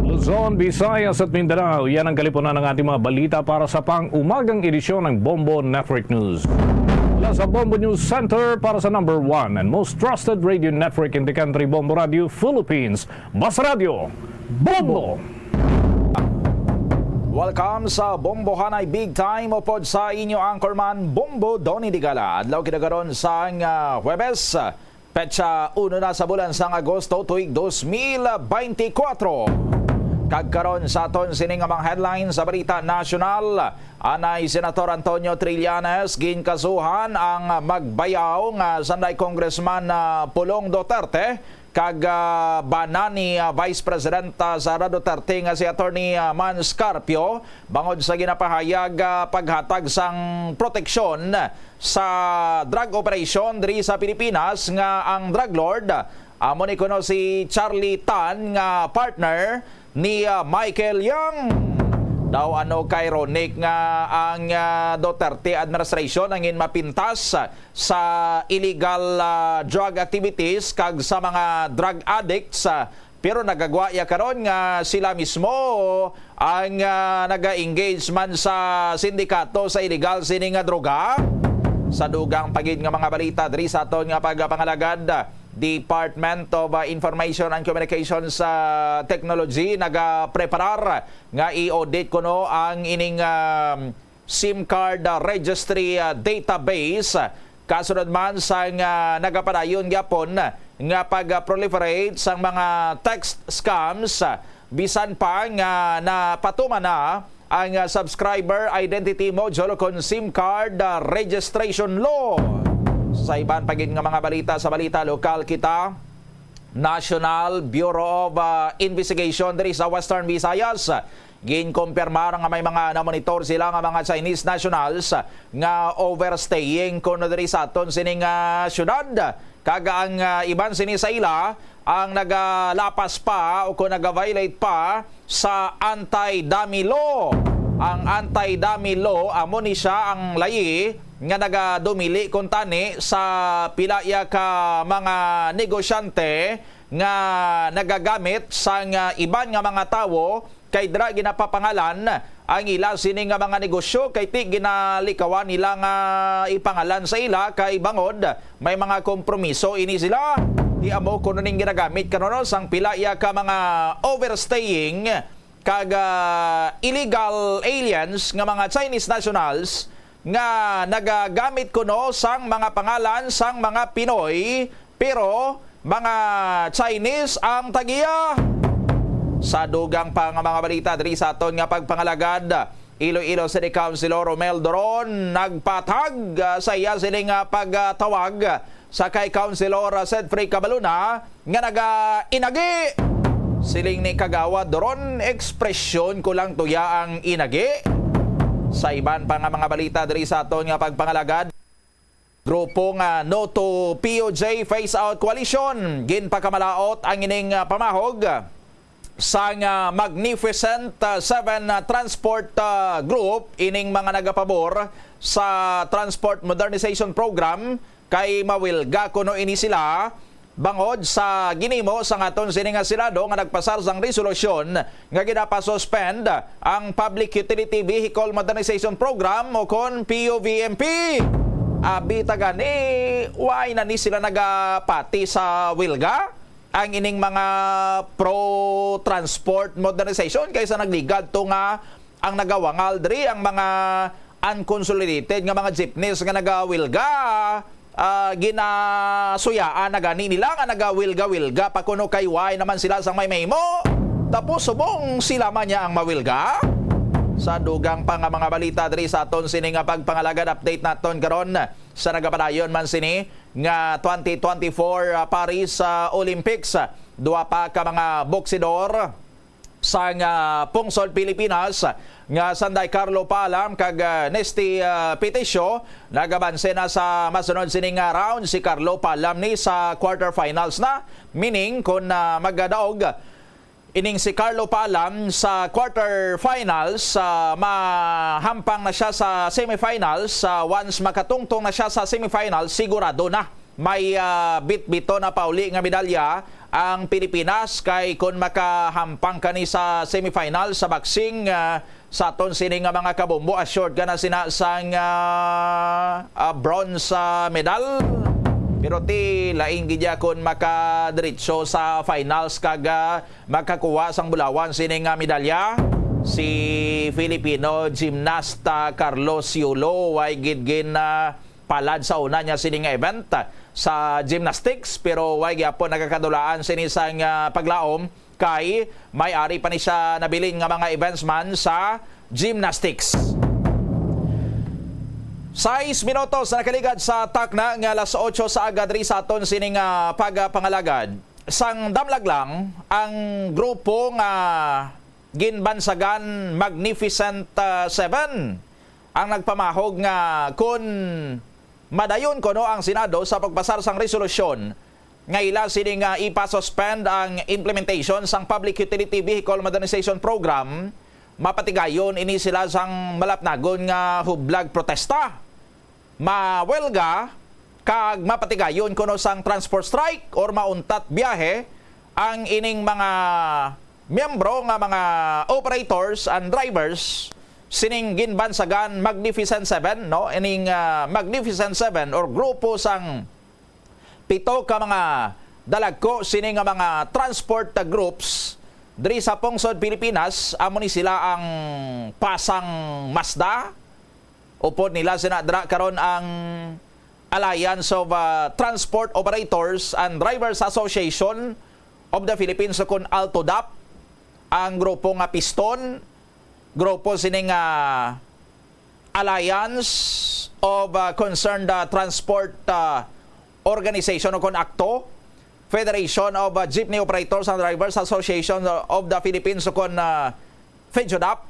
Luzon, Visayas at Mindanao, yan ang kalipunan ng ating mga balita para sa pang-umagang edisyon ng Bombo Network News. Mula sa Bombo News Center para sa number one and most trusted radio network in the country, Bombo Radio Philippines, Basta Radyo, Bombo! Welcome sa Bombohanay Big Time, upod sa inyo anchorman, Bombo Donny Digala. Adlaw kita karon sang, ah, Huwebes, petsa uno na sa bulan sang Agosto, tuig dos mil beintikwatro. Kag karon sa aton sini nga mga headlines sa balita nasyonal, anay Senator Antonio Trillanes ginkasuhan ang magbayaw nga sanday Congressman, ah, Pulong Duterte kag, ah, bana ni, ah, Vice President, ah, Sara Duterte nga si Attorney, ah, Mans Carpio bangod sa ginapahayag, ah, paghatag sang proteksyon sa drug operation diri sa Pilipinas nga ang drug lord amo ni kuno si Charlie Tan nga partner ni, ah, Michael Young. Daw ano ka ironic nga ang, ah, Duterte administration ang ginmapintas sa illegal, ah, drug activities kag sa mga drug addicts, ah, pero nagagwa ya karon nga sila mismo ang, ah, naga-engage man sa sindikato sa illegal sini nga droga. Sa dugang pa gid nga mga balita diri sa aton nga pagpangalagad, Department of, ah, Information and Communications, ah, Technology nagapreparar nga i-audit kuno ang ining, ah, SIM card, ah, registry, ah, database. Kasunod man sang, ah, nagapadayon gyapon nga pag-proliferate sang mga text scams, ah, bisan pa nga napatuman na ang, ah, subscriber identity module o kon SIM card, ah, registration law. Sa iban pa gid nga mga balita, sa balita lokal kita, National Bureau of, ah, Investigation diri sa Western Visayas ginkumpirmar nga may mga namonitor sila nga mga Chinese nationals nga overstaying kuno diri sa aton sining, ah, syudad. Kag ang, ah, iban sini sa ila ang nagalapas pa o kon nagaviolate pa sa anti-dummy law. Ang anti-dummy law, amo ni siya ang layi nga nagadumili kuntani sa pila ya ka mga negosyante nga nagagamit sang, ah, iban nga mga tawo, kay dira ginapapangalan ang ila sini nga mga negosyo, kay ti ginalikawan nila nga ipangalan sa ila, kay bangod may mga kompromiso ini sila. Ti amo kuno ning ginagamit karon sang pila ya ka mga overstaying kag, ah, illegal aliens nga mga Chinese nationals nga nagagamit kuno sang mga pangalan sang mga Pinoy, pero mga Chinese ang tagiya. Sa dugang pa nga mga balita diri sa aton nga pagpangalagad, Iloilo City Councilor Romel Doron nagpatag, ah, sa iya sining, ah, pagtawag sa kay Councilor Sedfrey Cabaluna nga naga-inagi. Siling ni Kagawad Doron, "Ekspresyon ko lang tuya ang inagi." Sa iban pa nga mga balita diri sa aton nga pagpangalagad, grupo nga No to P O J Phase Out Coalition ginpakamalaot ang ining, ah, pamahog sang, ah, Magnificent, ah, Seven, ah, Transport, ah, Group, ining mga nagapabor sa Transport Modernization Program, kay mawilga kuno ini sila bangod sa ginhimo sang aton sini nga Senado nga nagpasar sang resolusyon nga ginapasuspend ang Public Utility Vehicle Modernization Program o kon P U V M P. Abi ta gani, why na ni sila nagapati sa wilga? Ang ining mga pro transport modernization kaysa nagligad to nga ang nagawangal diri ang mga unconsolidated nga mga jeepneys nga nagawilga, ah, ginasuyaan na gani nila nga nagawilga-wilga pa kuno kay why naman sila sang may mahimo. Tapos subong sila man niya ang mawilga. Sa dugang pa nga mga balita diri sa aton sini nga pagpangalagad, update naton karon sa nagapadayon man sini nga twenty twenty-four, ah, Paris, ah, Olympics. Duha pa ka mga boksidor sang, ah, pungsod Pilipinas nga sanday Carlo Paalam kag, ah, Nesty, ah, Peticio nagabanse na sa masunod sining, ah, round. Si Carlo Paalam ni sa quarterfinals na, meaning kung, ah, magadaog ining si Carlo Paalam sa quarterfinals, ah, mahampang na siya sa semifinals. Ah, once makatungtong na siya sa semifinals, sigurado na may, ah, bitbito na pauli nga medalya ang Pilipinas, kay kon makahampang kani sa semifinal sa boxing, ah, sa aton sini nga mga kabombo, assured ka na sina sang, ah, ah, bronze, ah, medal. Pero ti lain gid ya kon makadiretso sa finals kag, ah, makakuha sang bulawan sini nga medalya. Si Filipino gymnast, ah, Carlos Yulo, way gid gin, ah, palad sa una niya sini nga event, ah, sa gymnastics, pero way gyapon nagakadulaan sini sang, ah, paglaom, kay may ari pa ni siya nabilin nga mga events man sa gymnastics. Sais minutos na nakaligad sa takna nga alas otso sa aga diri sa aton sining, ah, pagpangalagad. Sang damlag lang, ang grupo nga ginbansagan Magnificent, ah, Seven ang nagpamahog nga kun madayon kuno ang Senado sa pagpasar sang resolusyon nga ila sini nga ipa-suspend ang implementation sang Public Utility Vehicle Modernization Program, mapatigayon ini sila sang malapnagon nga hublag protesta, mawelga, kag mapatigayon kuno sang transport strike or mauntat biyahe ang ining mga miyembro nga mga operators and drivers sining ginbansagan Magnificent Seven, no? Ining, ah, Magnificent Seven or grupo sang pito ka mga dalagko sini nga mga transport groups diri sa pungsod Pilipinas, amo ni sila ang Pasang Mazda, upod nila sina dira karon ang Alliance of, ah, Transport Operators and Drivers Association of the Philippines, o kon ALTODAP, ang grupo nga Piston, grupo sini nga Alliance of, ah, Concerned, ah, Transport, ah, Organization, o kon akto, Federation of, ah, Jeepney Operators and Drivers Association of the Philippines, o kon, ah, FEJODAP,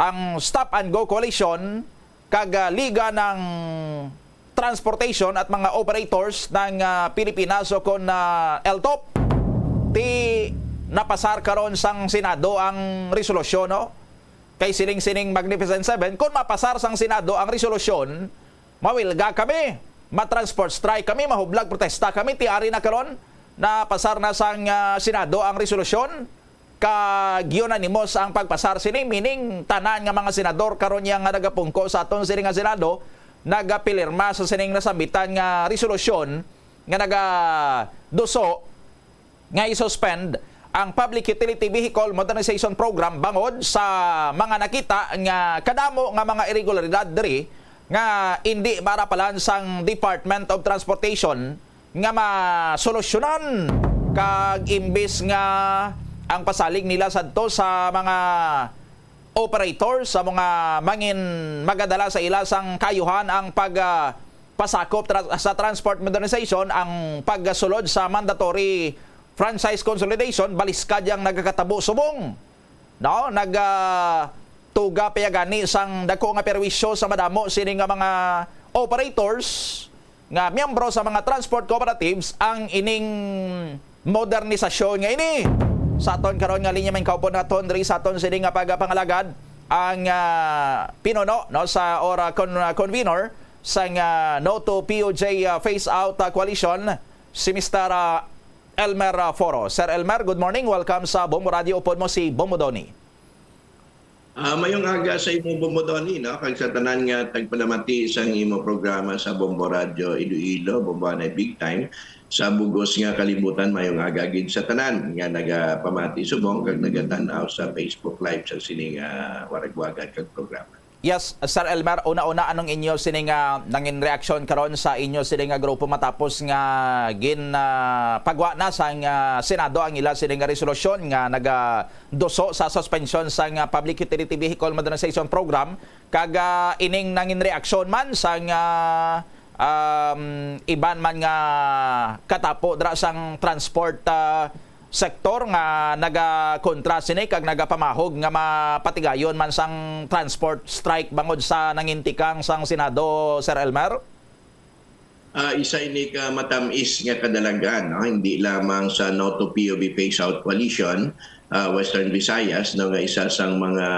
ang Stop and Go Coalition, kag, ah, Liga ng Transportation at mga Operators ng, ah, Pilipinas, o kon, ah, LTOPH. Ti napasar karon sang Senado ang resolusyon, no? Kay siling sining Magnificent Seven, kon mapasar sang Senado ang resolusyon, mawilga kami, ma-transport strike kami, mahublag protesta kami. Ti ari na karon, napasar na sang, ah, Senado ang resolusyon, kag unanimous ang pagpasar sini, meaning tanan nga mga senador karon ya nga nagapungko sa aton sini nga Senado nagapilirma sa sining nasambitan nga resolusyon nga nagaduso nga i-suspend ang Public Utility Vehicle Modernization Program bangod sa mga nakita nga kadamo nga mga irregularidad diri nga indi marapalan sang Department of Transportation nga masolusyonan, kag imbis nga ang pasalig nila sadto sa mga operator, sa mga mangin magadala sa ila sang kaayuhan ang pag, ah, pasakop tra-, sa transport modernization, ang pagsulod sa mandatory franchise consolidation, baliskad yang nagakatabo subong, no? Nag, ah, tuga pa ya gani sang dako nga perwisyo sa madamo sini nga mga operators nga miyembro sa mga transport cooperatives ang ining modernisasyon nga ini. Sa aton karon nga linya, main kaupod naton diri sa aton sini nga pagpangalagad ang, ah, pinuno, no, sa, or, ah, con-, ah, convener sang, ah, No to P O J, ah, Phase Out, ah, Coalition, si Mister, ah, Elmer, ah, Foro. Sir Elmer, good morning. Welcome sa Bombo Radio. Upod mo si Bombo Donny. Ah, mayong aga sa imo, Bombo Donny, no? Kag sa tanan nga tagpalamati sang imo programa sa Bombo Radio Iloilo, Bombo Anay Big Time. Sa bugos nga kalibutan, mayong aga gid sa tanan nga nagapamati subong kag nagatan-aw sa Facebook Live sa sining, ah, waragwagan kag programa. Yes, Sir Elmer, una-una, anong inyo sini nga nangin reaksyon karon sa inyo sini nga grupo matapos nga gin, ah, pagwa na sang, ah, Senado ang ila sini nga resolusyon nga nagaduso sa suspension sang, ah, Public Utility Vehicle Modernization Program, kag, ah, ining nangin reaksyon man sang, ah, um, iban man nga katapo dira sang transport, ah, sektor nga nagakontra sini kag nagapamahog nga mapatigayon man sang transport strike bangod sa nangintikang sang Senado, Sir Elmer? Ah, isa ini ka matamis nga kadalagan, no? Hindi lamang sa No to P U V Phase Out Coalition, ah, Western Visayas, no, nga isa sang mga,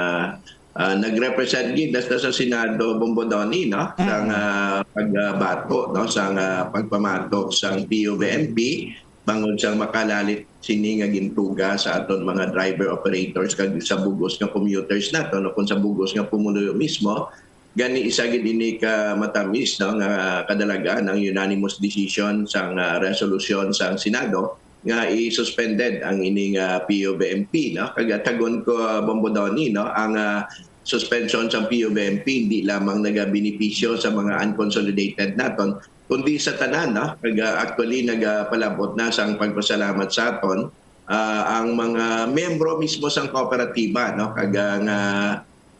ah, nag-represent gid hasta sa Senado, Bombo Donny, no? Sang, Mm. ah, pagbato, no? Sang, ah, pagpamatok sang P U V M P, bangod sang makalalit sini nga gintuga sa aton mga driver operators kag sa bugos nga commuters naton, o kung sa bugos nga pumuluyo mismo. Gani, isa gid ini ka matamis, no, nga kadalagan ang unanimous decision sang, ah, resolusyon sang Senado nga i-suspended ang ining, ah, P U V M P, no? Kag atagon ko, ah, Bombo Donny, no, ang, ah, suspension sang P U V M P hindi lamang nagabenepisyo sa mga unconsolidated naton, kundi sa tanan, no? Kag, ah, actually, nagapalabot na sang pagpasalamat sa aton, ah, ang mga miyembro mismo sang kooperatiba, no? Kag, ah, nga,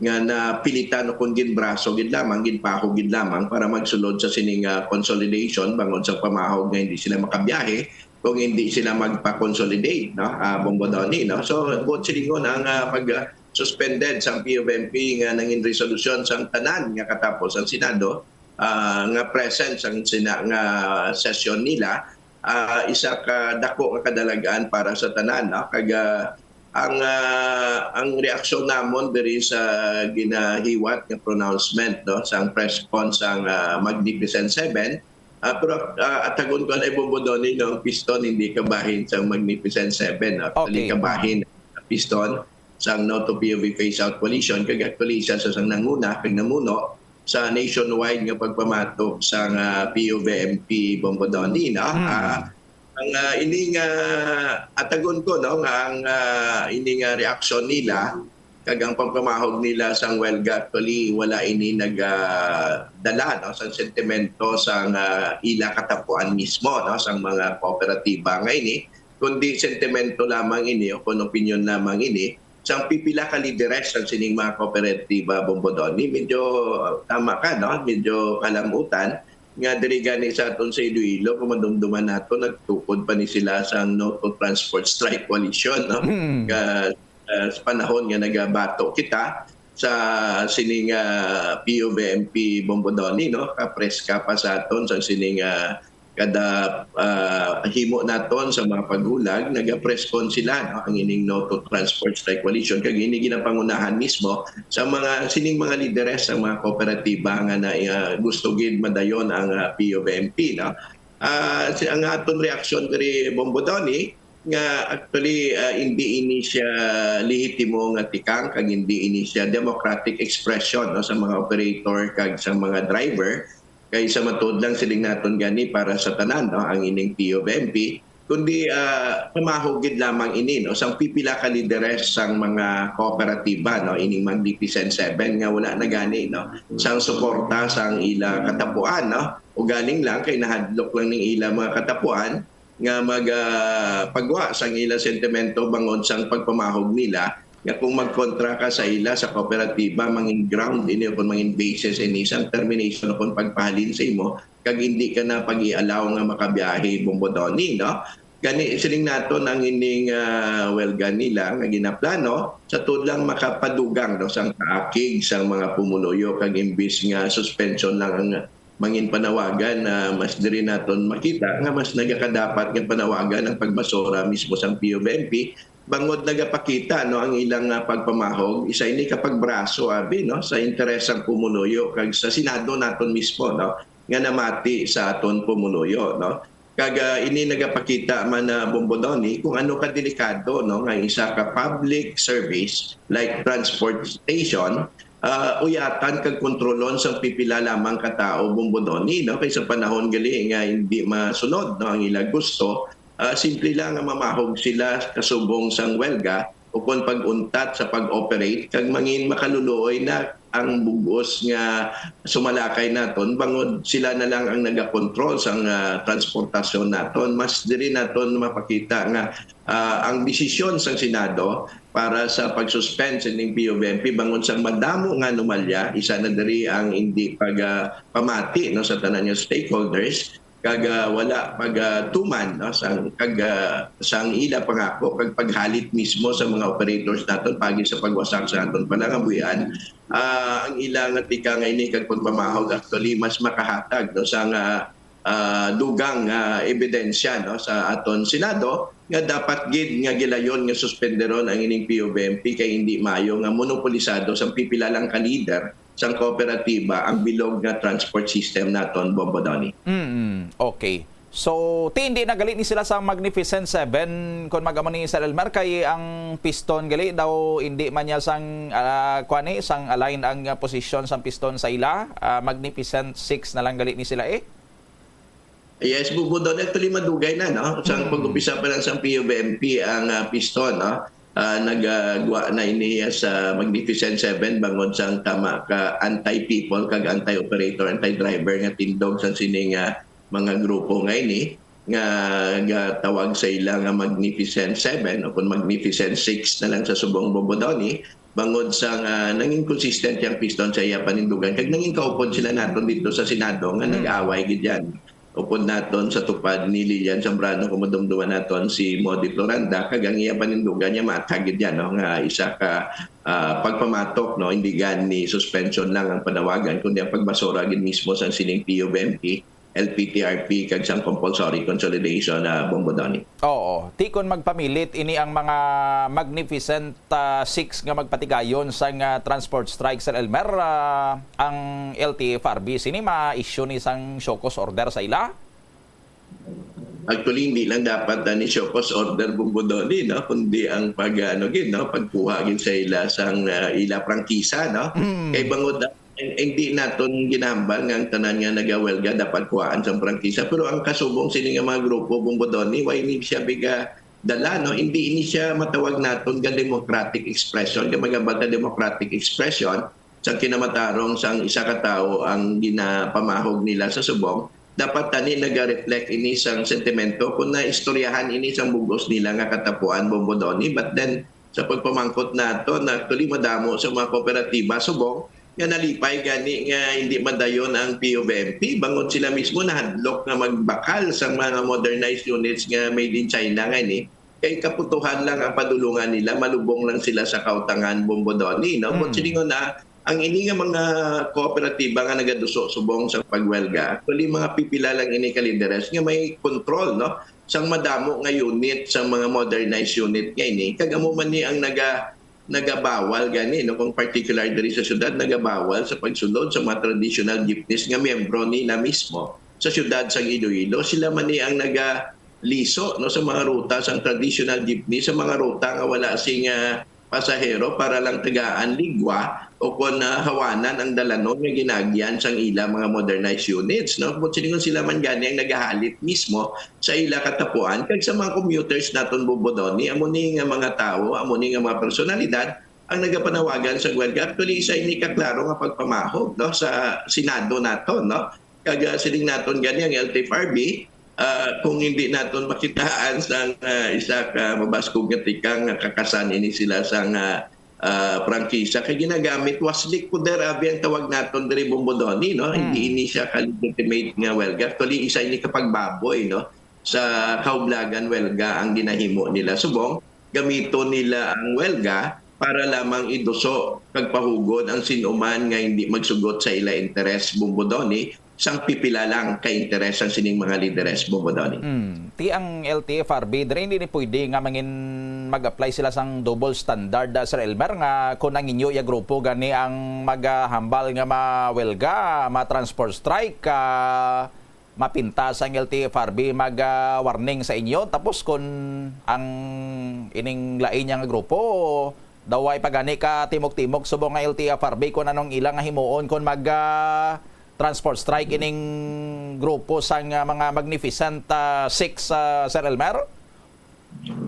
nga napilitan o kung ginbraso gid lamang, ginpahog gid lamang para magsulod sa sining, ah, consolidation bangod sa pamahog nga hindi sila makabiyahe kung hindi sila magpa-consolidate, no? Ah, Bombo Donny, no? So, buot silingon ang, ah, pag, ah, suspended sang P U V M P nga nangin resolusyon sang tanan nga katapos ang Senado, ah, nga present sang sina-, nga sesyon nila, ah, isa ka dako nga kadalagan para sa tanan, no? Kag, ah, ang, ah, ang reaksyon namon diri sa ginahiwat nga pronouncement, no, sang press con sang, ah, Magnificent Seven, ah, pero, ah, atagon ko na, Bombo Donny, no, ang piston hindi kabahin sang Magnificent Seven, no? Actually, Okay. kabahin ang piston sang No to P U V Phase Out Coalition, kag actually, siya sa sang nanguna kag namuno sa nationwide nga pagpamatok sang, ah, P U V M P, Bombo Donny, no? Mm. Ah, ang, ah, ini nga atagon ko, no, nga ang, ah, ini nga reaksyon nila kag ang pagpamahog nila sang welga, actually, wala ini nag, ah, dala, no, sang sentimento sang, ah, ila katapuan mismo, no, sang mga kooperatiba nga ini, kundi sentimento lamang ini o kon opinyon lamang ini sang pipila ka lideres sang sining mga kooperatiba, Bombo Donny. Medyo, ah, tama ka, no? Medyo kalamutan nga diri gani sa aton sa Iloilo, kung madumduman nato, nagtukod pa ni sila sang No to Transport Strike Coalition, no? Mm. Ka-, ah, sa panahon nga nagabato kita sa sining, ah, P U V M P, Bombo Donny, no? Kapreska pa sa aton sa sining, ah, kada, ah, himo naton sa mga paghulag, naga-press con sila, no? Ang ining No to Transport Strike Coalition, kag ini ginapangunahan mismo sa mga, sining mga lideres sa mga kooperatiba nga na, ah, gusto gid madayon ang, ah, P U V M P, no? Ah, si, ang aton reaksyon diri, Bombo Donny, nga actually, ah, hindi ini siya lehitimo nga tikang, kag hindi ini siya democratic expression, no, sa mga operator kag sa mga driver. Kay sa matuod lang, siling naton gani, para sa tanan, no, ang ining P U V M P, kundi, ah, pamahog gid lamang ini, no, sang pipila ka lideres sang mga kooperatiba, no, ining Magnificent Seven nga wala na gani, no, sang suporta sang ila katapuan, no. Ugaling lang kay nahadlok lang ning ila mga katapuan nga mag, ah, pagwa sang ila sentimento bangod sang pagpamahog nila nga kung magkontra ka sa ila sa kooperatiba, mangin ground ini o kung mangin basis ini sang termination o kung pagpahalin sa imo, kag hindi ka na pag-i-allow nga makabiyahe, Bombo Donny, no? Gani, siling naton ang ining, ah, welga nila nga ginaplano sa tuod lang makapadugang, no, sang kaakig sang mga pumuluyo, kag imbis nga suspension lang ang mangin panawagan, na mas diri naton makita nga mas nagakadapat nga panawagan ang pagbasura mismo sang P U V M P, bangod nagapakita, no, ang ilang, ah, pagpamahog, isa ini ka pagbraso, abi, no, sa interes sang pumuluyo kag sa Senado naton mismo, no, nga namati sa aton pumuluyo, no. Kag, ah, ini nagapakita man, ah, Bombo Donny, kung ano kadelikado, no, nga isa ka public service like transportation, ah, uyatan kag kontrolon sang pipila lamang ka tawo, Bombo Donny, no? Kay sa panahon gali nga hindi masunod, no, ang ila gusto, ah, simple lang nga mamahog sila kasubong sang welga o kon pag-untat sa pag-operate, kag mangin makaluluoy na ang bug-os nga sumalakay naton, bangod sila na lang ang nagakontrol sang, ah, transportasyon naton. Mas diri naton mapakita nga, ah, ang desisyon sang Senado para sa pag-suspend sining P U V M P bangod sang madamo nga anomalya, isa na diri ang hindi pag, ah, pamati, no, sa tanan nga stakeholders, kag, ah, wala pag, ah, tuman, no, sang, kag, ah, sang ila pangako kag paghalit mismo sa mga operators naton pagi sa pagwasak sa aton pala nga buhian. Ah, ang ila nga tika nga ini kag pagpamahog actually mas makahatag, no, sang, ah, ah, dugang nga ebidensya, no, sa aton Senado nga dapat gid nga gilayon nga suspenderon ang ining P U V M P kay hindi maayo nga monopolisado sang pipila lang ka lider sang kooperatiba ang bilog nga transport system naton, Bombo Donny. Mm, okay. So, ti hindi na gali ni sila sa Magnificent Seven, kung mag-amo ni Sir Elmer, kay ang piston gali daw hindi man niya sang, ah, kuan ni, sang align ang, ah, posisyon sang piston sa ila. Ah, Magnificent Six na lang gali ni sila eh. Yes, Bombo Donny, actually madugay na, no? Sang Mm. pag-umpisa pa lang sang P U V M P ang, ah, piston, no? Ah, nagagwa na ini sa Magnificent Seven bangod sang tama ka anti-people kag anti-operator, anti-driver nga tindog sa sining, ah, mga grupo nga ini nga gatawag sa ila nga Magnificent Seven o kung Magnificent Six na lang sa subong, Bombo Donny, bangod sa nga nanging consistent yang piston sa iya panindugan kag nanging kaupod sila naton dito sa Senado nga Mm. nag-away gid yan upod naton sa tupad ni Lilian Zambrano, kung madumduman naton si Modi Floranda, kag ang iya panindugan niya maatag gid yan, no, nga isa ka, ah, pagpamatok, no, hindi gani suspension lang ang panawagan, kundi ang pagbasura gid mismo sang sining P U V M P, L P T R P, kag sang compulsory consolidation na, Bombo Donny. Oo. Ti kon magpamilit ini ang mga Magnificent, ah, Six nga magpatigayon sang, ah, transport strike, Sir Elmer, ah, ang L T F R B, sini ma-issue ni sang show cause order sa ila? Actually, hindi lang dapat na ni show cause order, Bombo Donny, no? Kundi ang pag, ano, gid, no? Pagkuha gid sa ila sang, ah, ila prangkisa, no? Mm. Kay bangod, ah, hin-, hindi naton ginahambal nga ang tanan nga nagawelga dapat kuhaan sang prangkisa. Pero ang kasubong sini nga mga grupo, Bombo Donny, why ni siya biga dala, no? Hindi ni siya matawag naton nga democratic expression, kay magambal ka democratic expression, sa kinamatarong sang isa ka tawo ang ginapamahog nila sa subong, dapat tani naga-reflect ini sang sentimento kung naistoryahan ini sang bug-os nila nga katapuan, Bombo Donny. But then, sa pagpamangkot nato, na actually madamo sa mga kooperatiba subong nga nalipay gani nga hindi madayon ang P U V M P, bangod sila mismo nahadlok nga magbakal sa mga modernized units nga made in China nga ini. Kay kaputuhan lang ang padulungan nila, malubong lang sila sa kautangan, Bombo Donny, no? Kung Mm. silingon na, ang ini nga mga kooperatiba nga nagaduso subong sa pagwelga, actually, mga pipila lang ini ka lideres nga may control, no, sang madamo nga unit, sa mga modernized unit nga ini. Kag amo man ni ang naga-, nagabawal gani, no, kung particular diri sa syudad, nagabawal sa pagsulod sa mga traditional jeepneys nga miyembro nila mismo sa syudad sang Iloilo. Sila man ni ang naga-, liso, no, sa mga ruta sang traditional jeepney, sa mga ruta nga wala sing, ah, pasahero para lang tagaan ligwa o kon, ah, hawanan ang dalanon nga ginaagyan sang ila mga modernized units, no? But silingon sila man gani ang nagahalit mismo sa ila katapuan kag sa mga commuters naton, Bombo Donny, amo ni nga mga tawo, amo ni nga mga personalidad ang nagapanawagan sa huwelga. Actually, isa ini ka klaro nga pagpamahog, no, sa Senado naton, no? Kag, ah, siling naton gani ang L T F R B, ah, kung hindi naton makitaan sang, ah, isa ka mabaskog nga tikang nga kakasan ini sila sang, ah, ah, prangkisa kay ginagamit, waslik poder abi ang tawag naton diri, Bombo Donny, no? Hmm. Hindi ini siya ka legitimate nga huwelga. Actually, isa ini ka pagbaboy, no, sa kahublagan huwelga ang ginahimo nila. Subong, gamiton nila ang huwelga para lamang iduso kag pahugod ang sin-o man nga hindi magsugot sa ila interes, Bombo Donny, sang pipila lang ka interes sang sining mga lideres, Bombo Donny. Mm. Ti ang L T F R B, diri hindi ni pwede nga mangin mag-apply sila sang double standard, ah, Sir Elmer, nga kung ang inyo ya grupo gani ang maghambal nga mawelga, ma-transport strike, ah, mapintas ang L T F R B mag, ah, warning sa inyo, tapos kun ang ining lain niya nga grupo daw ay pa gani ka timok-timok subong nga L T F R B kun anong ila nga himuon kun mag, ah, transport strike ining grupo sang, ah, mga Magnificent, ah, Six, ah, Sir Elmer?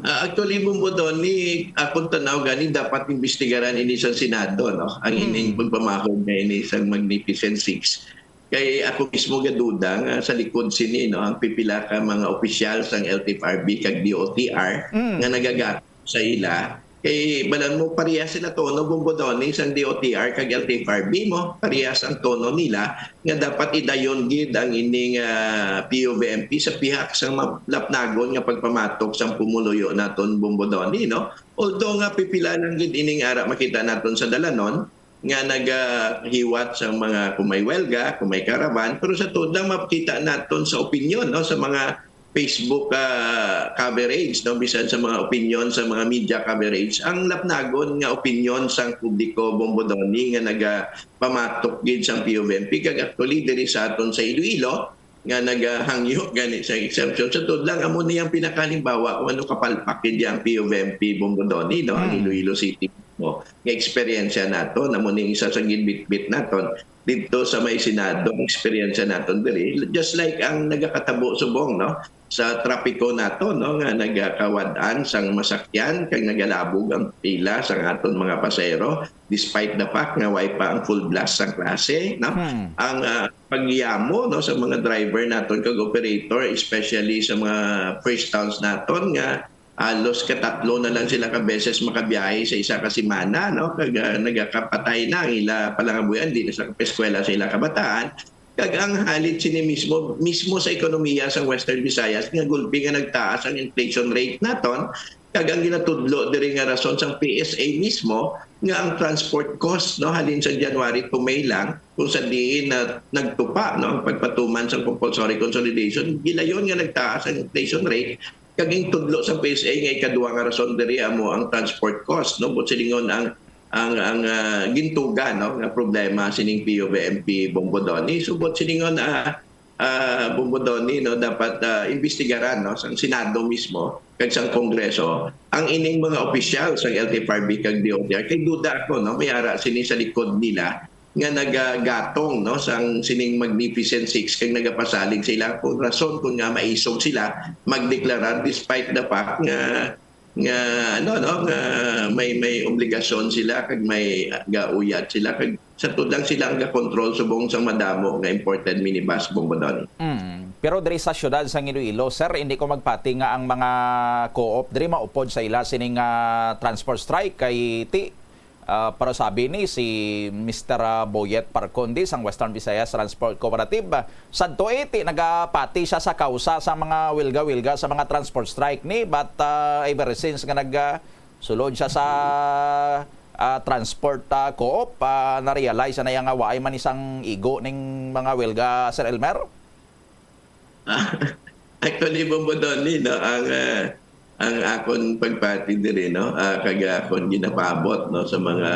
Ah, actually, Bombo Donny, akong tanaw gani dapat imbestigaran ini sa Senado, no? Ang ining Hmm. pagpamahog nga ini sa Magnificent Six. Kay ako mismo gaduda nga sa likod sini, no, ang pipila ka mga opisyal sang L T F R B kag D O T R Mm. nga nagagatong sa ila. Kay balan mo, parehas sila tono, Bombo Donny, sang D O T R kag L T F R B mo. Parehas ang tono nila nga dapat idayon gid ang ining, ah, P U V M P sa pihak sang ma-, lapnagon nga pagpamatok sang pumuluyo naton, Bombo Donny, no? Although nga pipila lang gid ining ara makita naton sa dalanon nga nagahiwat sa mga kung may welga, kung may caravan, pero sa tuod lang makita naton sa opinyon, no, sa mga Facebook, ah, coverage, no, bisan sa mga opinyon sa mga media coverage, ang lapnagon nga opinyon sang publiko, Bombo Donny, nga nagapamatok gid sang P U V M P, kag actually diri sa aton sa Iloilo, nga nagahangyo gani sa exemption. Sa tuod lang, amo ni ang pinakahalimbawa kung ano kapalpak gid ang P U V M P, Bombo Donny, no? Ang Hmm. Iloilo City mo, nga eksperyensya naton, amo ni isa sa ginbitbit naton didto sa may Senado, ang eksperyensya naton diri. Just like ang nagakatabo subong, no? Sa trapiko nato, no, nga nagakawad-an sang masakyan kag nagalabog ang pila sang aton mga pasahero, despite the fact nga way pa ang full blast sang klase, no? Hmm. Ang, ah, pagyamo, no, sa mga driver naton kag operator, especially sa mga first towns naton, nga halos katatlo na lang sila ka beses makabiyahe sa isa ka semana, no? Kag, ah, nagakapatay na ang ila palangabuhian, di na sa kapaeskwela sa ila kabataan. Kag ang halid sini mismo, mismo sa ekonomiya sa Western Visayas, nga gulpi nga nagtaas ang inflation rate naton, kag ang ginatudlo diri nga rason sang P S A mismo, nga ang transport cost, no, halin sa January to May lang, kung sa diin na nagtupa, no, ang pagpatuman sang compulsory consolidation, gilayon nga nagtaas ang inflation rate, kag ang tudlo sa P S A nga ikaduha nga rason diri amo ang transport cost, no, buot silingon ang, ang, ang, ah, gintuga, no, nga problema sining P U V M P, Bombo Donny. So, buot silingon, ah, ah, Bombo Donny, no, dapat, ah, imbestigaran, no, sang Senado mismo kag sang Kongreso ang ining mga opisyal sang L T F R B kag D O T R. Kay duda ako, no, may ara sini sa likod nila nga nagagatong, no, sang sining Magnificent Six kag nagapasalig sa ila kung rason kung nga maisog sila magdeklarar, despite the fact nga, nga, ano, no, nga may, may obligasyon sila kag may, ah, gauyat sila kag sa tuod lang sila ang gakontrol subong sang madamo nga imported minibus, Bombo Donny. Mm. Pero diri sa siyudad sang Iloilo, sir, hindi ko magpati nga ang mga co-op diri maupod sa ila sining, ah, transport strike kay ti, ah, pero sabi ni si Mister, ah, Boyet Parcondi sang Western Visayas Transport Cooperative, ah, sadto, eh, ti nagapati siya sa kausa sa mga wilga-wilga sa mga transport strike ni, but, ah, ever since nga nag, ah, sulod siya sa, ah, transport, ah, co-op, ah, na-realize na iya nga waay man isang igo ning mga wilga, Sir Elmer? Ah, actually, Bombo Donny, no, ang, ah, ang akon pagpati diri, no, ah, kag akon ginapaabot, no, sa mga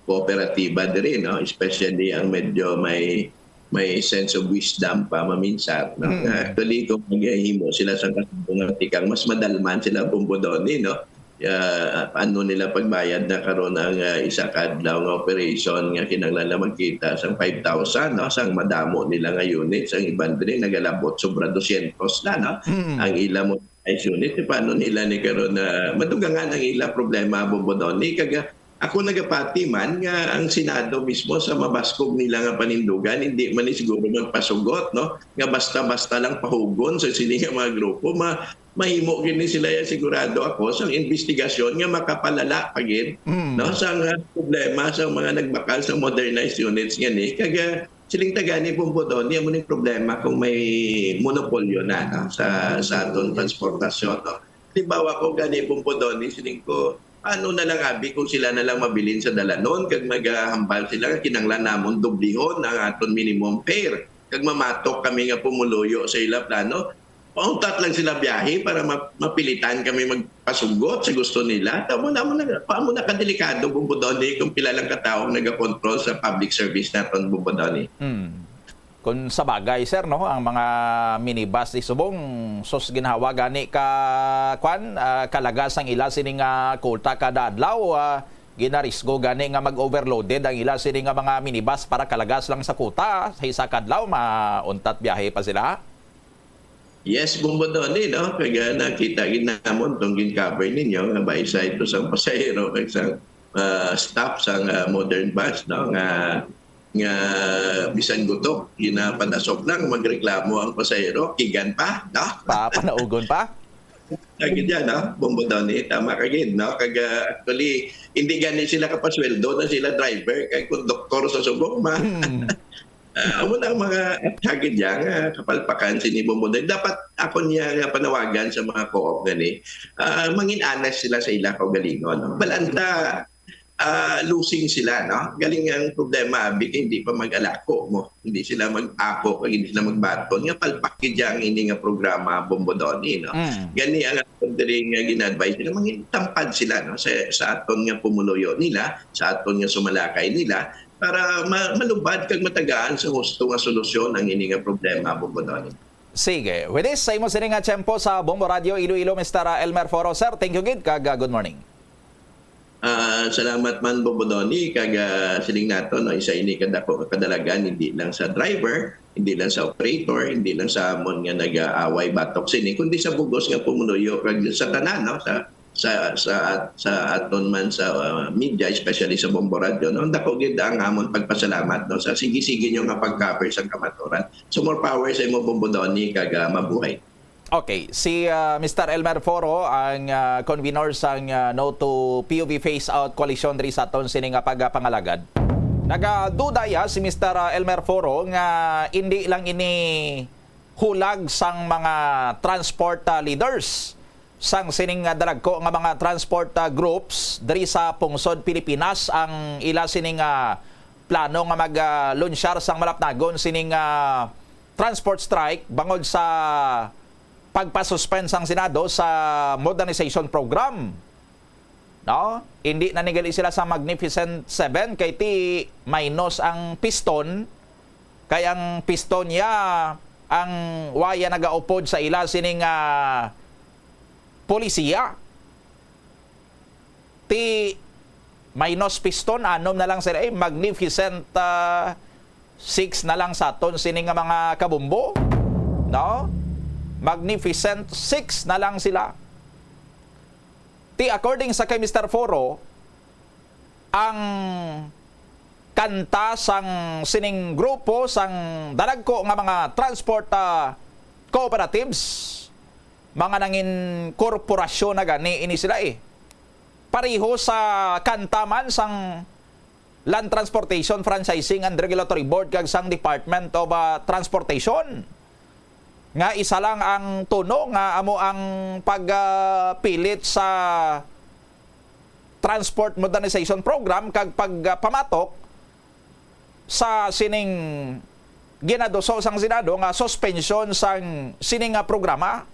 kooperatiba diri, no, especially ang medyo may, may sense of wisdom pa maminsar, no. Mm. Actually, kung maghimo sila sang kasubong nga tikang, mas madalman sila, Bombo Donny, no. Ah, ano nila pagbayad na karon ang, ah, isa ka adlaw nga operation nga kinahanglan na magkita sang five thousand, no, sang madamo nila nga units, ang iban diri nagalabot sobra dosyentos na, no? Mm. Ang ila mo size unit, e, paano nila ni karon na madugangan ang ila problema, Bombo Donny? Kag, ah, ako nagapati man nga ang Senado mismo sa mabaskog nila nga panindugan, hindi man ni siguro magpasugot, no? Nga basta-basta lang pahugon sa sini nga mga grupo, ma-, mahimo gid ni sila, ya, sigurado ako, sang investigasyon nga makapalala pa gid, Mm. no, sang, ah, problema sa mga nagbakal sa modernized units nga ni. Kag, ah, siling ta gani, Bombo Donny, amo ning problema kung may monopolyo na, no, sa, sa aton transportasyon, no. Halimbawa ko gani, Bombo Donny, siling ko, ano na lang abi kung sila na lang mabilin sa dalanon, kag maghambal sila nga kinahanglan namon dublihon ang aton minimum fare, kag mamatok kami nga pumuluyo sa ila plano? Pauntat lang sila biyahe para ma-, mapilitan kami magpasugot sa gusto nila. Amo na, amo na, amo na kadelikado, Bombo Donny, kung pila lang ka tawo ang nagakontrol sa public service naton, Bombo Donny. Hmm. Kung sa bagay, sir, no, ang mga minibus di subong, sus, ginhawa gani ka, kwan, ah, kalagas ang ila sining, ah, kuta kada adlaw, ah, ginarisgo gani nga mag-overloaded ang ila sining nga mga minibus para kalagas lang sa kuta, sa isa ka adlaw, mauntat biyahe pa sila. Yes, Bombo Donny, no? Kag, ah, nakita gid namon tong gin-cover ninyo nga ba isa ito sang pasahero kag sang, ah, staff sang, ah, Modern Bus, no? Nga, nga bisan gutok, ginapadasok lang, magreklamo ang pasahero, kigan pa, no? Pa, panaugon pa? Lagi dyan, no? Bombo Donny, tama ka gid, no? Kag, ah, actually, hindi gani sila kapasweldo na sila driver, kay konduktor sa subong, ma. Hmm. Ah, amo na ang mga hagid niya nga kapalpakan sini Bombodoy. Dapat ako niya nga panawagan sa mga co-op gani, ah, mangin honest sila sa ila kaugalingon, no? Balanta, ah, losing sila, no? Galing ang problema, abi, kay hindi pa mag-alako mo. Hindi sila mag-ako, kag hindi sila magbaton nga palpak gid ang ini nga programa, Bombodoni, no? Mm. Gani ang ako diri nga gina-advise nila, mangin tampad sila, no? Sa, sa aton nga pumuluyo nila, sa aton nga sumalakay nila, para ma-, malubad kag matagaan sa husto nga solusyon ang ini nga problema, Bombodoni. Sige. With this, sa imo sini nga tiyempo sa Bombo Radio Iloilo, Mister Elmer Foro. Sir, thank you gid, kag, ah, good morning. Ah, salamat man, Bombodoni, kag, ah, siling nato, no, isa ini kadako nga kadalagan, hindi lang sa driver, hindi lang sa operator, hindi lang sa amon nga nag-aaway batok sini, kundi sa bugos nga pumuluyo, kag sa tanan, no, sa sa, sa, sa aton man sa, uh, media, especially sa Bombo Radio, no? Dako gid ang amon pagpasalamat, no, sa sige-sige nyo nga pag-cover sa kamaturan. So, more power sa imo, Bombo Donny, kag, uh, mabuhay. Okay, si, uh, Mister Elmer Foro ang, uh, convener sang, uh, No to P U V Phase Out Coalition diri sa aton sini nga pagpangalagad. Nagaduda ya si Mister, uh, Elmer Foro nga indi lang ini hulag sang mga transport, ah, leaders sang sining, ah, dalagko nga mga transport, ah, groups diri sa pungsod Pilipinas ang ila sining, ah, plano nga mag, ah, lunsyar sang malapnagon sining, ah, transport strike bangod sa pagpasuspend sang Senado sa modernization program. No? Hindi na ni gali sila sa Magnificent Seven kay ti minus ang piston, kay ang piston ya ang waya nagaupod sa ila sining, ah, polisiya. Ti minus piston, anom na lang sila, eh, Magnificent, ah, Six na lang sa aton sini nga mga kabumbo, no? Magnificent Six na lang sila. Ti, according sa kay Mister Foro, ang kanta sang sining grupo sang dalagko nga mga transport, ah, cooperatives, mga nangin korporasyon na gani ini sila, eh. Pareho sa kanta man sang Land Transportation Franchising and Regulatory Board kag sang Department of, ah, Transportation, nga isa lang ang tono nga amo ang pag, ah, pilit sa Transport Modernization Program kag pag, ah, pamatok sa sining ginaduso sang Senado nga suspensyon sang sini nga programa,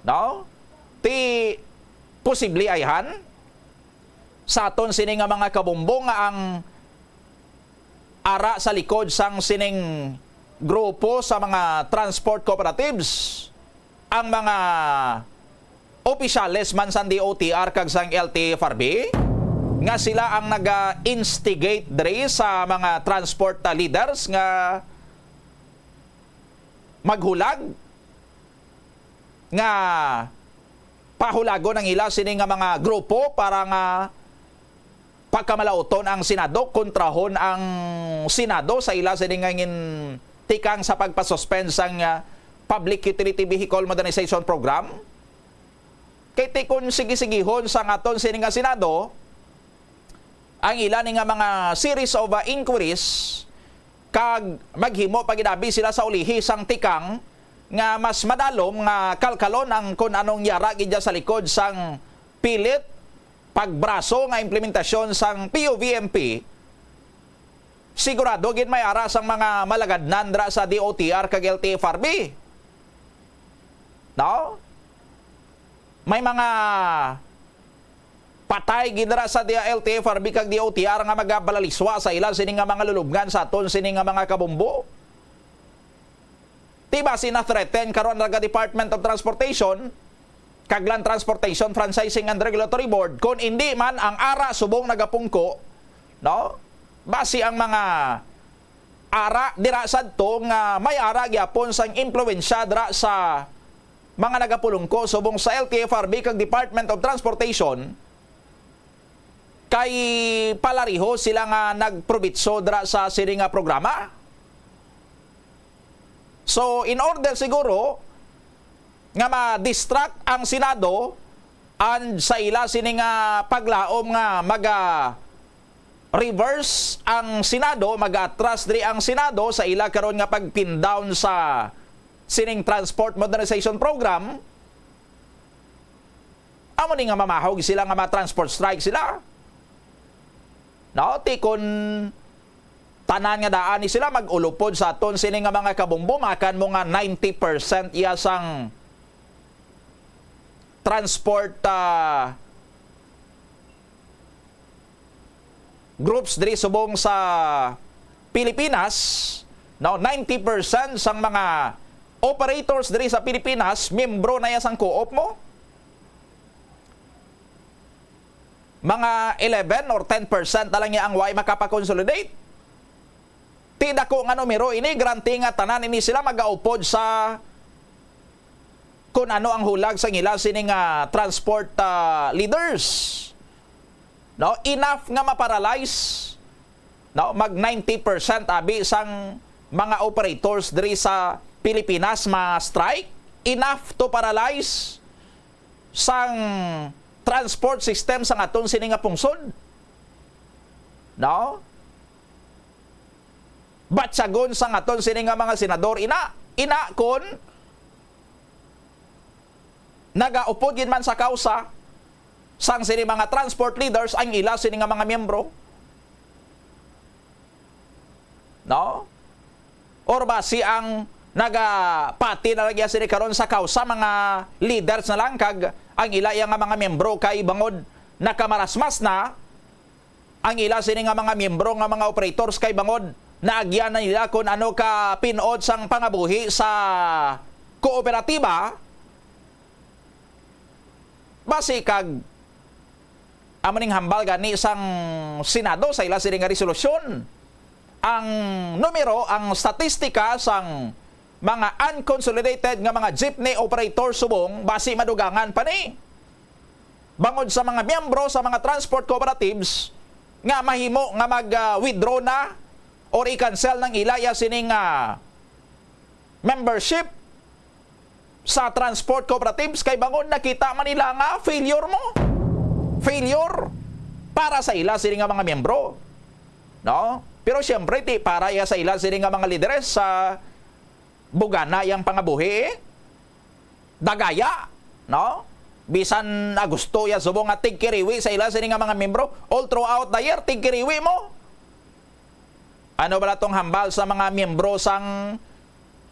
no? Ti posible ayhan sa aton sini nga mga kabumbo nga ang ara sa likod sang sining grupo sa mga transport cooperatives ang mga opisyales man sang D O T R kag sang L T F R B nga sila ang naga-instigate diri sa mga transport, ah, leaders nga maghulag, nga pahulagon ang ila sini nga mga grupo para nga pagkamalauton ang Senado, kontrahon ang Senado sa ila sini nga gintikang sa pagpasuspend sang, ah, Public Utility Vehicle Modernization Program. Kay ti kon sige-sigihon sang aton sini nga Senado ang ila ni nga mga series of, ah, inquiries kag maghimo pa gid abi sila sa ulihi sang tikang nga mas madalom nga kalkalon ang kon anong yara gid dya sa likod sang pilit pagbraso nga implementasyon sang P U V M P, sigurado gid may ara sang mga malagadnan dira sa D O T R kag L T F R B. No? May mga patay gid dira sa D-, L T F R B kag D O T R nga magabalaliswa sa ila sini nga mga lulubngan sa aton sini nga mga kabumbo. Ti basi na-threaten karon ra ka Department of Transportation kag Land Transportation Franchising and Regulatory Board, kon indi man ang ara subong nagapungko, no? Basi ang mga ara dira sadto nga may ara gyapon sang impluwensya dira sa mga nagapulungko subong sa L T F R B kag Department of Transportation, kay palariho sila nga nagprobitso dira sa sini nga programa. So, in order siguro nga ma-distract ang Senado and sa ila sini nga paglaom nga maga-reverse ang Senado, mag-atras diri ang Senado sa ila karon nga pag-pin down sa sining Transport Modernization Program, amo ni nga mamahog sila nga ma-transport strike sila. No, ti kon tanan nga daan ni sila mag-ulupod sa aton sini nga mga kabombo, makan mo nga ninety percent iya sang transport, ah, groups diri subong sa Pilipinas, no, ninety percent sang mga operators diri sa Pilipinas, miyembro na ya sang co-op mo. Mga eleven or ten percent na lang ya ang way makapakonsolidate. Ti dako nga numero ini, granti nga tanan ini sila magaupod sa kun ano ang hulag sang ila sini nga transport, ah, leaders. No, enough nga ma-paralyze, no, mag ninety percent abi sang mga operators diri sa Pilipinas ma-strike, enough to paralyze sang transport system sang aton sini nga pungsod. No? Batyagon sang aton sini nga mga senador ina, ina kon nagaupod gid man sa kausa sang sini mga transport leaders ang ila sini nga mga miyembro. No? Or basi ang nagapati na lang iya sini karon sa kausa mga leaders na lang kag ang ila iya nga mga miyembro kay bangod nakamarasmas na ang ila sini nga mga miyembro nga mga operators kay bangod naagyan na nila kon ano ka pin-ot sang pangabuhi sa kooperatiba, basi kag amo ning hambal gani sang Senado sa ila sini nga resolusyon. Ang numero, ang statistika sang mga unconsolidated nga mga jeepney operator subong basi madugangan pa ni bangod sa mga miyembro sa mga transport cooperatives nga mahimo nga mag, ah, withdraw na or i-cancel ng ilaya sining, ah, membership sa transport cooperatives kay bangod nakita man nila nga failure mo. Failure para sa ila sini nga mga miyembro. No? Pero siyempre, ti para ya sa ila sini nga mga lideres sa bugana yang pangabuhi, eh. Dagaya, no? Bisan Agosto ya subong nga tigkiriwi sa ila sini nga mga miyembro, all throughout the year tigkiriwi mo. Ano bala tong hambal sa mga miyembro sang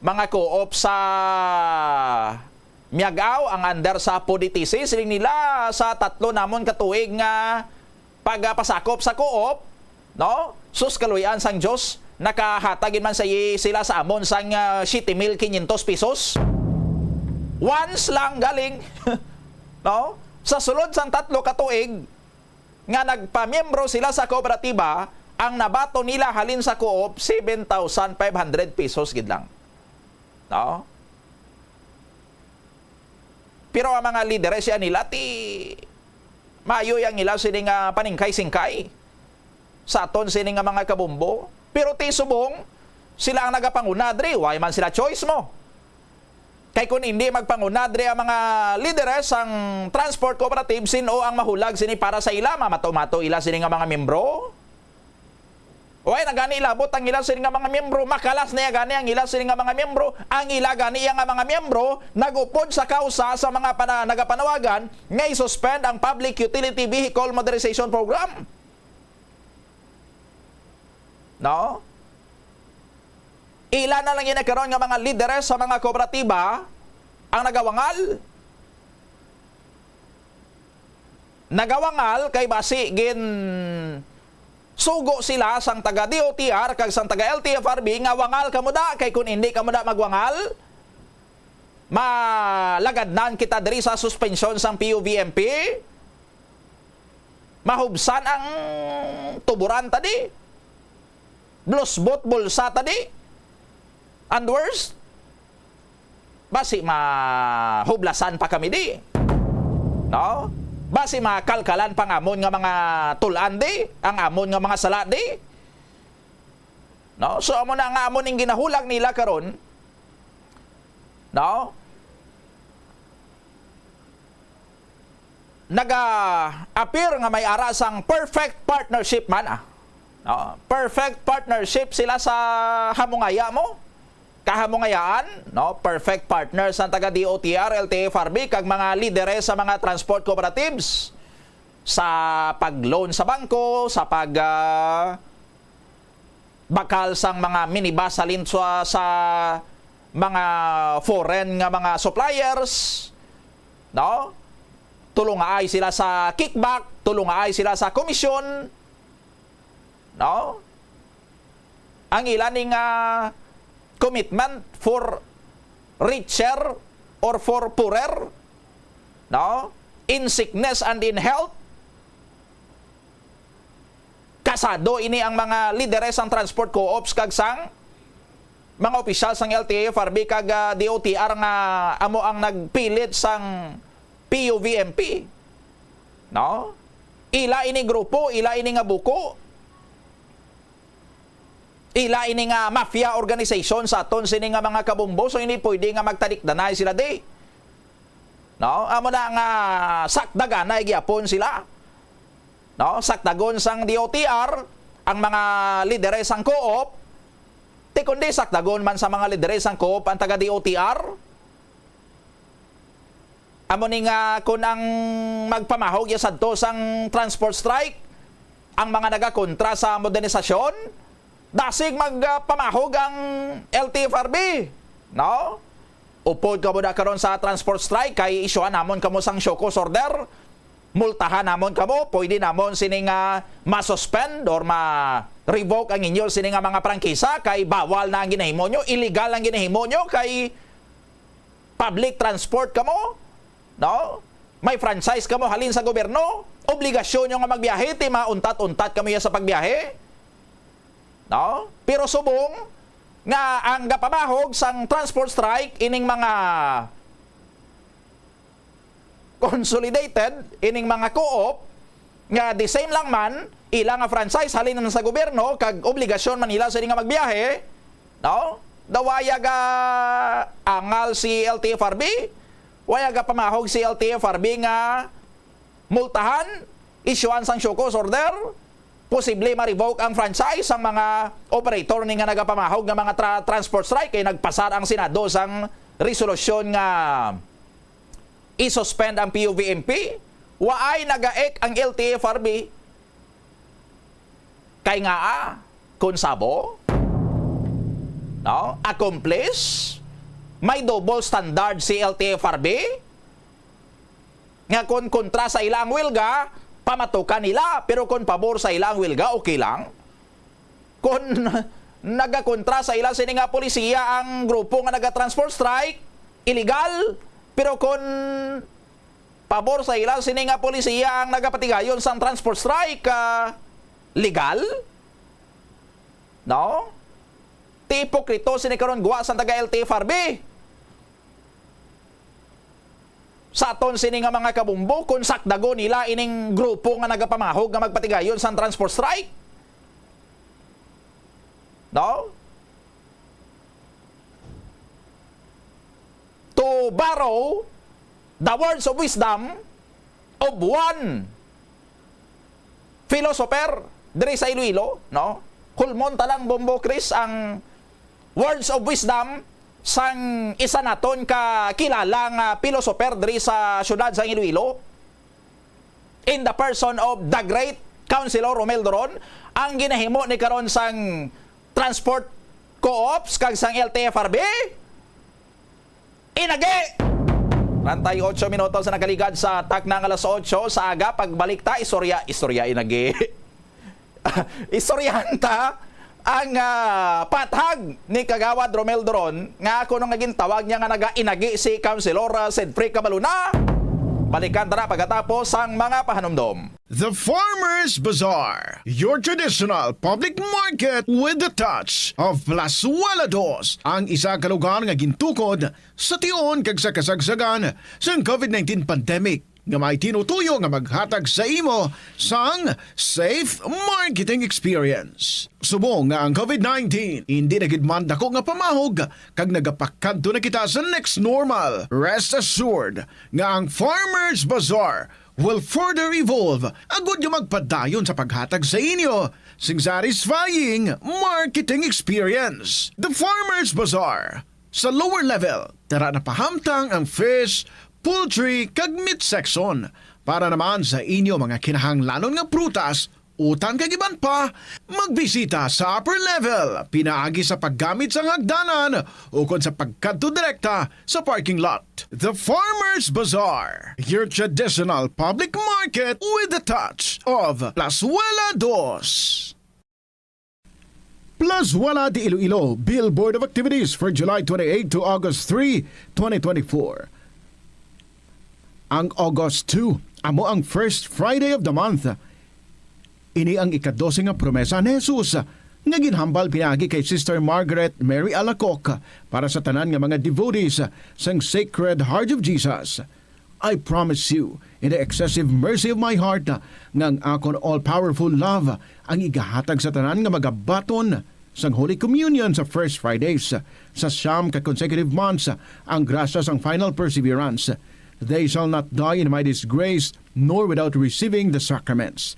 mga co-op sa Miag-ao, ang under sa P O D T C? Siling nila sa tatlo namon ka tuig nga pagpasakop sa co-op, no? Sus, kaluy-an sang Dios, nakahatag gid man sa i-, sila sa amon sang, ah, siyete mil kinyentos pesos. Once lang galing, no? Sa sulod sang tatlo ka tuig nga nagpamiyembro sila sa kooperatiba, ang nabaton nila halin sa co-op, seven thousand five hundred pesos gid lang. No? Pero ang mga lideres ya nila, ti maayo yang ila sini nga paningkay-singkay sa aton sini nga mga kabombo. Pero ti subong, sila ang nagapanguna diri, way man sila choice mo. Kay kun indi magpanguna diri ang mga lideres sang transport cooperative, sin-o ang mahulag sini para sa ila? Mamato-mato ila sini nga mga miyembro? Way na gani labot ang ila sini nga mga miyembro, makalas na ya gani ang ila sini nga mga miyembro. Ang ila gani ya nga mga miyembro nag-upod sa kausa sa mga pana-, nagapanawagan nga i-suspend ang Public Utility Vehicle Modernization Program. No? Ila na lang ini karon nga mga lideres sa mga kooperatiba ang nagawangal. Nagawangal kay basi ginsugo sila sang taga D O T R kag sang taga L T F R B nga wangal kamo da, kay kun indi kamo da magwangal, malagadnan kita diri sa suspensyon sang P U V M P. Mahubsan ang tuburan ta di. Blusbot bulsa ta di. And worse, Basi mahublasan pa kami di. No? Basi makalkalan pa ang amon nga mga tul-an di, ang amon nga mga sala di. No? So, amo na nga amon ning ginahulag nila karon. No? Naga-appear nga may ara sang perfect partnership man, ah. No? Perfect partnership sila sa hamungaya mo. Kahamungayaan, no? Perfect partners ang taga D O T R, L T F R B, kag mga lideres sa mga transport cooperatives sa pag-loan sa bangko, sa pag, ah, bakal sang mga minibus halin sa, sa mga foreign nga mga suppliers, no? Tulungaay sila sa kickback, tulungaay sila sa komisyon, no? Ang ila ning, ah, commitment for richer or for poorer, no? In sickness and in health, kasado ini ang mga lideres sang transport co-ops kag sang mga opisyal sang L T F R B kag, ah, D O T R nga amo ang nagpilit sang P U V M P. No? Ila ini grupo, ila ini nga buko. Ila ini nga mafia organization sa aton sini nga mga kabombo, so hindi pwede nga magtalikdanay sila di. No? Amo na nga sakdaganay gyapon sila. No? Sakdagon sang D O T R ang mga lideres sang co-op, ti kundi sakdagon man sa mga lideres sang co-op ang taga D O T R. Amo ni nga kun ang magpamahog ya sadto sang transport strike, ang mga nagakontra sa modernisasyon, dasig magpamahog ang L T F R B, no? Upod kamo na karon sa transport strike, kay isyuhan namon kamo sang show cause order, multahan namon kamo, pwede namon sini nga ma-suspend or ma-revoke ang inyo sini nga mga prangkisa, kay bawal na ang ginahimo nyo, illegal ang ginahimo nyo, kay public transport kamo, no? May franchise kamo halin sa gobyerno, obligasyon nyo nga magbiyahe, ti mauntat-untat kamo ya sa pagbiyahe, no? Pero subong nga ang gapamahog sang transport strike ining mga consolidated, ining mga co-op, nga the same lang man, ila nga franchise halin na sa gobyerno, kag obligasyon man nila sini nga magbiyahe, no? Daw waya ga angal si L T F R B, waya ga pamahog si L T F R B nga multahan, isyuhan sang show cause order, posible ma-revoke ang franchise sang mga operator ni nga nagapamahog nga mga tra-, transport strike, kay nagpasar ang Senado sang resolusyon nga i-suspend ang P U V M P, waay nagaek ang L T F R B. Kay nga, ah, kung sabo, no, accomplice, may double standard si L T F R B, nga kung kontra sa ila ang welga, pamatukan nila, pero kung pabor sa ila ang welga, okay lang. Kung nagakontra sa ila sini nga polisiya ang grupo nga naga-transport strike, illegal. Pero kung pabor sa ila sini nga polisiya ang nagapatigayon sang transport strike, ah, legal? No? Ti ipokrito sini karon gwa sang taga L T F R B. Sa aton sini nga mga kabumbo, kung sakdagon nila ining grupo nga nagapamahog nga magpatigayon sang transport strike. No? To borrow the words of wisdom of one philosopher diri sa Iloilo, no? Hulmon ta lang, Bombo Chris, ang words of wisdom sang isa naton ka kilala nga philosopher diri sa siyudad sa Iloilo. In the person of the great Councilor Romel Doron, ang ginahimo ni karon sang transport co-ops kag sang L T F R B, inagi! Treinta y ocho minutos sa nakaligad sa takna nga alas otso sa aga. Pagbalik ta, istorya, istorya, inagi. Istoryahan ta ang, ah, pathag ni Kagawad Romel Doron nga kuno nga gintawag niya nga naga-inagi si Councilor, ah, Sedfrey Cabaluna. Balikan ta na pagkatapos sang mga pahanumdom. The Farmers Bazaar, your traditional public market with the touch of Plazuela Dos, ang isa ka lugar nga gintukod sa tion kag sa kasagsagan sang covid nineteen pandemic, nga may tinutuyo nga maghatag sa imo sang safe marketing experience. Subong nga ang covid nineteen hindi na gid man dako nga pamahog kag nagapakadto na kita sa next normal, rest assured nga ang Farmers Bazaar will further evolve agud nga magpadayon sa paghatag sa inyo sing satisfying marketing experience. The Farmers Bazaar, sa lower level, tara na pahamtang ang fish, poultry, kag meat section. Para naman sa inyo mga kinahanglanon nga prutas, utan kag iban pa, magbisita sa upper level pinaagi sa paggamit sang hagdanan ukon sa pagkadto direkta sa parking lot. The Farmers Bazaar, your traditional public market with the touch of Plazuela Dos. Plazuela de Iloilo, Billboard of Activities for July twenty-eight to August three, twenty twenty-four. Ang August two, amo ang first Friday of the month. Ini ang ika-dose nga promesa ni Jesus nga ginhambal pinaagi kay Sister Margaret Mary Alacoque para sa tanan nga mga devotees sang Sacred Heart of Jesus. I promise you, in the excessive mercy of my heart, nga ang akon all-powerful love ang igahatag sa tanan nga magabaton sang Holy Communion sa First Fridays sa siyam ka consecutive months, ang grasya sang final perseverance. They shall not die in my disgrace, nor without receiving the sacraments.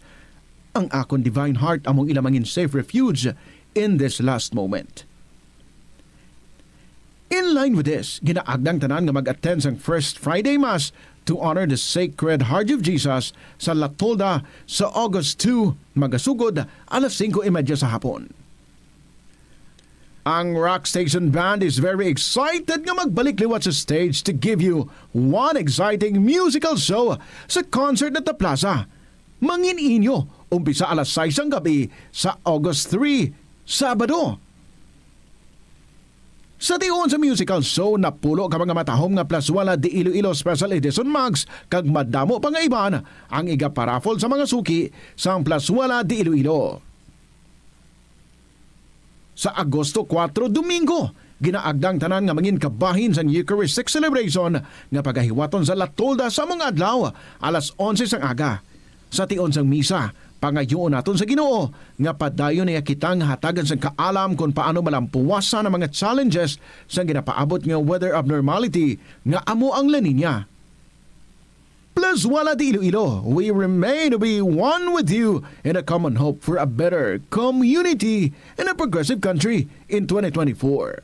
Ang akon divine heart among ila mangin safe refuge in this last moment. In line with this, ginaagda ang tanan nga mag-attend sang First Friday Mass to honor the Sacred Heart of Jesus sa La Tolda sa August two, magasugod alas singko y media sa hapon. Ang Rock Station Band is very excited nga magbalik liwat sa stage to give you one exciting musical show sa Concert at the Plaza. Mangin inyo, umpisa alas sais sang gabi sa August three, Sabado. Sa tion sa musical show, napulo ka mga matahom nga Plazuela de Iloilo Special Edition mugs kag madamo pa nga iban ang igaparaffle sa mga suki sang Plazuela de Iloilo. Sa Agosto kuwatro, Domingo, ginaagda ang tanan nga mangin kabahin sang Eucharistic Celebration nga pagahiwaton sa La Tolda sa among adlaw, alas onse sang aga. Sa tion sang misa, pangayuon naton sa Ginoo nga padayon niya kita nga hatagan sang kaalam kon paano malampuwasan ang mga challenges sang ginapaabot nga weather abnormality nga amo ang La Niña. Plazuela de Iloilo, we remain to be one with you in a common hope for a better community and a progressive country in twenty twenty-four.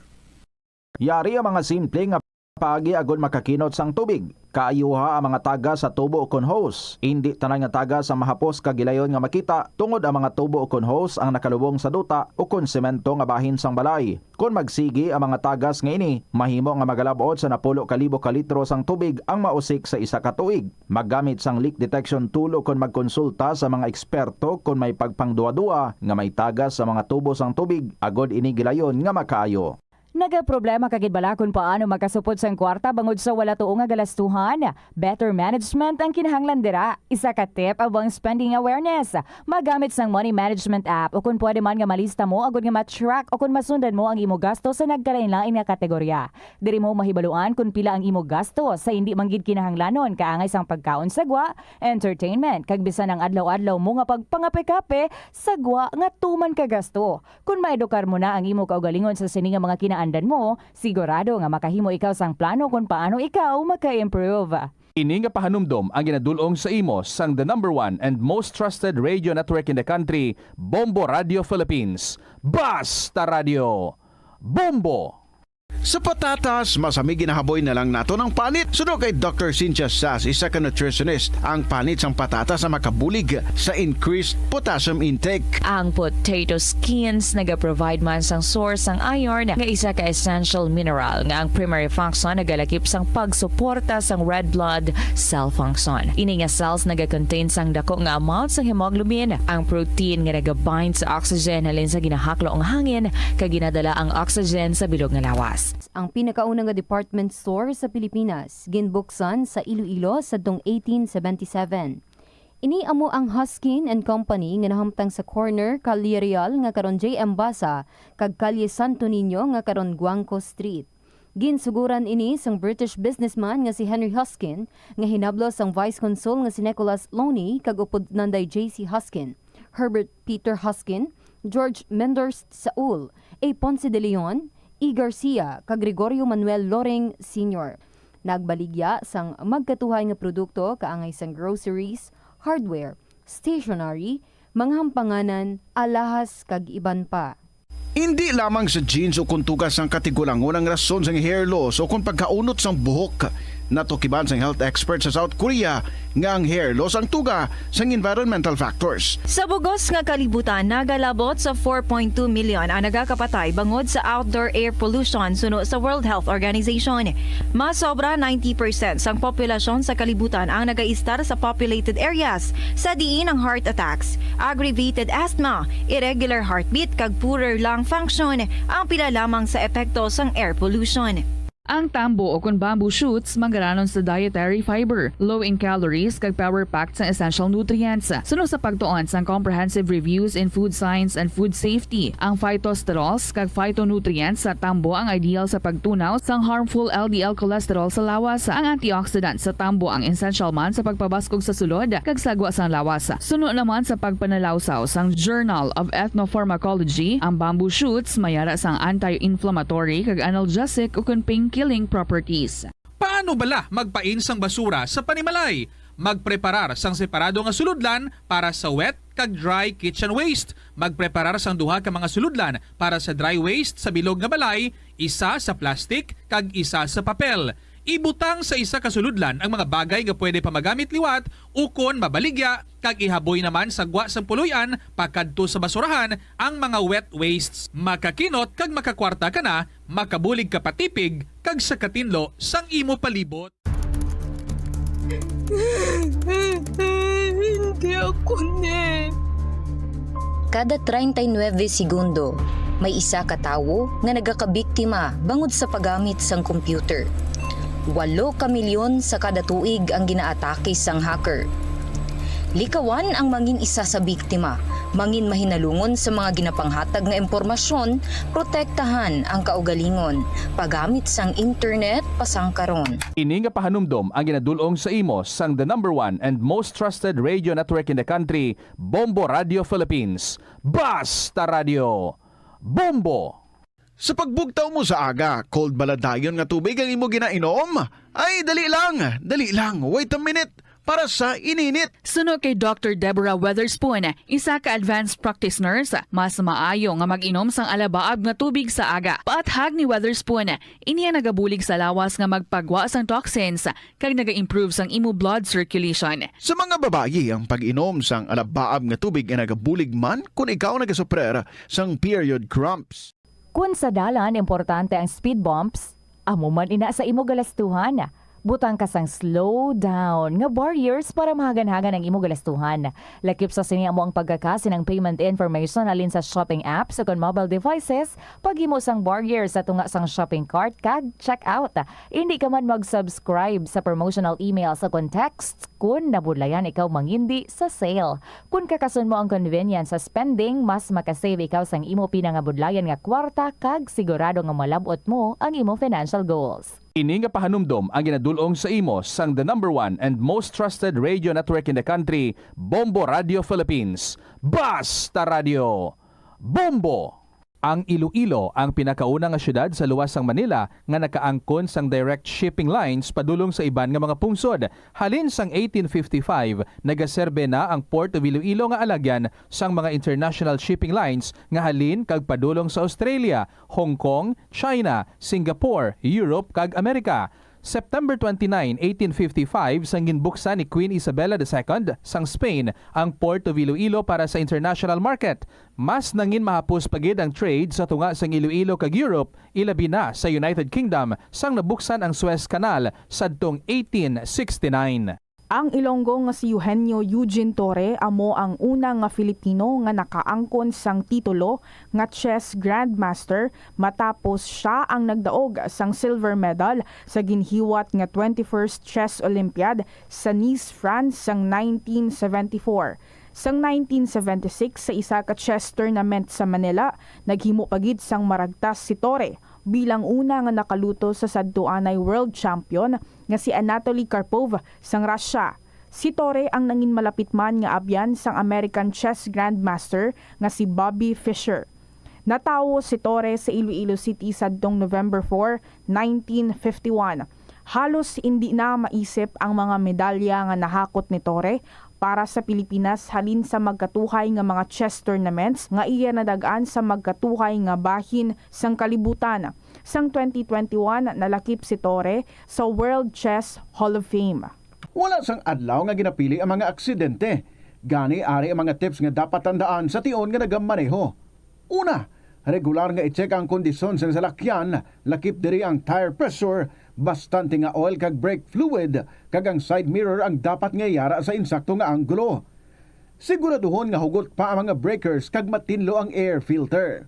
Yari ang mga simple nga paagi agod makakinot sang tubig. Kaayuha ang mga tagas sa tubo ukon hose. Indi tanan nga tagas ang mahapos kag gilayon nga makita, tungod ang mga tubo ukon hose ang nakalubong sa duta ukon semento nga bahin sang balay. Kon magsigi ang mga tagas nga ini, mahimo nga magalab-ot sa napulo ka libo ka litro sang tubig ang mausik sa isa ka tuig. Maggamit sang leak detection tool ukon magkonsulta sa mga eksperto kon may pagpangduhaduha nga may tagas sa mga tubo sang tubig, agod ini gilayon nga makaayo. Nagaproblema ka gid bala kon paano makasupod sang kwarta bangod sa wala tuo nga galastuhan? Better management ang kinahanglan dira. Isa ka tip amo ang spending awareness. Magamit sang money management app, ukon pwede man nga malista mo agud nga ma-track ukon masundan mo ang imo gasto sa nagkalainlain nga kategorya. Diri mo mahibaluan kon pila ang imo gasto sa indi man gid kinahanglanon, kaangay sang pagkaon sa gwa, entertainment, kag bisan ang adlaw-adlaw mo nga pagpangape-kape sa gwa nga tuman ka gasto. Kon maedukar mo na ang imo kaugalingon sa sini nga mga kinaandan mo, sigurado nga makahimo ikaw sang plano kon paano ikaw maka-improve. Ini nga pahanumdom ang ginadul-ong sa imo sang the number one and most trusted radio network in the country, Bombo Radio Philippines. Basta Radio! Bombo! Sa patatas, masami ginahaboy na lang naton ang panit. Suno kay Doctor Cynthia Sass, isa ka nutritionist, ang panit sang patatas ang makabulig sa increased potassium intake. Ang potato skins nagaprovide man sang source sang iron, nga isa ka essential mineral nga ang primary function nagalakip sang pagsuporta sang red blood cell function. Ini nga cells nagakontain sang dako nga amount sang hemoglobin, ang protein nga nagabind sa oxygen halin sa ginahaklo nga hangin, kag ginadala ang oxygen sa bilog nga lawas. Ang pinakauna nga department store sa Pilipinas ginbuksan sa Iloilo sadtong eighteen seventy-seven. Ini amo ang Huskin and Company nga nahamtang sa corner Calle Real nga karon J M Basa kag Calle Santo Niño nga karon Guangco Street. Ginsuguran ini sang British businessman nga si Henry Huskin, nga hinablos sang Vice Consul nga si Nicholas Loney kag upod Nanday J C Huskin, Herbert Peter Huskin, George Menders Saul, A. Ponce de Leon, E. Garcia, kag Gregorio Manuel Loring Senior. Nagbaligya sang magkatuhay nga produkto kaangay sang groceries, hardware, stationery, mga hampanganan, alahas, kag iban pa. Indi lamang sa genes o kon tuga sang katigulangon ang rason sang hair loss o kon pagkaunot sang buhok. Natukiban sang health expert sa South Korea nga ang hair loss ang tuga sang environmental factors. Sa bugos nga kalibutan, nagalabot sa four point two million ang nagakapatay bangod sa outdoor air pollution suno sa World Health Organization. Mas sobra ninety percent sang populasyon sa kalibutan ang nagaistar sa populated areas, sa diin ang heart attacks, aggravated asthma, irregular heartbeat, kag poorer lung function ang pila lamang sa epekto sang air pollution. Ang tambo, o kon bamboo shoots, manggaranon sa dietary fiber, low in calories, kag power-packed sang essential nutrients. Suno sa pagtuon sang Comprehensive Reviews in Food Science and Food Safety, ang phytosterols kag phytonutrients sa tambo ang ideal sa pagtunaw sang harmful L D L cholesterol sa lawas. Ang antioxidant sa tambo ang essential man sa pagpabaskog sa sulod kag sagwa sang lawas. Suno naman sa pagpanalawsaw sang Journal of Ethnopharmacology, ang bamboo shoots may ara sang anti-inflammatory kag analgesic ukon pain-killing properties. Paano bala magpain sang basura sa panimalay? Magpreparar sang separado nga sulodlan para sa wet kag dry kitchen waste. Magpreparar sang duha ka mga sulodlan para sa dry waste sa bilog nga balay, isa sa plastic kag isa sa papel. Ibutang sa isa ka sulodlan ang mga bagay nga pwede pa magamit liwat ukon mabaligya, kag ihaboy naman sa gwa sang puloy-an pakadto sa basurahan ang mga wet wastes. Makakinot kag makakwarta ka na, makabulig ka pa tipig kag sa katinlo sang imo palibot. Hindi ako ni. Kada treinta y nueve segundo, may isa ka tawo nga nagakabiktima bangod sa paggamit sang computer. Walo ka milyon sa kada tuig ang ginaatake sang hacker. Likawan ang mangin isa sa biktima, mangin mahinalungon sa mga ginapanghatag nga impormasyon, protektahan ang kaugalingon, paggamit sang internet, pasangkaron. Ini nga pahanumdom ang ginadul-ong sa imo sang the number one and most trusted radio network in the country, Bombo Radio Philippines. Basta Radio, Bombo! Sa pagbugtaw mo sa aga, cold bala dayon nga tubig ang imo ginainom? Ay, dali lang, dali lang, wait a minute, para sa ininit. Suno kay Doctor Deborah Weatherspoon, isa ka advanced practice nurse, mas maayo nga mag-inom sang alabaab nga tubig sa aga. Paathag ni Weatherspoon, ini ang nagabulig sa lawas nga magpagwa sang toxins kag naga-improve sang imo blood circulation. Sa mga babayi, ang pag-inom sang alabaab nga tubig ay nagabulig man kon ikaw nagasuprer sang period cramps. Kon sa dalan, importante ang speed bumps, amo man ina sa imo galastuhan. Butang ka sang slow down nga barriers para mahaganhagan ang imo galastuhan. Lakip sa sini amo ang pagkakasin ang payment information halin sa shopping apps o kon mobile devices, paghimo sang barriers sa tunga sang shopping cart kag checkout. Indi ka man mag-subscribe sa promotional emails o kon texts kon nabudlayan ikaw mangindi sa sale. Kon kakason mo ang convenience sa spending, mas makasave ikaw sang imo pinangabudlayan nga kwarta kag sigurado nga malab-ot mo ang imo financial goals. Ini nga pahanumdom ang ginadul-ong sa imo sang the number one and most trusted radio network in the country, Bombo Radio Philippines. Basta Radio, Bombo! Ang Iloilo ang pinakauna nga siyudad sa luwas sang Manila nga nakaangkon sang direct shipping lines padulong sa iban nga mga pungsod. Halin sang eighteen fifty-five, nagaserbe na ang Port of Iloilo nga alagyan sang mga international shipping lines nga halin kag padulong sa Australia, Hong Kong, China, Singapore, Europe, kag Amerika. September twenty-nine, eighteen fifty-five, sang ginbuksan ni Queen Isabella the Second sang Spain ang Port of Iloilo para sa international market. Mas nangin mahapos pa gid ang trade sa tunga sang Iloilo kag Europe, ilabi na sa United Kingdom, sang nabuksan ang Suez Canal sadtong eighteen sixty-nine. Ang Ilonggo nga si Eugenio Eugene Torre amo ang una nga Filipino nga nakaangkon sang titulo nga chess grandmaster, matapos sia ang nagdaog sang silver medal sa ginhiwat nga twenty-first Chess Olympiad sa Nice, France sang nineteen seventy-four. Sang nineteen seventy-six, sa isa ka chess tournament sa Manila, naghimo pa gid sang maragtas si Torre bilang una nga nakaluto sa sadtuanay world champion nga si Anatoly Karpov sang Russia. Si Torre ang nangin malapit man nga abyan sang American chess grandmaster nga si Bobby Fischer. Natawo si Torre sa Iloilo City sadtong November four, nineteen fifty-one. Halos indi na maisip ang mga medalya nga nahakot ni Torre para sa Pilipinas halin sa magkatuhay nga mga chess tournaments nga iya nadag-an sa magkatuhay nga bahin sang kalibutan. Sang twenty twenty-one, nalakip si Torre sa World Chess Hall of Fame. Wala sang adlaw nga ginapili ang mga aksidente. Gani, ari ang mga tips nga dapat tandaan sa tion nga nagamaneho. Una, regular nga i-check ang kondisyon sang salakyan, lakip diri ang tire pressure, bastante nga oil kag brake fluid, kag ang side mirror ang dapat nga yara sa insakto nga anggulo. Siguraduhon nga hugot pa ang mga breakers kag matinlo ang air filter.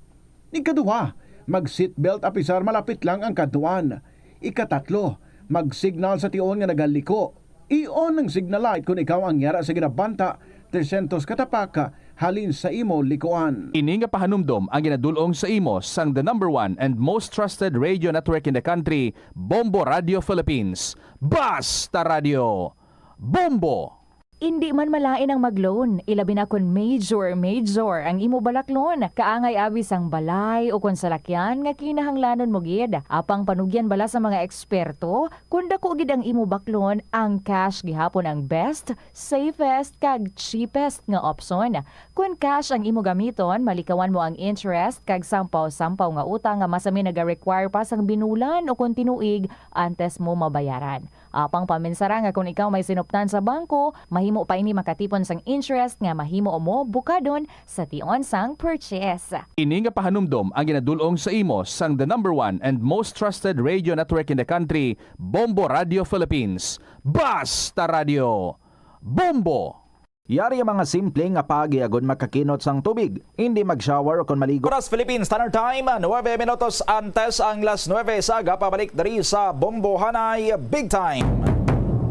Ikaduha, mag-seatbelt apisar malapit lang ang kadtuan. Ikatatlo, mag-signal sa tion nga nagaliko. I-on ang signal light kon ikaw ang yara sa ginabanta tresyentos ka tapak halin sa imo likuan. Ini nga pahanumdom ang ginadul-ong sa imo sang the number one and most trusted radio network in the country, Bombo Radio Philippines. Basta Radio, Bombo! Indi man malain ang mag-loan, ilabi na kon major, major ang imo balaklon. Kaangay abi sang balay o kon salakyan nga kinahanglanon mo gid. Apang panugyan bala sa mga eksperto, kon dako gid ang imo baklon, ang cash gihapon ang best, safest, kag cheapest nga opsyon. Kon cash ang imo gamiton, malikawan mo ang interest kag sampaw-sampaw nga utang nga masami naga-require pa sang binulan o kon tinuig antes mo mabayaran. Apang paminsara nga kon ikaw may sinuptan sa bangko, mahimo pa ini makatipon sang interest nga mahimo mo bukadon sa tion sang purchase. Ini nga pahanumdom ang ginadul-ong sa imo sang the number one and most trusted radio network in the country, Bombo Radio Philippines. Basta Radio, Bombo! Yari ang mga simple nga pagi agod makakinot sang tubig, hindi mag-shower o kon maligo. Oras Philippine Standard Time, nuebe minutos antes ang las nuebe sa aga, pabalik diri sa Bombohanay Big Time.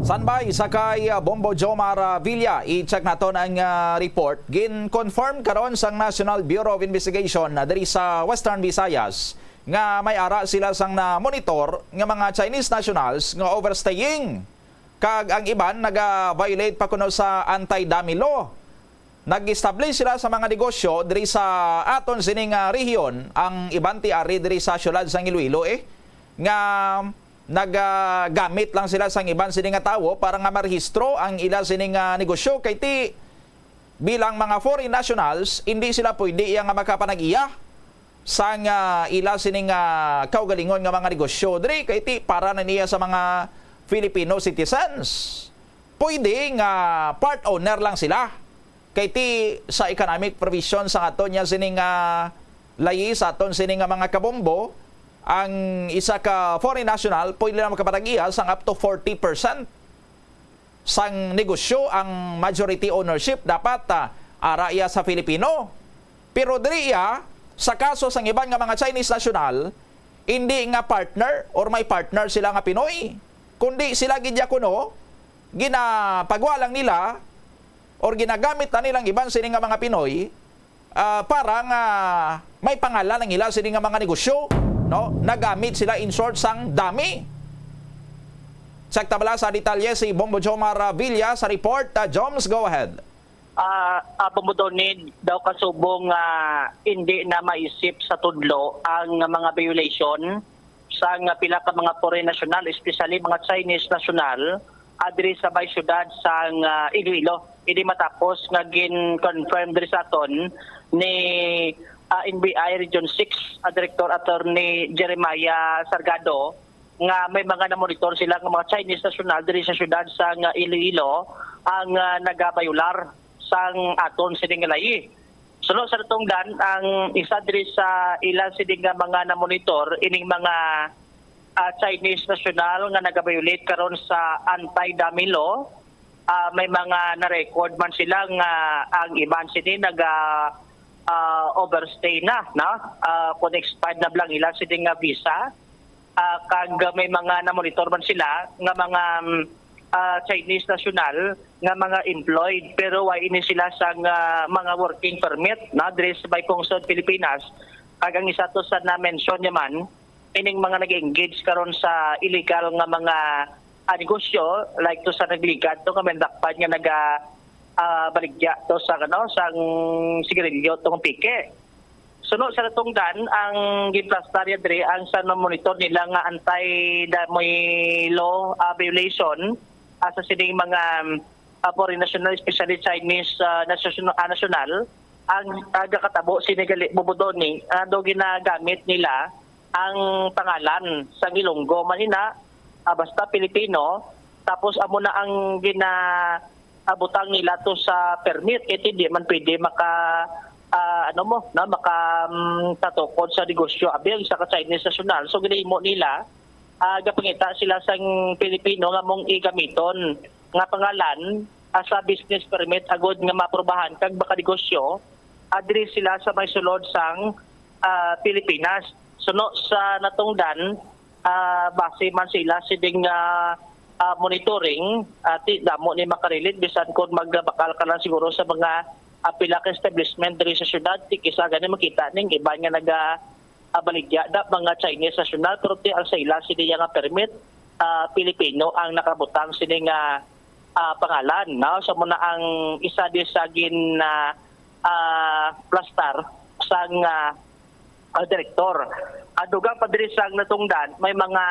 Standby sa kay, ah, Bombo Jomar, ah, Villa. I-check naton ang, ah, report. Gin-confirm karon sang National Bureau of Investigation, ah, diri sa Western Visayas nga may ara sila sang na-monitor nga mga Chinese nationals nga overstaying. Kag ang iban naga-violate pa kuno sa anti-dummy law. Nag-establish sila sa mga negosyo diri sa aton sining, ah, rehiyon, ang iban ti ari diri sa siyudad sang Iloilo, eh, nga nagagamit lang sila sang iban sini nga tawo para nga marehistro ang ila sining, ah, negosyo, kay ti bilang mga foreign nationals, hindi sila pwede iya nga makapanag-iya sang, ah, ila sining, ah, kaugalingon nga mga negosyo diri, kay ti para na niya sa mga Filipino citizens. Pwede nga part owner lang sila, kay ti sa economic provision sa aton niya sining, ah, layi sa aton sining nga mga kabombo, ang isa ka foreign national pwede lang makapanag-iya sang up to forty percent sang negosyo ang majority ownership, dapat, ah, ara iya sa Filipino. Pero diri iya, sa kaso sang iban nga mga Chinese national, hindi nga partner or may partner sila nga Pinoy, kundi sila gid ya kuno ginapagwa lang nila or ginagamit na nilang iban sini nga mga Pinoy, ah, para nga may pangalan ang ila sini nga mga negosyo, no? Nagamit sila, in short, sang dummy. Check ta bala sa detalye si Bombo Jomar, ah, Villa sa report. Ah, Joms, go ahead. Ah, ah, Bombo Donid, daw kasubong nga hindi na maisip sa tudlo ang mga violation sang pila ka mga foreign national, especially mga Chinese national, ah, diri sa may siyudad sang, ah, Iloilo. Ini matapos nga gin-confirm diri sa aton ni, ah, N B I Region six, ah, Director Attorney Jeremiah Sargado nga may mga namonitor sila nga mga Chinese national diri sa siyudad sang Iloilo ang, ah, nagabayular sang aton sining layi. Suno sa natungdan, ang isa diri sa ila sini nga mga namonitor ining mga, ah, Chinese national nga nagaviolate karon sa anti-dummy law, ah, may mga na-record man sila nga ang iban sini naga, ah, overstay na, no? Ah, kung expired na bala ang ila sini nga visa, ah, kag may mga na-monitor man sila nga mga, mm, ah, Chinese national nga mga employed, pero wa ini sila sang, ah, mga working permit, no, diri sa may pungsod Pilipinas. Kag ang isa to sa na-mention niya man, ining mga nag-engage karon sa illegal nga mga, ah, negosyo, like to sa nagligad to nga may nadakpan nga naga, ah, baligya to sa, ano, sang sigarilyo tong pike. Suno sa natungdan, ang ginplastar niya diri ang sa monitor nila nga anti-dummy law, ah, violation, ah, sa sining mga, ah, foreign national, especially Chinese, ah, national, ah, national, ang, ah, gakatabo sini gali, Bubudoni, ah, do ginagamit nila ang pangalan sang Ilonggo man ina, ah, basta Pilipino, tapos amo na ang gina-, ah, butang nila to sa permit, kay di man pwede maka, ah, ano mo, no, maka, mm, tatukod sa negosyo abi ang isa ka Chinese national. So, ginahimo nila, ah, gapangita sila sang Pilipino nga mong igamiton nga pangalan, ah, sa business permit agod nga maaprubahan kag makanegosyo, ah, diri sila sa may sulod sang, ah, Pilipinas. Suno sa natungdan, ah, base man sila sining, ah, ah, monitoring, ah, ti-, damo ni makarelate bisan kon magbakal ka lang siguro sa mga, ah, pila ka establishment diri sa syudad, ti kisa gani makita ning iban nga naga, ah, baligya da mga Chinese national, pero ti ang sa ila sini nga permit, ah, Pilipino ang nakabutang sini nga, ah, pangalan, no? So, mo na ang isa di sa gin, ah, ah, plastar sang, ah, ah, direktor. Ah, dugang pa diri sang natungdan, may mga,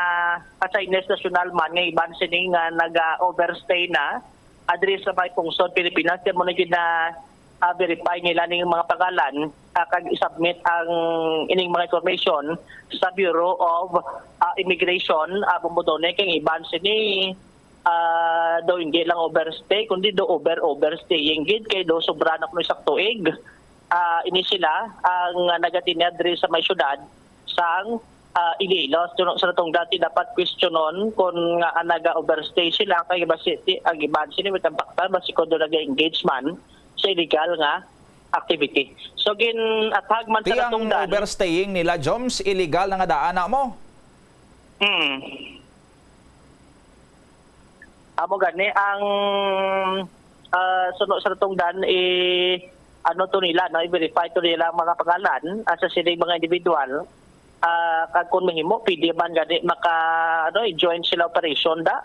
ah, Chinese national man nga iban sini nga naga-overstay na, ah, diri sa may pungsod Pilipinas. Kaya mo na gina, ah, verify nila ning mga pangalan, ah, kag i-submit ang ining mga information sa Bureau of, ah, Immigration, ah, Bumbudone, kay iban sini, ah, daw hindi lang overstay, kundi daw over, overstaying gid, kay daw sobra na kuno isang tuig. Ah, ini sila ang nagatinad diri sa may syudad sang, ah, Iloilo. Suno sa natungdan, ti dapat questionon kung nga, ah, naga-overstay sila, kay basi ti, ang iban sini may tambaktan, basi kung doon nag-engage man sa illegal nga activity. So, gin-athag man Ti sa ang natungdan. Overstaying nila, Joms, illegal na nga daan na mo? Hmm. Amo gani ang, ah, suno sa natungdan, i-, ano to nila, no, i-verify to nila ang mga pangalan, ah, sa sining mga individual. Ah, kag kung mahimo, pwede man gani maka, ano, i-join sila operation da.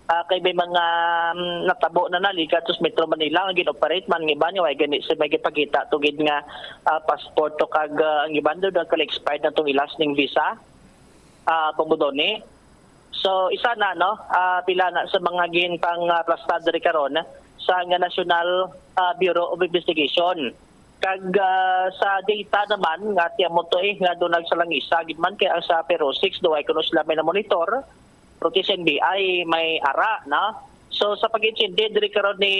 Ah, kay may mga, mm, natabo na nalikat sa Metro Manila nga gin-operate man, ang iban nga way gani sa may gipakita to gid nga, ah, passport to kag, ah, ang iban daw nagka-expired na tong ilas ning visa, ah, Bumbudone. So, isa na, no, ah, pila na sa mga ginpang, ah, plastar diri karon sa nga National, ah, Bureau of Investigation. Kag, ah, sa data naman nga tiamo to, eh, nga doon nagsalangisa gid man kay ang sa Pero six, do ay kuno sila may na-monitor, pero ti sa N B I may ara, no? So, sa pag-intindi diri karon ni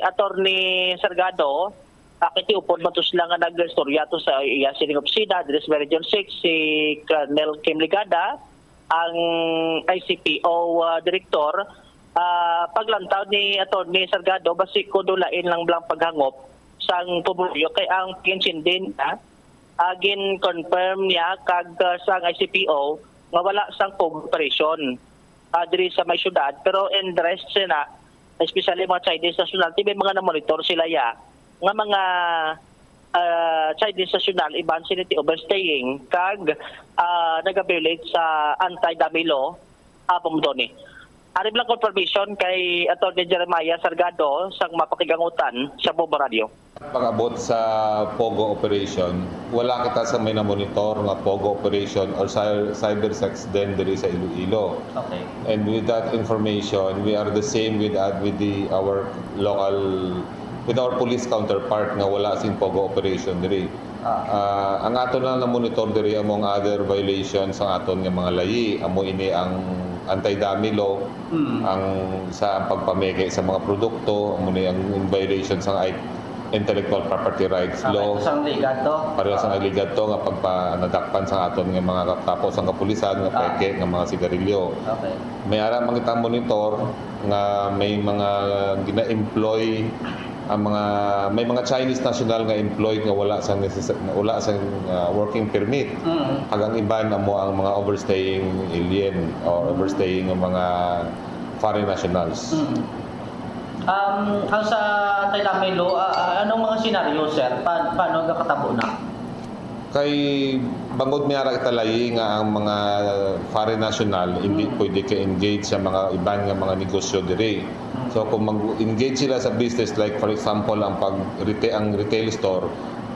Attorney Salgado, ah, kay ti upod man to sila nga nag-istorya to sa iya sining opisina diri sa Region six, si Colonel Kim Ligada, ang I C P O, ah, direktor. Ah, paglantaw ni Attorney Salgado, basi ko dulain lang blang paghangop sang pumuluyo kay ang pag-intindi niya, ah, gin-confirm niya kag, ah, sang I C P O nga wala sang pog operation, ah, diri sa may syudad, pero in the rest sina, especially mga Chinese national, ti may mga na-monitor sila ya nga mga, ah, Chinese national, iban sila ti overstaying kag, ah, nag-violate sa anti-dummy law, ah, Bumbudone. Ari lang confirmation kay Attorney Jeremiah Salgado sang Mapakigangutan sa Bombo Radio. Pag-abot sa POGO operation, wala kita sa may na-monitor nga POGO operation or cy-, cyber sex den diri sa Iloilo. Okay. And with that information, we are the same with, uh, with the, our local, with our police counterpart nga wala sing POGO operation diri. Ah. Ah, ang aton lang na-monitor diri among other violations ang aton nga mga layi. Amo ini ang anti-dummy law, Mm. ang sa ang pagpameke sa mga produkto, amo ni ang violation sa I-, intellectual property rights Okay, law. Ito sang legal to. Pareho sa Ah. nagligad to nga pagpanadakpan sa aton nga mga katapo sang kapulisan nga Ah. peke nga mga sigarilyo. Okay. May ara man kitang monitor nga may mga gina-employ ang mga, may mga Chinese national nga employed nga wala sa necess-, wala sa, ah, working permit. Mm. Kag ang iban amo ang mga overstaying alien or Mm. overstaying nga mga foreign nationals. Mm. Um, ang sa Taylami law, ah, ah, anong mga senaryo, sir? Pa-, paano nagakatabo na? Kay bangod may ara kita layi nga ang mga foreign national hindi Mm. pwede ka-engage sa mga iban nga mga negosyo diri. Mm. So, kung mag-engage sila sa business, like, for example, ang pag-reta-, ang retail store,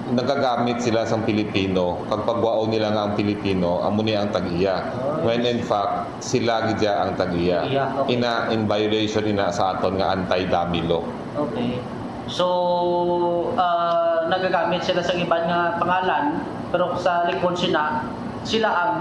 nagagamit sila sang Pilipino. Kag pagwaon nila nga ang Pilipino, amo ni ang tag-iya. Oh, When yes. in fact, sila gid ya ang tag-iya. Iya, okay. Ina, in violation ina sa aton nga anti-dummy law. Okay. So, ah, nagagamit sila sa iban nga pangalan, pero sa likod sila, sila ang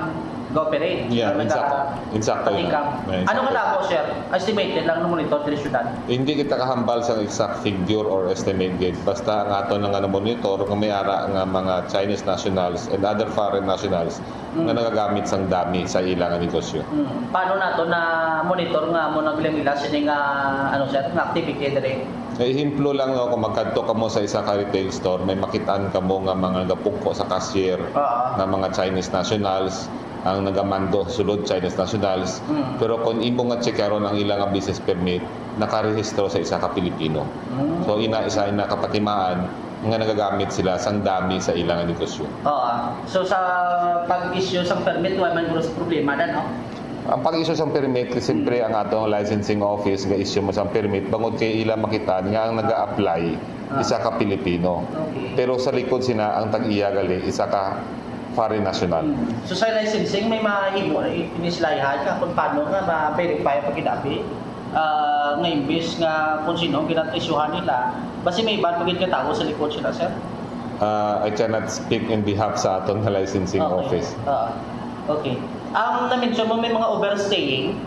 ga-operate, Yeah, ang naga-, insakto. Insakto yun. patikang. Yeah, Ano insakto. nga namo, sir? Estimated lang ng monitor diri syudad. Hindi kita kahambal sa exact figure or estimate gid. Basta ang ato na nga monitor nga may ara nga mga Chinese nationals and other foreign nationals Mm. nga nagagamit sang dummy sa ila nga negosyo. Mm. Paano nato na monitor nga mo naglangila sini nga, ano, sir, nga activity diri? Ehemplo lang, no, kung magkadto kamo sa isa ka retail store, may makitaan kamo nga mga nagapungko sa cashier Oo. nga mga Chinese nationals ang nagamando sulod Chinese nationals. Mm. Pero kung imo nga checkaron ang ila nga business permit, nakarehistro sa isa ka Pilipino. Mm. So, ina, isa ina kapatimaan nga nagagamit sila sang dummy sa ila nga negosyo. Oo. So, sa pag-issue sang permit, wala man guro sa problema na, no? Ang pag-issue sang permit, siyempre, Mm. ang atong licensing office ga-issue mo sang permit, bangod kay ila makitaan nga ang naga-apply, Ah. isa ka Pilipino. Okay. Pero sa likod sina, ang tag-iya gali, isa ka foreign national. Mm. So, sa licensing, may mahimo, i-, ini sila ihal ka kung paano nga ma-verify pag ginabi? Ah, nga imbis nga kung sino ang ginat-isyuhan nila, basi may iban pa gid nga tawo sa likod sila, sir? Ah, I cannot speak in behalf sa aton nga licensing Okay. office. Ah, okay. Ang na-mention mo, may mga overstaying,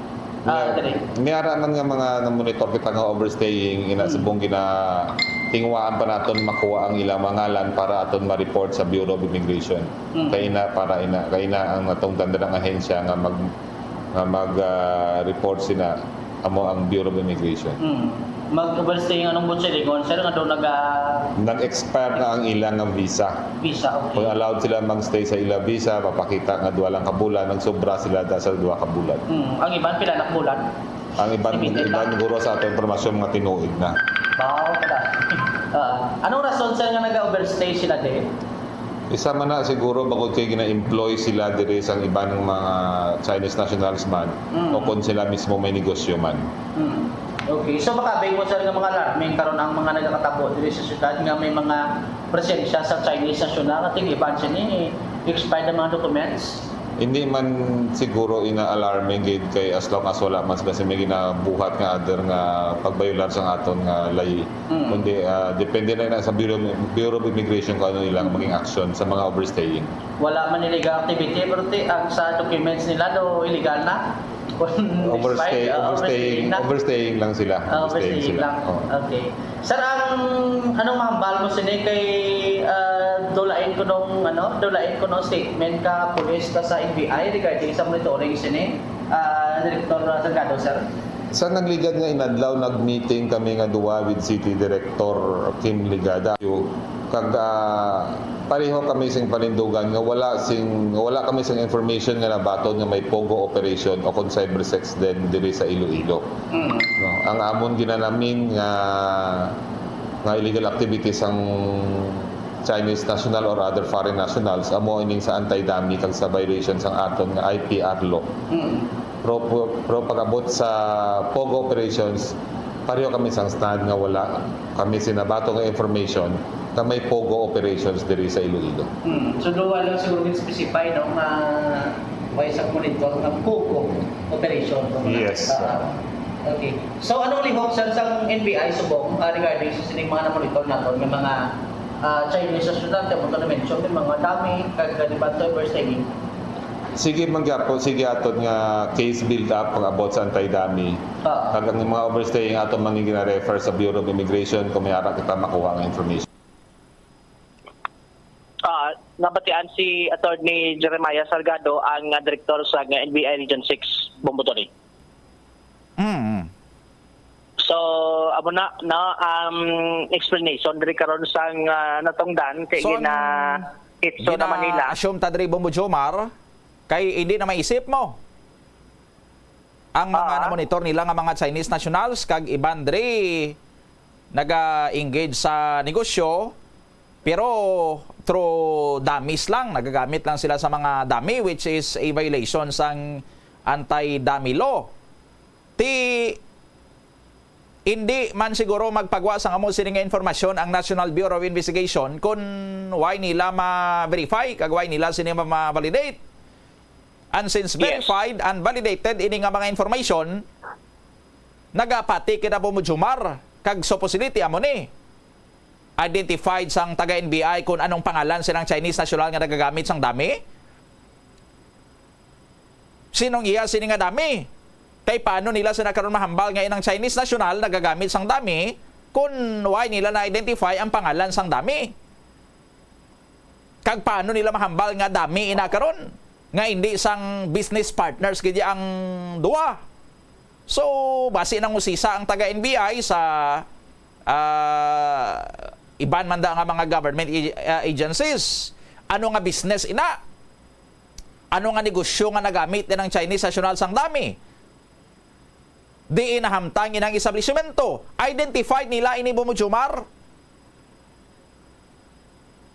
ah, May, diri. may ara man nga mga na-monitor kita nga overstaying, ina Hmm. subong gina-, tingwaan pa naton makuha ang ilang mga ngalan para aton ma-report sa Bureau of Immigration. Hmm. Kay ina, para ina, kay ina ang natungdan na ng ahensya nga mag-, nga mag, ah, report sina, amo ang Bureau of Immigration. Mm. Mag-overstay nga nung Bunsilingon, sir, nga daw naga- Nag-expire na ang ilang nga visa. Visa, okay. Kung allowed sila mag-stay sa ila visa, mapakita nga duha lang ka bulan, nagsobra sila da sa duha ka bulan. Mm. Ang iban, pila na ka bulan? Ang iban, Limited iban na. Siguro sa ato impormasyon, mga tinuig na. Wow, pala. Ah, anong rason, sir, nga naga-overstay sila din? Isa man na siguro bangod kay gina-employ sila diri sang iban nga mga Chinese nationals man Mm. o kon sila mismo may negosyo man. Mm. Okay. So, makabay mo, sir, nga mga alarming karon ang mga nagakatabo diri sa syudad nga may mga presensya sa Chinese national nga tig-iban sini expired ang mga documents? Hindi man siguro ina-alarming gid kay as long as wala man sila may ginabuhat nga other nga pagbayular sa aton nga layi. Mm. Kundi, ah, depende na, na sa Bureau, Bureau of Immigration kung ano ilang Mm. maging action sa mga overstaying. Wala man illegal activity, pero ti-, ang sa documents nila do illegal na. Kung Overstay-, expired, ah, overstaying, overstaying na. Overstaying lang sila. Ah, Overstaying overstaying sila. lang. Oo. Okay. Sir, ang anong mahambal mo sini kay, ah, dulain ko nung, ano, dulain ko nung statement ka pulis ka sa N B I regarding sa monitoring sini, ah, Director Salgado, sir? Sa nagligad nga inadlaw, nag-meeting kami nga duwa with City Director Kim Ligada. Kag, ah, pareho kami sing panindugan nga wala sing, wala kami sing information nga nabaton nga may pogo operation o kon cyber sex den diri sa Iloilo. Mm. No, ang amon ginanamin nga, nga illegal activities ang Chinese national or other foreign nationals, amo ining sa anti-dummy kag sa violation sang aton nga I P R law. Mm. Pero, pero pag-abot sa pogo operations, pareho kami sang stand nga wala kami sing nabaton nga information nga may pogo operations diri sa Iloilo. Mm. So, duwa lang siguro gid specify, no, nga may isang monitor nga pogo operation, no? Yes. Ah, okay. So, anong lihok, sir, sang N B I subong, ah, regarding sa sining mga na-monitor naton nga mga, ah, Chinese national, kay mo to na-mention, may mga dummy, kag, ah, di ba, to overstaying? Sige man gyapon, sige aton nga case build up pag-abot sa anti-dummy. Oo. Kag ang mga overstaying aton man gina-refer sa Bureau of Immigration kung may ara kita makuha nga information. nabatian si Attorney Jeremiah Salgado, ang, ah, direktor sa, ah, N B I Region six, Bombo Tony. Mm. So, amo na, no, um, explanation diri karon sang, ah, natungdan kay So, ang gina-, itso naman nila. Gina-assume ta diri, Bombo Jomar, kay hindi na maisip mo ang mga Ah. namonitor nila nga mga Chinese nationals kag iban diri naga-engage sa negosyo, pero through dummies lang, nagagamit lang sila sa mga dummy, which is a violation sang anti-dummy law. Ti, hindi man siguro magpagwa sang amo sini nga informasyon ang National Bureau of Investigation kung why nila ma-verify kag why nila sini ma-, ma-validate. And since Yes. verified and validated ini nga mga information, nagapati kita, Bombo Jomar, kag supposedly amo ni identified sang taga N B I kung anong pangalan silang Chinese national nga nagagamit sang dummy. Sinong iya sini nga dummy? Kay paano nila sila karon mahambal nga inang Chinese national nagagamit sang dummy kung why nila na-identify ang pangalan sang dummy? Kag paano nila mahambal nga dummy ina karon nga hindi sang business partners gid ang duha? So, basi nangusisa ang taga N B I sa, ah, iban man da nga mga government ag-, ah, agencies. Ano nga business ina? Ano nga negosyo nga nagamit din ang Chinese national sang dummy? Diin nahamtang inang establishmento? Identified nila ini, Bombo Jomar?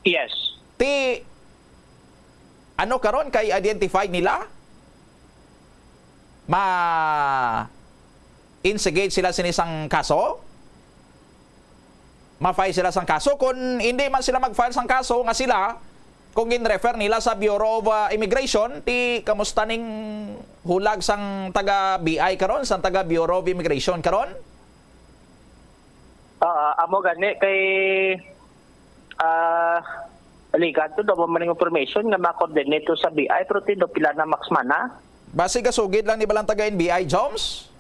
Yes. Ti, ano karon kay identified nila? Ma-instigate sila sini sang kaso? Ma-file sila sang kaso? Kung hindi man sila mag-file sang kaso nga sila, kung gin-refer nila sa Bureau of, ah, Immigration, ti kamusta ning hulag sang taga B I karon, sang taga Bureau of Immigration karon? Ah, amo gani kay, ah, ligado daw man ning information nga ma-coordinate to sa B I, pero ti daw pila na max man na. Basi gasugid lang ni balang taga N B I, Joms?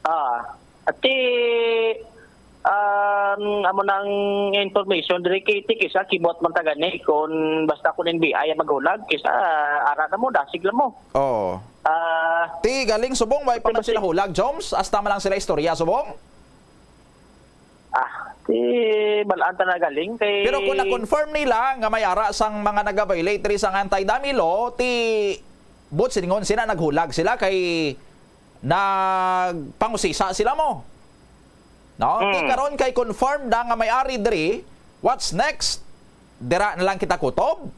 Ah, ati, um, amo nang information diri kay ti kisa kibot man ta gani kung basta kun N B I ang maghulag, kisa ara na mo, dasig lang mo. Oo. Ah, Ti galing subong, way pa man Ti sila hulag, Joms? Hasta man lang sila istorya, subong? Ah, ti balaan ta na galing kay Pero kung na-confirm nila nga may ara sang mga naga-violate diri sang anti-dummy law, ti buot silingon sila naghulag sila kay nagpangusisa sila mo. No? Ti Mm. karon kay confirmed na nga may ari diri, what's next? Dira na lang kita kutob?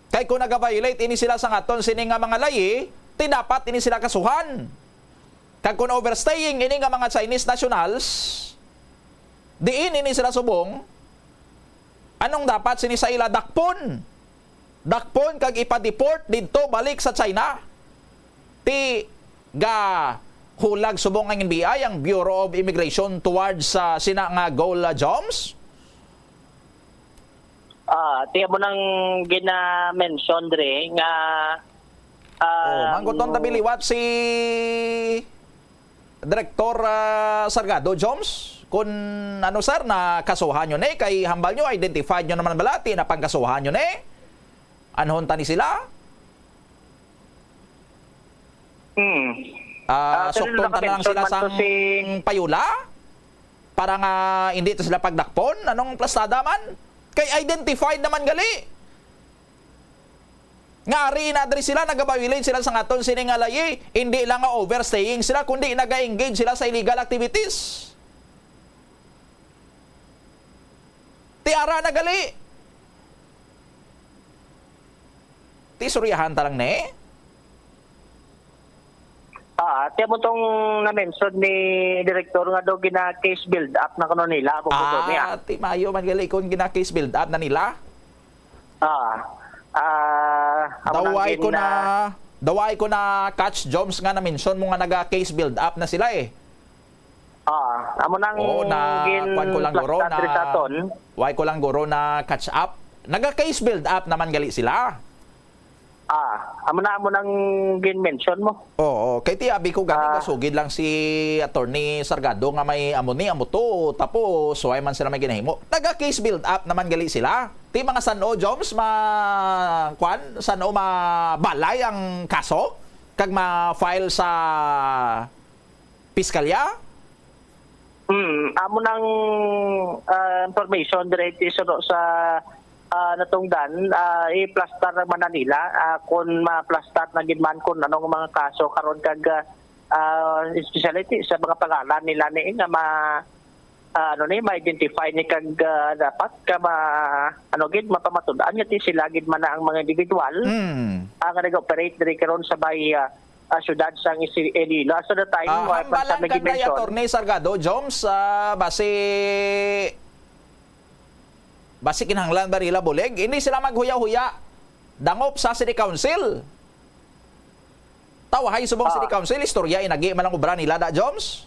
Kay kung naga-violate ini sila sang aton sini nga mga layi, ti dapat ini sila kasuhan. Kag kung overstaying ini nga mga Chinese nationals, diin ini sila subong, anong dapat sini sa ila? Dakpon. Dakpon kag ipa-deport didto balik sa China. Ti gahulag subong ang N B I, ang Bureau of Immigration, towards sa sina nga goal, ah, Joms? Ah, ti amo nang gina-mention diri nga, ah, Oh, mangguton ta biliwat si Director, ah, Salgado, Joms, kun ano, sir, na kasuhan nyo ni, kay hambal nyo, identified nyo naman bala, ti na pangkasuhan nyo ni. Anhon ta ni sila? Hmm. Ah, Ah, sir, sukton ta na lang naka-mention sila man to sang si payula para nga hindi to sila pagdakpon. Anong plastada man? Kay identified naman gali. Nga ari na diri sila, nagabawiling sila sa aton sini nga layi. Hindi lang nga overstaying sila, kundi naga-engage sila sa illegal activities. Ti ara na gali. Ti istoryahan ta lang ni. Ah, ti amo tong na-mention ni Direktor nga daw gina-case build up na kuno nila, Apo Boto, niya. Ah, ti mayo man gali kung gina-case build up na nila. Ah, ah, amo nang Daway ko gin-, na, ah, daway ko na catch, Joms, nga na-mention mo nga naga-case build up na sila eh. Ah, amo nang Oo, na, gin-, kuwan ko lang guro plastar na, diri sa aton. Why ko lang guro na catch up? Naga-case build up naman gali sila. Ah, amo na, amo nang gin-mention mo. Oo, kay ti abi ko gani Ah. gasugid lang si Attorney Sargado nga may amo ni, amo to, tapos why man sila may ginahimo. Taga case build up naman gali sila. Ti mga san-o, Joms, ma-, kwan, san-o mabalay ang kaso kag ma-file sa piskalya? Hmm, amo nang, ah, information diri ti suno sa, ah, natungdan, ah, i-plastar man na nila, ah, kun ma-plastar na gid man kun anong mga kaso karon kag, ah, ah, especially ti sa mga pangalan nila ni nga ma-, ah, ano ni, ma-identify ni kag, ah, dapat ka ma-, ano gid, mapamatud-an nga ti sila gid man na ang mga individual, Hmm. ah, nga nag-operate diri karon sa may, ah, ah, syudad sang Isi-, Iloilo. As of the time, Ah, wa pa hambal sa lang kanday nag-mention. Attorney Sargado, Joms, ah, basi, basi kinahanglan ba nila bulig? Hindi sila maghuya-huya. Dangop sa City Council. Tawahay subong Ah. City Council, istorya inagi man lang obra nila da, Joms.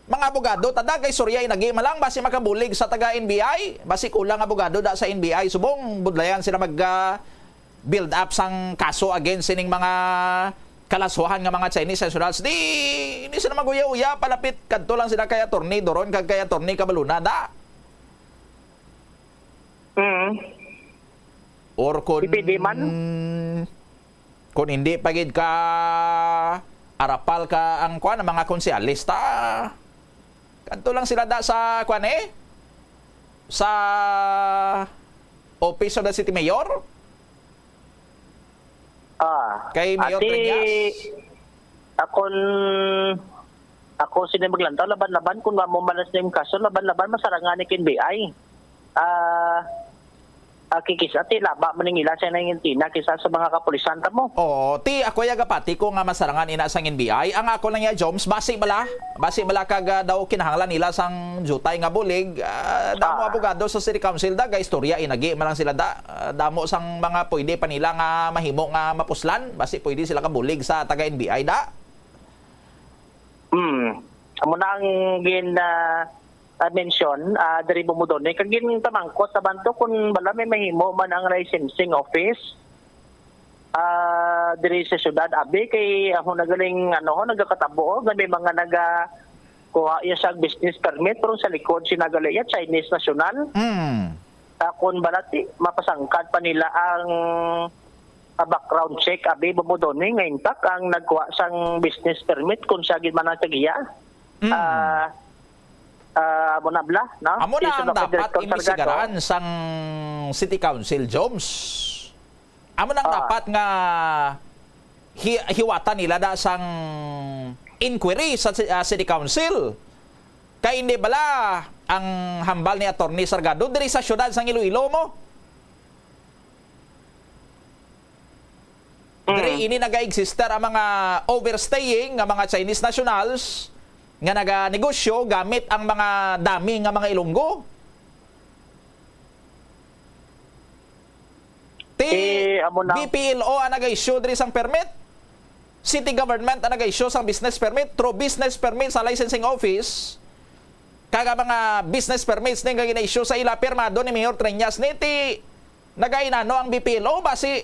Mga abogado, tada kay istorya inagi man lang, basi makabulig sa taga N B I, basi kulang abogado da sa N B I, subong budlayan sila mag, ah, build up sang kaso against sining mga kalaswahan nga mga Chinese nationals. Di, hindi sila mag-uya-uya, palapit kadto lang sila kay Attorney Doron kag kay Attorney Cabaluna, da. Mm. Or kung Depende man. Kung hindi pa gid ka arapal ka ang kwan, ang mga konsehalista, kadto lang sila da sa kwan, eh, sa Office of the City Mayor. Ah, Kay Mayor ati, Treñas? Akon, ako sini maglantaw, laban-laban, kung mamumalas na yung kaso, laban-laban, masarangan ni kin B I. Ah, ah, kikis-, ati, laba man ning ila sa nangin tina kisa sa mga kapulisan ta mo. Oo, ti, ako ya gapati ko nga masarangan ina sang N B I. Ang ako lang ya, Joms, basi bala, basi bala kag, ah, daw kinahanglan nila sang jutay nga bulig, ah, damo Ah. abogado sa City Council da, ga istorya inagi man lang sila da. Ah, damo sang mga pwede pa nila nga mahimo nga mapuslan, basi pwede sila kabulig sa taga N B I da. Hmm. Amo na ang gin, ah, ah, mention, ah, diri Bombodones. Kag ginpamangkot naman to kung bala may mahimo man ang licensing office, ah, diri sa syudad. Abi kay ako nagaling, ano, ho, nagakatabo, oh, nga may mga naga-, kuha iya sa business permit, pero sa likod sinagali iya, Chinese national. Mm. Ah, kung bala ti, mapasangkad pa nila ang, ah, background check, abi, Bombodones, nga intact ang nagkuha sang business permit, kung siya gid man ang tagiya. Mm. Ah, ah, amo na bala, no? Amo na Isunod ang kay dapat Director Salgado. Imbestigaran sang City Council, Joms. Amo na ang Ah. dapat nga hi-, hiwatan nila da sang inquiry sa ci-, ah, City Council. Kay hindi bala ang hambal ni Attorney Salgado diri sa siyudad sang Iloilo mo? Mm. Diri ini naga-exist ang mga overstaying nga mga Chinese nationals nga naganegosyo gamit ang mga dami nga mga Ilonggo. Ti Eh, amo na. B P L O ang naga-issue diri sang permit. City government ang naga-issue sang business permit through business permit sa licensing office. Kag ang mga business permits din nga gina-issue sa ila, pirmado ni Mayor Treñas ni, ti nagainano ang B P L O, basi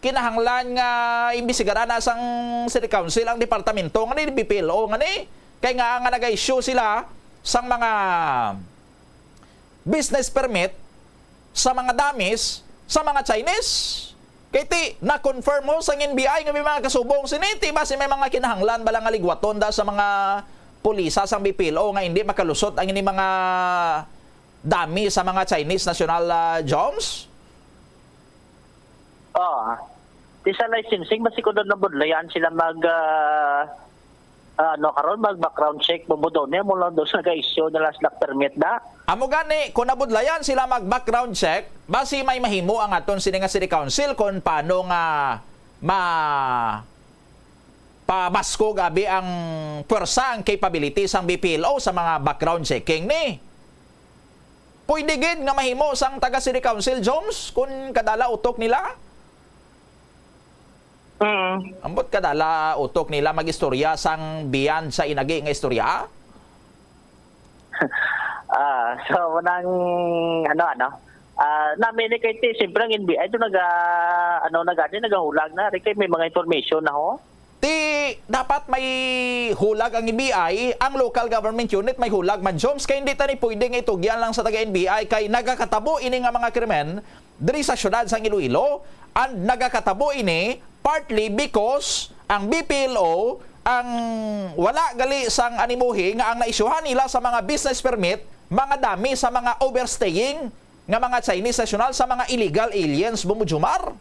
kinahanglan nga imbestigaran na sang City Council ang departamento nga ni, B P L O nga ni, kay nga, nga naga-issue sila sang mga business permit sa mga damis sa mga Chinese. Kay ti, na-confirm mo sang N B I nga may mga kasubong sini, ti basi may mga kinahanglan bala nga ligwaton da sa mga pulisa sang B P L O nga hindi makalusot ang ini mga dami sa mga Chinese national, ah, Joms? Ah, di sa licensing, basi ko doon nabudlayan sila mag, ah, ah, ano, karon, mag-background check, Bombodones, mo lang doon sa nag-issue na last lock permit da. Amo gani, kung nabudlayan sila mag-background check, basi may mahimo ang aton sini nga City Council kung paano nga ma-, pabaskog abi ang pwersa, ang capability sang B P L O sa mga background checking ni. Pwede gid nga mahimo sang taga City Council, Joms, kung kadala utok nila? Mm. Ambot kadala utok nila mag-istorya sang beyond sa inagi nga istorya? Ah, so, nang, ano, ano, Ah, nami ni kay ti, siyempre ang N B I do naga, ano na gani, nagahulag na. Di kay may mga information na ho. Ti, dapat may hulag ang N B I, ang local government unit may hulag man, Joms, kay hindi ta ni pwede nga itugyan lang sa taga N B I kay nagakatabo ini nga mga krimen diri sa siyudad sang Iloilo, and nagakatabo ini partly because ang B P L O ang wala gali sang animuhi nga ang naisyuhan nila sa mga business permit, mga dami sa mga overstaying nga mga Chinese national sa mga illegal aliens, Bumujumar.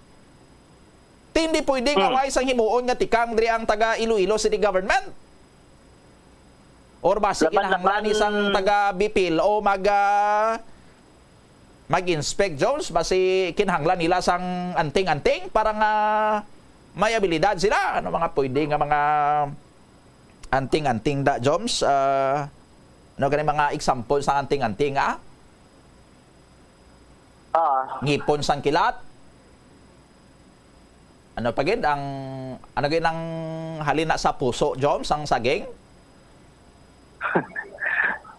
Ti hindi pwede nga Hmm. way sang himuon nga tikang diri ang taga Iloilo City Government. Or basi Laban-laban. kinahanglan ni sang taga B P L O mag, ah, mag-inspect, Jones, basi kinahanglan nila sang anting-anting para nga may abilidad sila. Ano mga pwede nga mga anting-anting da, Jones? Ah, ano gani mga example sang anting-anting, ah? Ah. Ngipon sang kilat? Ano pa gid ang, ano gid ang halin na sa puso, Joms, ang saging?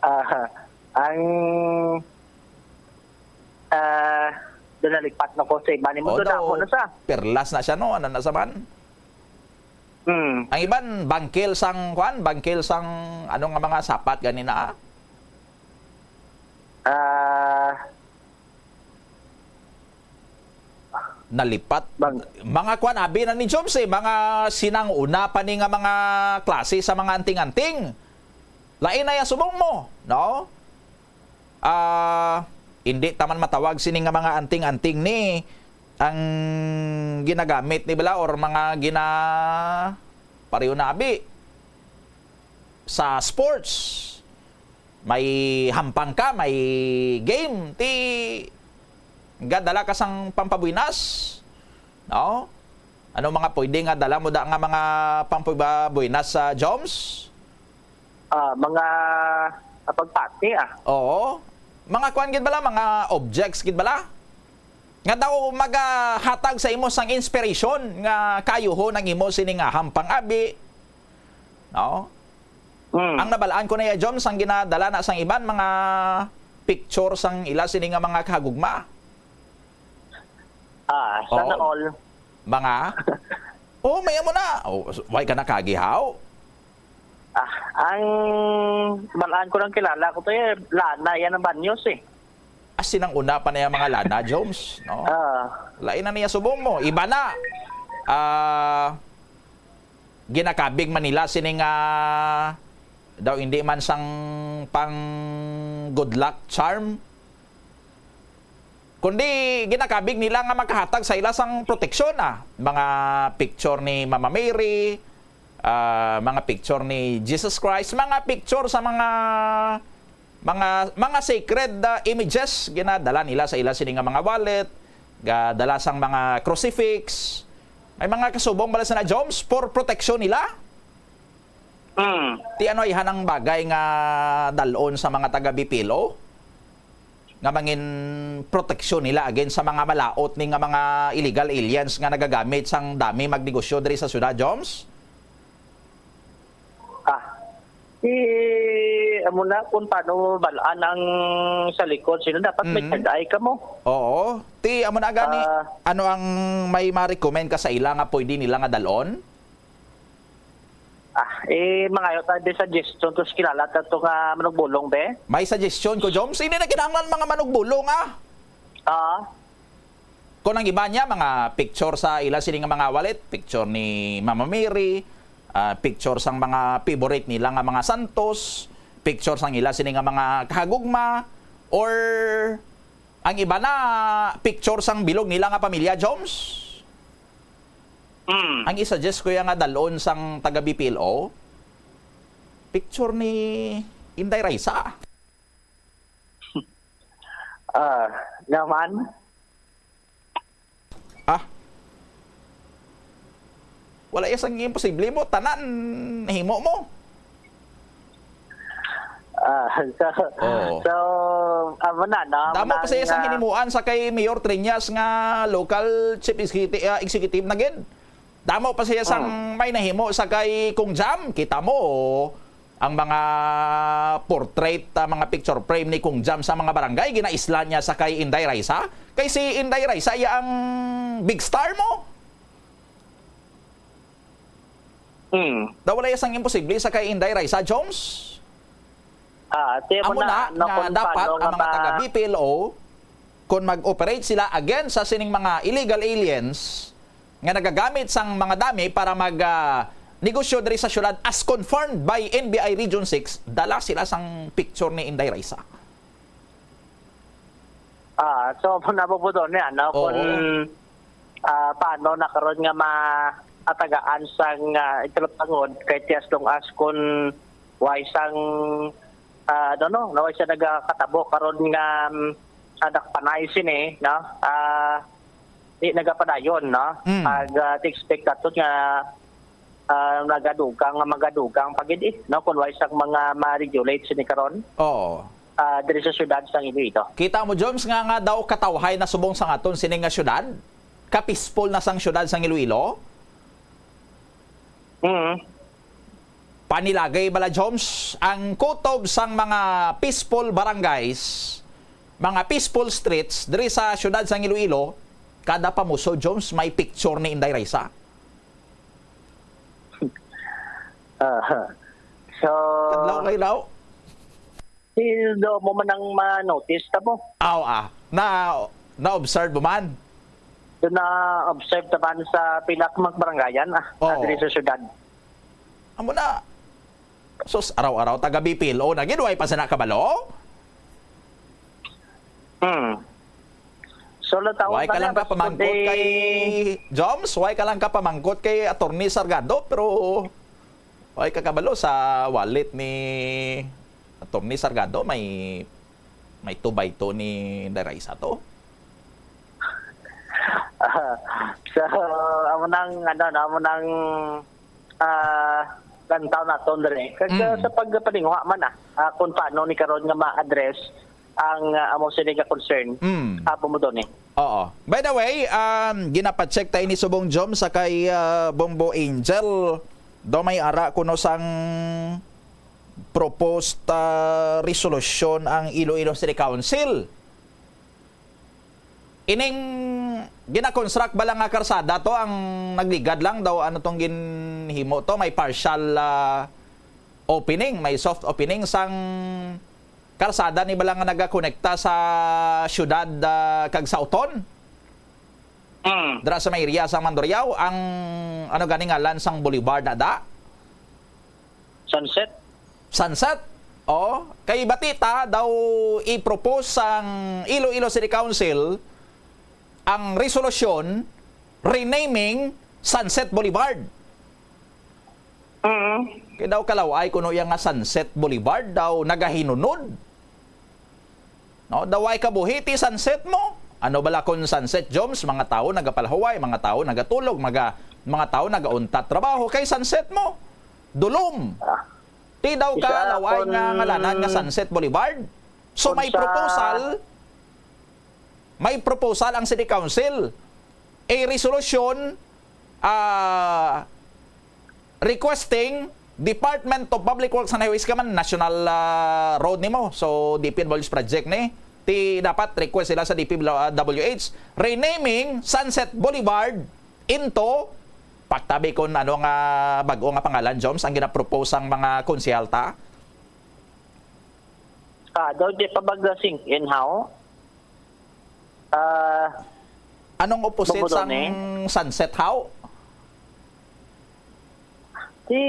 Ah, ang, ah, doon nalipat na ko sa iba ni mo. Oh, doon na ako no. na sa. Perlas na siya, no? Ano na sa man? Hmm. Ang iban, bangkil sang, kwan, bangkil sang, ano nga mga sapat ganina, ah? Ah, Nalipat. Bang- Mga kwan, abi na ni Jobs eh, mga sinang una pa ni nga mga klase sa mga anting-anting. Lain na ya subong mo, no? Ah, hindi taman matawag sini nga mga anting-anting ni ang ginagamit ni bala or mga gina-, pareho na abi sa sports. May hampang ka, may game, ti gadala ka sang pampabuinas, no? Ano mga pwede nga dala mo da nga mga pampabuinas sa Joms? Ah, mga, ah, pagpati, ah. Oo. Mga kuan gid bala, mga objects gid bala? Nga daw magahatag sa imo sang inspiration nga kayuhon ang imo sini nga hampang abi. No? Mm. Ang nabalaan ko na ya, Joms, ang ginadala na sang iban mga picture sang ila sini nga mga kahagugma. Ah, sana Oo. all. Mga? Oh, may amo na. Oh, why ka nakagihaw? Ah, ang balaan ko lang kilala ko to eh, lana yan ang banyos eh. As in, ang una pa na yung mga lana, Joms, no? Ah. Lain na niya subong mo. Iba na. Ah, ginakabig man nila sining, ah, daw hindi man sang pang good luck charm. Kundi ginakabig nila nga makahatag sa ila sang proteksyon, ah. Mga picture ni Mama Mary, ah, mga picture ni Jesus Christ, mga picture sa mga, mga, mga sacred, ah, images, ginadala nila sa ila sini nga mga wallet, gadala sang mga crucifix. May mga kasubong bala sina Joms for protection nila. Mm. Ti ano, ihan ang bagay nga dalon sa mga taga B P L O nga mangin proteksyon nila against sa mga malaot ni nga mga illegal aliens nga nagagamit sang dami magnegosyo diri sa syudad, Joms? Ah, eh, amo na kung paano balaan ang sa likod. Sino dapat may Mm. third eye ka mo? Oo. Ti, amo na gani, Ah. ano ang may ma-recommend ka sa ila nga pwede nila nga dalon? Ah, eh, mangayo ta di suggestion to sa kilala ta to nga manugbulong, be. May suggestion ko, Joms. Hindi na kinahanglan mga manugbulong, ah. Ah. Kung ang iba niya, mga picture sa ila sini nga mga wallet, picture ni Mama Mary, ah, picture sang mga favorite nila nga mga santos, picture sang ila sini nga mga kahagugma, or ang iba na picture sang bilog nila nga pamilya, Joms. Mm. Ang i-suggest ko ya nga dalon sang taga B P L O, picture ni Inday Raisa. Ah, naman? Ah. Wala ya sang imposible mo, tanan nahimo mo. Ah, so, Oo. so, amo na, no? Amo Damo na pa siya sang ang, ah, hinimuan sa kay Mayor Treñas nga local chief executive, ah, executive na gid. Damo pa siya sang Mm. may nahimo sa kay Kong Jam. Kita mo, ang mga portrait, ah, mga picture frame ni Kong Jam sa mga barangay, ginaislan niya sa kay Inday Raisa. Kay si Inday Raisa, iya ang big star mo. Hmm. Daw wala sang imposible sa kay Inday Raisa, Joms. Ah, ti Amo na, na, no, nga kung dapat paano ang nga mga ma- taga B P L O, kung mag-operate sila against sa sining mga illegal aliens nga nagagamit sang mga dami para mag, ah, negosyo diri sa syudad as confirmed by N B I Region six, dala sila sang picture ni Inday Raisa. Ah, so, nabubuto niya, no? Oo. Kung, ah, paano na karon nga maatagaan sang, ah, itlot pangod kay ti as long as kung way sang, ah, ano, no, no, way siya nagakatabo karon nga, um, anak panay sini, no? Ah, di nagapadayon, no? Mm. Ag, ah, ti expect naton nga, ah, nagadugang, nga magadugang pa gid, eh, no? Kung way sang mga ma-regulate sini karon, Oo. ah, diri sa syudad sang Iloilo. Kita mo, Joms, nga, nga daw katawhay na subong sang aton sini nga syudad? Ka-peaceful na sang syudad sang Iloilo? Mm. Panilagay bala, Joms, ang kutob sang mga peaceful barangays, mga peaceful streets diri sa syudad sang Iloilo, kada pamuso, Joms, may picture ni Inday Raisa. Ah, so, Kadlaw kay law. Still, do mo man ang ma-notice ta mo. Aw, ah. Na, na-observe mo man? Do na-observe ta man sa pila ka mga barangayan, ah, Oo. diri sa syudad. Amo na. Sus, araw-araw taga B P L O na gid, way pa sana kabalo? Hmm. So, lataw Way ka man lang na, ka pamangkot today. kay Joms, way ka lang ka pamangkot kay Attorney Sargado, pero way ka kabalo sa wallet ni Attorney Sargado, may, may two by two ni Inday Raisa to. Ah, so, amo nang, ano, no, amo nang, ah, lantaw naton diri. Kag, Mm. sa pagpaninguha man, ah, ah, kung paano ni karon nga ma-address ang, ah, amo sini nga concern, Mm. ah, Bombo Donnie. Oo. By the way, um, ginapacheck tayo ni Subong Jom sa kay, ah, Bombo Angel. Daw may ara kuno sang proposed, ah, resolusyon ang Iloilo City Council. Ining gina-construct bala nga karsada to ang nagligad lang daw, ano tong ginhimo to, may partial, ah, opening, may soft opening sang karsada ni bala nga nagakonekta sa siyudad, ah, kag sa Uton. Mm. Dira sa may area sang Mandurriao, ang ano gani ngalan sang boulevard na da? Sunset. Sunset? Oh, kay bati ta daw i-propose sang Iloilo City Council ang resolusyon renaming Sunset Boulevard. Mm. Kay daw kalaw-ay kuno iya nga Sunset Boulevard daw nagahinunod. No, daw way kabuhi ti sunset mo. Ano bala kon sunset, Joms? Mga tawo nagapalahuway, mga tawo nagatulog, mga, mga tawo nagauntat trabaho. Kay sunset mo, dulom. Ah. Ti daw Isa ka laway kon nga ngalanan nga Sunset Boulevard. So, kon may sa proposal, may proposal ang City Council. A resolution, ah, requesting Department of Public Works and Highways ka man, national, ah, road nimo. So, D P W H project ni. Ti dapat request sila sa D P W H, renaming Sunset Boulevard into, paktabi kon ano nga bag-o nga pangalan, Joms, ang ginapropose sang mga konsehal ta? Ah, daw di pa baga sink in, how? Ah, Anong opposite Bubulon, sang eh. Sunset, how? Ti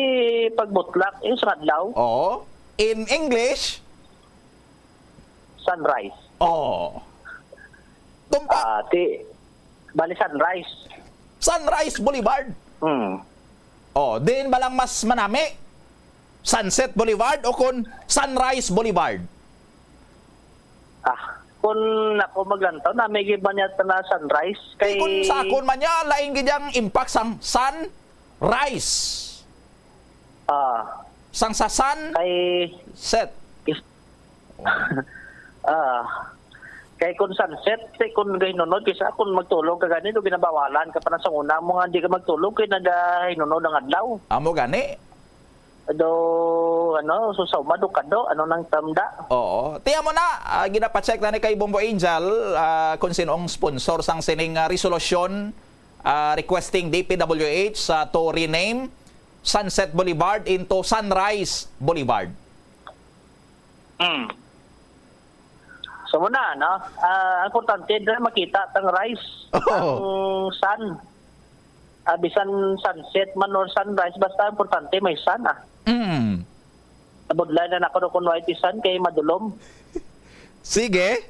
pagbutlak, yung sa adlaw. Oo. In English? Sunrise. Oo. Tumpak. Ah, ti, bali sunrise. Sunrise Boulevard. Hmm. Oh, diin ba lang mas manami? Sunset Boulevard o kon Sunrise Boulevard? Ah, kung ako maglantaw, na may iba niya na sunrise. Kay Kay kung sa akon man niya, lain gid ang impact sang sunrise. Ah. Sang sa sun, Kay set. Is-, ah. Kay kung sunset, kay kung gahinunod, kaysa kung magtulog ka gani, do ginabawalan ka pa na sa una mo nga di ka magtulog, kay nagahinunod ang adlaw. Amo gani. Do, ano, so sa uma, do kado, ano nang tamda? Oo. Tiyan mo na, ah, ginapacheck na ni kay Bombo Angel, ah, kung sino ang sponsor sang sining, ah, resolusyon, ah, requesting D P W H, ah, to rename Sunset Boulevard into Sunrise Boulevard. Hmm. So muna, no? Ah, ang importante, dili makita tang rise, Oo. ang sun. Ah, bisan sunset man or sunrise, basta importante may sun, ah. Mm. Nabudlay na nako kung white sun kay madulom. Sige.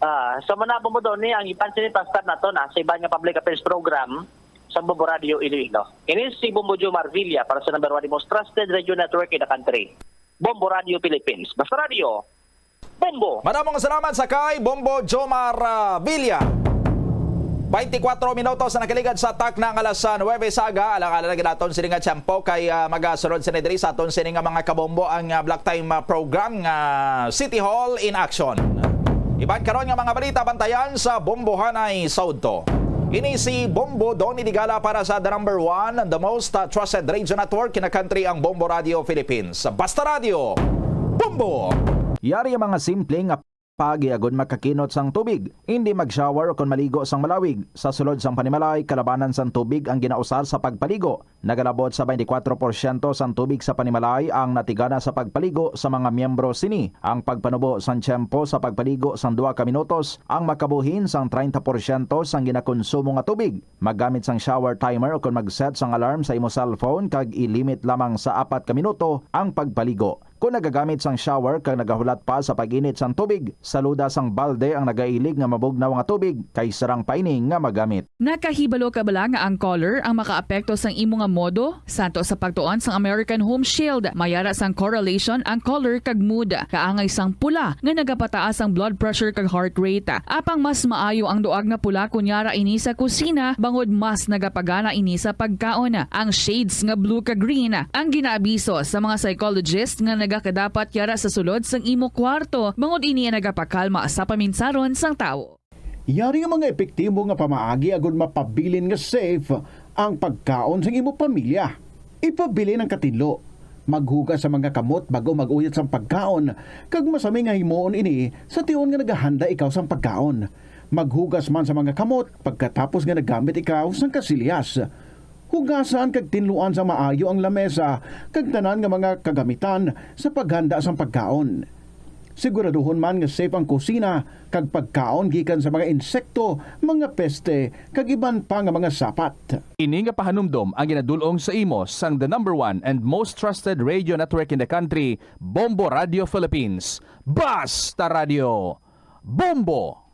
Ah, so manabo mo doon ni ang iban sini pastor nato na sa iban nga public affairs program sa Bombo Radio Iloilo. Ini si Bombo Joe Marvilla para sa number one, the most trusted radio network in the country. Bombo Radio Philippines. Basta Radio, Bombo! Madamong salamat sa kay Bombo Jomar, ah, Villa. Twenty-four minutos na nakaligad sa takna nga alas nuwebe sa aga. Alang-alang na ginaton sini nga tiyempo kay, ah, magasunod sini diri sa aton sini nga mga kabombo ang, ah, Black Time, ah, program nga City Hall in Action. Iban karon nga mga balita bantayan sa Bombohanay sa udto. Ini si Bombo Donny Digala para sa The Number One, the most, uh, trusted radio network in the country, ang Bombo Radio Philippines. Basta Radio, Bombo! Yari ang mga simple nga paagi agud makakinot sang tubig. Hindi mag-shower o kon maligo sang malawig. Sa sulod sang panimalay, kalabanan sang tubig ang ginausar sa pagpaligo. Nagalabot sa twenty-four porsyento sang tubig sa panimalay ang natigana sa pagpaligo sa mga miyembro sini. Ang pagpanubo sang tiyempo sa pagpaligo sang duha ka minutos ang makabuhin sang treinta porsyento sang ginakonsumo nga tubig. Maggamit sang shower timer ukon mag-set sang alarm sa imo cellphone kag i-limit lamang sa apat ka minuto ang pagpaligo. Kon nagagamit sang shower kag nagahulat pa sa pag-init sang tubig, saluda sang balde ang nagailig nga mabugnaw nga tubig kay sarang pa ini nga magamit. Nakahibalo ka bala nga ang color ang makaapekto sang imo nga modo? Santo sa pagtuon sang American Home Shield, may ara sang correlation ang color kag mood. Kaangay sang pula nga nagapataas ang blood pressure kag heart rate. Apang mas maayo ang duag nga pula kon yara ini sa kusina, bangod mas nagapagana ini sa pagkaon. Ang shades nga blue kag green ang ginaabiso sa mga psychologist nga nagakadapat yara sa sulod sang imo kwarto, bangod ini ang nagapakalma sa paminsaron sang tawo. Yari nga mga epektibo nga pamaagi agud mapabilin nga safe ang pagkaon sang imo pamilya. Ipabilin ang katinlo. Maghugas sa mga kamot bag-o mag-uyat sang pagkaon, kag masami nga himuon ini sa tion nga nagahanda ikaw sang pagkaon. Maghugas man sa mga kamot pagkatapos nga naggamit ikaw sang kasilyas. Hugasan kag tinluan sa maayo ang lamesa kag tanan nga mga kagamitan sa paghanda sang pagkaon. Siguraduhon man nga safe ang kusina kag pagkaon gikan sa mga insekto, mga peste, kag iban pa nga mga sapat. Ini nga pahanumdom ang ginadul-ong sa imo sang the number one and most trusted radio network in the country, Bombo Radio Philippines. Basta Radio, Bombo!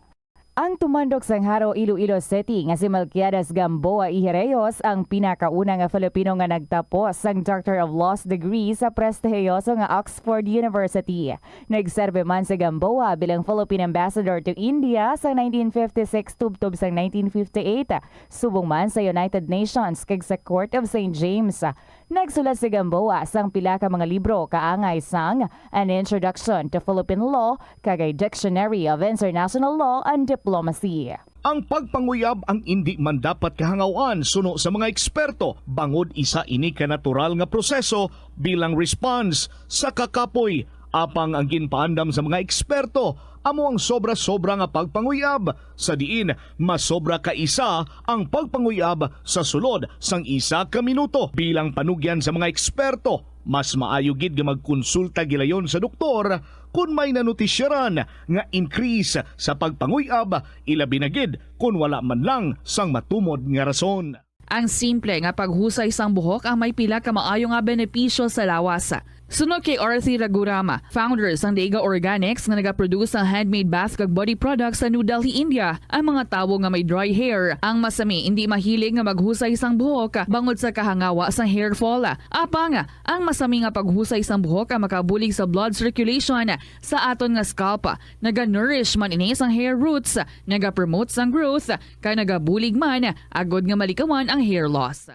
Ang tumandok sang Jaro, Iloilo City nga si Melquiades Gamboa Ijereyos ang pinakauna nga Filipino nga nagtapos sang Doctor of Laws degree sa prestihiyoso nga Oxford University. Nagserbe man si Gamboa bilang Philippine Ambassador to India sa nineteen fifty-six tubtob sang nineteen fifty-eight, subong man sa United Nations kag sa Court of Saint James. Nagsulat si Gamboa sang pila ka mga libro kaangay sang An Introduction to Philippine Law kag A Dictionary of International Law and Diplomacy. Ang pagpanguyab ang indi man dapat kahangaw-an suno sa mga eksperto, bangod isa ini ka natural nga proseso bilang response sa kakapoy. Apang ang ginpaandam sa mga eksperto amo ang sobra-sobra nga pagpanguyab, sa diin masobra ka isa ang pagpanguyab sa sulod sang isa ka minuto. Bilang panugyan sa mga eksperto, mas maayo gid nga magkonsulta gilayon sa doktor kon may nanotisyaran nga increase sa pagpanguyab, ilabi na gid kon wala man lang sang matumod nga rason. Ang simple nga paghusay sang buhok ang may pila ka maayo nga benepisyo sa lawas. Suno kay Arthi Ragurama, founder sang Dega Organics nga nagaproduce sang handmade bath kag body products sa New Delhi, India, ang mga tawo nga may dry hair ang masami indi mahilig nga maghusay sang buhok bangod sa kahangawa sang hair fall. Apang ang masami nga paghusay sang buhok ang makabulig sa blood circulation sa aton nga scalp. Naga-nourish man ini sang hair roots, nagapromote sang growth, kag nagabulig man agud nga malikawan ang hair loss.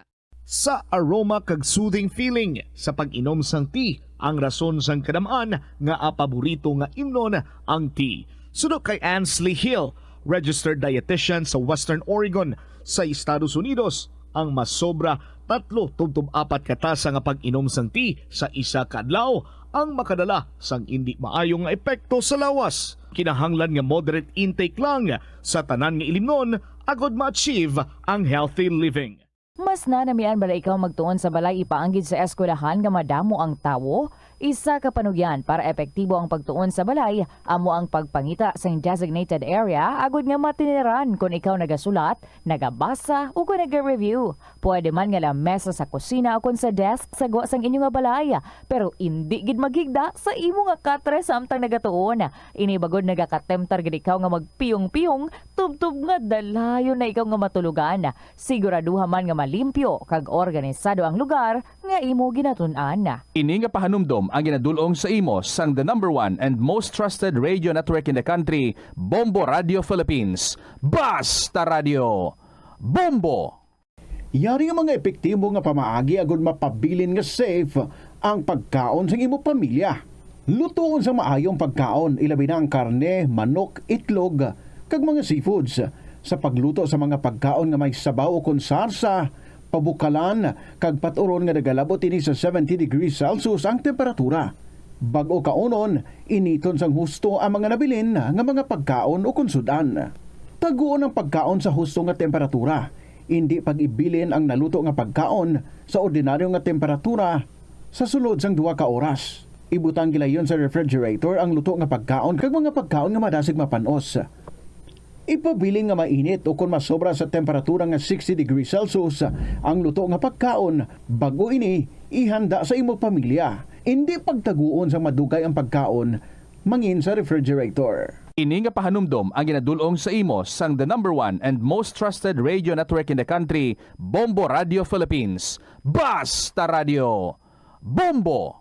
Sa aroma kag soothing feeling sa pag-inom sang tea ang rason sang kadam-an nga paborito nga imnon ang tea. Suno kay Ansley Hill, registered dietitian sa Western Oregon sa Estados Unidos, Ang masobra tatlo tubtob apat ka tasa nga pag-inom sang tea sa isa ka adlaw ang makadala sang indi maayo nga epekto sa lawas. Kinahanglan nga moderate intake lang sa tanan nga ilimnon agod ma-achieve ang healthy living. Mas nanamian bala ikaw magtuon sa balay ipaanggid sa eskwelahan nga madamo ang tawo? Isa ka panugyan para epektibo ang pagtuon sa balay amo ang pagpangita sang designated area agod nga matiniran kon ikaw nagasulat, nagabasa, o kon naga-review. Pwede man nga lamesa sa kusina o kon sa desk sa gwa sang inyo nga balay, pero indi gid maghigda sa imo nga katre samtang nagatuon. Ini bangod nagakatemtar gid ikaw nga magpiyong-piyong tubtob nga dalayon na ikaw nga matulogan. Siguraduha man nga malimpyo kag organisado ang lugar nga imo ginatun-an. Ini nga pahanumdom ang ginadul-ong sa imo sang the number one and most trusted radio network in the country, Bombo Radio Philippines. Basta Radio, Bombo! Yari nga mga epektibo nga pamaagi agud mapabilin nga safe ang pagkaon sang imo pamilya. Lutoon sang maayo ang pagkaon, ilabi na ang karne, manok, itlog, kag mga seafoods. Sa pagluto sa mga pagkaon nga may sabaw ukon sarsa, pabukalan, kag pat-uron nga nagalabot ini sa seventy degrees Celsius ang temperatura. Bag-o kaunon, initon sang husto ang mga nabilin nga mga pagkaon ukon sud-an. Taguon ang pagkaon sa husto nga temperatura. Indi pag-ibilin ang naluto nga pagkaon sa ordinaryo nga temperatura sa sulod sang duha ka oras. Ibutang gilayon sa refrigerator ang luto nga pagkaon kag mga pagkaon nga madasig mapan-os. Ipabilin nga mainit ukon masobra sa temperatura nga sixty degrees Celsius ang luto nga pagkaon bag-o ini ihanda sa imo pamilya. Indi pagtaguon sang madugay ang pagkaon mangin sa refrigerator. Ini nga pahanumdom ang ginadul-ong sa imo sang the number one and most trusted radio network in the country, Bombo Radio Philippines. Basta Radio, Bombo!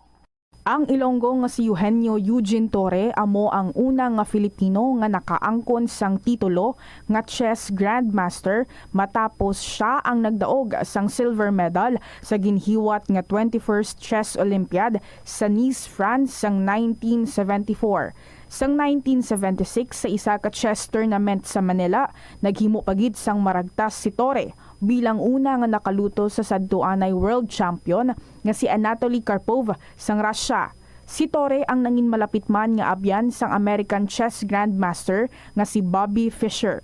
Ang Ilonggo nga si Eugenio Eugene Torre amo ang una nga Filipino nga nakaangkon sang titulo nga chess grandmaster matapos sia ang nagdaog sang silver medal sa ginhiwat nga twenty-first Chess Olympiad sa Nice, France sang nineteen seventy-four. Sang nineteen seventy-six, sa isa ka chess tournament sa Manila, naghimo pa gid sang maragtas si Torre bilang una nga nakaluto sa sadtuanay world champion nga si Anatoly Karpov sang Russia. Si Torre ang nangin malapit man nga abyan sang American chess grandmaster nga si Bobby Fischer.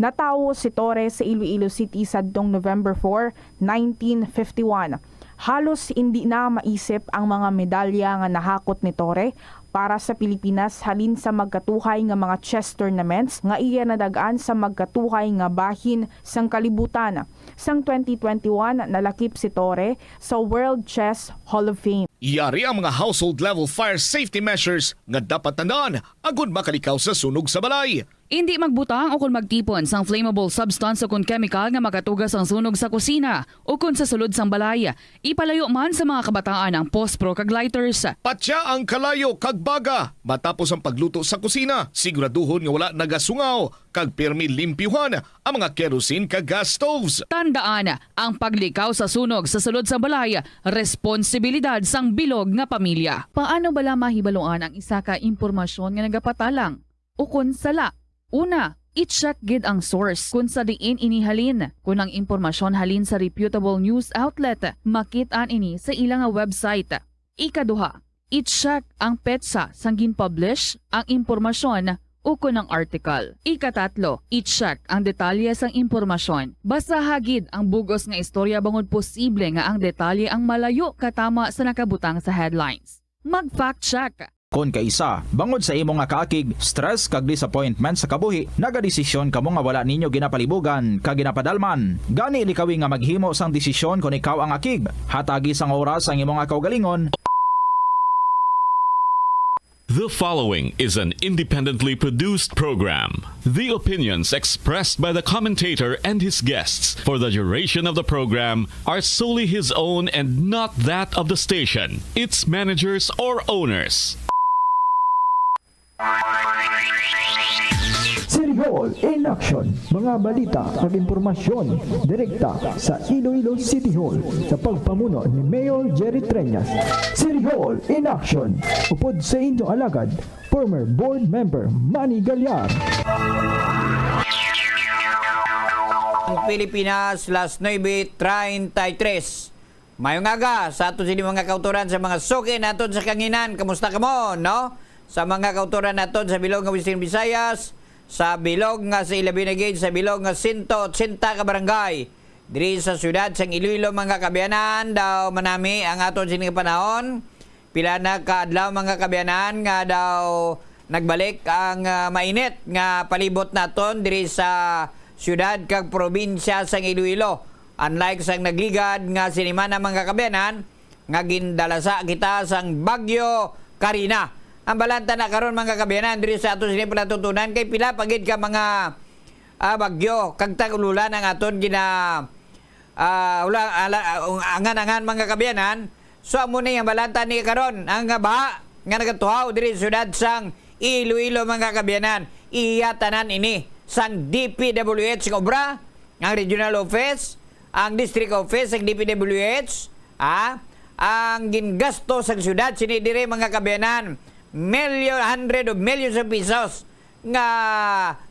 Natawo si Torre sa Iloilo City sadtong November four, nineteen fifty-one. Halos indi na maisip ang mga medalya nga nahakot ni Torre para sa Pilipinas halin sa magkatuhay nga mga chess tournaments nga iya nadag-an sa magkatuhay nga bahin sang kalibutan. Sang twenty twenty-one, nalakip si Torre sa World Chess Hall of Fame. Yari ang mga household level fire safety measures nga dapat tandaan agud makalikaw sa sunog sa balay. Indi magbutang o kon magtipon sang flammable substance o kon kemikal nga makatuga sang sunog sa kusina o kon sa sulod sang balay. Ipalayo man sa mga kabataan ang pospro kag lighters. Patya ang kalayo kag baga matapos ang pagluto sa kusina. Siguraduhon nga wala nagasungaw kag pirmi limpyuhan ang mga kerosene kag gas stoves. Tandaan, ang paglikaw sa sunog sa sulod sang balay, responsibilidad sang bilog nga pamilya. Paano bala mahibaluan ang isa ka impormasyon nga nagapatalang ukon sala? Una, i-check gid ang source kon sa diin ini halin. Kon ang impormasyon halin sa reputable news outlet, makit-an ini sa ila nga website. Ikaduha, i-check ang petsa sang gin-publish ang impormasyon ukon ang article. Ikatatlo, i-check ang detalye sang impormasyon. Basaha gid ang bug-os nga istorya bangod posible nga ang detalye ang malayo katama sa nakabutang sa headlines. Mag-fact check. Kon kaisa, bangod sa imo nga kaakig, stress kag disappointment sa kabuhi, nagadesisyon kamo nga wala ninyo ginapalibugan kag ginapadalman. Gani, likawi nga maghimo sang desisyon kon ikaw ang akig. Hatagi sang oras ang imo nga kaugalingon. The following is an independently produced program. The opinions expressed by the commentator and his guests for the duration of the program are solely his own and not that of the station, its managers, or owners. City Hall in Action. Mga balita kag impormasyon direkta sa Iloilo City Hall sa pagpamuno ni Mayor Jerry Treñas. City Hall in Action. Upod sa inyo alagad, former board member Manny Gallar. Pilipinas, las nuebe treinta y tres. Mayong aga sa aton sini mga kautoran sa mga suki naton sa kanginan. Kamusta kamo, no? Sa mga kautoran naton sa bilog nga Western Visayas, sa bilog nga sa ilabi na gid sa bilog nga sento otsenta ka barangay diri sa siyudad sang Iloilo, mga kaabyanan, daw manami ang aton sini nga panahon. Pila na ka adlaw, mga kaabyanan, nga daw nagbalik ang, ah, mainit nga palibot naton diri sa siyudad kag probinsya sang Iloilo. Unlike sang nagligad nga sinimana, mga kaabyanan, nga gindalasa kita sang Bagyo Karina. Ang balanta na karon, mga kaabyanan, diri sa aton sini palatutunan kay pila pa gid ka mga, ah, bagyo kag tag-ulan ang aton gina, ah, ula-, ala-, ah, angan-angan, mga kaabyanan. So, amo ni ang balanta ni karon, ang baha nga nagatuhaw diri sa siyudad sang Iloilo, mga kaabyanan. Iya tanan ini sang D P W H nga obra, ang regional office, ang district office, ang D P W H, ah, ang gingasto sang siyudad sini diri, mga kaabyanan, million, hundred of millions of pesos nga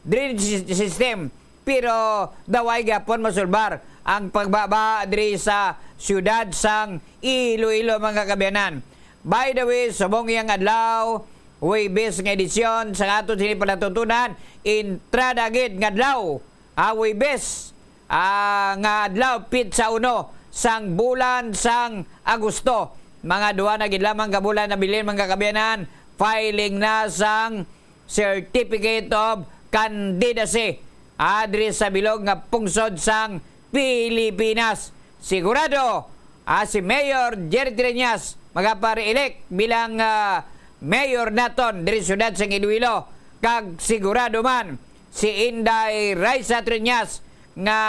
drainage sys-, system, pero daw wala gihapon masulbar ang pagbaha diri sa siyudad sang Iloilo, mga kaabyanan. By the way, subong iyang adlaw, Huwebes nga edisyon sa aton sini palatutunan, entrada gid nga adlaw, ah, Huwebes, ah, nga adlaw, petsa uno sang bulan sang Agosto. Mga duha na gid lamang ka bulan nabilin, mga kaabyanan, filing na sang Certificate of Candidacy, ah, diri sa bilog nga pungsod sang Pilipinas. Sigurado, ah, si Mayor Jerry Triñas magapa-re-elect bilang, ah, mayor naton diri sa siyudad sang Iloilo, kag sigurado man si Inday Raisa Triñas nga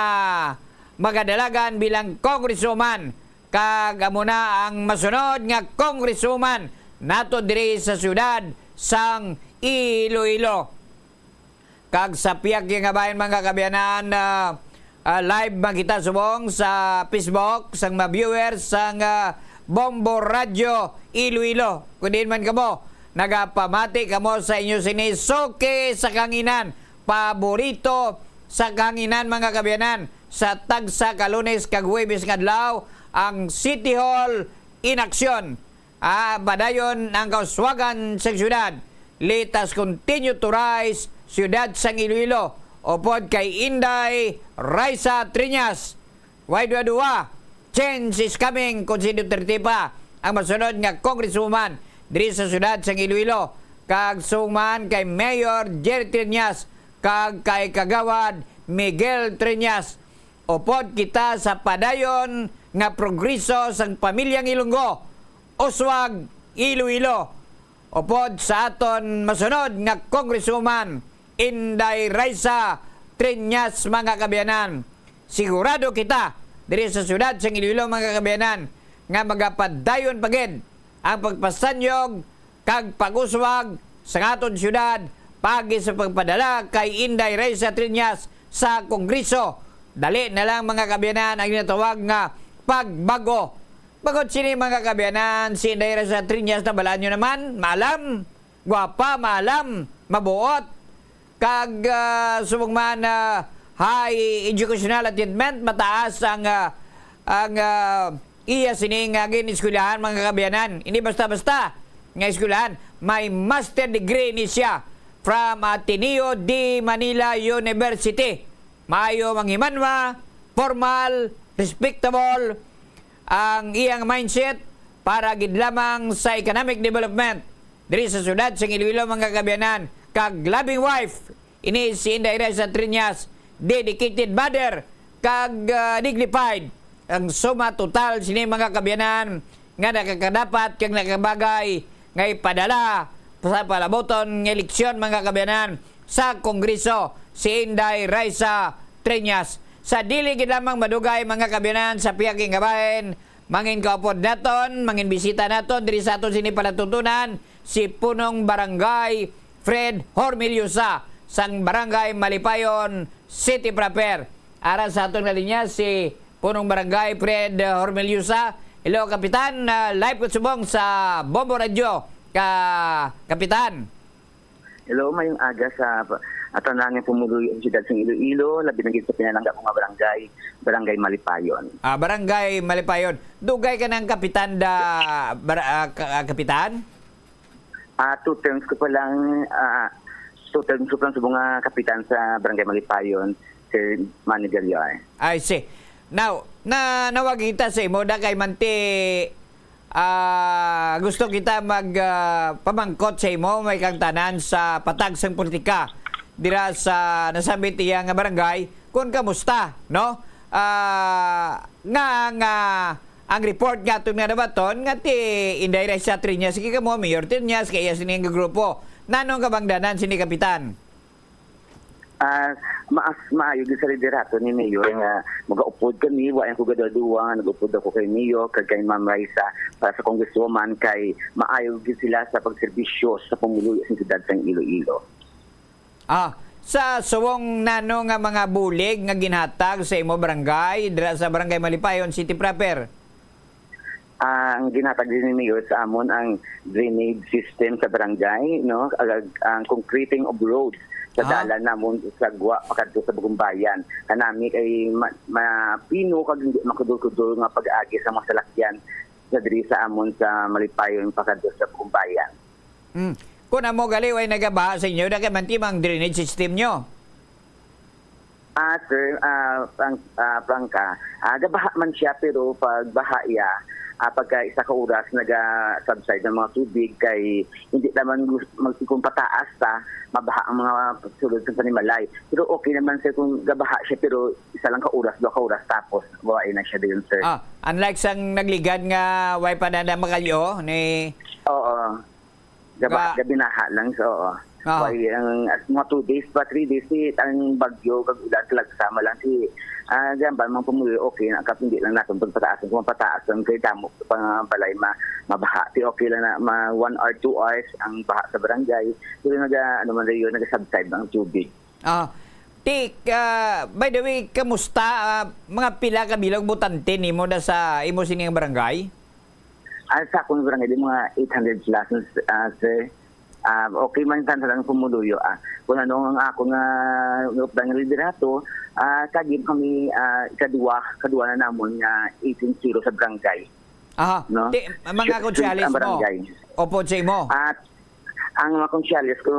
magadalagan bilang congresswoman, kag amo na ang masunod nga congresswoman nato diri sa siyudad sang Iloilo. Kag sa pihak nga bahin, mga kaabyanan, ah, ah, live man kita subong sa Facebook sang mga viewers sang, ah, Bombo Radio Iloilo. Kun diin man kamo nagapamati kamo sa inyo sini suki sa kanginan, paborito sa kanginan, mga kaabyanan, sa tagsa ka Lunes kag Huwebes nga adlaw, ang City Hall in Action. Ah, padayon ang kauswagan sa siyudad. Let us continue to rise, siyudad sang Iloilo, upod kay Inday Raisa Triñas. Way duha-duha, change is coming, kon si Duterte pa ang masunod nga congresswoman diri sa siyudad sang Iloilo, kag subong man kay Mayor Jerry Triñas kag kay Kagawad Miguel Triñas. Upod kita sa padayon nga progreso sang pamilyang Ilonggo, Uswag, Iloilo. Upod sa aton masunod nga Congresswoman, Inday Raisa Triñas, mga kaabyanan. Sigurado kita diri sa siyudad sang Iloilo, mga kaabyanan, nga magapadayon pa gid ang pagpasanyog kag pag-uswag sa aton siyudad paagi sa pagpadala kay Inday Raisa Triñas sa Kongreso. Dali na lang, mga kaabyanan, ang ginatawag nga pagbag-o. Bangod sini, mga kaabyanan, si Inday Raisa Triñas, nabalaan nyo naman, maalam, gwapa, maalam, mabuot, kag, ah, subong man, ah, high educational attainment, mataas ang, ah, ang, ah, iya sini nga gin-eskwelahan, mga kaabyanan. Hindi basta-basta nga eskwelahan. May master degree ni siya from Ateneo de Manila University. Maayo manghimanwa, formal, respectable ang iyang mindset para gid lamang sa economic development diri sa siyudad sang Iloilo, mga kaabyanan, kag loving wife. Ini si Inday Raisa Triñas, dedicated mother, kag, ah, dignified. Ang suma total sini, mga kaabyanan, nga nakakadapat kag nakabagay nga ipadala sa palabuton nga eleksyon, mga kaabyanan, sa Kongreso, si Inday Raisa Triñas. Sa dili gid lamang madugay, mga kaabyanan, sa pihak nga bahin, mangin kaupod naton, mangin bisita naton diri sa aton sini palatutunan, si Punong Barangay Fred Hormiliosa sang Barangay Malipayon City Proper. Ara sa aton nga linya si Punong Barangay Fred Hormiliosa. Hello, Kapitan. Ah, live ko subong sa Bombo Radio, ka Kapitan. Hello, mayong aga sa, At ang nangin pumuluyo sa siyudad sang Iloilo, labi na gid sa pinalangga ko nga barangay, Barangay Malipayon. Ah, Barangay Malipayon. Dugay ka ng kapitan da, bar-, ah, ka-, ah, kapitan? Ah, two terms ko pa lang, ah, two terms ko pa lang sa mga kapitan sa Barangay Malipayon, Sir Manny Villar. I see. Now, na, nawag kita sa imo, da kay manti, ah, gusto kita mag, ah, pamangkot sa imo, may kang tanan sa patag sang politika dira sa nasambit iya nga barangay, kung kamusta, no? Ah, nga, nga, ang report nga aton nga nabaton, nga ti Inday Raisa Triñas, kay kamo, Mayor Triñas, kay iya sini nga grupo. Nanong kabangdanan sini, Kapitan? Ah, maas, maayo gid sa liderato ni Mayor nga magaupod kami, wa ko gaduha-duha nga nag-upod ako kay Mayor kag kay Ma'am Raisa para sa Congresswoman, kay maayo gid sila sa pagserbisyo sa pumuluyo sa siyudad sang Iloilo. Ah, sa suwong nano nga mga bulig nga ginhatag sa imo barangay, dira sa Barangay Malipayon City proper? Ah, ang ginhatag din ni Mayor sa amon ang drainage system sa barangay, no? Ang, ang concreting of roads sa Ah. dalan namon sa Gwa pakadto sa Bagumbayan. Kanami kay ma-, mapino kag hindi makudol-kudol nga pag-agi sa mga salakyan sa diri sa amon sa Malipayon pakadto sa Bagumbayan. Mm. Kung amo gali, way nagabaha sa inyo, da kay manti man ang drainage system nyo? Ah, sir, ah, Frank-, ah, Franca, ah, gabaha man siya, pero pag baha iya, ah, pagka isa ka oras, naga-subside ang mga tubig, kay hindi naman gus-, mag-, kung pataas ta, mabaha ang mga sulod sa panimalay. Pero okay naman, sir, kung gabaha siya, pero isa lang ka oras, dua ka oras, tapos wala na siya dayon, sir. Ah, unlike sang nagligad nga way pa na makayo ni Oo. Gaba-, Ga- gabinaha lang, so, oo. Oo. Kay ang, as, mga two days pa, three days, si, ang bagyo, kag ulan, talagsama lang si, ah, gamba, mga pumuloy, okay na, kap, hindi lang natin pagpataas, kung mapataas lang, kay damo pa nga balay ma-, mabaha. Ti okay lang na, ma-, one hour, two hours, ang baha sa barangay. Pero naga, ano man rin yun, naga-subside ang tubig. Ah, ti, ah, by the way, kamusta, ah, mga pila ka bilog botante nimo na sa imo sining barangay? Ah, sa akong barangay, di mga eight hundred plus, ah, sir. Ah, okay man tan-, sa lang pumuluyo, ah. Kung ano ang ako nga, nga liderato, ah, kagi kami, ah, ikadua, kadua na namon nga eighteen zero sa barangay. Aha. No? Ti, mga Six, six konsehales ang mo? Barangay. Upod sa imo? At ang mga konsehales ko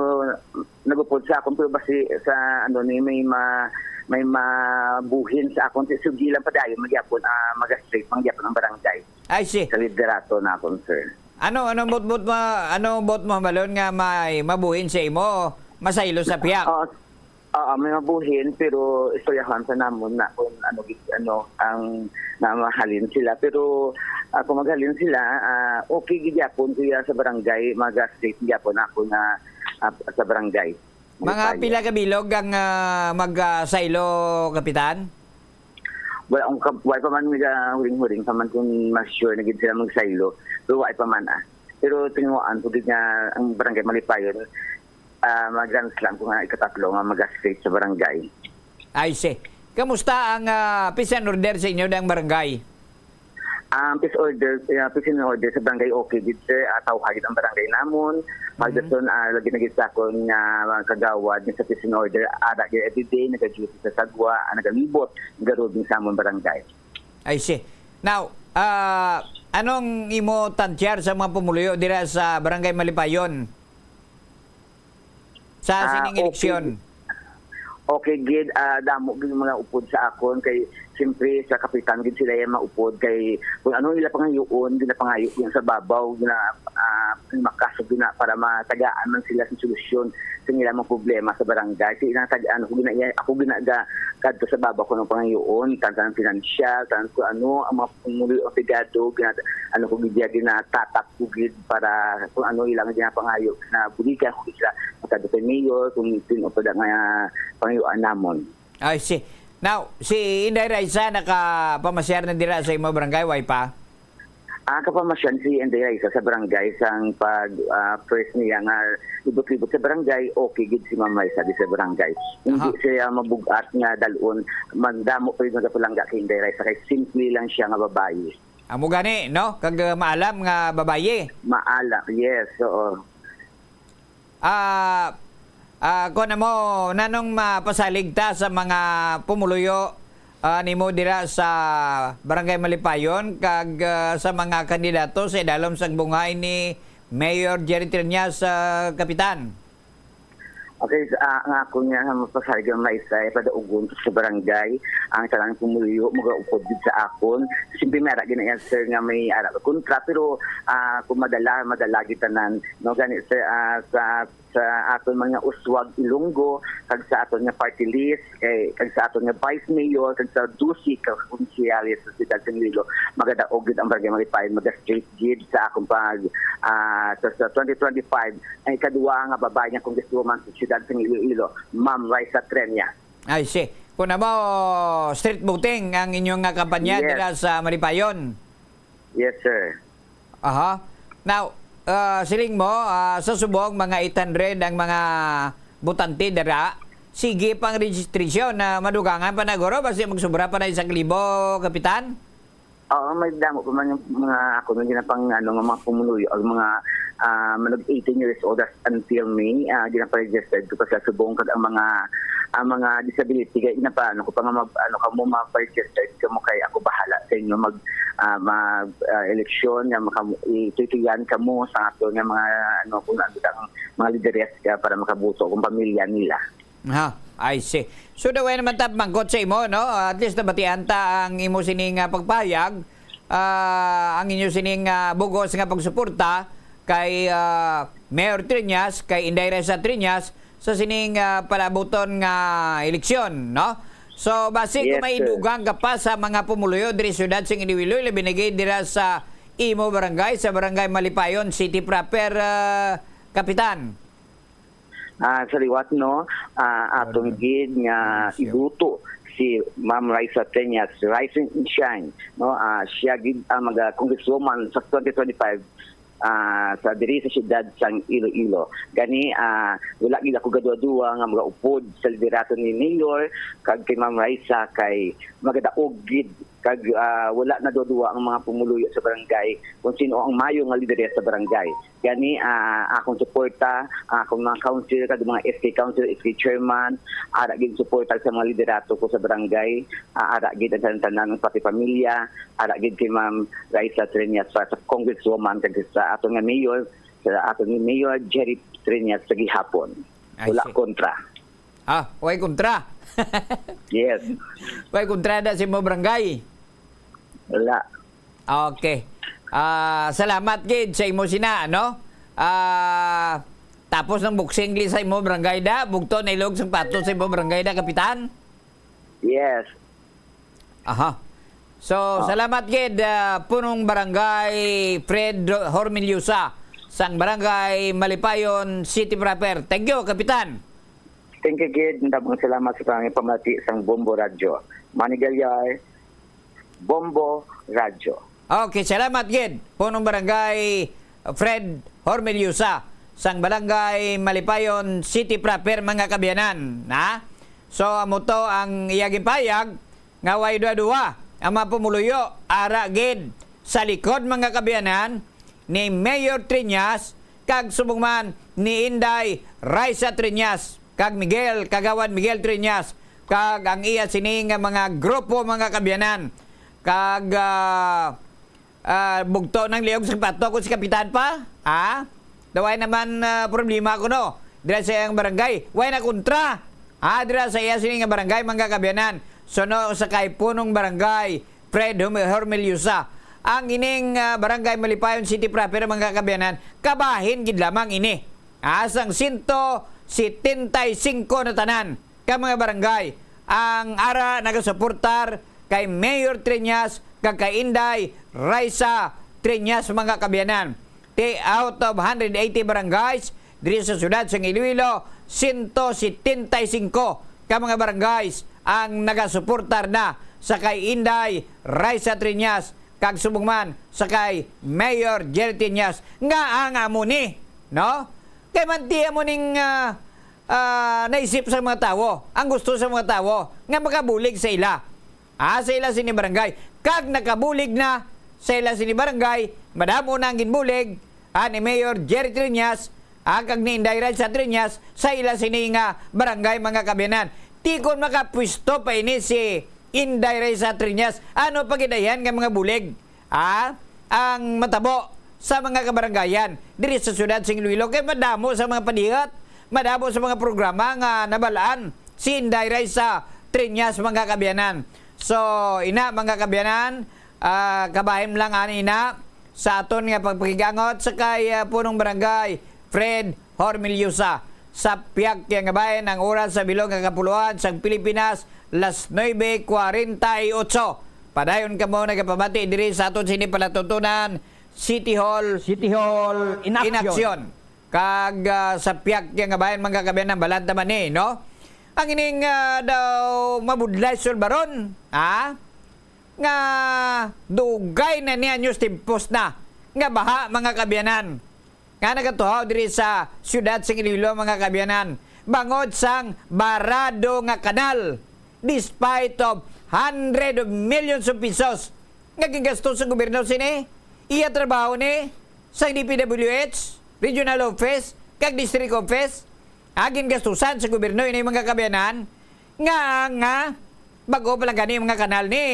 nagupod sa akon, pero basi sa ano ni may ma-, may mabuhin sa akon, si sugi lang padayon, magyapon, ah, maga-straight, mangyapon ang barangay. I see. Sa liderato na akon, sir. Ano, ano bot-, bot mo, ano bot mo, Malon, nga may mabuhin sa imo, masaylo sa pihak? Oo, oo, may mabuhin, pero istoryahan sa namon na kung ano, gid, ano, ang namahalin sila. Pero, ah, kung maghalin sila, ah, okay gid yapon, kuya, sa barangay, maga-straight yapon ako na, ah, sa barangay. Mga Malipayon. Pila ka bilog ang, ah, mag, ah, saylo, Kapitan? Wala akong kab-, wala pa man nga huring-huring pa man kung mas sure na gid sila magsaylo. Pero wala pa man, ah. Pero tinuan ko gid nga ang barangay Malipayon, ah, mag-grand slam ko nga ikatatlo nga mag-straight sa barangay. I see. Kamusta ang, ah, peace and order sa inyo dang barangay? Ang peace order, ah, peace and order sa barangay, okay gid, sir. Ah, tawhay gid ang barangay namon. Mhm. Magdason, ah, lagi na gid sa akon nga mga kagawad nga sa peace and order, ara gid everyday, nagaduty sa sagwa, ah, nagalibot, nagarobing sa amon barangay. I see. Now, ah, anong imo tantyar sa mga pumuluyo dira sa Barangay Malipayon sa Ah, sining okay eleksyon? Gid. Okay gid, ah, damo gid mga upod sa akon kay siyempre sa kapitan gid sila yung maupod kay kung ano ila pangayoon, ginapangayo ko sa babaw, gina-, ah, makasog gina para matagaan man sila sa solusyon sa ilang mga problema sa barangay. Sa ilang tag-, ano, ko gina-, ako ginaga kadto sa babaw ko ng pangayoon, tanang pinansyal, tanang kung ano, ang mga pumuluyo, obligado, gina-, ano ko gid, ginatatap ko gid para kung ano ilang ginapangayo, na buligan ko gid sila, magkadto kay mayor, kung sino pa da nga pangayoan namon. I see. Now, si Inday Raisa nakapamasyar na dira sa imo barangay, way pa? Ah, kapamasyan si Inday Raisa sa barangay sang pag, ah, first niya nga libot-libot sa barangay, okay gid si Ma'am Raisa di sa barangay. Hindi Aha. siya mabugat nga dalon, magdamo pa yung nagapalangga kay Inday Raisa kay simple lang siya nga babayi. Amo gani, no? Kag, uh, maalam nga babayi. Maalam, yes, oo. Ah, Ah, kuwan mo, nanong mapasalig ta sa mga pumuluyo, ah, nimo dira sa Barangay Malipayon kag, ah, sa mga kandidato sa idalom sang bunghay ni Mayor Jerry Triñas, ah, Kapitan? Okay, sa, ah, ang ako nga mapasalig nga may sa padaugon sa barangay, ang tanang pumuluyo, magaupod gid sa akon. Siyempre, may ara gid na yan, sir, nga may ara kontra, pero, ah, kung madala, madala gid tanan, no? Gani, sir, ah, sa, sa aton mga uswag Ilonggo, kag sa aton nga party list, kay, kag sa aton nga vice mayor, kag sa dose ka konsehales sa siyudad sa Iloilo, magadaog gid ang Barangay Malipayon, maga-straight gid sa akong pag, ah, sa, sa twenty twenty-five, ang ikaduha nga babae nga congresswoman sa siyudad sa Iloilo, Ma'am Raisa Treñas. I see. Kung na mo, street voting ang inyong nga kampanya Yes. dira sa Malipayon? Yes, sir. Aha. Now, ah, siling mo, ah, sa subong, mga eight hundred ang mga botante dira. Sige pang registration na madugangan pa na guro, basi magsubra pa na isang libo, Kapitan? Oo, may damo pa man yung mga ako nung ginapang, ano, nga mga pumuluyo, ang mga, ah, manag eighteen years old as until me, ah, ginaparegistered ko pa sa subong kag ang mga, ang mga disability, kaya ginapaano ko pa nga mag, ano, kamo mag-registered kamo kay ako bahala sa inyo mag, ah, mag, ah, eleksyon nga maka, itutuyan kamo sa ato nga mga, ano, kung ano ang mga lideres ka para makabuto kung pamilya nila. Ha, I see. So, daw naman ta mangkot sa imo, no? At least nabatian ta ang imo sining, ah, pagpahayag, ah, ang inyo sining, ah, bugos nga pagsuporta kay, ah, Mayor Triñas, kay Inday Reza Triñas, sa sining, ah, palabuton nga eleksyon, no? So, basi kung Yes, may sir. dugang ka pa sa mga pumuluyo diri sa siyudad sing Iloilo, labi na gid dira sa imo barangay, sa Barangay Malipayon City proper, ah, Kapitan. Ah, sa liwat, no, ah, aton Alright. gid nga Yes, yeah. ibuto si Ma'am Raisa Treñas, Rise and Shine, no? Ah, siya gid ang mga congresswoman sa twenty twenty-five, ah, sa diri sa siyudad sang Iloilo. Gani, ah, wala gid ako gaduha-duha nga magaupod sa liderato ni Mayor kag kay Ma'am Raisa kay magadaog gid kag, ah, wala na duha-duha ang mga pumuluyo sa barangay kung sino ang mayo nga lideres sa barangay. Gani, ah, akong suporta, ah, akong mga council, kag mga S K council, S K chairman, ara gid suporta sa mga liderato ko sa barangay, ah, ara gid ang tanan-tanan, pati pamilya, ara gid kay Ma'am Raisa Treñas sa, sa congresswoman, kag sa aton nga mayor, sa aton nga mayor, Jerry Treñas sa gihapon. I Wala see. kontra. Ah, way kontra. Yes. Way kontra na sa imo barangay. Wala. Okay. Ah, salamat gid sa imo sina, ano? Ah, tapos ng boxing gid sa imo barangay da, bugto na ilog sapatos sa imo barangay da, Kapitan? Yes. Aha. So, Ah. salamat gid, ah, Punong Barangay Fred Hormiliosa sang Barangay Malipayon City proper. Thank you, Kapitan. Thank you, gid. Ndabang salamat sa pangipamati sang Bombo Radyo. Manny Galyar, Bombo Radyo. Okay, salamat gid, Punong Barangay Fred Hormiliosa sang Barangay Malipayon City proper, mga kabiyanan, na? So, amo to ang iya gipahayag nga way duha-duha ang mga pumuluyo, ara gid sa likod, mga kabiyanan, ni Mayor Triñas kag subong man ni Inday Raisa Triñas kag Miguel, Kagawad Miguel Triñas, kag ang iya sini nga mga grupo, mga kabiyanan, kag, ah, ah, bugto ng liog sa pato kung si Kapitan pa, ha? Daway naman, ah, problema ko, no? Dira sa iyang barangay, way na kontra, ha? Dira sa iya sini nga barangay, mga kabiyanan. So, no, sa kay Punong Barangay Fred Hum-, Hormiliosa, ang ining, ah, Barangay Malipayon City proper, mga kabiyanan, kabahin gid lamang ini. Ah, sang sento setenta y cinco na tanan ka mga barangay ang ara nagasuportar kay Mayor Triñas kag kay Inday Raisa Triñas, mga kabiyanan. Ti out of hundred eighty barangays diri sa siyudad sang Iloilo, sento setenta y cinco ka mga barangays ang nagasuportar na sa kay Inday Raisa Triñas kag subong man sa kay Mayor Jerry Triñas. Nga ang amo ni, no? Kay manti amo ning, ah, ah, naisip sa mga tawo, ang gusto sa mga tawo nga makabulig sa ila. Ah, sa ila sini barangay. Kag nakabulig na sa ila sini barangay, madamo na ang ginbulig, ah, ni Mayor Jerry Triñas, ah, kag ni Inday Raisa Triñas sa ila sini nga barangay, mga kaabyanan. Ti kon makapwesto pa ini si Inday Raisa Triñas, ano pa gid ayan nga mga bulig, ah, ang matabo sa mga kabarangayan diri sa siyudad sing Iloilo? Kay madamo sa mga padihat, madamo sa mga programa nga nabalaan si Inday Raisa Triñas, mga kaabyanan. So, ina, mga kaabyanan, ah, kabahin lang ani ina sa aton nga pagpakigangot sa kay, ah, punong barangay Fred Hormiliosa. Sa piyak kaya nga bahin, ang oras sa bilog nga kapuluan sang Pilipinas, las nuebe cuarenta y ocho. Padayon kamo nagapamati diri sa aton sini palatuntunan, City Hall City Hall in in action. action. Kag, ah, sa piyak kaya nga bahin, mga kaabyanan, balanta man ni, no? Ang ining, ah, daw mabudlay sulbaron, ha? Nga dugay na niya news timpos na nga baha, mga kaabyanan, nga nagatuhaw diri sa siyudad sing Iloilo, mga kaabyanan, bangod sang barado nga kanal, despite of hundred of millions of pesos nga gingastos sa gobyerno sini, iya trabaho ni sang D P W H, regional office, kag district office, ah, gingastusan sa gobyerno ini, mga kaabyanan, nga, nga bag-o pa lang gani, mga kanal ni,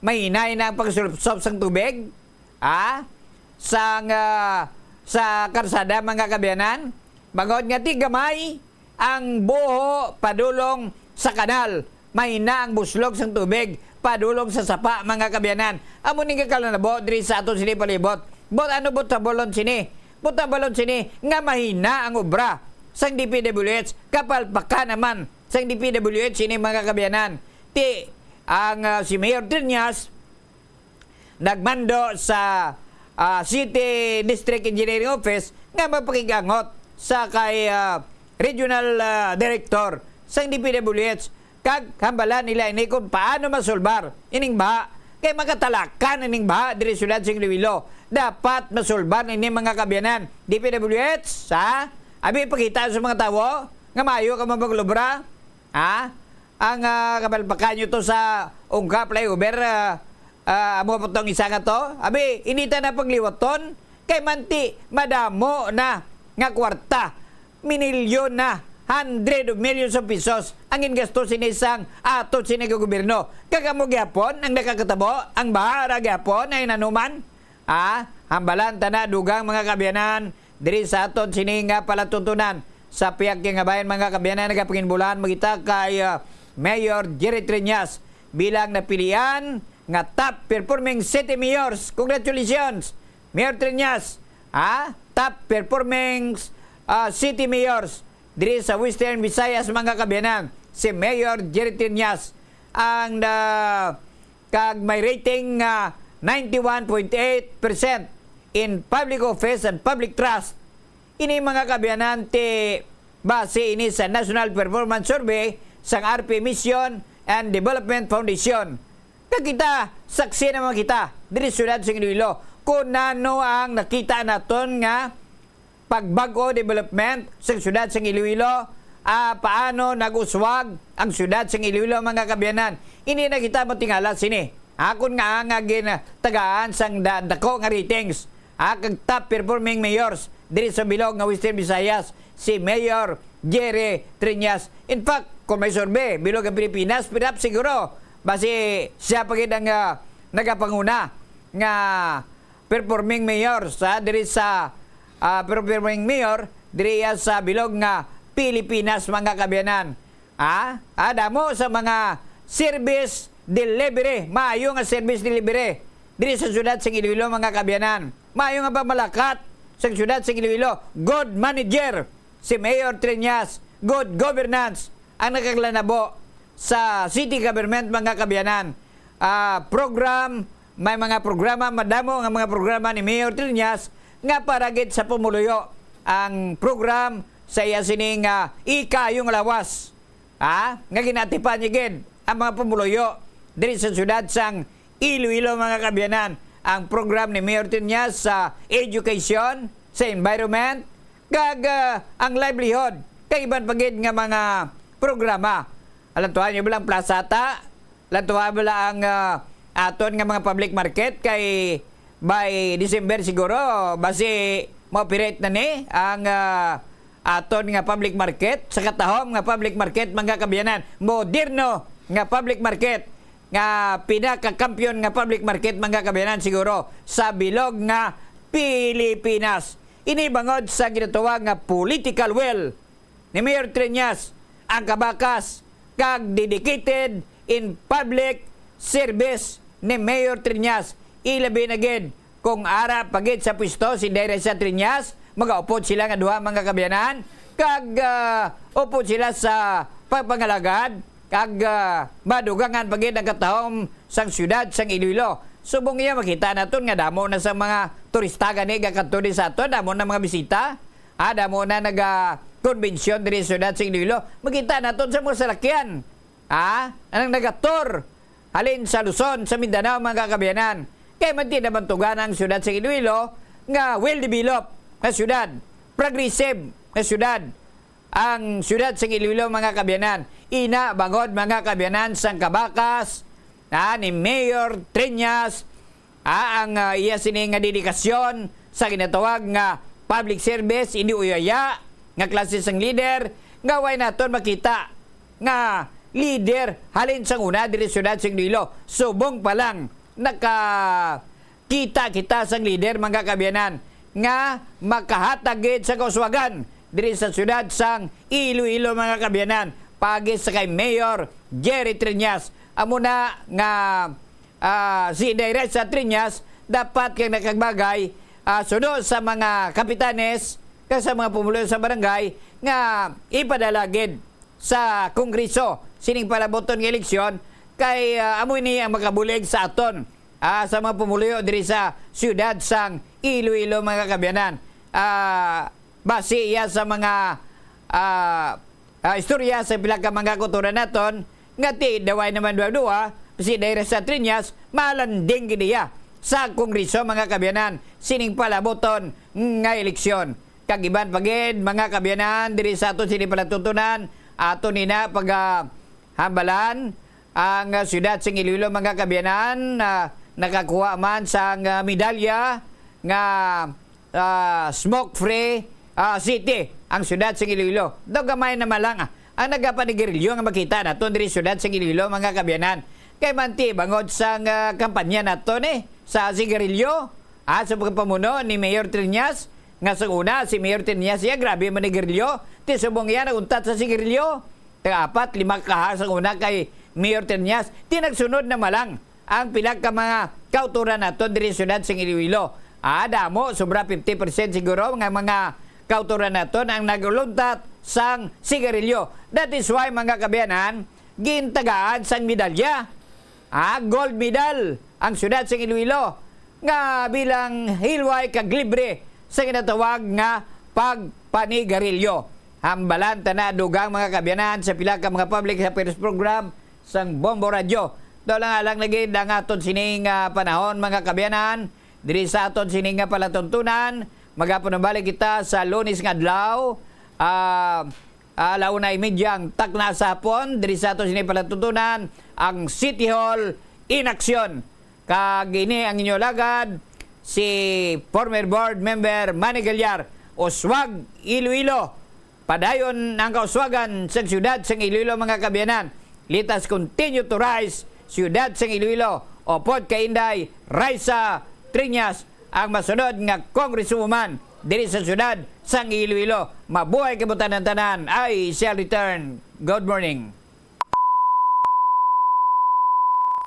mahina na ang pagsulupsop sang tubig, ah, sang, ah, sa karsada, mga kaabyanan, bangod nga ti gamay ang buho padulong sa kanal, mahina ang buslog sang tubig padulong sa sapa, mga kaabyanan. Amo ni nga kalanabo diri sa aton sini palibot. But ano butabolon sini? Butabolon sini nga mahina ang obra sang D P W H, kapalpakan naman sang D P W H ini, mga kaabyanan. Ti ang, ah, si Mayor Triñas nagmando sa, ah, City District Engineering Office nga magpakigangot sa kay, ah, Regional, ah, Director sang D P W H, kag hambalan nila ini kung paano masulbar ining baha, kay makatalakan ining baha diri sa siyudad sing Iloilo. Dapat masulbar ini, mga kaabyanan. D P W H, ha? Abi, pakita sa mga tawo nga maayo ka maglubra. Ha? Ang, ah, kapalpakan nyo to sa Ungka flyover, ah, ah, amo po tong isa nga to. Abi, hindi ta na pagliwaton. Kay manti, madamo na nga kwarta. Minilyon na. Hundred of millions of pesos ang ingasto sini sang ato sini nga gobyerno. Kag amo gyapon ang nakakatabo, ang bahara gyapon ay nanuman. Ah, hambalan ta na, dugang, mga kaabyanan, diri sa aton sini nga palatuntunan. Sa piyak nga bahin, mga kaabyanan, nagapanginbulan mo kita kay, ah, Mayor Jerry Triñas bilang napilian nga top performing city mayors. Congratulations, Mayor Triñas. Ah, top performing, ah, city mayors diri sa Western Visayas, mga kaabyanan, si Mayor Jerry Triñas ang na kag may rating nga ninety-one point eight percent in public office and public trust. Ini, mga kaabyanan, ti base ini sa National Performance Survey sang R P Mission and Development Foundation. Kag kita, saksi naman kita diri sa siyudad sa Iloilo kung nano ang nakita naton nga pagbag-o, development sa siyudad sang Iloilo, ah, paano nag-uswag ang siyudad sang Iloilo, mga kaabyanan. Hindi na kita matingala sini. Akon nga nga ginatagaan sang da-, dako nga ratings, ah, kag top performing mayors diri sa bilog nga Western Visayas, si Mayor Jerry Triñas. In fact, kung may survey, bilog ang Pilipinas, pirap siguro, basi siya pa gid ang, ah, nagapanguna nga performing mayor sa diri sa, ah, performing mayor diri ya sa bilog nga Pilipinas, mga kaabyanan. Ah, ah, damo sa mga service delivery, maayo nga service delivery diri sa siyudad sa Iloilo, mga kaabyanan. Maayo nga pamalakat sa siyudad sa Iloilo. Good manager si Mayor Triñas. Good governance ang nagkaglanabo sa city government, mga kaabyanan. Ah, program, may mga programa, madamo nga mga programa ni Mayor Triñas nga para gid sa pumuluyo. Ang program sa iya sini nga ikaayo nga lawas, ha, nga ginatipan niya gid ang mga pumuluyo diri sa siyudad sang Iloilo, mga kaabyanan. Ang program ni Mayor Triñas sa education, sa environment, kag, ah, ang livelihood, kag iban pa gid nga mga programa. Alantuhan niyo ba lang plaza ta? Alantuhan ba lang ang, ah, aton nga mga public market? Kay by December siguro, basi ma-operate na ni ang, ah, aton nga public market, sa katahom nga public market, mga kaabyanan, moderno nga public market, nga pinakakampiyon nga public market, mga kaabyanan, siguro sa bilog nga Pilipinas. Ini bangod sa ginatawag nga political will ni Mayor Treñas, ang kabakas kag dedicated in public service ni Mayor Treñas. Ilabi na gid kung ara pa gid sa pwesto si Inday Raisa Treñas, magaupod sila nga duha, mga kaabyanan, kag, ah, upod sila sa pagpangalagad, kag, ah, madugangan pa gid ang katahom sang siyudad sang Iloilo. Subong iya, makita naton nga damo na sa mga turista gani gakadto di sa aton, damo na mga bisita. Ah, damo na naga-convention diri sa siyudad sa Iloilo. Makita naton sa mga salakyan. Ah, anang nagator halin sa Luzon, sa Mindanao, mga kaabyanan. Kay man di naman tugana ang siyudad sa Iloilo nga well-developed nga siyudad, progressive nga siyudad, ang siyudad sa Iloilo, mga kaabyanan. Ina bangod, mga kaabyanan, sang kabakas, ah, ni Mayor Treñas, ah, ang, ah, iya sini nga dedikasyon sa ginatawag nga public service, hindi uyaya nga klase sang leader, nga way naton makita nga leader halin sang una diri sa siyudad sa Iloilo. Subong pa lang nakakita kita sang leader, mga kaabyanan, nga makahatag gid sa kauswagan diri sa siyudad sang Iloilo, mga kaabyanan, paagi sa kay Mayor Jerry Treñas. Amo na nga ah, si Inday Raisa Treñas dapat kay nakagbagay, ah, suno sa mga kapitanes kag sa mga pumuluyo sa barangay nga ipadala gid sa Kongreso sining palabuton nga eleksyon kay, ah, amo ini ang makabulig sa aton, ah, sa mga pumuluyo diri sa siyudad sang Iloilo, mga kaabyanan. Ah, basi iya sa mga, ah, ah, istorya sa pila ka mga kautoran naton nga ti daway naman duha-duha, si Inday Raisa Treñas, malanding gid iya sa Kongreso, mga kaabyanan, sining palabuton nga eleksyon. Kag iban pa gid, mga kaabyanan, diri sa aton sini palatuntunan, aton nina pagahambalan ang, ah, siyudad sing Iloilo, mga kaabyanan, ah, nakakuha man sang, ah, medalya nga ah, smoke-free, ah, city ang siyudad sing Iloilo. Daw gamay naman lang, ah, ang nagapanigarilyo nga makita naton diri siyudad sing Iloilo, mga kaabyanan. Kay manti bangod sang, ah, kampanya naton, eh, sa sigarilyo, ah, sa pagpamuno ni Mayor Treñas, nga sa una, si Mayor Treñas, iya grabe manigarilyo, ti subong iya naguntat sa sigarilyo. Kag apat, lima ka kaha sang una kay Mayor Treñas, ti nagsunod na malang ang pila ka mga kautoran naton diri sa siyudad sing Iloilo. Ah, damo, sobra fifty percent siguro nga mga kautoran naton ang naguluntat sang sigarilyo. That is why, mga kaabyanan, gintagaan sang medalya, ah, gold medal ang siyudad sing Iloilo nga bilang hilway kag libre sa ginatawag nga pagpanigarilyo. Hambalan ta na dugang, mga kaabyanan, sa pila ka mga public affairs program sang Bombo Radyo. Daw lang alang lagi ang aton sining, ah, panahon, mga kaabyanan, diri sa aton sining nga palatuntunan, magapanumbalik kita sa Lunes nga adlaw, ah, ah, alauna y media ang takna sa hapon, diri sa aton sining palatuntunan, ang City Hall in Action. Kag ini ang inyo lagad, si former board member Manny Gallar, Uswag Iloilo. Padayon ang kauswagan sa siyudad sang Iloilo, mga kaabyanan. Let us continue to rise, siyudad sang Iloilo. Upod kay Inday Raisa Treñas, ang masunod nga congresswoman diri sa siyudad sang Iloilo. Mabuhay kamo tanan-tanan. I shall return. Good morning.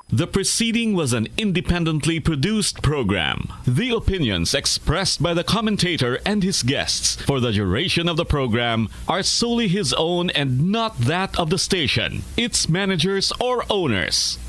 The preceding was an independently produced program. The opinions expressed by the commentator and his guests for the duration of the program are solely his own and not that of the station, its managers, or owners.